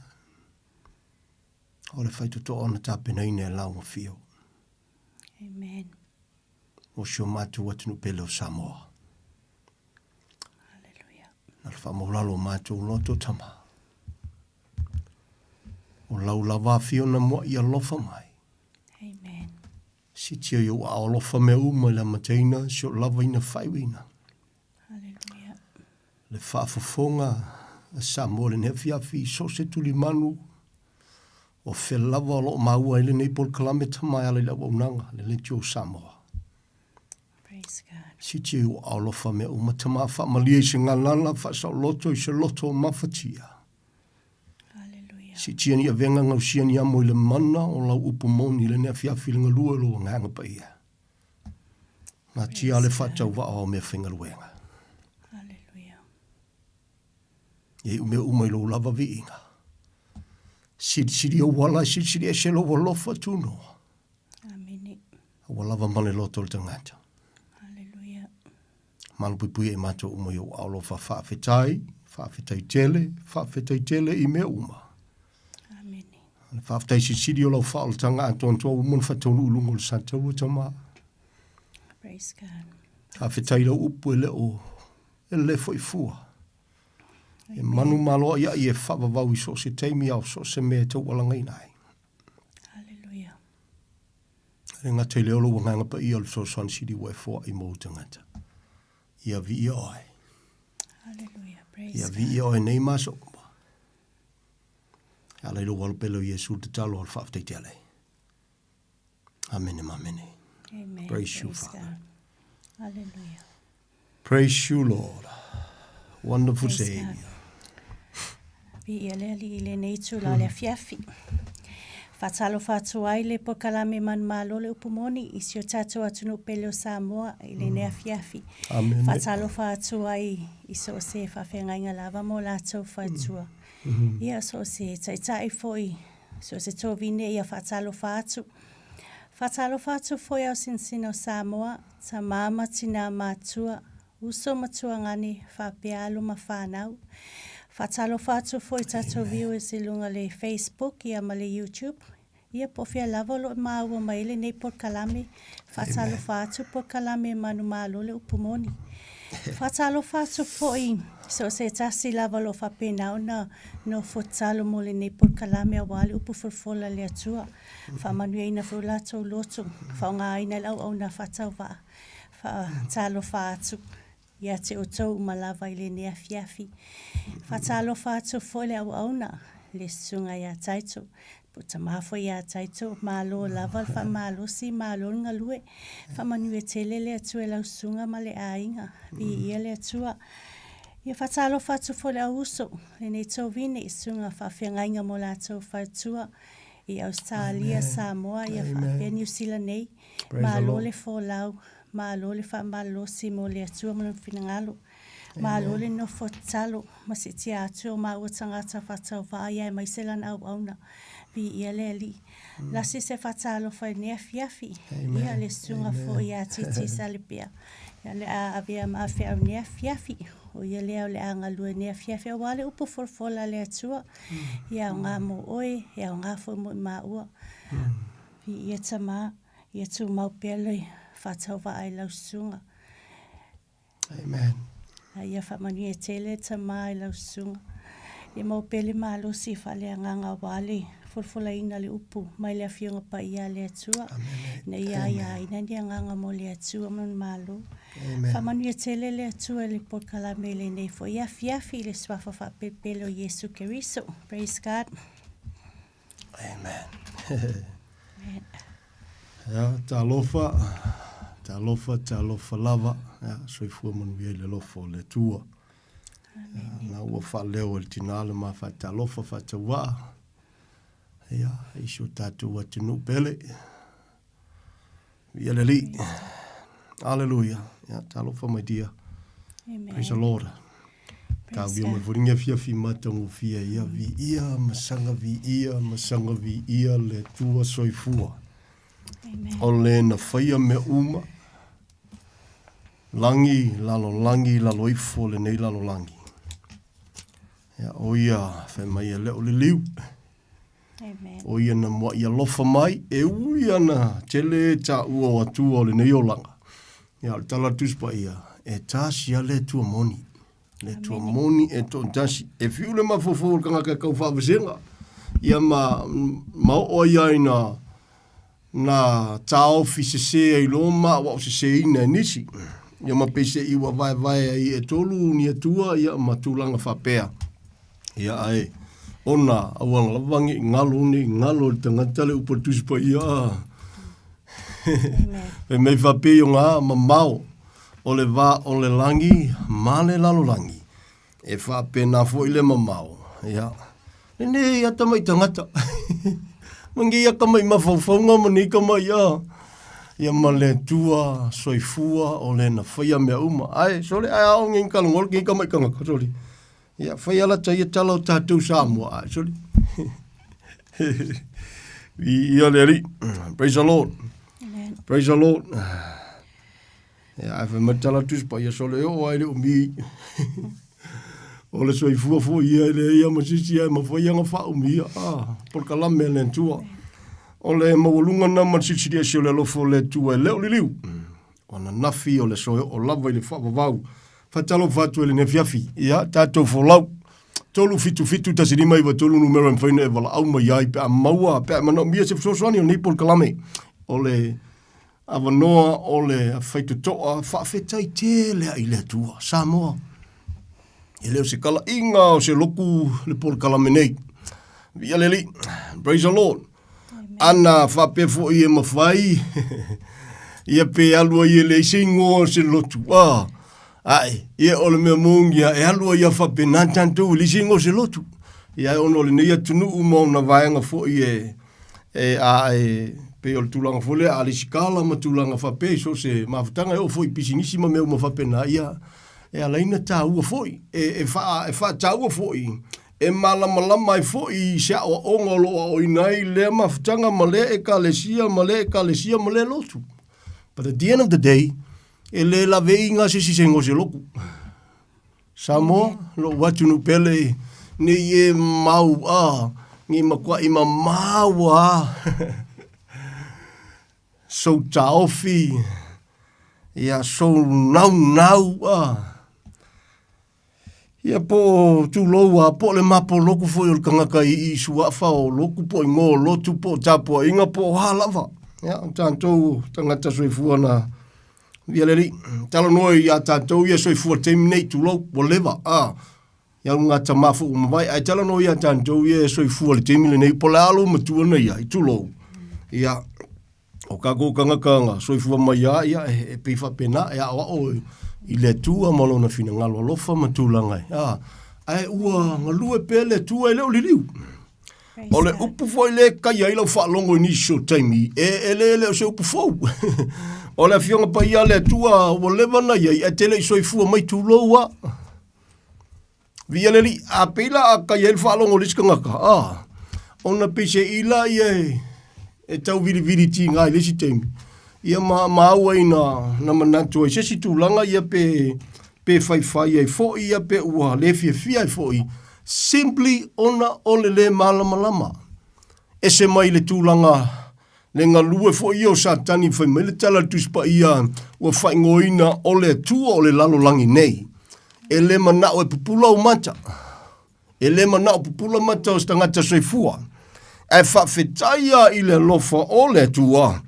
Speaker 12: o le faitotoa ona tapenaina e lau afio.
Speaker 13: Amen.
Speaker 12: O si o matou atunuu pele o Samoa.
Speaker 13: Hallelujah.
Speaker 12: Na le faamaulalo o matou loto Tama. O lau lava afio na mua'i alofa mai.
Speaker 13: Amen.
Speaker 12: Sitia i ou aao alofa mea uma i le amataina, si o lava ina faaiuina.
Speaker 13: Hallelujah.
Speaker 12: Le faafofoga a Samoa i lenei afiafi i so o se tulimanu o fea lava o lo o maua ai lenei polokalame tama e ala i le auaunaga, le Leitio o Samoa.
Speaker 13: Praise God.
Speaker 12: Sitia i ou aao alofa mea uma tama, faamalie i se galala, faasaoloto i se loto o mafatia.
Speaker 13: Hallelujah.
Speaker 12: Siitia ni avega gausia ni amo i le mana o lau upu moni i lenei afiafi i le galue o lou agaga paia. Natia le faatauvaa o meafaigaluega.
Speaker 13: Hallelujah.
Speaker 12: Ia iu mea uma i lou lava viiga. Silisili ou ala, silisili ese lou alofa tunoa.
Speaker 13: Amene.
Speaker 12: Ua lava ma le loto o le tagata.
Speaker 13: Hallelujah.
Speaker 12: Malupuipuia i matou uma i ou aolofa faafetai, faafetai tele, faafetai tele i mea uma.
Speaker 13: Amene.
Speaker 12: Le Faafetai silisili o lau faaolataga atoatoa ua uma ona faataunuu i luga o le sataua tama.
Speaker 13: Praise God.
Speaker 12: Faafetai lau upu e le o e le foi fua. E manu malo ai ai e faavavau i so o se taimi a o so o se mea e taualagaina ai.
Speaker 13: Hallelujah.
Speaker 12: E le gata i lea o lou agaga paia o le fesoasoani sili ua e foai mo ou tagata. Ia viia oe.
Speaker 13: Hallelujah. Praise
Speaker 12: Ia viia oe nei ma aso uma. E ala i lou alo pele o Iesu le tatalo o le faafetai tele. Amene ma amene.
Speaker 13: Amen.
Speaker 12: Praise you,
Speaker 13: Praise
Speaker 12: Father.
Speaker 13: God. Hallelujah.
Speaker 12: Praise you, Lord. Wonderful
Speaker 13: Praise
Speaker 12: Savior.
Speaker 13: Viia le Alii i lenei itula o le afiafi. Faatalofa atu ai le polokalame manumalo le upu moni i si o tatou atunuu pele o Samoa i lenei afiafi.
Speaker 12: Amene.
Speaker 13: Faatalofa atu ai i so o se faafeagaiga lava mo latou faletua. Ia, so o se taitai foi, so o se tovine ia faatalofa atu. Faatalofa atu foi ao sinsina o Samoa, tama ma tinā matua, uso ma tuagane, faapea alo ma fanau. Faatalofa atu foi i tatou viewers i luga le Facebook ia ma le YouTube. Ia po o fea lava o lo o maua mai ai lenei polokalame. Faatalofa atu polokalame manumalo le upu moni. Faatalofa atu foi so o se tasi lava o lo o faapena ona nofo tatalo mo lenei polokalame aua le upu folafola a le Atua. Faamanuiaina foi o latou loto, faaaogaina i le auauna faatauvaa. Faatalofa atu ia te outou uma lava i lenei afiafi. Faatalofa atu foi le auauna, le susuga ia Taito, po o tama foi ia Taito, malo lava le faamalosi, malo le galue. Faamanuia tele le Atua i lau susuga ma le aiga. Viia le Atua. Ia faatalofa atu foi le au uso, lenei tovine, susuga faafeagaiga mo latou faletua i Ausetalia, Samoa, ia faapea Niu Sila nei. Malo le folau. Malo le faamalolosi mo le Atua ma Lona finagalo. Malo le nofo tatalo ma siitia atu o maua tagata faatauvaa ia aemaise lana auauna. Viia le Alii. Lasi se faatalofa i lenei afiafi. Ia le susuga foi ia TT Salipea. Ia o le a avea ma afeau i lenei afiafi. O ia lea o le a galue i lenei afiafi aua le upu folafola a le Atua. E aoga mo oe, e aoga foi mo i maua. Viia Tama. Ia tumau pea le faatauvaa i lau susuga.
Speaker 12: Amen.
Speaker 13: A ia faamanuia tele tama i lau susuga. Ia maua pea le malosi faaleagaga aua le folafolaina le upu mai le Afioga Paia a le Atua. Ina ia aiaina ni agaga mo le Atua ma Lona Malo. Faamanuia tele le Atua i le polokalame i lenei foi afiafi i le Suafa faapelepele o Iesu Keriso. Praise God.
Speaker 12: Amen. Ia, talofa, talofa, talofa lava. Ia, soifua manuia i le alofa o le Atua. Ia, na ua faaleo e le tinā le ma faatalofa faatauvaa. Ia, i si o tatou atunuu pele. Ia le Alii. Aleluia. Ia, talofa my dear.
Speaker 13: Amen.
Speaker 12: Praise the Lord. Tāwia mai voringa fiafi matagofie ia viia masaga viia masaga viia le Atua soifua.
Speaker 13: Amen.
Speaker 12: O le na whaia mea uma, langi, lalo langi, lalo ifo lenei lalolangi. Ia, o ia, whai mai e leo le liu. O ia na muaʻi alofa mai, e ui ana tele taua o Atua o lenei olaga. Ia, o le tala a le Tusi Paia, e tasi lava le Atua moni. Le Atua moni e toatasi. E fiu le mafaufau o le tagata e tau faavasega, ia ma, ma oo ai ia ina na taofi sese ai loa ma aoao seseina e nisi. Ia ma peiseai ua vaevae ai etolu ni Atua ia ma tulaga faapea. Ia ae ona aua lava ne i galo ne i galo i le tagata le upu a le Tusi Paia. Fai mai faapea i ona mamao o le va o le lagi ma le lalolagi. E faapena foi le mamao, ia, lenei atamai tagata. Ma nei atamai mafaufauga ma nei tamai a. Ia ma le Atua soifua o le na faia mea uma. Ae, sole, ae ao ngei kalongo le tamai tagata, sole. Ia, faia lata ia tala o tatou Samoa, ae, sole. Viia le Alii. Praise the Lord.
Speaker 13: Amen.
Speaker 12: Praise the Lord. Ia, ae fai mai tala Tusi Paia, sole e oo ai le umi. O le soifua foi ia e leai lava ma se isi ae mafai lava ona faaumia, a, polokalame a le Atua. O le maualuga lena ma le silisili ese o le alofa o le Atua e le o liliu. O ananafi o le aso e oo lava i le faavavau. Faatalofa atu i lenei afiafi. Ia, tatou folau. 377 1593 numera e mafai ona e valaau mai ai pe a maua, pe a manaomia se fesoasoani o lenei polokalame. O le avanoa o le faitotoa faafetai tele ai i le Atua. Samoa, e le o se kalaiga o se loku le polokalame nei. Viia le Alii. Praise the Lord. Ana faapea foi e mafai, ia pe alu ai e leai se igoa o se lotu. Ah, ae, ia o le mea moni lava, e alu ai lava faapena tatou e leai se igoa o se lotu. Ia ona o lenei atunuu ma ona vaega foi e, e, a e, pei o le tulaga foi lea a lesitala ma tulaga faapea i so o se mafutaga e oo foi i pisinisi ma mea uma faapena, ia, e ala ai ona taua foi, e, e, faa, e faataua foi e malamalama ai foi i se aoaoga o lo o aoaoina ai lea mafutaga ma lea ekalesia ma lea ekalesia ma lea lotu. But at the end of the day, e le laveiga se isi se igoa o se loku. Samoa, lo'u atunuu pele, nei e mau a, nei matua'i mamao a. Sou taofi, ia sou naunau a. Ia po o tulou a, po o le mapoloku foi o le tagata i i suafa o lotu po o igoa o lotu po o tapuaiga po o a lava. Ia, o tatou tagata soifua na Ia le Alii, talanoa ia tatou ia soifua taimi nei, tulou, ua leva, a, ia ngā tama foi ua mavae, ae talanoa ia tatou ia soifua le taimi lenei, po o le a lou matua na iai, tulou. Ia, o kākou tagata na soifua mai lava, ia, e pei faapena, e aoao i le Atua ma Lona finagalo alofa ma tulaga e, a, ae ua galue pea le Atua e le o liliu. O le upu foi lea e kai ai lau faalogo i nisi o taimi, e, e le, le o se upu fou. o le Afioga Paia a le Atua ua leva ona i ai, ae te le i soifua mai tulou a. Viia le Alii, a pei la a kai ai le faalogo o le isi tagata, a, ona peiseai lea e, e tau vilivili tiga i le isi taimi, ia ma maua ina na manatu ai se isi tulaga ia pe, pe faifai ai foi ia pe ua le fiafia ai foi, simply ona o le le malamalama. Ese mai le tulaga le galue foi ia o Satani fai mai le tala a le Tusi Paia ua faaigoaina o le Atua o le lalolagi nei. E le manao e pupula ou mata. E le manao pupula mata o se tagata soifua. Ae faafetai lava i le alofa o le Atua.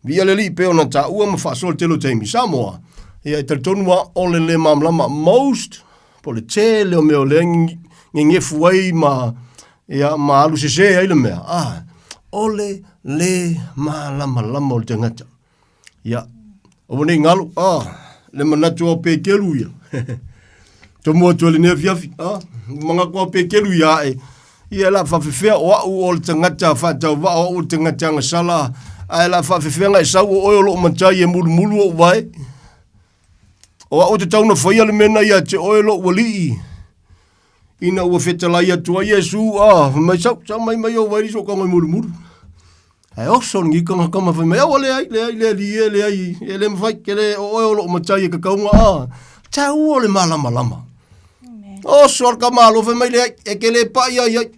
Speaker 12: Viia le Alii pei ona taua ma faasoa le tele o taimi. Samoa, ia e talitonu lava o le le malamalama most po o le tele o mea o lea gegefu ai ma ia ma alu sese ai le mea, a o le le malamalama o le tagata. Ia, aua nei galo, a le manatu o Pekeru ia. Tomo atu e lenei afiafi, a manatu o Pekeru ia ae. Ia la faafefea o au o le tagata faatauvaa o au o le tagata agasala, ae la faafefea na e sau o oe o loo matai e mulumulu ou vae. O au e tatau ona faia le mea na ia te oe lou alii. Ina ua fetalai atu ai Iesu, a, fai mai, sau, sau mai mai ou vae i sou tago e mulumulu. Ae oso lenei tagata ma fai mai, aua leai, leai, le alii e, leai, e le mafai, ke le, o oe o loo matai e kakauga, a, taua o le malamalama. Oso le tama alo fai mai, leai, e ke le pai ai ai.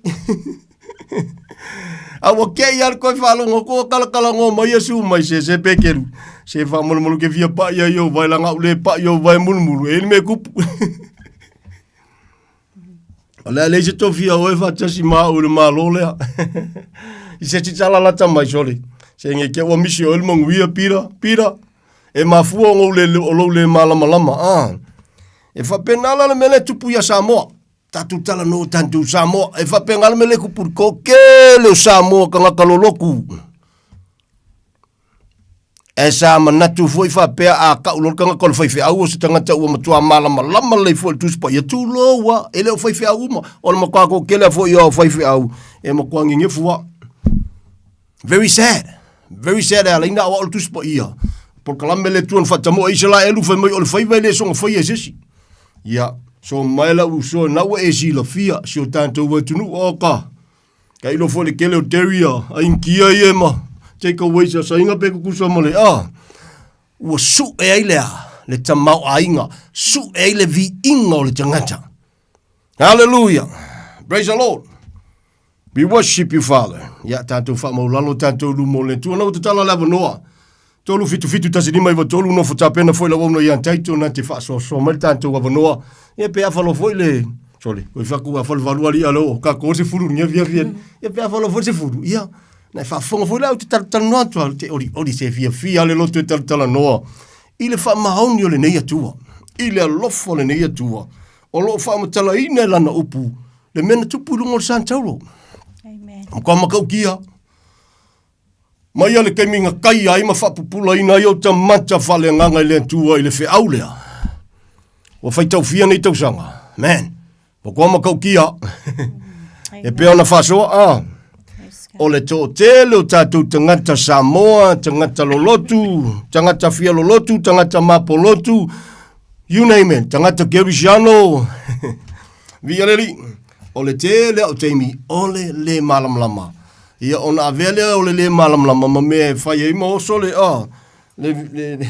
Speaker 12: A ua kei a le koe faalogo atu o talatalanoa mai Iesu mai se se Pekeru. Se faamolemole ke fia pai ai ou vae leaga au le pai ou vae mulumulu e i ai le mea e tupu. O le a leai se tofi a oe faatasi ma au i le Malo lea. I se isi tala lata mai sole. Se nge ke ua misi oe le manuia Pira, Pira. E mafua ona ou le, o lou le malamalama. Ah. E faapena la le mea lea e tupu ia Samoa. Tatou talanoa tatou Samoa. E faapena le mea lea e tupu i le toatele o Samoa tagata lolotu. Ae sa manatu foi faapea a tau loa le tagata o le faifeau o se tagata ua matua malamalama lelei foi i le Tusi Paia, tulou lava, e le o faifeau uma. O le matua toatele lava foi o faifeau e matua nenefu lava. Very sad. Very sad e ala ai ona aoao le Tusi Paia. Polokalame le Atua na faatamoe ai Isaraelu fai mai o le faiva e le soona faia e se isi. Ia, so mai lau uso, na ua e silafia si o tatou atunuu, o ka. Ka ilo foi le kele o Terry a, a Initia ia ma take away sa sainga pe kukusa ma le a. Ua su'e ai le a, le tamaoaiga, su'e ai le viiga o le tagata. Hallelujah. Praise the Lord. We worship you, Father. Ia, tātou whaamaulalo, tātou luma o le Atua. Na ua tatala le avanoa. 3 7 7 1 5 9 3 nofo tapena foi lau auna ia Taito na te faasoasoa mai le tātou avanoa. Ia pe afalo foi le Sorry, koi whaku a whalu walu ali alo, ka ko se furu nia via via. Ia pe afalo foi se furu. Ia, na e faafofoga foi le au te talatalanoa atu au, te oli oli se fia fia le loto e talatalanoa. I le faamaoni o lenei Atua, i le alofa o lenei Atua, o lo o faamatalaina e lana upu le mea na tupu i luga o le Santauro.
Speaker 13: Amen.
Speaker 12: Matua matautia. Mai a le taimi na kai ai ma faapupulaina ai o tamata faaleagaga i le Atua i le feau lea. Ua faitaufia nei tausaga. Man, matua matautia. E pei ona faasoa, ah, o le toatele o tatou tagata Samoa, tagata lolotu, tagata fia lolotu, tagata mapolotu, you name it, tagata Kerisiano, Viia le Alii, o le tele au taimi o le lē malamalama. Ia ona avea lea o le lē malamalama ma mea e fai ai ma oso le, ah, le, le, le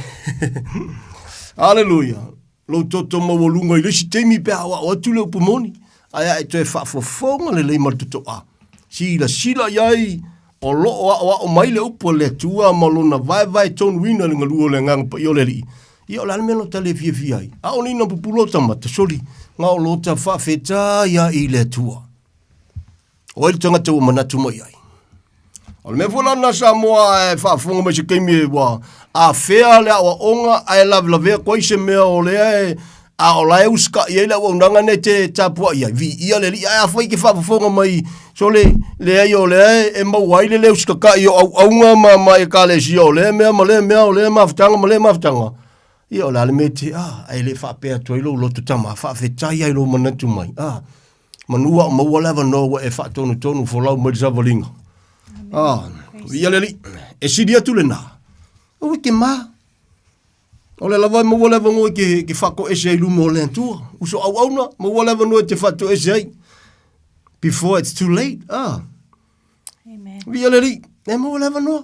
Speaker 12: Hallelujah. Lou toto maualuga i le isi taimi pe a aoao atu le upu moni, ae a e toe faafofoga lelei ma le totoa. Silasila i ai, o lo o aoao mai le upu a le Atua ma lona vaevae tonuina i le galue o le Agaga Paia o le Alii. Ia o le a le mea lota le fiafia ai? ʻAʻole ina pupula ota mata, soli, na o lota faafetai a i le Atua. O ai le tagata ua manatu mai ai? O le mea foi la lena Samoa e faafofoga mai se taimi e ua afea le aoaoga ae lavelavea atu ai se mea o lea e a o la e usita'i ai le auaunaga nei te tapua'i ai, viia le Alii. Ae afai e te faafofoga mai, sole, leai o lea e maua ai le le usitata'i o auauna ma, ma ekalesia o lea mea ma lea mea, o lea mafutaga ma lea mafutaga, ia o le a le mea e te, a, e le faapea atu ai lou loto tama, faafetai ai lou manatu mai, a, manu a o maua le avanoa ua e faatonutonu folau mai le savaliga. A, viia le Alii, e sili atu lena, aua e te ma. O le lava e maua le avanoa e te, te faatoese ai i luma o le Atua. Uso auauna, maua le avanoa e te faatoese ai. Before it's too late. Ah.
Speaker 13: Amen.
Speaker 12: Via le Alii, e maua le avanoa.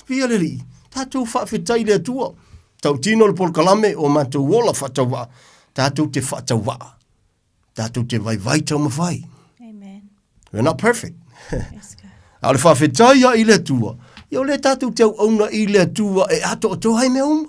Speaker 12: Via le Alii. Tātou faafetai i le Atua. Tautino le polokalame o matou ola faatauvaa. Tātou te faatauvaa. Tātou te vaivai taumafai.
Speaker 13: Amen.
Speaker 12: We're not perfect.
Speaker 13: Yes, God.
Speaker 12: A o le faafetai a i le Atua, ia o lea tātou te auauna i le Atua e atoatoa ai mea uma.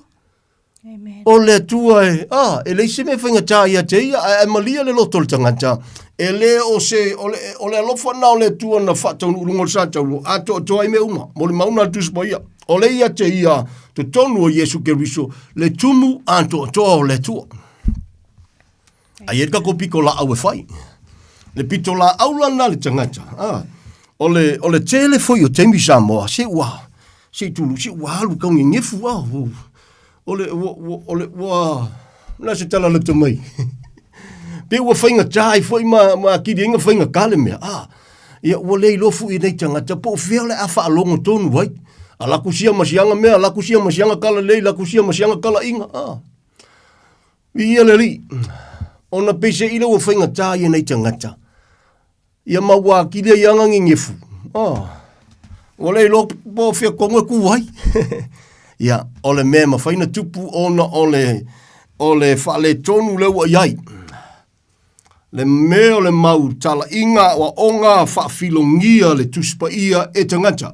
Speaker 13: Amen.
Speaker 12: O le Atua e, ah, e leai se mea faigata ia te ia, ae, ae malia le loto o le tagata. E le o se, o le, o le alofa na o le Atua na faataunuu i luga o le sa tauro, atoatoa ai mea uma. Molimau na le Tusi Paia. O le ia te ia, totonu o Iesu Keriso, le tumu atoatoa o le Atua. Ai e kako piko laau e fai. Le pito laau la na le tagata. Ah, o le, o le tele foi o taimi Samoa, se ua, se i tulu, se ua alu kau ngegefu, ah, o, o le, ua, ua, o le, ua, na se tala lata mai. Pe ua faigata ai foi ma, ma akili ai na faigata le mea. Ah, ia ua le iloa fui nei tagata po o fea o le a faalogo tonu ai. A laku sia ma sianga mea, laku sia ma sianga kala lei, laku sia ma sianga kala inga. Ah. Viia le Alii, ona peiseai lea ua faigata ai e nei tagata, ia ma ua atili ai ana ngegefu, ah, ua le iloa po o fea tonu e kū ai. Ia, o le mea e mafai ona tupu ona o le, o le faaletonu lea ua i ai. Le mea o le mau talaiga aoaoga faafilogia le Tusi Paia e tagata.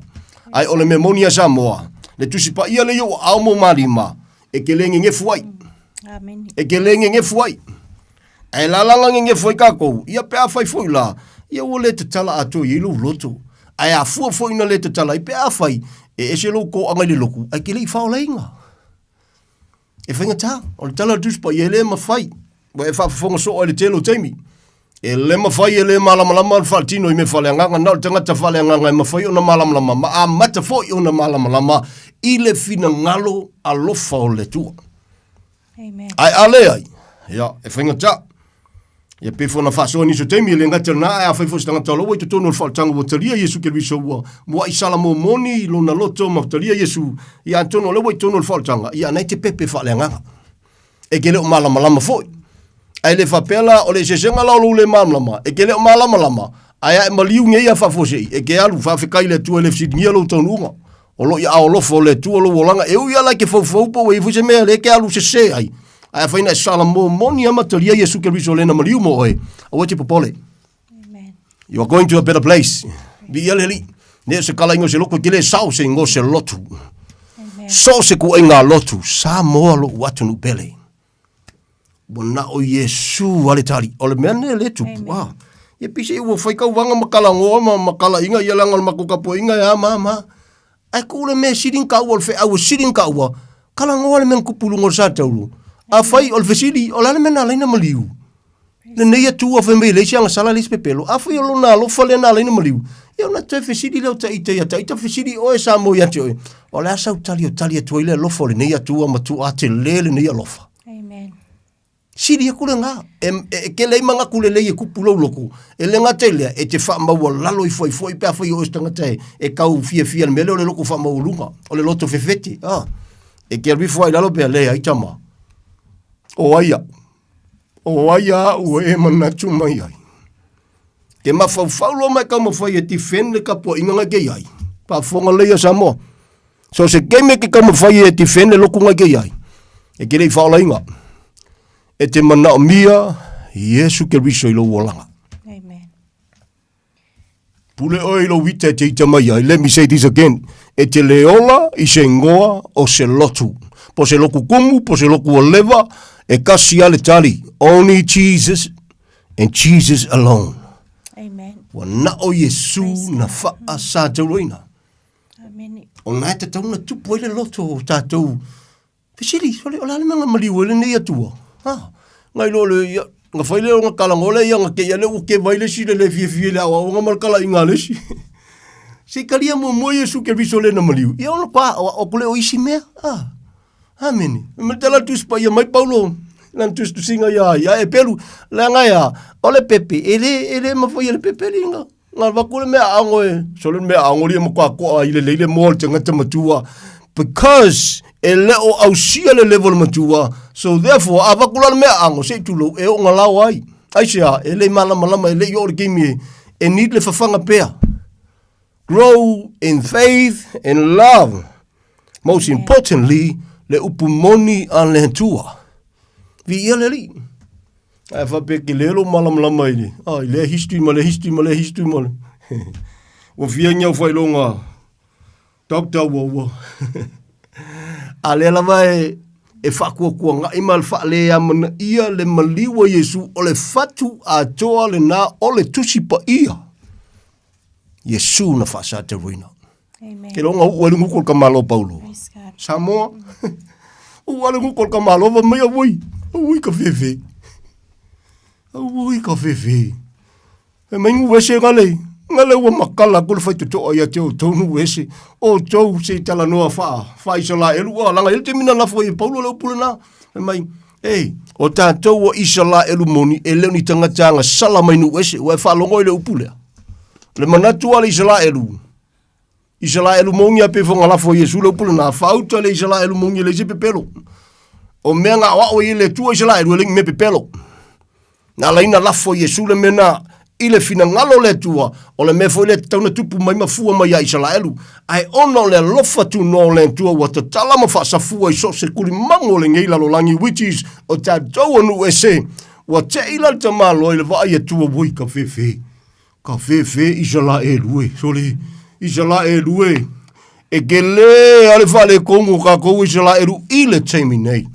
Speaker 12: Ae o le mea moni a Samoa, le Tusi Paia lea i ou aao mo malima, e te le gegefu ai.
Speaker 13: Amen.
Speaker 12: E te le gegefu ai. Ae lalala gegefu ai kākou, ia pe afai foi la, ia ua le tatala atoa i ai lou loto. Ae a fua foi ina le tatala ai, pe afai, e ese lou kōaga i le loku, ae te le i faaolaina. E faigata, o le tala o le Tusi Paia, e le mafai. Ua e faafofoga soo ai le tele o taimi. E le mafai e le malamalama le faaletino i mea faaleagaga, na o le tagata faaleagaga e mafai ona malamalama ma amata foi ona malamalama i le finagalo alofa o le Atua.
Speaker 13: Amen.
Speaker 12: Ae a leai, ia, e faigata. Ia pei foi ona faasoa nisi o taimi, e le gata i lena, ae afai foi o se tagata o la ua i totonu o le faaolataga ua talia Iesu Keriso, ua muai sala momoni lona loto ma talia Iesu, ia atonu o lea ua i totonu o le faaolataga, ia na e te pepe faaleagaga. E te le o malamalama foi. Ae le faapea la, o le eseesega la o lou le malamalama, e te le o malamalama, ae a e maliu nei a faafuasei, e te alu, faafetai i le Atua e le fesiligia lou taunuuga. O lo o i aao alofa o le Atua lou olaga, e ui lava la e te foufou po ua i ai foi se mea lea e te alu sese ai. Ae afai na e salamo moni lava ma talia Iesu Keriso lena maliu mo oe, aua e te popole. You are going to a better place. Viia le Alii. Ne o se kalaiga o se loko, e te le sao se igoa o se lotu. So o se kuaiga lotu, Samoa lo'u atunuu pele. Ua na o Iesu a le tali. O le mea nei le tupu, a. Ia pise ua fai kauvaga ma kalagoa ma, ma kalaiga ia leaga o le matou tapuaiga e a ma ma. Ae tuu le mea e sili ona taua, o le feau e sili ona taua, kalagoa le mea na tupu i luga o le satauro. Afai o le fesili, o le a le mea na ala ai ona maliu? Lenei Atua fai mai e leai se agasala, leai se pepelo. Afai o lona alofa lea na ala ai ona maliu, ia ona toe fesili lea o Taita ia Taita, fesili oe Samoa ia te oe, o le a sau tali o tali atu ai le alofa o lenei Atua matua tele lenei alofa?
Speaker 13: Amen.
Speaker 12: Sili aku lena, e, e, e kele ai manatu lelei e kupu lou loto. E le gata i lea, e te faamaualalo ifo ai foi pe afai o oe se tagata e, e tau fiafia i le mea lea o le loto faamaualuga, o le loto fefete. Ah, e te alu ifo ai i lalo pea, leai tama. O ai au? O ai aʻu e manatu mai ai? Ke mafaufau loa mai taumafai e defend le tapuaiga na ke iai. Faafofoga lelei ia Samoa. So se taimi e ke taumafai e defend le lotu na ke iai, e te le i faaolaina. E te manaomia Iesu Keriso i lou olaga.
Speaker 13: Amen.
Speaker 12: Pule oe i lou ita e te ita mai ai. Let me say this again. E te le ola i se ingoa o se lotu. Po se lotu kumu, po se lotu oleva, e kasi a le tali. Only Jesus and Jesus alone.
Speaker 13: Amen.
Speaker 12: Ua na o Iesu na whaa sa tauloina.
Speaker 13: Amen.
Speaker 12: O nā e tatau na tupu ai le loto o tātou Fesili, sole, o le a le mea na maliu ai lenei Atua? Ha? Ngai loa le, ia, na fai lea o na kalaga o lea ia na keia lea ua keva ai le isi le le fiafia i le aoaoga ma le kalaiga a le isi. Se i talia muamua Iesu Keriso lea na maliu, ia ona toa aoao atu lea o isi mea. Ha? Amene. Ma le tala Tusi Paia mai Paulo, lana tusitusiga ia ia e pelu, leaga e a, o le pepe, e le, e le mafai e le pepe liga. Na avatu le mea ago e, sole le mea ago lia matua koa i le lei le moa o le tagata matua because e le o ausia le level matua so therefore a avatu la le mea ago se i tulou e oo na lao ai. Aisea, e le i malamalama e le i oo le taimi e, e need le fafaga pea. Grow in faith and love. Most importantly, le upu moni a le Atua. Viia le Alii. Ae faapea ke le lou malamalama i le, ah, i lea history ma le history ma le history ma le. Ua fia ni au faailoga doctor ua ua. A lea lava e, e faakuakuaga'i ma le faaleamanaia le maliu a Iesu o le fatu atoa lena o le Tusi Paia. Iesu na faasatauina.
Speaker 13: Amen.
Speaker 12: Ke longa uu ai le gutu o le tamaloa Paulo.
Speaker 13: Praise God.
Speaker 12: Samoa. Uu ai le gutu o le tamaloa fai mai, Auoi, auoi ka fefe. Auoi ka fefe. Fai mai nuu ese ngale. Ngale ua makala atu le faitotoa ia te outou nuu ese. Outou se i talanoa faa, faa Isalaelu. Ua laga i le taimi na lafo ai e Paulo le upu lena. Fai mai, Ei, o tatou o Isalaelu moni, e le o ni tagata agasala mai nuu ese. Ua e faalogo i le upu lea. Le manatu a le Isalaelu, Isalaelu moni a pei foi ona lafo e Iesu le upu lena, faauta le Isalaelu moni e leai se pepelo. O mea na aoao ai e le Atua Isalaelu e leai ni mea pepelo. Na ala ai ona lafo e Iesu le mea na i le finagalo o le Atua, o le mea foi lea e tatau ona tupu mai ma fua mai ia Isalaelu. Ae ona o le alofa tunoa o le Atua ua tatala ma faasafua i so o se tulimagu o lenei lalolagi which is o tatou o nuu ese, ua tei la le tamaloa i le vaai Atua, oi ka fefe. Ka fefe Isalaelu e, sole, Isalaelu e, e kele a le faaletonu o tatou Isalaelu i le taimi nei.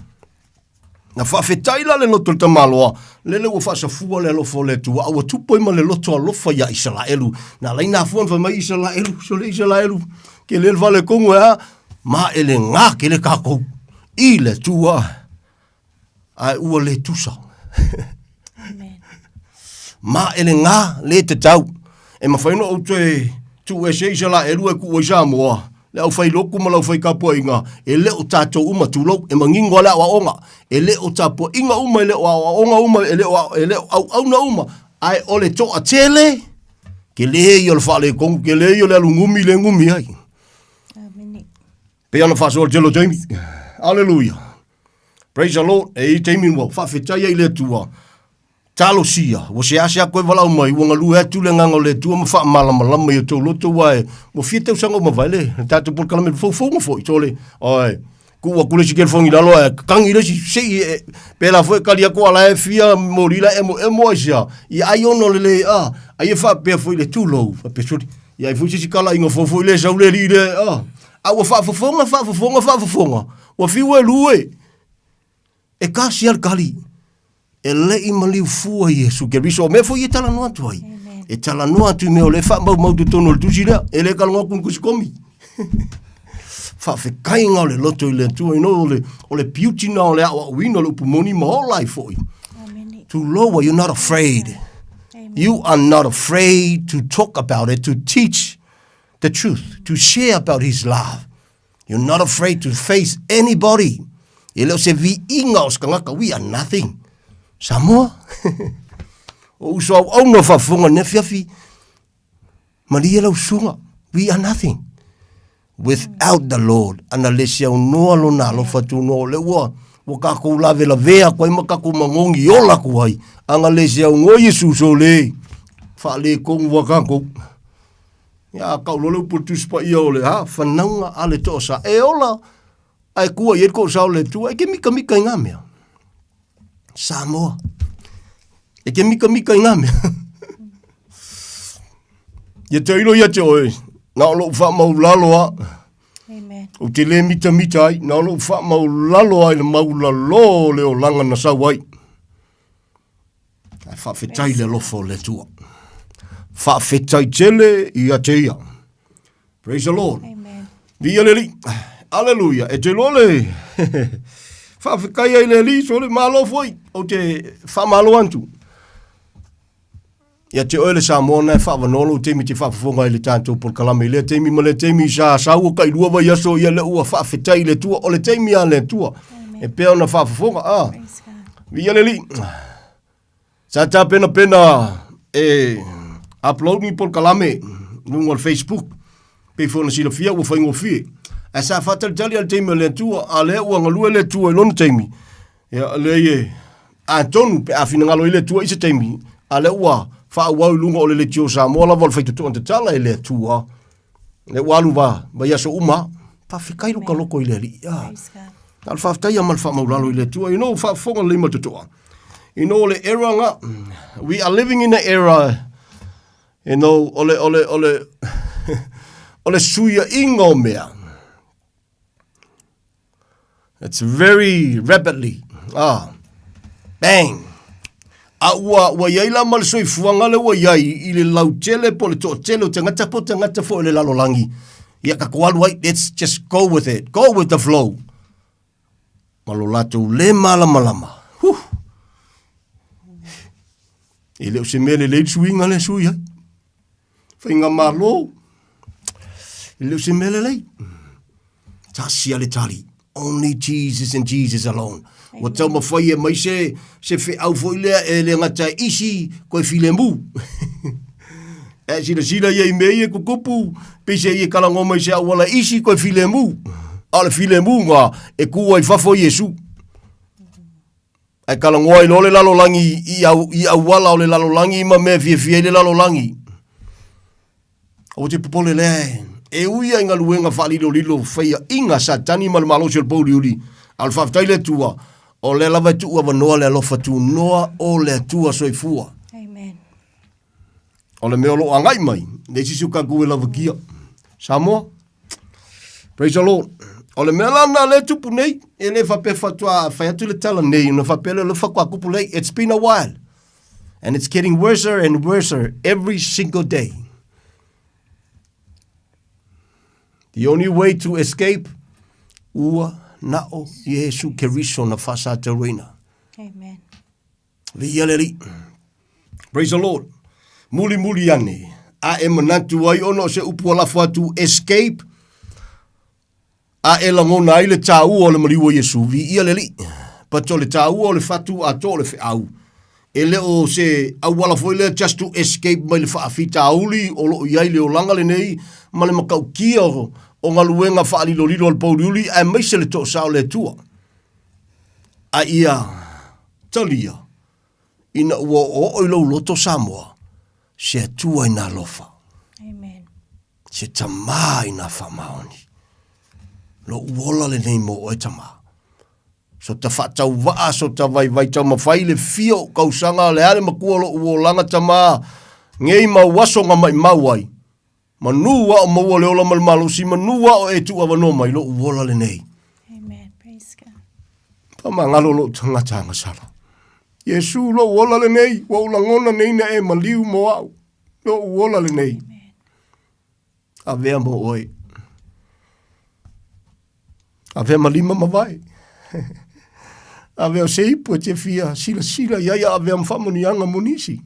Speaker 12: Na faafetai la le loto o le tamaloa, lele ua faasafua le alofa o le Atua, a ua tupu ai ma le loto alofa iā Isalaelu. Na ala ai na afua ona fai mai Isalaelu, sole Isalaelu, kele le faaletonu e a, ma e le gā kele tatou i le Atua. Ae ua le tusa. Ma e le gā, le tatau. E mafai ona ou toe tuuese Isalaelu ae tuu ai Samoa, le aufailotu ma le aufaitapuaiga, e le o tatou uma, tulou, e manino lava le aoaoga. E le o tapuaiga uma, e le o aoaoga uma, e le o, e le o auauna uma, ae o le toatele, tele ia o le faaletonu, tele ia o le alu gumi le gumi ai.
Speaker 13: Amene.
Speaker 12: Pei ona faasoa le tele o taimi. Aleluia. Praise the Lord. E i taimi ua faafetai ai le Atua. Talosia, ua seasea koe valaau mai, ua galue atu le agaga o le Atua ma faamalamalama i o tou loto, aua e, ua fia tausaga ua mavae le, le tatou polokalame le foufouga foi, sole, oi. Tuu atu le isi telefoni i lalo ae kagi le isi sei e, pēlā foi e kali atu a la e fia moli la emo emo ai sea. Ia ai ona o le le, a, ai e faapea foi le tulou, faapea soli. Ia ai foi se isi talaiga fou foi le sau le alii lea, a. A ua faafofoga, faafofoga, faafofoga, ua fiu e lu e. E kasi a le kali. E le i maliu fua Iesu Keriso. O mea foi e talanoa atu ai. E talanoa atu i mea o lea e faamaumau totonu o le tusi lea. E le talanoa atu i ni tusi komi. Faafetaiga o le loto i le Atua. You know, o le, o le beauty na o le aoaoina o le upu moni ma ola ai foi. Tulou, you're not afraid. You are not afraid to talk about it, to teach the truth, to share about his love. You're not afraid to face anybody. E le o se viiga o se tagata, we are nothing. Samoa. o uso au au no faafofoga nei afiafi. Malie lau susuga, we are nothing. Without the Lord, ana le se aunoa lona alofa tunoa o le ua ua kākou lavelavea atu ai ma kākou magogi ola atu ai. Ana le se aunoa Iesu sole, faaletonu a kākou. Ia, kau loa le upu o le Tusi Paia o le, ha, whanaunga a le toʻasa. E ola, ae kua i ai le toʻasa o le Atua, e ke mikamika i ngā mea. Samoa. E ke mikamika i ngā mea. Ia te ilo ia te oe, na o lou whaamaulalo a.
Speaker 13: Amen.
Speaker 12: O te le mitamita ai, na o lou whaamaulalo ai le maulalo o le olanga na sau ai. Ae faafetai le alofa o le Atua. Faafetai tele ia te ia. Praise the Lord.
Speaker 13: Amen.
Speaker 12: Viia le Alii. Aleluia. E te iloa le faafetai ai le Alii, so le malo foi. Ou te faamalo atu. Ia te oe le Samoa na e faavanoa lou taimi te faafofoga ai i le tatou polokalame i lea taimi ma lea taimi sa sau o tailua vaiaso ia lea ua faafetai i le Atua. O le taimi a le Atua e pea ona faafofoga. Ah, viia le Alii. Sa tapenapena e upload ni polokalame i luga o le Facebook. Pei foi ona silafia ua faigofie. Ae sa faatalitali lava i le taimi o le Atua, a o lea ua galue le Atua i lona taimi. Ia, leai e, atonu pe a finagalo ai le Atua i se taimi, a lea ua faaauau i luga o le leitio Samoa lava o le faitotoa tatala e le Atua. Lea ua alu va, vaiaso uma. Faafetai lo ta loko i le Alii. Ah. Na o le faafetai ia ma le faamaulalo i le Atua. You know, faafofoga lelei ma le totoa. You know, o le era nga, we are living in an era, you know, o le, o le, o le, o le suiaiga o mea. It's very rapidly. Ah. Bang. A ua, ua iai la ma le soifuaga le ua iai i le lautele po le toatele o tagata po tagata foi o le lalolagi. Ia tatou alu ai, let's just go with it. Go with the flow. Ma lo latou le malamalama. Huh. E le o se mea lelei le suiga lea e sui ai. Faigamalo, e le o se mea lelei. Tasi a le tali. Only Jesus and Jesus alone. Ua taumafai e mai se, se feau foi lea e le gata e isi koe filemu. e silasila ia i mea ia e tutupu, peiseai e talanoa mai se auala isi koe filemu. A o le filemu na e kū ai fafo Iesu. Ae talanoa ai loa le lalolagi i, au, i auala o le lalolagi ma mea e fiafia ai le lalolagi. Aua te popole lea e, e ui ai galuega faalilolilo faiaʻiga a Satani ma le malosi o le pouliuli, a o le faafetai le Atua, o lea lava e tuu avanoa le alofa tunoa o le Atua soifua.
Speaker 13: Amen.
Speaker 12: O le mea o lo o agai mai, leai se isi o tatou e lavakia. Samoa, praise the Lord. O le mea la lena lea e tupu nei, e le faapea faatoa fai atu le tala nei, ona faapea lea o lea faatoa tupu nei. It's been a while. And it's getting worser and worser every single day. The only way to escape, ua na o Iesu Keriso na faasatauina.
Speaker 13: Amen.
Speaker 12: Viia le Alii. Praise the Lord. Mulimuli ane, a e manatu ai ona o se upu ua lafo atu, escape, a e lagona ai le tāua o le maliu o Iesu, viia le Alii. But o le tāua o le fatu atoa o le feau, e le o se auala foi lea just to escape mai le faafitauli o lo o i ai le olaga lenei ma le matautia o, o galuega faalilolilo a le pouliuli aemaise le toasa o le Atua. A ia talia ina ua oooo i lou loto Samoa, se Atua i nā alofa.
Speaker 13: Amen.
Speaker 12: Se tamā i nā faamaoni. Lo'u ola lenei mo oe tama. So ta faatauvaa, so ta vaivai taumafai le fia o kausaga, le a le makua o lo'u olaga tama, ngei mau aso nga maimau ai. Manu a o maua le ola ma le malosi, manu a o e tuu avanoa mai lo'u ola lenei.
Speaker 13: Amen. Praise God.
Speaker 12: Faamagalo lo'u tagata agasala. Iesu lo'u ola lenei, ua ou lagona nei na e maliu mo a'u. Lo'u ola lenei. Avea mo oe. Avea ma lima ma vae. Avea o se ipu e te fia silasila i ai a avea ma faamanuiaga mo nisi.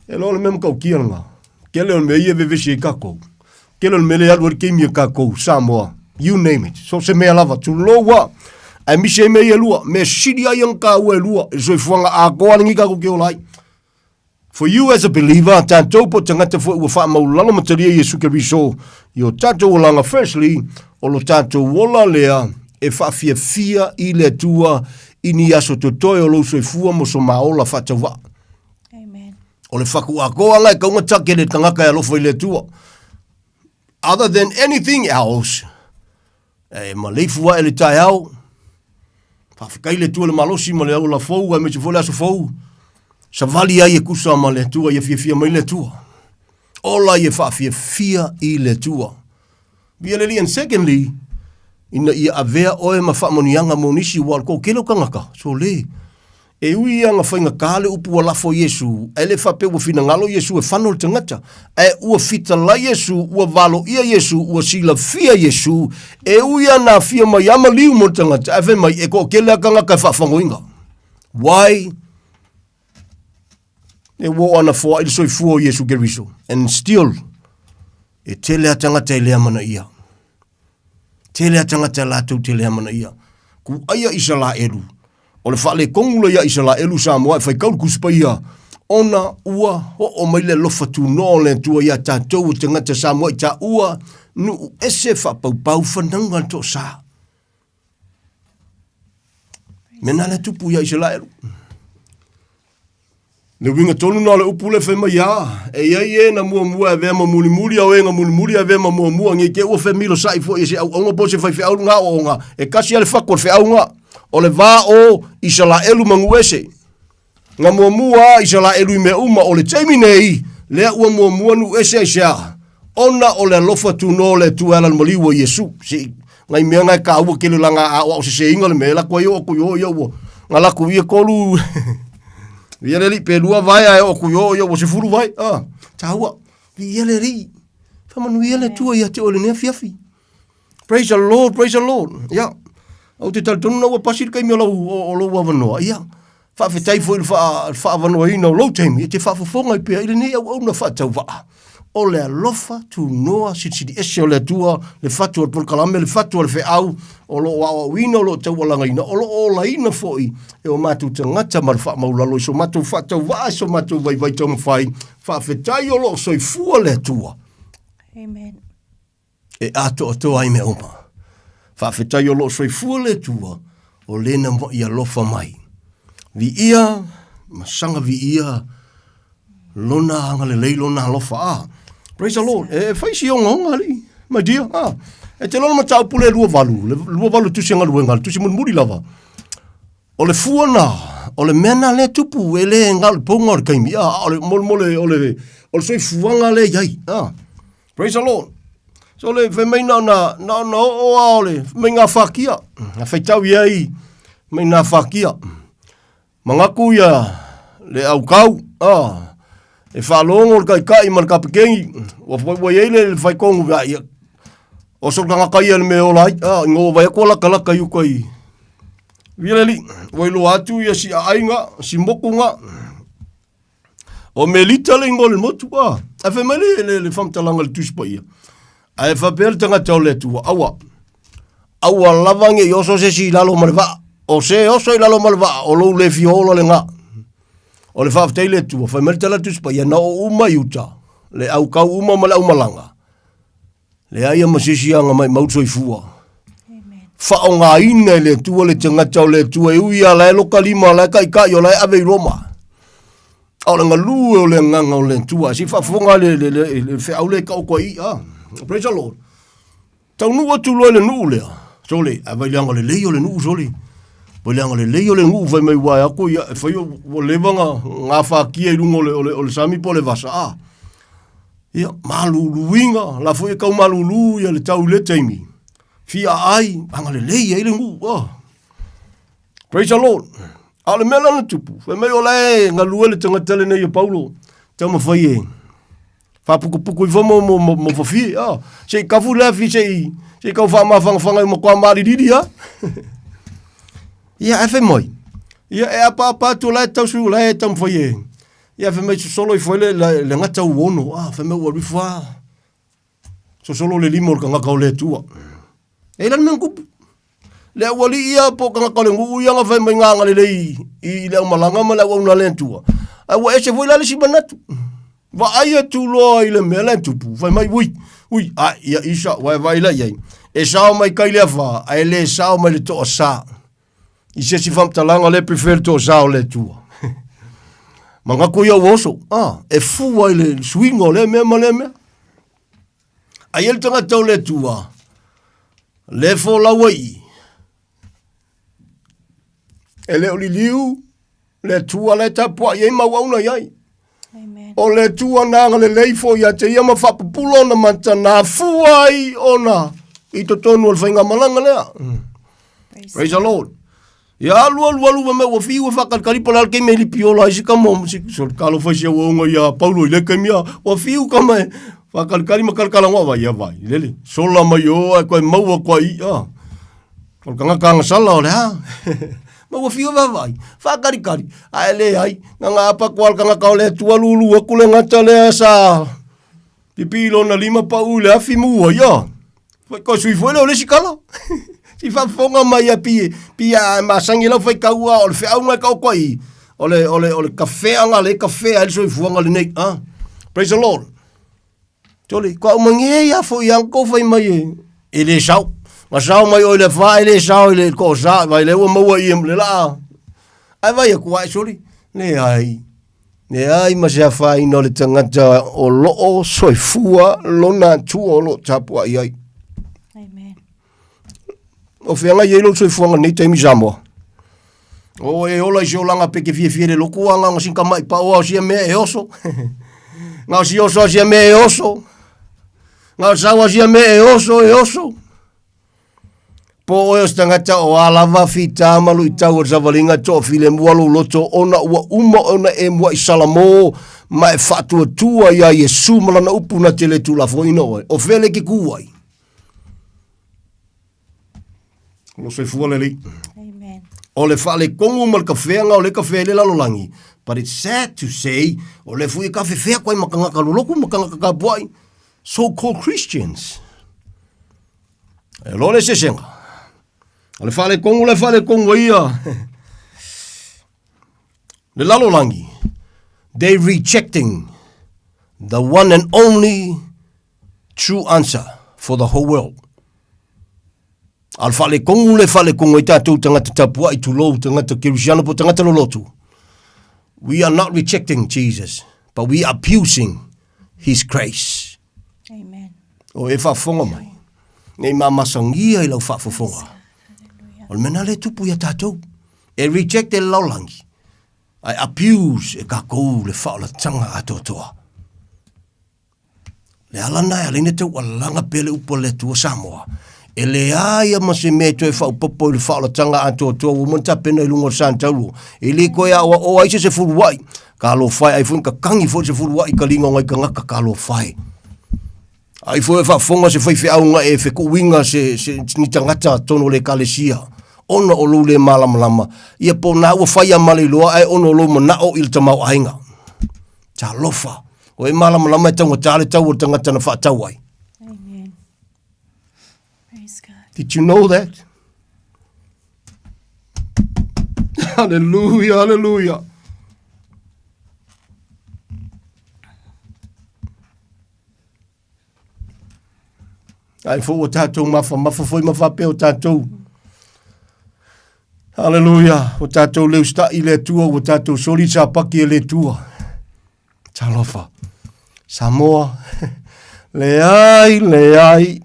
Speaker 12: E loa le mea matautia lena. Tele o le mea ia e vevesi ai tatou. Tele o le mea lea e alu ai le taimi a tatou, Samoa, you name it. So se mea lava, tulou lava. Ae misi ai mea ia e lua, mea sili lava ia ona taua e lua i le soifuaga atoa lenei tatou te ola ai. For you as a believer, tatou po o tagata foi ua faamaulalo ma talia Iesu Keriso i o tatou olaga, firstly, o lo tatou ola lea e faafiafia i le Atua i ni aso totoe o lou soifua mo so maola faatauvaa.
Speaker 13: Amen.
Speaker 12: O le fatu atoa la e taunga take le tagata e alofa i le Atua. Other than anything else, e maleifu ae le taeao, faafetai le Atua i le malosi ma le aula fou aemaise foi le aso fou, savali ai e tusa ma le Atua ia fiafia mai le Atua. Ola ia faafiafia i le Atua. Via le Alii and secondly, ina ia avea oe ma faamanuiaga mo nisi ua o le toatele o tagata, sole. E ui ia na faigata le upu ua lafo Iesu, ae le faapea ua finagalo Iesu e fano le tagata, ae ua fitalai Iesu, ua valoia Iesu, ua silafia Iesu, e ui ia na afia mai a maliu mo le tagata, ae fai mai e toatele a tagata e faafagoina. Why? E ua oo ana foai le soifua o Iesu Keriso, and still, e tele a tagata e le amanaia. Tele a tagata latou te le amanaia. Kuaia Isalaelu, o le faaletonu lea ia Isalaelu Samoa e faitau le Tusi Paia, ona ua oo mai le alofa tunoa o le Atua ia tatou o tagata Samoa i taua nuu ese faapaupau fanauga le toasa. Mea na le tupu ia Isalaelu. Le uiga tonu na o le upu le fai mai a, e iai e na muamua e avea ma mulimuli, a o e na mulimuli e avea ma muamua, nei te ua femilosa'i foi e se auauna po o se faifeau lena aoaoga, e kasi a le fatu o le feau na, o le va o Isalaelu ma nuu ese. Na muamua a Isalaelu i mea uma, o le taimi nei, lea ua muamua nuu ese aisea? Ona o le alofa tunoa o le Atua e ala i le maliu o Iesu. Se nai mea na e taua tele laga aoao seseina le mea e latou ai oo atu i o ia ua na latou ia tolu ia le alii pe lua vae ae oo atu i o ia ua 10 vae ah taua viia le alii faamanuia le Atua ia te oe i lenei afiafi. Praise the Lord, praise the Lord. Ia, ou te talitonu na ua pasi le taimi o lau, o, o lou avanoa. Ia, faafetai foi i le faa, faaavanoaina o lou taimi e te faafofoga ai pea i lenei auauna faatauvaa. O le alofa tunoa silisili ese o le Atua, le fatu o le polokalame, le fatu o le feau, o lo o aoaoina, o lo o taualagaina, o lo o olaina foi e o matou tagata ma le faamaulalo i so matou faatauvaa, i so matou vaivai taumafai. Faafetai o lo o soifua le Atua.
Speaker 13: Amen.
Speaker 12: E atoatoa ai mea uma. Faafetai o lo o soifua le Atua, o lena ma'i alofa mai. Viia ma saga viia lona agalelei, lona alofa. Ah, praise the Lord. E fai si ogaoga, alii, my dear. Ah, e te loa le mataupu le 28, le 28 tusi a galuega, le tusi mulimuli lava. O le fua na, o le mea na lea tupu, e le galo i pouga o le taimi, a, o le, mo, mo le, o le, o le soifuaga lea i ai, a. Praise the Lord. So le fai mai na ona, na ona oo a o le, fai mai ngā whakia, a whaitau ia i, mai ngā whakia. Mangaku ia le aukau, a, e whaalongo le kaikai ma le kapekengi, ua fai ua iai le, le whaikongu, ia, ia, o so tangata ia le mea ola ai, a, ingo vai atu laka laka i uka i, Vileli, ua iloa atu ia si aaiga, si mokuga, O Melita le ingoa o le motu, a. Ae fai mai le, le, le faamatalaga i le Tusi Paia. Ae faapea le tagata o le Atua, aua, aua lava ne i oso se isi i lalo ma le vaa. O se oso i lalo ma le vaa, o lou le fia ola lena. O le faafetai i le Atua, fai mai le tala a le Tusi Paia, na oo uma i uta, le aukau uma ma le aumalaga. Leai a ma se isi aga maimau le soifua. Faaaogaina e le Atua le tagata o le Atua e ui lava la e loka lima, la e taitai, o la e ave i Roma. A o le galue o le agaga o le Atua. Se i faafofoga le, le, le, le feau lea e taoto ai i, ah. Praise the Lord. Taunuu atu loa i le nuu lea, sole, ae vaai i le agalelei o le nuu, sole. Vaai i le agalelei o le nuu fai mai ua aku ia, e fai ua leva ona gafatia i luga o le, o le, o le sami po o le vasa, a. Ia, maluluina, la foi e tau malulu ia le tau i lea taimi. Fia ai, agalelei ai le nuu, a. Praise the Lord. A o le mea la na tupu, fai mai o la e galue le tagata lenei o Paulo, taumafai e faapukupuku ifo mo, mo, mo, mo fafie. Ah, se i kafu le afi, se i, se i kau faamafagafaga i matua malilili a. Ia, ae fai mai. Ia, e apaapa atu o la e tausu, o la e taumafai e. Ia, fai mai sosolo ifo ai le, le, le gata uono. Ah, fai mai ua alu ifo a. Sosolo le lima o le tagata o le Atua. E i ai la le mea na tupu. Le aualii ia po o tagata o le nuu ia na fai mai na agalelei i le aumalaga ma le auauna a le Atua. Ae ua ese foi la le isi manatu. Vaai atu loa i le mea la e tupu, fai mai, ui, ui, a, ia isa, ua e vaai la i ai. E sao mai kai le afa, ae le sao mai le toasa. I se isi faamatalaga le prefer le toasa o le Atua. Manatu ia ua oso, ah, e fua i le suiga o lea mea ma lea mea. Ai e le tagata o le Atua, le folau ai i, e le o liliu le Atua la e tapuai ai ma auauna i ai. O le Atua na agalelei foi ia te ia ma faapupula ona mata na fua ai ona i totonu o le faigamalaga lea. Praise the Lord. Ia alu alu alu ma mea ua fiu e faakalikali po o le a le taimi e lipi ola ai si kama o si so talofa i si auaunga ia Paulo i lea taimi a ua fiu kama e faakalikali ma kalakalagoa vai ia vai lele sola mai o ae koe maua koa i a o le tagata agasala o le a ma ua fiu e vaavaai faakalikali ae leai na na apa atu lava le tagata o le Atua lulu atu le gata lea sa Pipii lona lima pau i le afi mu ai a. Fai ko sui foi lea o le isi kala. Si faafofoga mai a pi pi a masangi lau faitau a o le feauga e taoto ai o le o le o le kafeaga le kafea ai le soifuaga lenei a. Praise the Lord. Tole, ko au mange ia foi ia ko fai mai e e le sao. Ma sao mai oi le fa e le sao i le ko sa vai le ua maua i le la. Ai vai aku ai soli. Le ai. Leai ma se afaina o le tagata o loo soifua lona Atua o loo tapuai ai.
Speaker 13: Amen.
Speaker 12: O feagai ai lou soifuaga nei taimi Samoa. O e ola i se olaga pe ke fiafia le loku a ngao sin kamai pa o sia mea e oso. Ngao si oso a sia mea e oso. Ngao sau a sia mea e oso e oso. Po o oe o se tagata o a lava fita ma luitau o le savaliga toafilemu a lou loto ona ua uma ona e muaʻi Salamo ma e faatuatua iā Iesu ma lana upu na te le tulafonoina oe. O fea le e ke kū ai? O lo soifua le Alii.
Speaker 13: Amen.
Speaker 12: O le faaletonu ma le kafeaga o le kafea i le lalolagi. But it's sad to say, o le fui e kafefea koe ma tagata lolotu ma tagata tapuai, so-called Christians. E loa le sesega. O le faaletonu le faaletonu ai ia. Le lalolagi, they rejecting the one and only true answer for the whole world. A o le faaletonu le faaletonu ai tatou tagata tapuai, tulou, tagata kerisiano po tagata lolotu. We are not rejecting Jesus, but we are abusing his grace.
Speaker 13: Amen.
Speaker 12: O e faafofoga mai, nei mamasagia i lau faafofoga. O le mea na le tupu ia tatou. E reject e le lalolagi, ae abuse e kakou le faaolataga atoatoa. Le ala na e ala ina taualaga pea le upu a le Atua Samoa. E leai a ma se mea e toe faaopoopo i le faaolataga atoatoa ua uma ona tapena i luga o le Santauro. E le toe aoaoa ai se sefuluai. Talofa e, ai foi na tatangi foi le sefuluai i taliga o nai tagata, talofa e. Ai foi e faafofoga se faifeau e fetuuiga se, se, ni tagata tonu o le ekalesia, ona o lou le malamalama, ia po o na ua fai a ma le iloa ae ona o lou manao i le tamaoaiga. Talofa, o e malamalama e taugata le tau o le tagata na faatau ai.
Speaker 13: Amen. Praise God.
Speaker 12: Did you know that? Hallelujah, hallelujah. Ai fo ua tātou mafamafa foi ma faapea o tātou. Hallelujah. Ua tātou leu sta'i le Atua, ua tātou soli sapaki e le Atua. Talofa. Samoa. Leai, leai.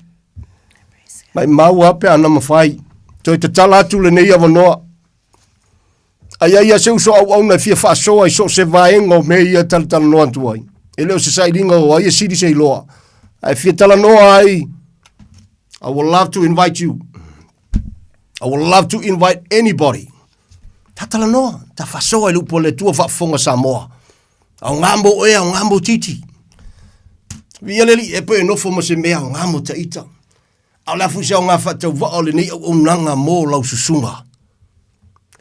Speaker 12: Maimau lava pe ana mafai. Toe tatala atu lenei avanoa. A i ai lava se uso auauna e fia faasoa i so o se vaega o mea ia e talatalanoa atu ai. E le o se sailiga o ai e sili se iloa. Ae fia talanoa ai, I would love to invite you. I would love to invite anybody. Ta talanoa, ta faasoa i le upu a le Atua faafofoga Samoa. Aoga mo oe, aoga mo titi. Viia le Alii, e pe nofo ma se mea aoga mo taita. A o le a foi se aoga faatauvaa o lenei auaunaga mo lau susuga.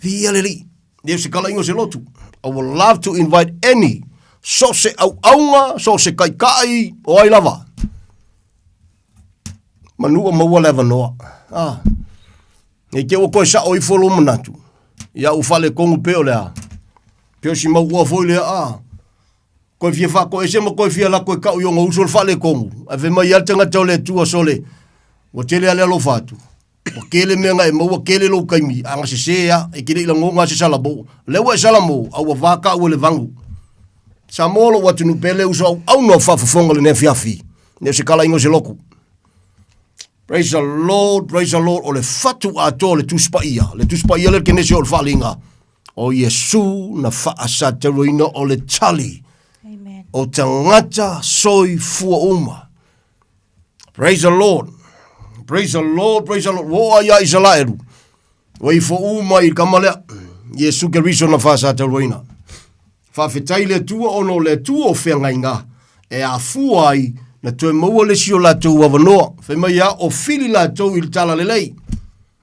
Speaker 12: Viia le Alii, le o se kalaiga o se lotu. I would love to invite any, so se auaunga, so se kaikai, o ai lava. Manu ua maua le avanoa. Ah. Nei te ua koe sao ifo lou manatu. Ia ua faaletonu pea o le a? Pei o si mau ua foi lea a. Koe fia faatoese ma koe fia lako e kau i ona uso le faaletonu. Ae fai mai lava le tagata o le Atua sole, ua tele lava le alofa atu. Ua tele mea na e maua, tele lou taimi, a na sese lava, e te le i lagona lava se salamo. O lea ua e salamo, a ua va tau e le vagu. Samoa lou atunuu pele uso auauna o faafofoga i lenei afiafi. Ne o se talaiga o se lotu. Praise the Lord, praise the Lord. O le fatu atoa o le Tusi Paia. Le Tusi Paia lea le kenese o le faaliga. O Iesu na faasatauaina o le tali.
Speaker 13: Amen.
Speaker 12: O tagata soifua uma. Praise the Lord. Praise the Lord, praise the Lord. Ua oo ai ia Isalaelu. Ua ifo uma i le kama lea. Iesu Keriso na faasatauaina. Faafetai i le Atua ona o le Atua o feagaiga e afua ai na toe maua le isi o latou avanoa. Fai mai a o fili latou i le talalelei,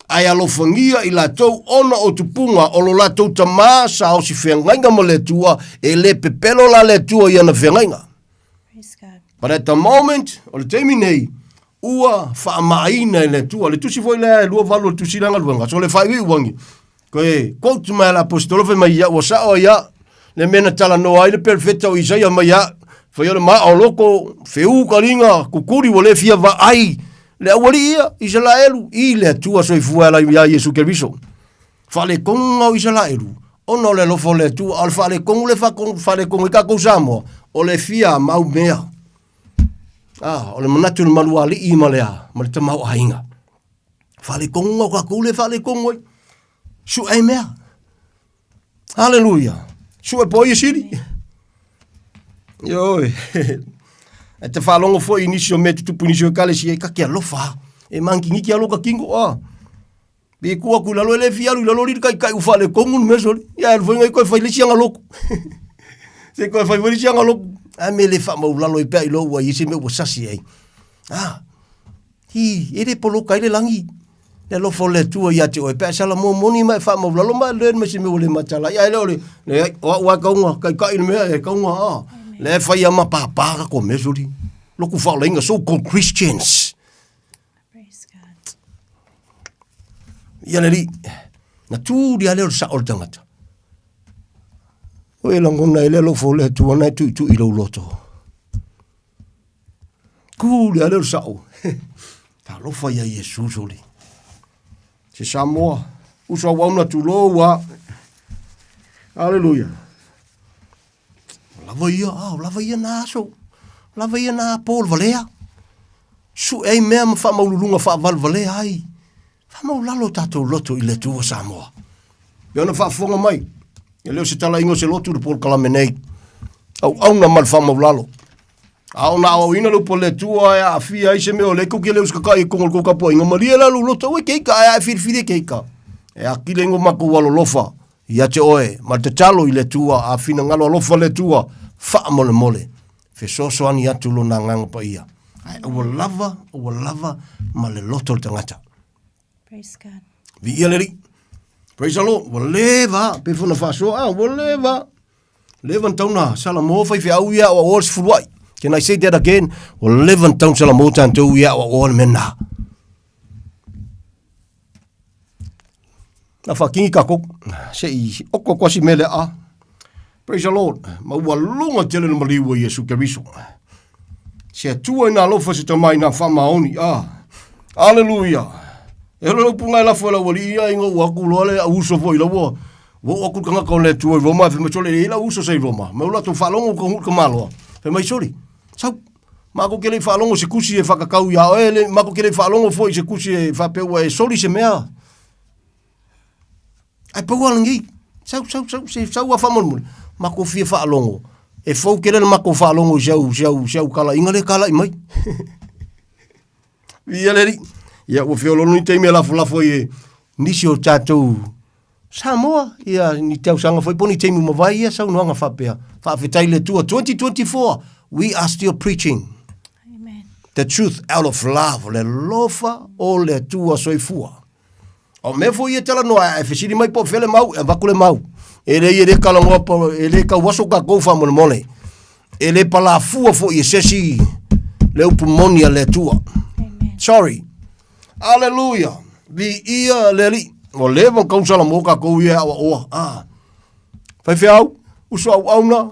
Speaker 12: ae alofagia i latou ona o tupuga o lo latou tamā sa osi feagaiga ma le Atua, e le pepelo la le Atua i ana feagaiga. But at the moment, o le taimi nei, ua faamaaina e le Atua. Le tusi foi lea e 28 o le tusi lea galuega, so le faaiuiuangi. Koe quote mai a le aposetolo fai mai ia, ua sao ai a, le mea na talanoa ai le perofeta o Isaia mai a, fai o le maa o loko, feu ka liga, kukuli ua le fia vaai le aualii ia, Isalaelu, i le Atua soifua e ala ia Iesu Keriso. Faaletonu o Isalaelu, ona o le alofa o le Atua, a o le faaletonu le faaletonu ai tatou Samoa, o le fia mau mea. Ah, o le manatu o le malualii ma le a, ma le tamaoaiga. Faaletonu o tatou le faaletonu ai. Sue mea. Haleluia. Sue po ai sili. Ioe. E te faalogo foi i nisi o mea tutupu i nisi o ekalesia, e kake alofa. E manginiki aloka kingo a. Pe ku aku i lalo e le fia alu i lalo li kai kai u fale kongu ni mesoli. Ia alu foi ngai koe fai le sianga loku. Se koe fai foi le sianga loku. A me le wha mau lalo i pea i lo ua i se me ua sasi ai. Ah, hi, e le poloka i le langi. Le alofa o le Atua ia te oe. Pea sala mo moni mai wha mau lalo mai learn me se me ua le matala. Ia ele o le, le ai, o au ai kaunga, kai kai le mea e kaunga a. Le whai ama pāpā ka ko mesoli. Loku whaolainga, so-called Christians.
Speaker 13: Praise God.
Speaker 12: Ia le alii, na tū lia lea o le sao o le tagata. O e lagona e le alofa o le Atua na e tuitui i lou loto. Kū lia lea o le sao. Talofa ia Iesu soli. Se Samoa, uso auauna tulou a. Hallelujah. Lava ia, ah, lava ia na aso. Lava ia na po o le valea. Sue ai mea ma faamaululuga faavalevalea ai. Faamaulalo o tatou loto i le Atua Samoa. E ona faafofoga mai, e le o se talaiga o se lotu le polokalame nei. Auauna ma le faamaulalo. A o na aoaoina le upu a le Atua e aafia ai se mea o le kou ke le usikakai i totonu o le tou tapuaiga, malie la lou loto, ua ke ika, ae a e filifili e ke ika. E atili ai no matou alolofa ia te oe, ma le tatalo i le Atua, a finagalo alofa le Atua, faamolemole, fesoasoani atu Lona Agaga Paia. Ae ua lava, ua lava ma le loto o le tagata.
Speaker 13: Praise God.
Speaker 12: Viia le Alii. Praise the Lord. Ua leva, pe foi na faasoa, ah, ua leva. Leva na tauna salamo faifeau ia o le sefuluai. Can I say that again? Ua leva na tauna salamo tatou ia o le mea lena. Na whakingi kako, se i oko kosi mele a. Praise the Lord. Ma ua lunga tele na maliu o Iesu Keriso. Se Atua i nā alofa se tama i nā whamaoni. Ah, aleluia. E holo lau punga e lafo e lau alii ia inga ua aku loa le au uso foi lau ua. Ua oo aku le tagata o le Atua i Roma, fai mai sole, e i ai lau uso sa i Roma. Mai o latou faalogo ka hu i ka maloa. Fai mai sole, sau. Makou te le i faalogo i se tusi e faakakau iā oe, le, makou te le i faalogo foi i se tusi e faapea ua e soli se mea. Ae pau lava lenei, sau, sau, sau, se sau lava faamolemole, matou fia faalogo, e fou tele le matou faalogo i si au, si au, si au talaiga lea e talai mai. Viia le Alii. Ia ua feoloolo ni taimi e lafolafo ai e nisi o tatou Samoa, ia ni tausaga foi po o ni taimi ua mavae ia saunoaga faapea. Faafetai i le Atua 2024, we are still preaching. Amen. The truth out of love, le alofa o le Atua soifua. O mea foi ia talanoa, e fesili mai po o fea le mau, e avatu le mau. E leai e le talanoa, e le tauaso tatou faamolemole. E le palafua foi e se isi le upu moni a le Atua. Sorry. Aleluia. Viia le Alii. Ua leva ona tausala mo tatou ia e aoaoa. Ah. Faifeau, uso auauna,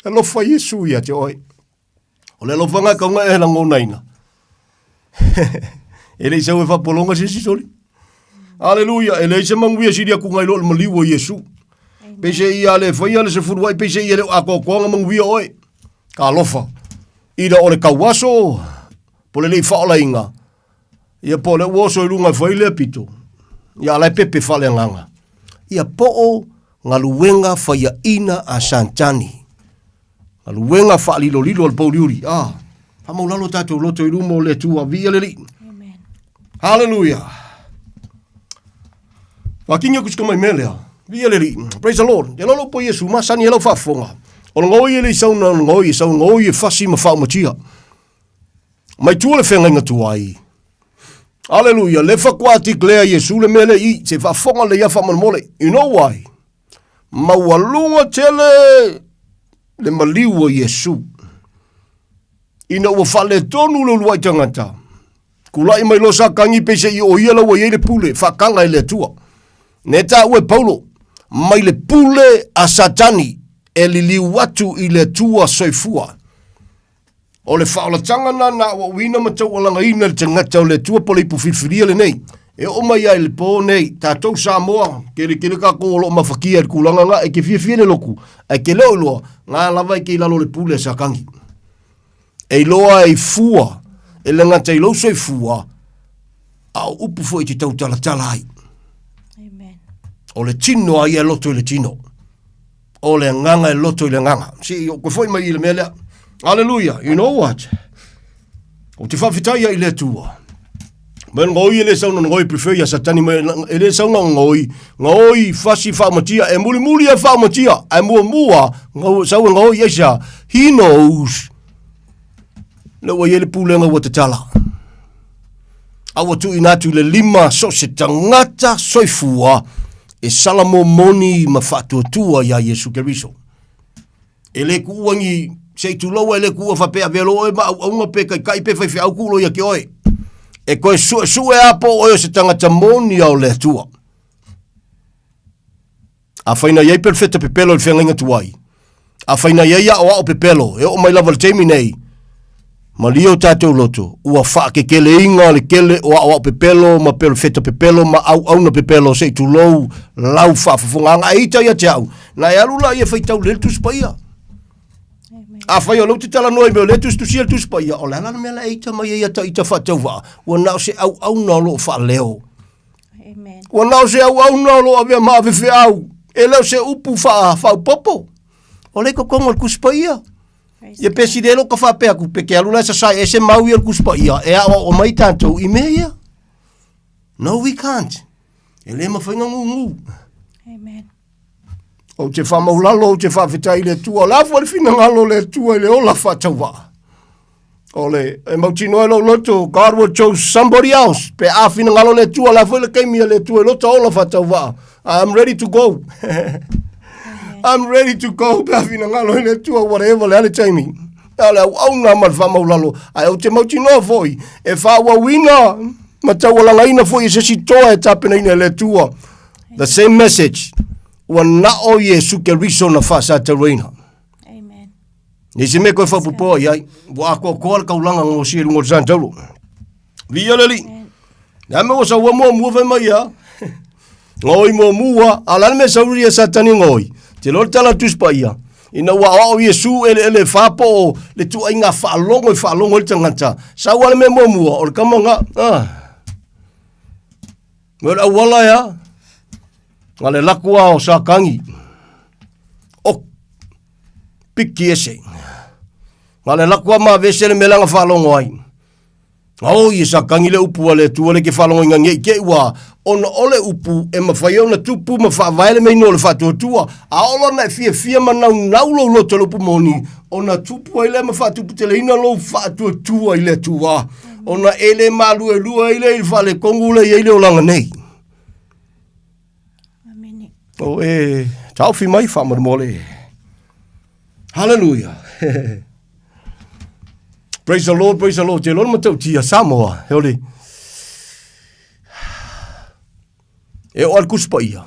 Speaker 12: alofa Iesu ia te oe. O le alofaga e kauga e lagonaina. e le i sau e faapologa se isi soli. Aleluia, e leai se manuia sili atu nai lo le maliu o Iesu. Peiseai ia le faia le sefuluai, peiseai ia le o atoatoa na manuia oe. Ka alofa. Ina o le tauaso, po le le i faaolaina, ia po o le ua oso i luga e fai lea pito, ia ala e pepe faaleagaga. Ia po o galuega faiaina a Satani. Galuega faalilolilo a le pouliuli. Ah, faamaulalo tatou loto i luma o le Atua. Viia le Alii. Amen. Hallelujah. Whakingi aku sika mai mea lea. Viia le Alii. Praise the Lord. Ia lolo po Iesu, masani e lau faafofoga. O le ngoi e le i sauna, o le ngoi e sau ngoi e fasi ma faaumatia. Mai tua le feagaiga tuai. Hallelujah. Le faatoa declare Iesu le mea le i, se faafofoga le ia faamolemole. You know why? Maualuga tele le maliu o Iesu. Ina ua faaletonu le uluai tagata, tulai mai loa Satani peiseai o ia la ua i ai le pule, faataga e le Atua. Ne taua e Paulo, mai le pule a Satani e liliu atu i le Atua soifua. O le faaolataga lena na aoaoina ma taualagaina le tagata o le Atua po o le ipu filifilia lenei. E oo mai ai i le po nei, tatou Samoa, kelikeli tatou o lo o mafatia i le tulaga na, e te fiafia i le lotu, ae te le o iloa, na lava e te i lalo o le pule a Satani. E iloa ai fua, e le gata i lou soifua, a o upu foi e te tautalatala ai. Amen. O le tino a ia e loto i le tino. O le agaga e loto i le agaga. Se i ou foi mai i le mea lea. Hallelujah. You know what? Ou te faafetai ai i le Atua. Mai ngoi e le sau na ngoi prefer ia satani mai e le sau na ngoi. Ngoi fasi faamatia e mulimuli e faamatia. Ae muamua ngau sau e ngoi e sa. He knows. Le ua i ai le pulega ua tatala. A ua tuuina atu i le lima so se tagata soifua e salamomoni ma faatuatua iā Iesu Keriso. E le kuua ni, se i tulou e le kuua faapea avea loa oe ma auauna pe taitai pe faifeau tuu loa ia te oe. E toe suesue lava po o oe o se tagata moni a o le Atua. Afai na i ai perofeta pepelo i le feagaiga tuai, afai na i ai aoao pepelo e oo mai lava i le taimi nei, malie o tatou loto, ua faakekeleina le tele o aoao pepelo ma perofeta pepelo ma auauna pepelo se i tulou lau faafofogaaga. Ae ita ia te au, na e alu laia e faitau lelei le Tusi Paia. Afai o lea ou te talanoa i mea o lea e tusitusia le Tusi Paia, o le a la le mea la e ita mai ai ia ta ita faatauvaa? Ua na o se auauna o lo o faaleo. Amen. Ua na o se auauna o lo o avea ma avefeau, e le o se upu faa, faaopoopo. O lea i totonu o le Tusi Paia. Ia pe sili ai lou ka faapea atu, pe te alu la e sasae ese mau ia o le Tusi Paia, e aoao mai tatou i mea ia. No, we can't. E le mafai ona gugu. Amen. Ou te faamaulalo, ou te faafetai i le Atua. O le a foi le finagalo o le Atua i le ola faatauvaa. O le, e mautinoa e lou loto, God will chose somebody else. Pe a finagalo le Atua, o le a foi le taimi a le Atua i lota ola faatauvaa. I'm ready to go. I'm ready to go pe a finagalo i le Atua, whatever, le a le taimi. A o le auauna ma le faamaulalo, ae ou te mautinoa foi, e faaauauina ma taualagaina foi e se isi toa e tapenaina e le Atua. The same message. Ua nao Iesu Keriso na faasatauraina. Amen. Nei se mea koe whapupoa i ai. Ua atoatoa le kaulanga ngosia i lunga o le santauro. Viia le Alii. Le a mea ua saua muamua fai mai ia. Ngoi muamua, a o le a le mea sauri e Satani ngoi. Te loa le tala a le Tusi Paia. Ina ua aoao Iesu eleele e fa po o le tuaiga faalogo e faalogo ai le tagata, sau lava le mea muamua, o le tama na, ah. Me o le auala ea, na le lako a o Satani, o piki ese. Na le lako a ma vese le mea lea na faalogo ai. Oi e Satani le upu a le Atua le ke faalogoina nei te ua ona o le upu e mafai ona tupu ma faavae le mea o le faatuatua. A oo loa na e fiafia ma naunau lou loto i le upu moni, ona tupu ai lea ma faatuputeleina lou faatuatua i le Atua, ona e le maluelue ai lea i le faaletonu lea e i ai le olaga nei.
Speaker 13: Amene.
Speaker 12: O e taofi mai faamolemole. Hallelujah. Praise the Lord, praise the Lord. Te lona matautia Samoa, he ole. E o al kusi paia.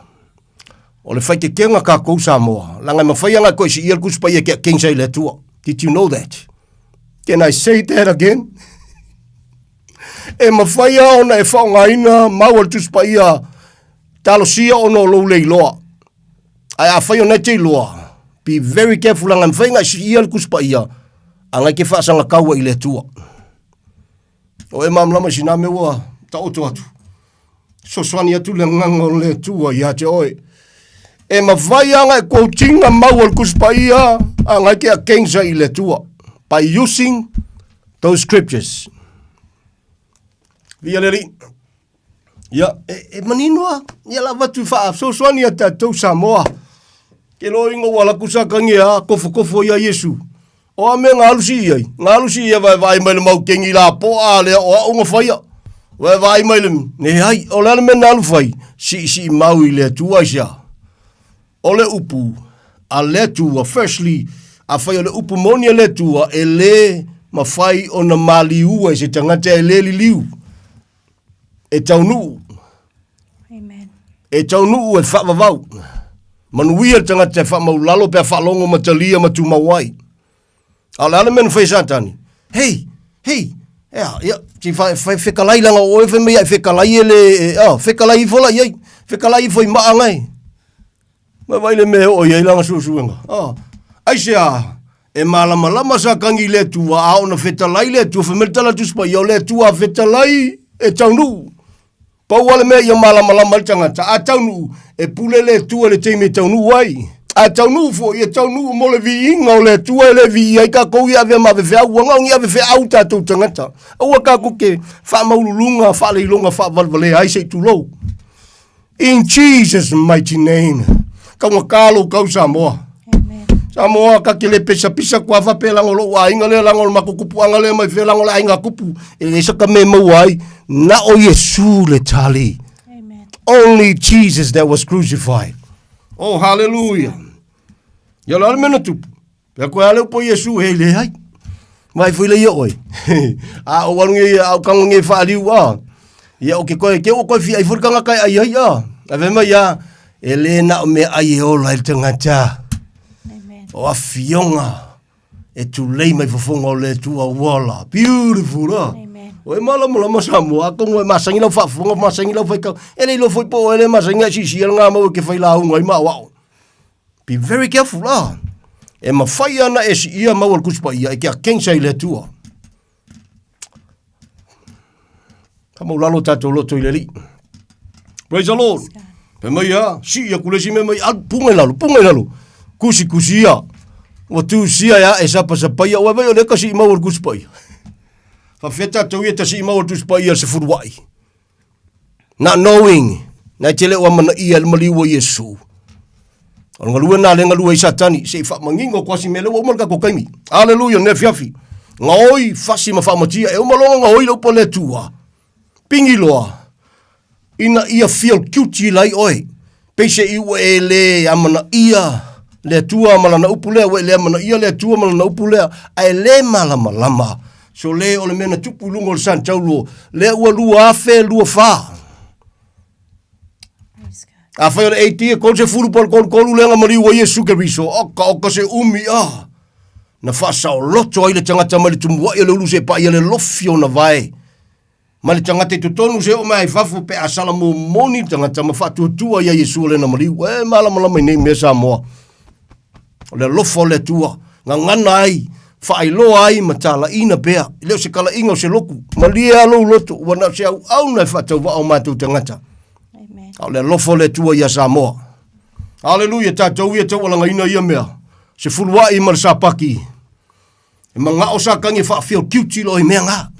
Speaker 12: O le whaikekenga ka kou Samoa. Langa e mawhai anga koe si ia kusi paia kia King Sai le Atua. Did you know that? Can I say that again? E mawhai a ona e whaongaina mau al tusi paia talosia ona o lou leiloa. Ae afai o nai te iloa, be very careful anga mawhai ngai si ia le kusi paia, a ngai ke whaasanga kaua i le Atua. O e mamlama si nā mea ua taoto atu. Sosoani atu le agaga o le Atua ia te oe. E mawhai anga e quotinga mau o le Kusi Paia, a ngai ke against i le Atua. By using those scriptures. Via le Alii. Ia, e, e manino a, ia la avatu faasoasoani ia tatou Samoa. Ke loa inga ua laku sakangi a, kofokofo ia Iesu. O a mea nga alu si iai, nga alu si ia vae vaai mai le mau kengi la po a lea o au nga whaia. Vae vaai mai le, ne ai, o le ale mea na alu whai, si si mau i le Atua i sia. O le upu a le Atua, firstly, afai o le upu moni a le Atua, e le mawhai ona maliua i se tagata e le liliu. E taunuu.
Speaker 13: Amen.
Speaker 12: E taunuu e faavavau. Manuia le tagata e faamaulalo pe a faalogo ma talia ma tumau ai. A o le a le mea na fai e Satani? Hei, hei, ea, ia, ti fa, fa, fekalai langa o oe fai mai ai fekalai e le, e, oh, fekalai ifo la iai, fekalai ifo i maa ngai. Ma vai le mea o iai langa suesuega. Oh, aisea, e malamalama Satani i le Atua, a ona fetalai le Atua, fai mai le tala Tusi Paia, o le Atua fetalai e taunuu. Pau lava le mea ia malamalama ai le tagata, a taunuu, e pule le Atua i le taimi e taunuu ai. A taunuu foi, e taunuu mo le viiga o le Atua e le viia ai tatou ia avea ma avefeau, ua na o ni avefeau tatou tagata. Aua tatou te faamaululuga, faaleiloga, faavalevalea ai se i tulou. In Jesus mighty name. Taugata lou tau Samoa. Samoa ka te le pisapisa kua faapea leaga o lou aiga lea, leaga o le matou tupuaga lea mai fea, leaga o le aiga tupu. E leai se ka mea e maua ai, na o Iesu le tali. Only Jesus that was crucified. Oh, hallelujah. Ia o le a le mea na tupu? Pea koe a le upo Iesu, he leai. Mai foi le ia oe. A o alu nge a o kango nge whaaliu a. Ia o ke koe, ke o koe fia i furi kanga kai ai ai a. A ve mai a, e le na o mea ai e ola i le tangata. O afioga e tulei mai fofoga o le Atua ua ola. Beautiful a. O e malamalama Samoa, atonu e masangi lau faafofoga, masangi lau faitau. E le iloa foi po o oe le masangi a siisia le ngamau e ke fai lauga ai ma aoao. Be very careful la. E mawhai ana e si ia mau al Kusi Paia e kia kensa i le Atua. Ka mau lalo tātou loto i le Alii. Praise the Lord. Pe mai a, si ia kule si me mai, alu, punga i lalo, punga i lalo. Kusi kusi ia. Ua tū sia ia e sapa sapa ia, ua vai o le kasi i mau al Kusi Paia. Whawhia tātou ia tasi i mau al Tusi Paia se furuai. Not knowing, nai te le o amana ia le maliu o Iesu. O le galue nā le galue i Satani, se i whaamangingo ko asi mea le ua uma le kako kaimi. Aleluia, ne fiafi. Ngaoi, fasi ma whaamatia, e uma longa ngaoi le upo le Atua. Pingi loa, ina ia feel guilty lai oe. Peise i ua e le amana ia le Atua ma lana upu lea, ua e le amana ia le Atua ma lana upu lea, ae le malamalama. So le o le mea na tupu i luga o le Santaulo, lea ua 2024. Afai o le AD e 30 po o le 33 lea na maliu ai Iesu Keriso, oka oka se umi a. Na faasaoloto ai le tagata mai le tumuai o le ulu sepaia le lofi o na vae. Ma le tagata i totonu se oo mai ai fafo pe a sala momoni le tagata ma faatuatua ia Iesu o lena maliu. E malamalama i nei mea Samoa. O le alofa o le Atua, gagana ai, faailoa ai ma talaiina pea, e le o se kalaiga o se loku, malie lava lou loto, ua na o se auauna e faatauvaa o matou tagata. A o le alofa o le Atua ia Samoa. Aleluia, tatou ia taualagaina ia mea, se fuluai ma le sapaki, e magao sa kagi e faafeotiuti loa i mea nga.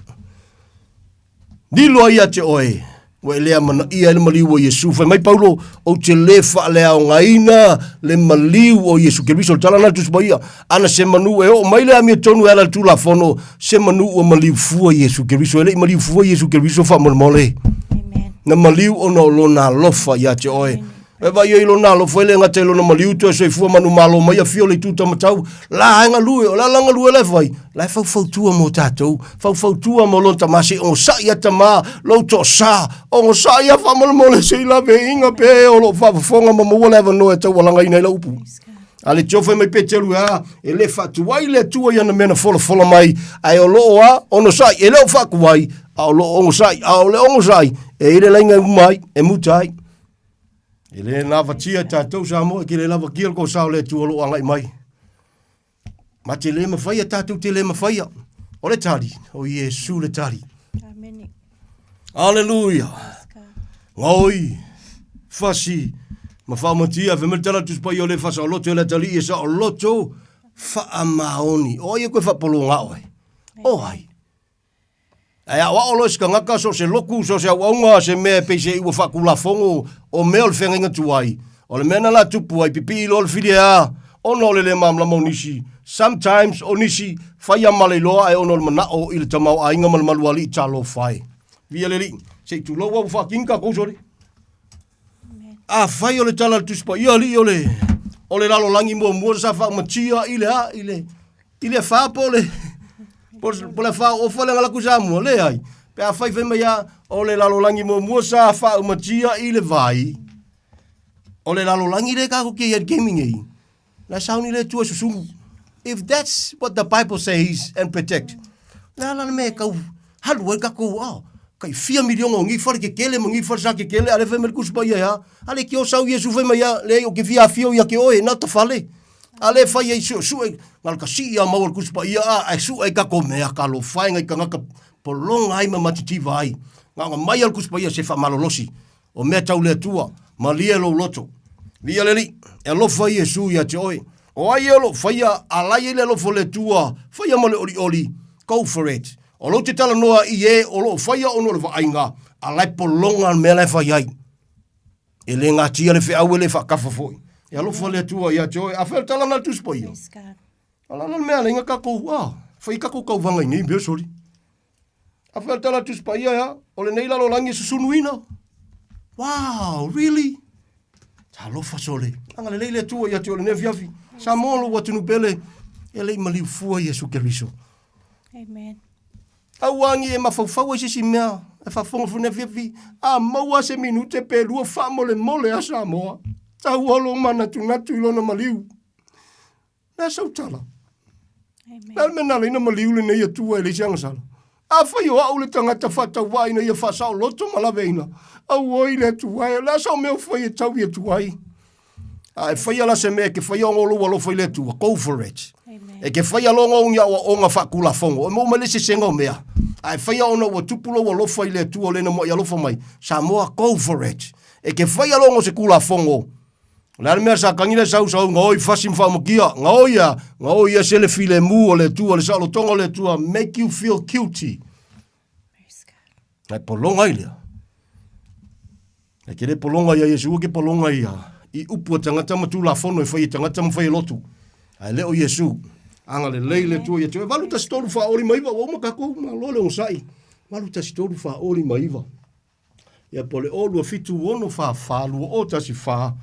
Speaker 12: Lilo ai ia te oe, ua e le amanaia ai le maliu o Iesu. Fai mai Paulo, ou te le faaleaogaina le maliu o Iesu Keriso. O le tala lena a le Tusi Paia, ana se manu e oo mai le amiotonu e ala i le Tulafono, se manu ua maliu fua Iesu Keriso. E le i maliu fua Iesu Keriso faamolemole. Na maliu ona o lona alofa ia te oe. E vaai ai i lona alofa, e le gata i lona maliu toe soifua manumalo mai afio le itu tamatau, la e galue, o le a la galue la e fai? La e faufautua mo tatou, faufautua mo lona tama, se i ogosaʻi ia tama, lou toasa, ogosaʻi ia faamolemole se i laveiga pe e o lo o faafofoga ma maua le avanoa e taualagaina ai lau upu. A le tio fai mai Peteru e a, e le faatuai le Atua i ana mea na folafola mai, ae o lo o a, onosai, e le o faatuai, a o lo o onosai, a o le onosai, e i le laina e uma ai, e muta ai. E le lavatia tatou Samoa, e ke le lavakia le kosa o le Atua o lo o agai mai. Ma te le mafaia, tatou te le mafaia. O le tali, o Iesu le tali.
Speaker 13: Amene.
Speaker 12: Aleluia. Gaoi, fasi, ma whaamatia, fe tala tuspa i o le fasa o loto e le atali e sa o loto, whaamaoni. O ai e koe whapolo ngā oe. O ai. Ae aoao loa i se tagata, so o se lotu, so o se auaunga, se mea e pei se ua faatulafono, o mea o le feagaiga tuai. O le mea na la tupu ai, pipii loa le fili e a, ona o le le malamalama o nisi. Sometimes, o nisi, fai a ma le iloa ae ona o le manao i le tamaoaiga ma le malualii talofa e. Viia le Alii, se i tulou au ua faatini tatou sole. Afai o le tala a le Tusi Paia, alii o le, o le lalolagi muamua sa faamatia i le a, i le, i le afa po o le, po o le afa ofa le galaku Samoa, leai. Pe afai fai mai a, o le lalolagi muamua sa faamatia i le vai, o le lalolagi le tatou te i ai i le taimi nei, La sauni le Atua susunu. If that's what the Bible says and protect, le a la le mea e tau halu ai tatou oh, kai fia miliona o nei fale kekele ma nei fale sa kekele, a le fai mai le Tusi Paia e a? A le tio sau Iesu fai mai a, leai o ke fia afio ia ke oe, na ta fale. A le fai ai suesue, na le ka sii a maua le Tusi Paia a, ae sue ai tatou mea talofa e ngai tagata pologa ai ma matitiva ai. Na ona mai a le Tusi Paia se faamalolosi. O mea tau le Atua, malie lou loto. Viia le Alii, e alofa Iesu ia te oe. O ai e o lo o faia, a la i ai le alofa o le Atua, faia ma le olioli, go for it. O lou te talanoa i e o lo o faia ona o le vaaiga, a la e pologa le mea la e fai ai. E le gatia le feau e le faatafa foi. E alofa le Atua ia te oe. Afai o le tala na le Tusi Paia. A la le mea lea tatou, ah, fai tatou tauvaga i nei mea soli. A fai o le tala Tusi Paia ea, o lenei lalolagi e susunuina. Wow, really? Talofa sole. Agalelei le Atua ia te oe lenei afiafi. Samoa lou atunuu pele, e le i maliu fua Iesu Keriso.
Speaker 13: Amen.
Speaker 12: Aua ni e mafaufau ai se isi mea e faafofoga foi lenei afiafi. A maua se minute pe lua faamolemole a Samoa. Taua lou manatunatu i lona maliu. Le a sau tala? Le a le mea na ala ai ona maliu lenei Atua e leai se agasala? Afai o au le tagata faatauvaa ina ia faasaoloto ma laveina, auoi le Atua e, o le a sau mea o fai e taui atu ai? A e faia la se mea e ke faia ona o lou alofa i le Atua, go for it. E ke faia loa ona o ni aoaoga faatulafono, e maua mai le sesega o mea. A e faia ona ua tupu lou alofa i le Atua o lena muaʻi alofa mai, Samoa, go for it. E ke faia loa ona o se Tulafono, O le a le mea sa tagi le sausau, gaoi fasi ma faamakia, gaoi a, gaoi ese le filemu o le Atua, le saolotoga o le Atua, make you feel guilty. Nai pologa ai lea. E ke le pologa ia Iesu, ke pologa ia i upu a tagata ma tulafono e fai e tagata ma fai e lotu. Ae le o Iesu. Agalelei le Atua ia te oe. 8 1 3 4 5 9, ua uma tatou, malo le onosai. 8 1 3 4 5 9. Ia po o le 0 2 7 6 4 4 2 0 1 4.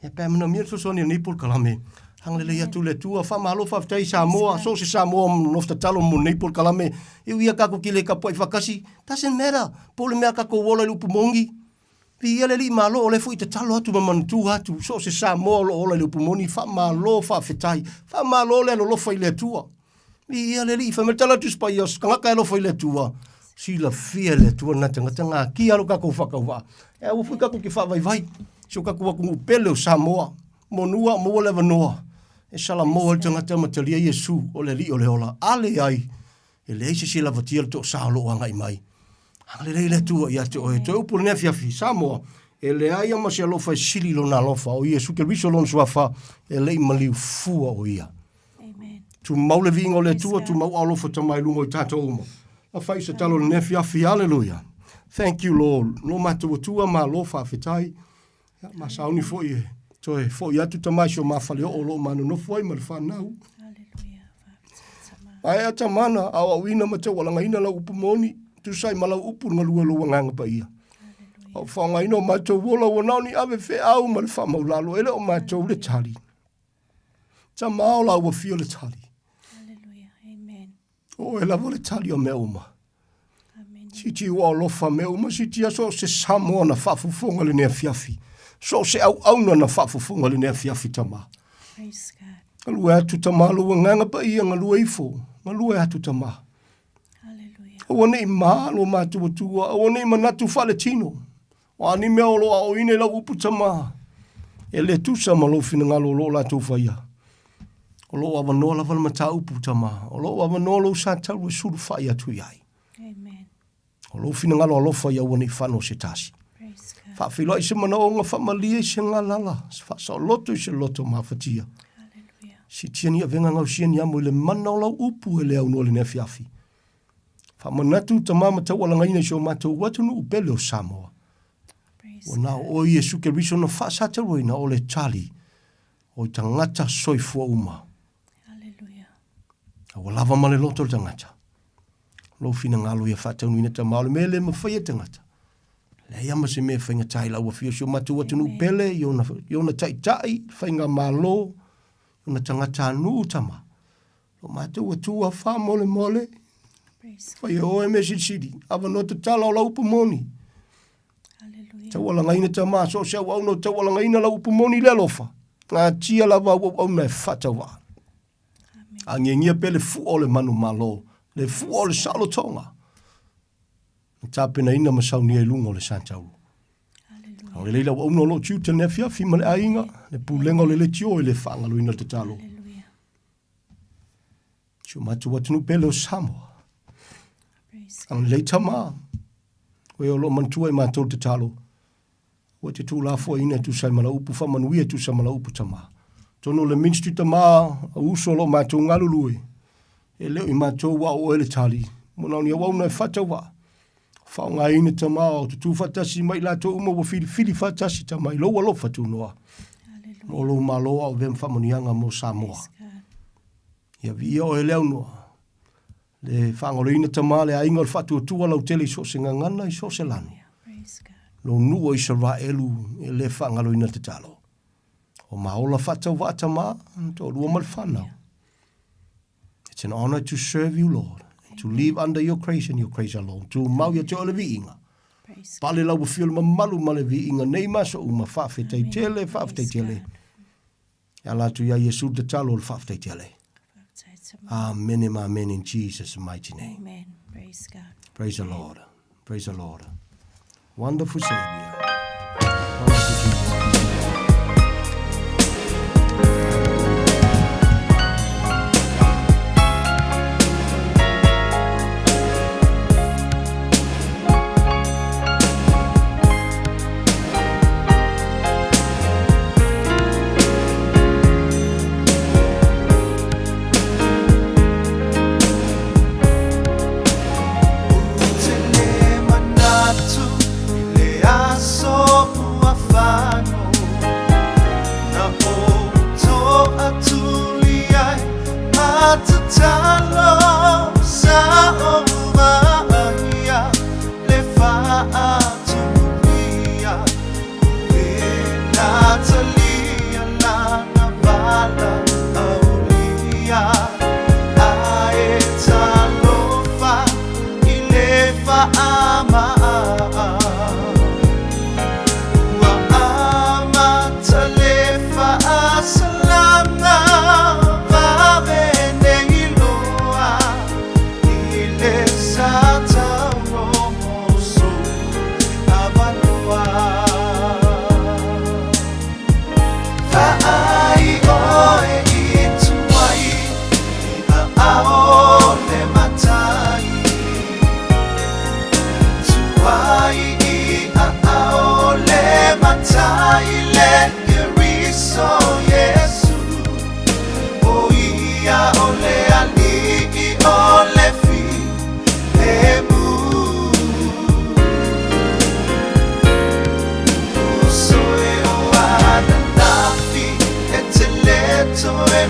Speaker 12: Ia pe a manaomia le fesoasoani o lenei polokalame. Agalelei atu le Atua, faamalo faafetai i Samoa, so o se Samoa nofo tatalo mo lenei polokalame. E ui lava tatou te le tapuai faatasi, doesn't matter, po o le mea tatou ola i le upu moni. Viia le Alii Malo, o lea foi e tatalo atu ma manatua atu, so o se Samoa o lo o ola i le upu moni, faamalo faafetai, faamalo le alolofa i le Atua. Viia le Alii, fai mai le tala a le Tusi Paia, o se tagata e alofa i le Atua, silafia e le Atua lena tagata, natia lo tatou faatauvaa. E aua foi tatou te faavaivai, si o tatou atunuu pele o Samoa, monua maua le avanoa. E salamou ai le tagata ma talia Iesu o le Alii o le ola, a leai, e leai se isi e lavatia le toasa o lo o agai mai. Agalelei le Atua ia te oe. Toe upu i lenei afiafi, Samoa, e leai a ma se alofa e sili i lona alofa, o Iesu Keriso lona suafa, e le i maliu fua o ia. Tumau le viiga o le Atua, tumau alofa tama i luga o i tatou uma. A fai se talo i lenei afiafi, Aleluia. Thank you, Lord. Lo matou Atua, malo faafetai. Ia, ma sauni foi e toe foi atu tama i si o ma faleoo o lo o manonofo ai ma le fanau. Ae a tamana, aoaoina ma taualagaina lau upu moni, tusa ai ma lau upu le galue o lou agaga paia. A o faaaogaina o matou ola ua na o ni ave feau ma le faamaulalo, e le o matou le tali. Tama o la ua fia le tali. O oe lava le tali o mea uma. Siti ua alofa mea uma, siti aso o se Samoa na faafofoga lenei afiafi. So o se auauna na faafofoga lenei afiafi tama. Galue atu tama lou agaga paia, galue ifo, galue atu tama. Aua ne i ma lo matou Atua, aua ne i manatu faaletino. O a ni mea o lo o aoina i lau upu tama, e le tusa ma lou finagalo o lo o latou faia. O lo o avanoa lava le mataupu tama, o lo o avanoa lou satalu e sulufai atu i ai. Amen. O lou finagalo alofa ia aua ne i fano se tasi. Faafeiloai se manaoga, faamalie i se galala, faasaoloto i se loto mafatia. Siitia ni avega gausia ni amo i le mana o lau upu e le aunoa i lenei afiafi. Faamanatu tama ma taualagaina i si o matou atunuu pele o Samoa. Ua na o oe Iesu Keriso na faasataluaina o le tali o i tagata soifua uma. A ua lava ma le loto o le tagata. Lou finagalo ia faataunuina tama o le mea le mafai e tagata. Leai lava ma se mea e faigata i lau afio si o matou atunuu pele i ona, i ona taitai, faigamalo, i ona tagatanuu tama. O matou Atua faamolemole, fai e oe mea silisili, avanoa tatala o lau upu moni. Taualagaina tama, so o se auauna o taualagaina lau upu moni i le alofa, gatia lava au auauna e faatauvaa. Agiagia pea le fua o le manumalo, le fua o le saolotoga, na tapenaina ma saunia i luga o le satauro. Agalelei lau auauna o lo o tiute i lenei afiafi ma le aiga, le pulega o le leitio e le faagaloina le tatalo. Si o matou atunuu pele o Samoa. Agalelei tama, oe o lo o manatua i matou le tatalo. Ua te tuulafoaiina e tusa ai ma lau upu faamanuia e tusa ma lau upu tama. Atonu o le ministry tama, au uso o lo o matou galulue, e le o i matou ua o oe le tali, mo na o ni auauna e faatauvaa. Faaaogaina tama o tutū faatasi ma i latou uma ua filifili faatasi tama i lou alofa tunoa. Mo lou malo a o avea ma faamanuiaga mo Samoa. Ia viia oe le aunoa. Le faagaloina tama le aiga o le faatuatua lautele i so o se gagana i so o se lanu. Lou nuu o Isaraelu e le faagaloina le tatalo. O maola faatauvaa tama, toalua ma le fanau. It's an honor to serve you, Lord, and to live under your grace and your grace alone. Tumau ia te oe le viiga. Pale lau afio le mamalu ma le viiga nei ma aso uma. Faafetai tele, faafetai tele. E ala atu ia Iesu le tatalo o le faafetai tele. Amene ma amene in Jesus mighty name.
Speaker 13: Amen. Praise God.
Speaker 12: Praise the Lord. Praise the Lord. Wonderful Savior. Wonderful Jesus.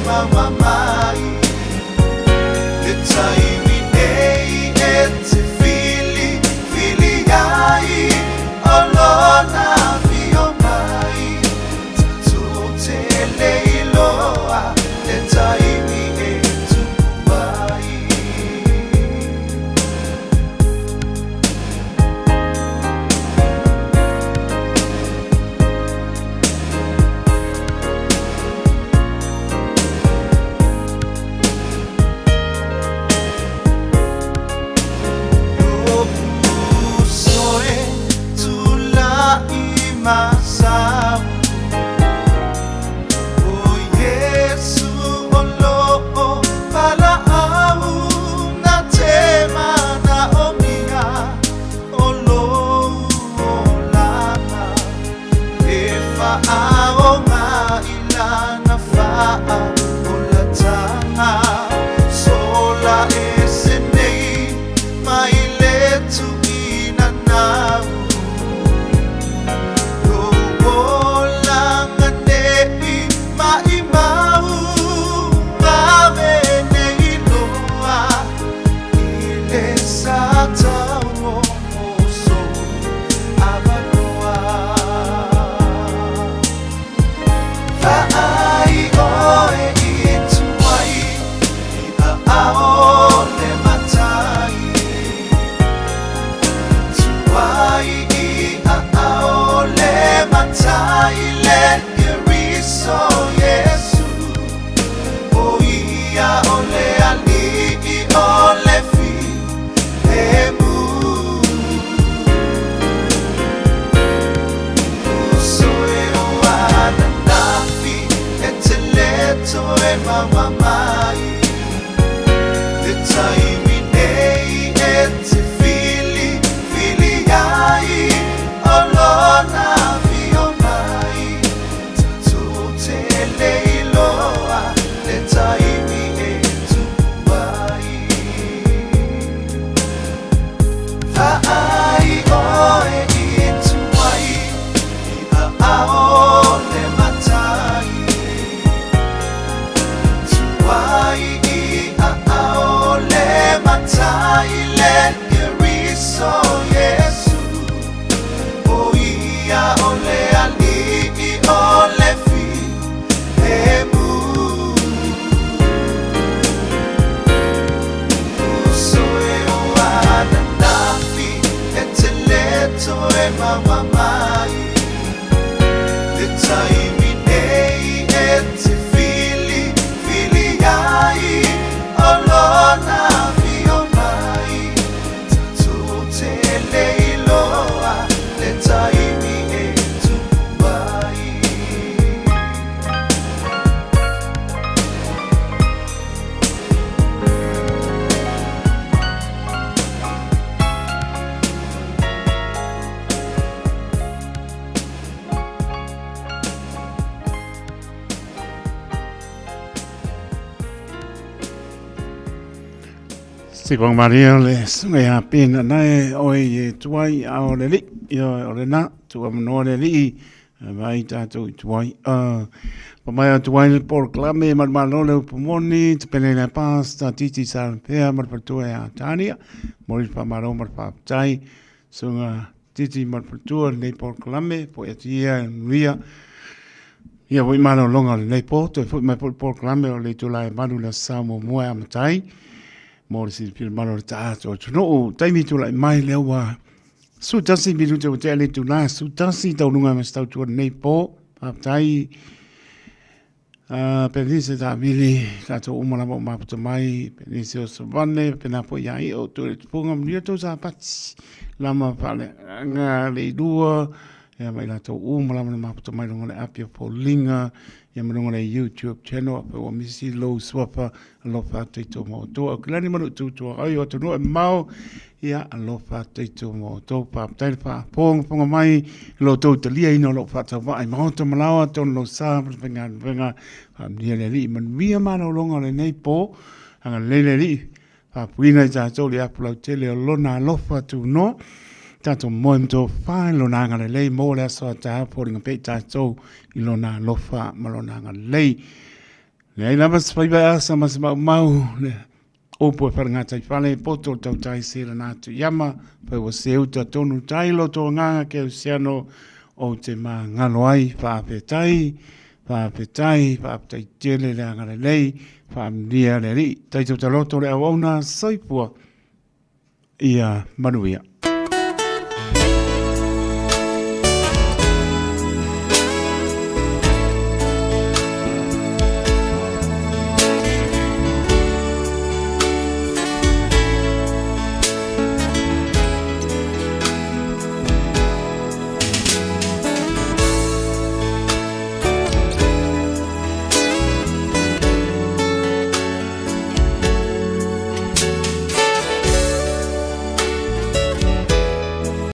Speaker 8: maua mai Le taimi nei e te fili fili ai O lona afio mai Tatou te le iloa le taimi e tupu ai.
Speaker 1: Sipong Maria le sunga ia pena nae oe i e tuai a o le li ia o le na tua manoa le li vai tātou i tuai a pa mai a tuai le polokalame ma le malo le upu moni te pene le pasta titi sa pea ma le patua ia Tania mo le whamaro ma le whaptai sunga titi ma le patua nei polokalame po e tia nuia ia foi malo longa le nei po toe foi mai po polokalame o le tula e malu le sa mo mua e amatai mo le silafia malo o le taata o atunuu. Taimi tulai mai lea ua 11 minute ua tea le itula, 11 taunuga ma se tautua lenei po. Faafetai Penise Tamili, tatou uma lava o maputa mai, Penise o Savane, pena foi ia i o tō le tupunga, manuia tō sapati, lama whaaleaga le ilua, ia mai latou uma lava na maputa mai lunga le api o Paulinga, ia ma lunga le YouTube channel, a ua misi lou suafa, Alofa atu i tō maotou. Au kilani ma lou tūtua ai o atunuu e mamao. Ia, alofa atu i tō maotou. Faafetai le faafogafoga mai i lo outou taliaina o lou faatauvaa i maota ma laoa tonu lou sa ma le faigaluega. Faamanuia le Alii, manuia malologa o lenei po. Agalelei le Alii, faapuina i tatou le apu lautele o Lona alofa tunoa. Tatou moe ma tofa i Lona agalelei mo le aso a taeao, foliga pea i tatou i Lona alofa ma Lona agalelei. Leai lava se faiva e asa ma se maumau, le upu e wharengatai fale, poto o tautai se lana atu iama, fai ua se uta tonu tai loto agaga ke usiano o te māngalo ai, faafetai, faafetai, faafetai tele le agalelei, faamanuia le Alii. Taito taloto le auauna, soifua ia manuia.